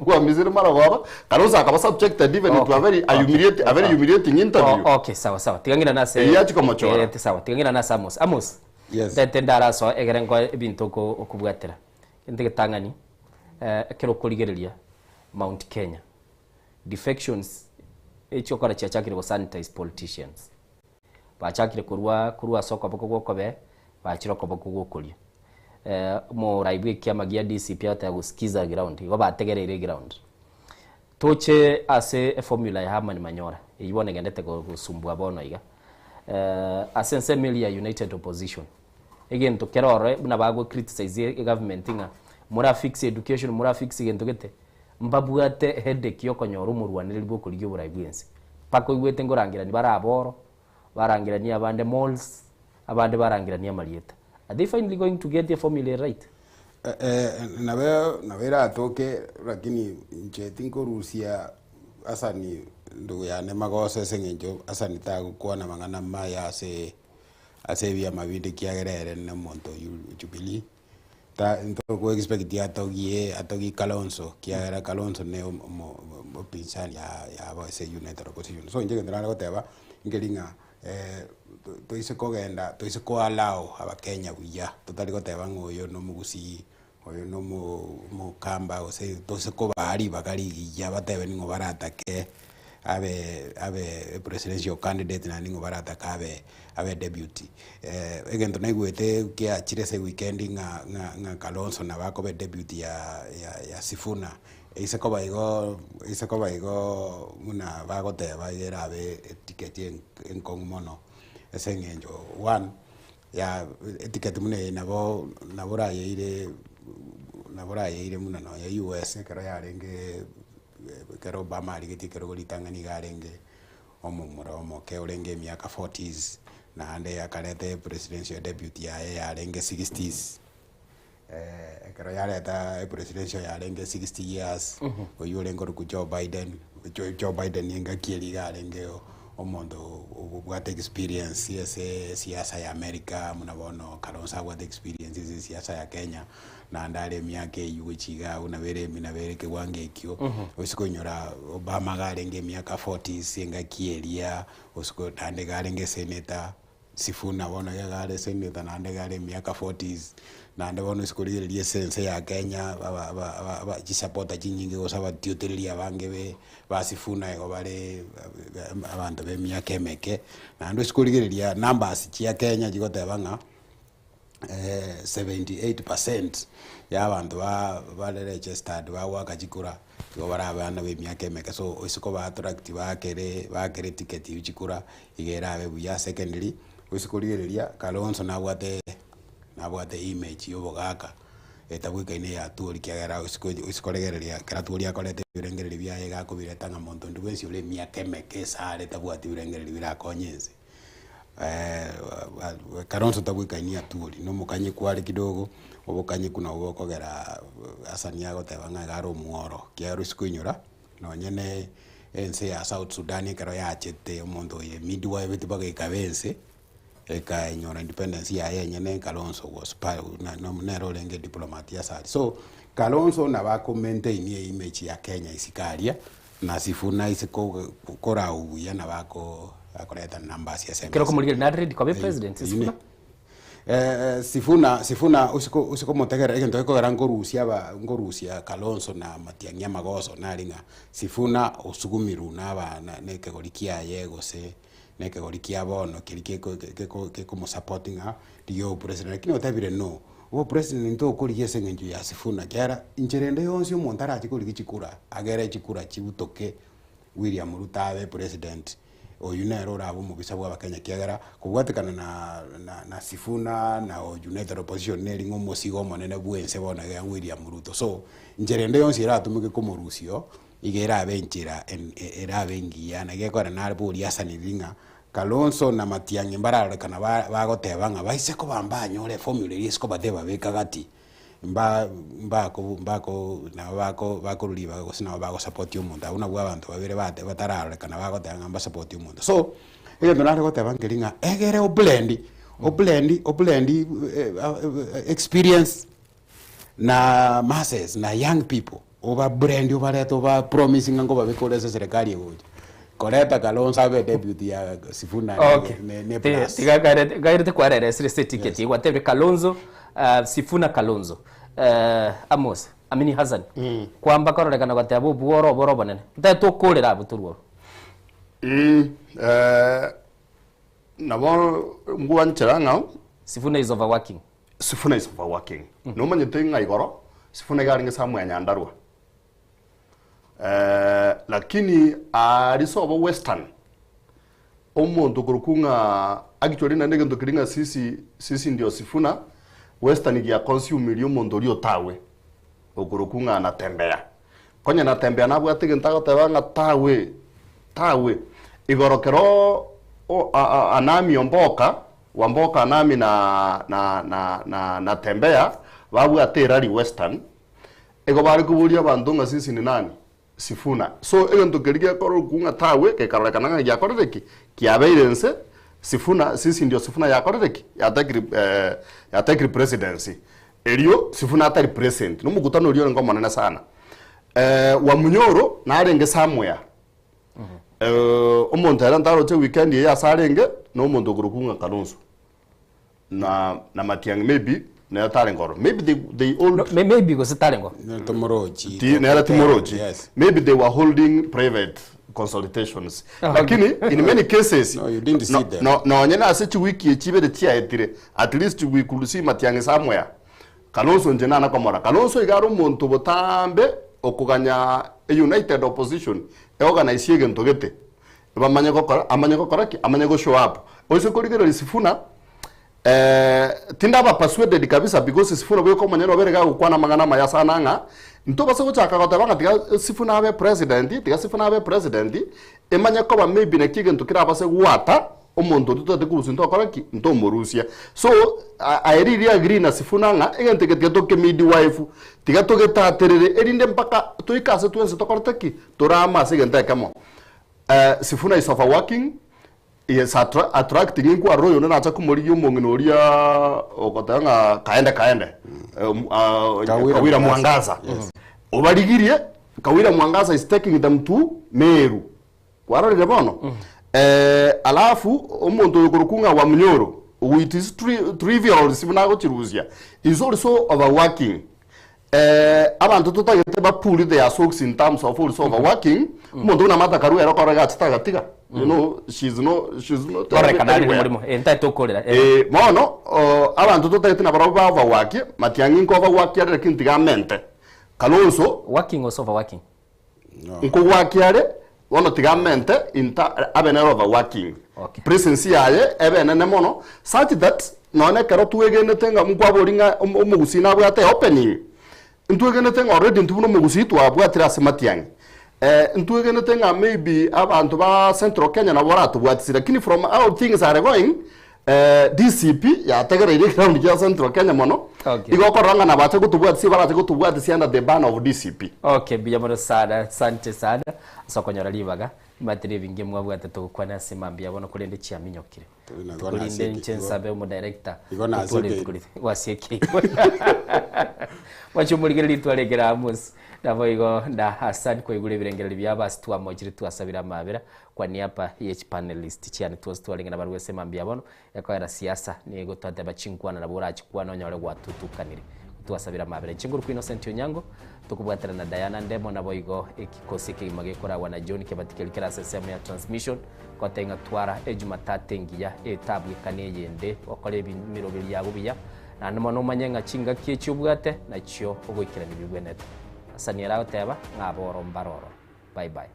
bwamisire marogoba, Kalonzo akaba subjected even to a very a humiliate a very humiliating interview. Oh, okay, sawa sawa. Tiga ng'ina nase Eyio achia komochora. Eh, sawa. Tiga ng'ina nase Amos. Amos. Yes. Ntete ndarasoa egere nkoe ebinto oko okobwatera. Egento egetang'ani, eh, ekero okorigereria Mount Kenya. Defections echiokora chiachakire go sanitize politicians. Bachakire korwa korwa ase okoboko gwa okobee, bachire okoboko gwa okorio. Omorai bwa ekiama gia DCP agoteba gosikiza ground, igo bategereire eground. Toche ase eformula ya Herman Manyora, eyio bono egendete gosumbua bono iga. Ase ensemo eria ya United Opposition, egento kere ororo buna bago criticize egovernment ng'a mora fix education, mora fix gento gete, Mbabwate headache yokonyora omorwanereri bw'okorigia oborai bw'ense. Mpaka oigwete ngorangerania bare aboro, barangeranie abande malls, abande barangeranie amarieta. Are they finally going to get the formula right? Nabo nabo eratoke lakini inche tinkorusia Hassan ndugu yane magoso ase eng'encho Hassan tagokwana mang'ana maya ase ase ebiama binde ekiagera ere na omonto oywo Jubilee. Ta ntogo expect atogie atogie Kalonzo kiagera Kalonzo ne omo opinzani ya yabo ase United Opposition. So inche egento nare goteba, nkeri ng'a toise kogenda toise ko allow abakenya buya, totari goteba ng'a oyo na omogusii, oyo na omo omokamba gose toise kobaa ribaga rigiya batebe ning'o baratake. Abe abe presidential candidate naende nigo baratake abe abe deputy. Egento naigwete kiachire ase eweekend ng'a ng'a ng'a Kalonzo nabo akoba deputy ya ya ya Sifuna, eise koba igo eise koba igo buna bagoteba iga erabe eticket enkong'u mono ase eng'encho one, ya eticket buna eye nabo nabo orayeire nabo orayeire buna nonya US ekero yarenge. Ekero Obama arigetie ekerogo ritang'ani iga arenge omomura omoke orenge emiaka forties, naende akareta epresidential deputy yaye yarenge sixties, ekero yareta epresidential yarenge 60 years, oywo orenge korokwa Joe Biden, Joe Biden engaki eria iga arenge omonto obwate experience ase esiasa ya America, buna bono Kalonzo abwate experience ase esiasa ya Kenya. Naende are emiaka eyio gochia iga abwo nabo ere emi nabo ere ekewango ekio, gose konyora Obama iga arenge emiaka forties engaki eria, gose ko naende iga arenge esenator, Sifuna bono iga iga are esenator naende iga are emiaka forties, naende bono ase korigereria ase ense ya Kenya aba aba aba aba chisupporter chinyinge gose abatiotereri abange be ba Sifuna igo bare abanto ba emiaka emeke, naende ase korigereria numbers chia Kenya chigoteba ng'a. 78 percent ya abanto ba bare registered bagoaka chikura, nigo bare abana ba emiaka emeke, so ase koba attract bakere bakere ticket eywo chikura, iga erabe buya. Secondly, ase korigereria Kalonzo nabwate nabwate image ya obogaka etabwekaini eya Atwoli ekiagera ase ko ase koregereria ekero Atwoli akorete ebirengererio biaye iga akobireta ng'a monto onde bwensi ore emiaka emeke ase are tabwati birengererio birakonye ense. Kalonzo tabwekaini Atwoli, na omokanyeku are kidogo, obokanyeku nabwo bokogera Hassan agoteba ng'a iga are omworo, ekiagera ase koinyora, nonye na ense ya South Sudan ekero yachete omonto oyo midwife mpaka ekaba ense, ekanyora independence yaye enyene Kalonzo was part nere orenge diplomat ase aria. So, Kalonzo nabo ako maintain eimage ya Kenya isiko aria. Na Sifuna ase korau buya nabo akoreta numbers ase Ekero emesa. okomorigereria nare ready koba epresident Sifuna? Sifuna Sifuna ase ase komotegerera egento gekogera nkorusia aba nkorusia Kalonzo na Matiang'i amagoso nari ng'a Sifuna osugumirwe na aba na ekegori kiaye gose na ekegori kia bono keria keko keko kekomosupport ng'a rigia obopresident lakini otebire no, obopresident ntokorigia ase eng'encho ya Sifuna ekiagera inchera ende yonsi omonto arache korigia chikura agere chikura chibutoke William Ruto abe president. Oyio nere orabe omobisa bwa abakenya ekiagera kobwatekana na na na Sifuna na United Opposition neri ng'a omosigo omonene bwa ense bono iga William Ruto. So, nchera ende yonsi eratumeke komorusia oo, iga erabe enchera en erabe engiya na gekogera nare boria asanire ng'a Kalonzo na Matiang'i mbararorekana ba bagoteba ng'a baise koba mbanyore eformula eria ase kobateba beka gati, mba mbako mbako nabo bako bakorwa ribaga gose nabo bagosapotia omonto. Abwo nabwo abanto babere bate batararorekana bagoteba ng'a mbasapotie omonto. So, egento nare goteba nkeri ng'a egere oblend oblend oblend experience na masses na young people, oba blend obarete oba promise ng'a nkobabeka ore ase eserekari egocha. Koreta Kalonzo abe deputy ya Sifuna Okay. ne ne plus. Tiga gaerete gaerete kwarera esire ase eticket yes. Gwatebire Kalonzo uh, Sifuna Kalonzo uh, Amos Amini Hassan mm. Kwamba kororekana goteba obworo oboro obonene ntae tokorera abwo torwo Mm, eh, nabo ngwanchera ng'a Sifuna is overworking. Sifuna is overworking. Mm. Nomanyete ng'a igoro Sifuna iga arenge somewhere Nyandarua. Eh, lakini aria sobo Western omonto okorokwa ng'a actually naende egento keria ng'a sisi sisi ndio Sifuna Western gia consumirie omonto oria otawe okorokwa ng'a Natembeya. Konya Natembeya nabwate egento agoteba ng'a tawe tawe igoro kero o a a Anami Omboka Wamboka Anami na na na na Natembeya babwate erari Western Igo bare koboria abanto ng'a sisi ni nani? Sifuna. So egento keria gekorokwa ng'a tawe gekarorekana ng'a giakorire ki? Kiabeire inse, Sifuna, sisi ndio Sifuna yakorire ki? Yatakire eh, yatakire presidency. Erio Sifuna atari present. Nomokutano oria orenge omonene sana. Eh, Wamunyoro narenge somewhere. Eh, omonto ere ntaroche weekend eye ase arenge, na omonto okorokwa ng'a Kalonzo. Na na Matiang'i maybe nere tarenge ororo maybe they they hold No, may- maybe gose tarenge ororo. Nere tomorochi. Ti, nere timorochi Yes. maybe they were holding private consultations Ah, lakini in many cases No, you didn't see no, them. no, nonye nase chiwiki echi ibere chiaetire at least we could see Matiang'i somewhere Kalonzo inche nana komora Kalonzo iga are omonto botambe okoganya e united opposition eorganisie egento gete Bamanye gokora, amanye gokora ki? Amanye go show up. Oise korigereria Sifuna, eh, tindaba persuaded kabisa because Sifuna bweka omonyene obere gagokwana amang'ana amaya sana ng'a ntobase gochaka goteba ng'a tiga Sifuna abe president, tiga Sifuna abe president, emanye koba maybe naki egento kerabase gwata omonto oria totagete korusia ntokora ki? Ntomorusia. So, I, I really agree na Sifuna ng'a egento eke tiga tokemidwife, tiga togetaterere erinde mpaka toike ase twensi tokorete ki? Torame ase egento ekemo. Sifuna is overworking, he is attra attracting inkwarora oyonde nacha komorigia omong'ina oria ogoteba ng'a kaende kaende Kawira Kawira Mwangaza. Mwangaza Yes. obarigirie Kawira Mwangaza is taking them to Meru kwarorire bono alafu omonto oyo okorokwa ng'a Wamunyoro with his tri trivials buna agochirusia is also overworking Abanto totagete ba pull their socks in terms of also overworking, omonto buna Martha Karua ere okora iga achete agatiga. You know, she's no, she's not Kororekana are anywhere. nomorimo. Eh, ntaete okorera. Eh. Eh, bono oh, abanto totagete nabarabwo ba overworkie, Matiang'i nko overworkie are lakini tiga amente. Kalonzo, Working gose overworking? nkogwakia are, bono tiga amente inta abe nere overworking. Okay. Presence yaye ebe enene mono such that nonye ekero twegenete ng'a nkwabori ng'a omo- omogusii nabwate opening, ntwegenete ng'a already intwe buna omogusii twabwatire ase matiang'i. Ntwegenete ng'a maybe abanto ba Central Kenya nabo baratobwatisi lakini from how things are going, DCP yategereire eground kia Central Kenya mono, Okay. igo okorora ng'a nabache gotobwatisia barache gotobwatisia under the banner of DCP. Okay, mbuya mono sana, asante sana ase okonyora ribaga. Nimanyete nebinge mwabwate togokwana ase mambia bono korende chiaminyokire. Igo Tukorinde nasieke- inche igo- nsabe omodirector igo totware nasieke- rituko riri gwasieke Mwanche omorigereria twarekera Amos naboigo na Hassan kwaigure ebirengererio biabo ase twamochire twasabire amabera kwa niaba ye chipanelist chiane twonsi twarenge nabarabwo ase mambia bono ekoera siasa nigo twateba chinkwana nabo orachikwane onyore gwatutukanire twasabire amabera inche ngorokwa Innocent Onyango tokobwaterana na Diana Ndemo naboigo ekikosi ekegima gekoragwa na John Kebati keria kere ase ensemo ya transmission Gotebia ng'a twara Ejumatatu engiya etabwekane eyende, okore emiroberi yago buya, naende mono omanye ng'a chingaki echi obwate nachio ogoikerania bibwenerete. Asani ere agoteba ng'a aboro mbare ororo. Bye bye.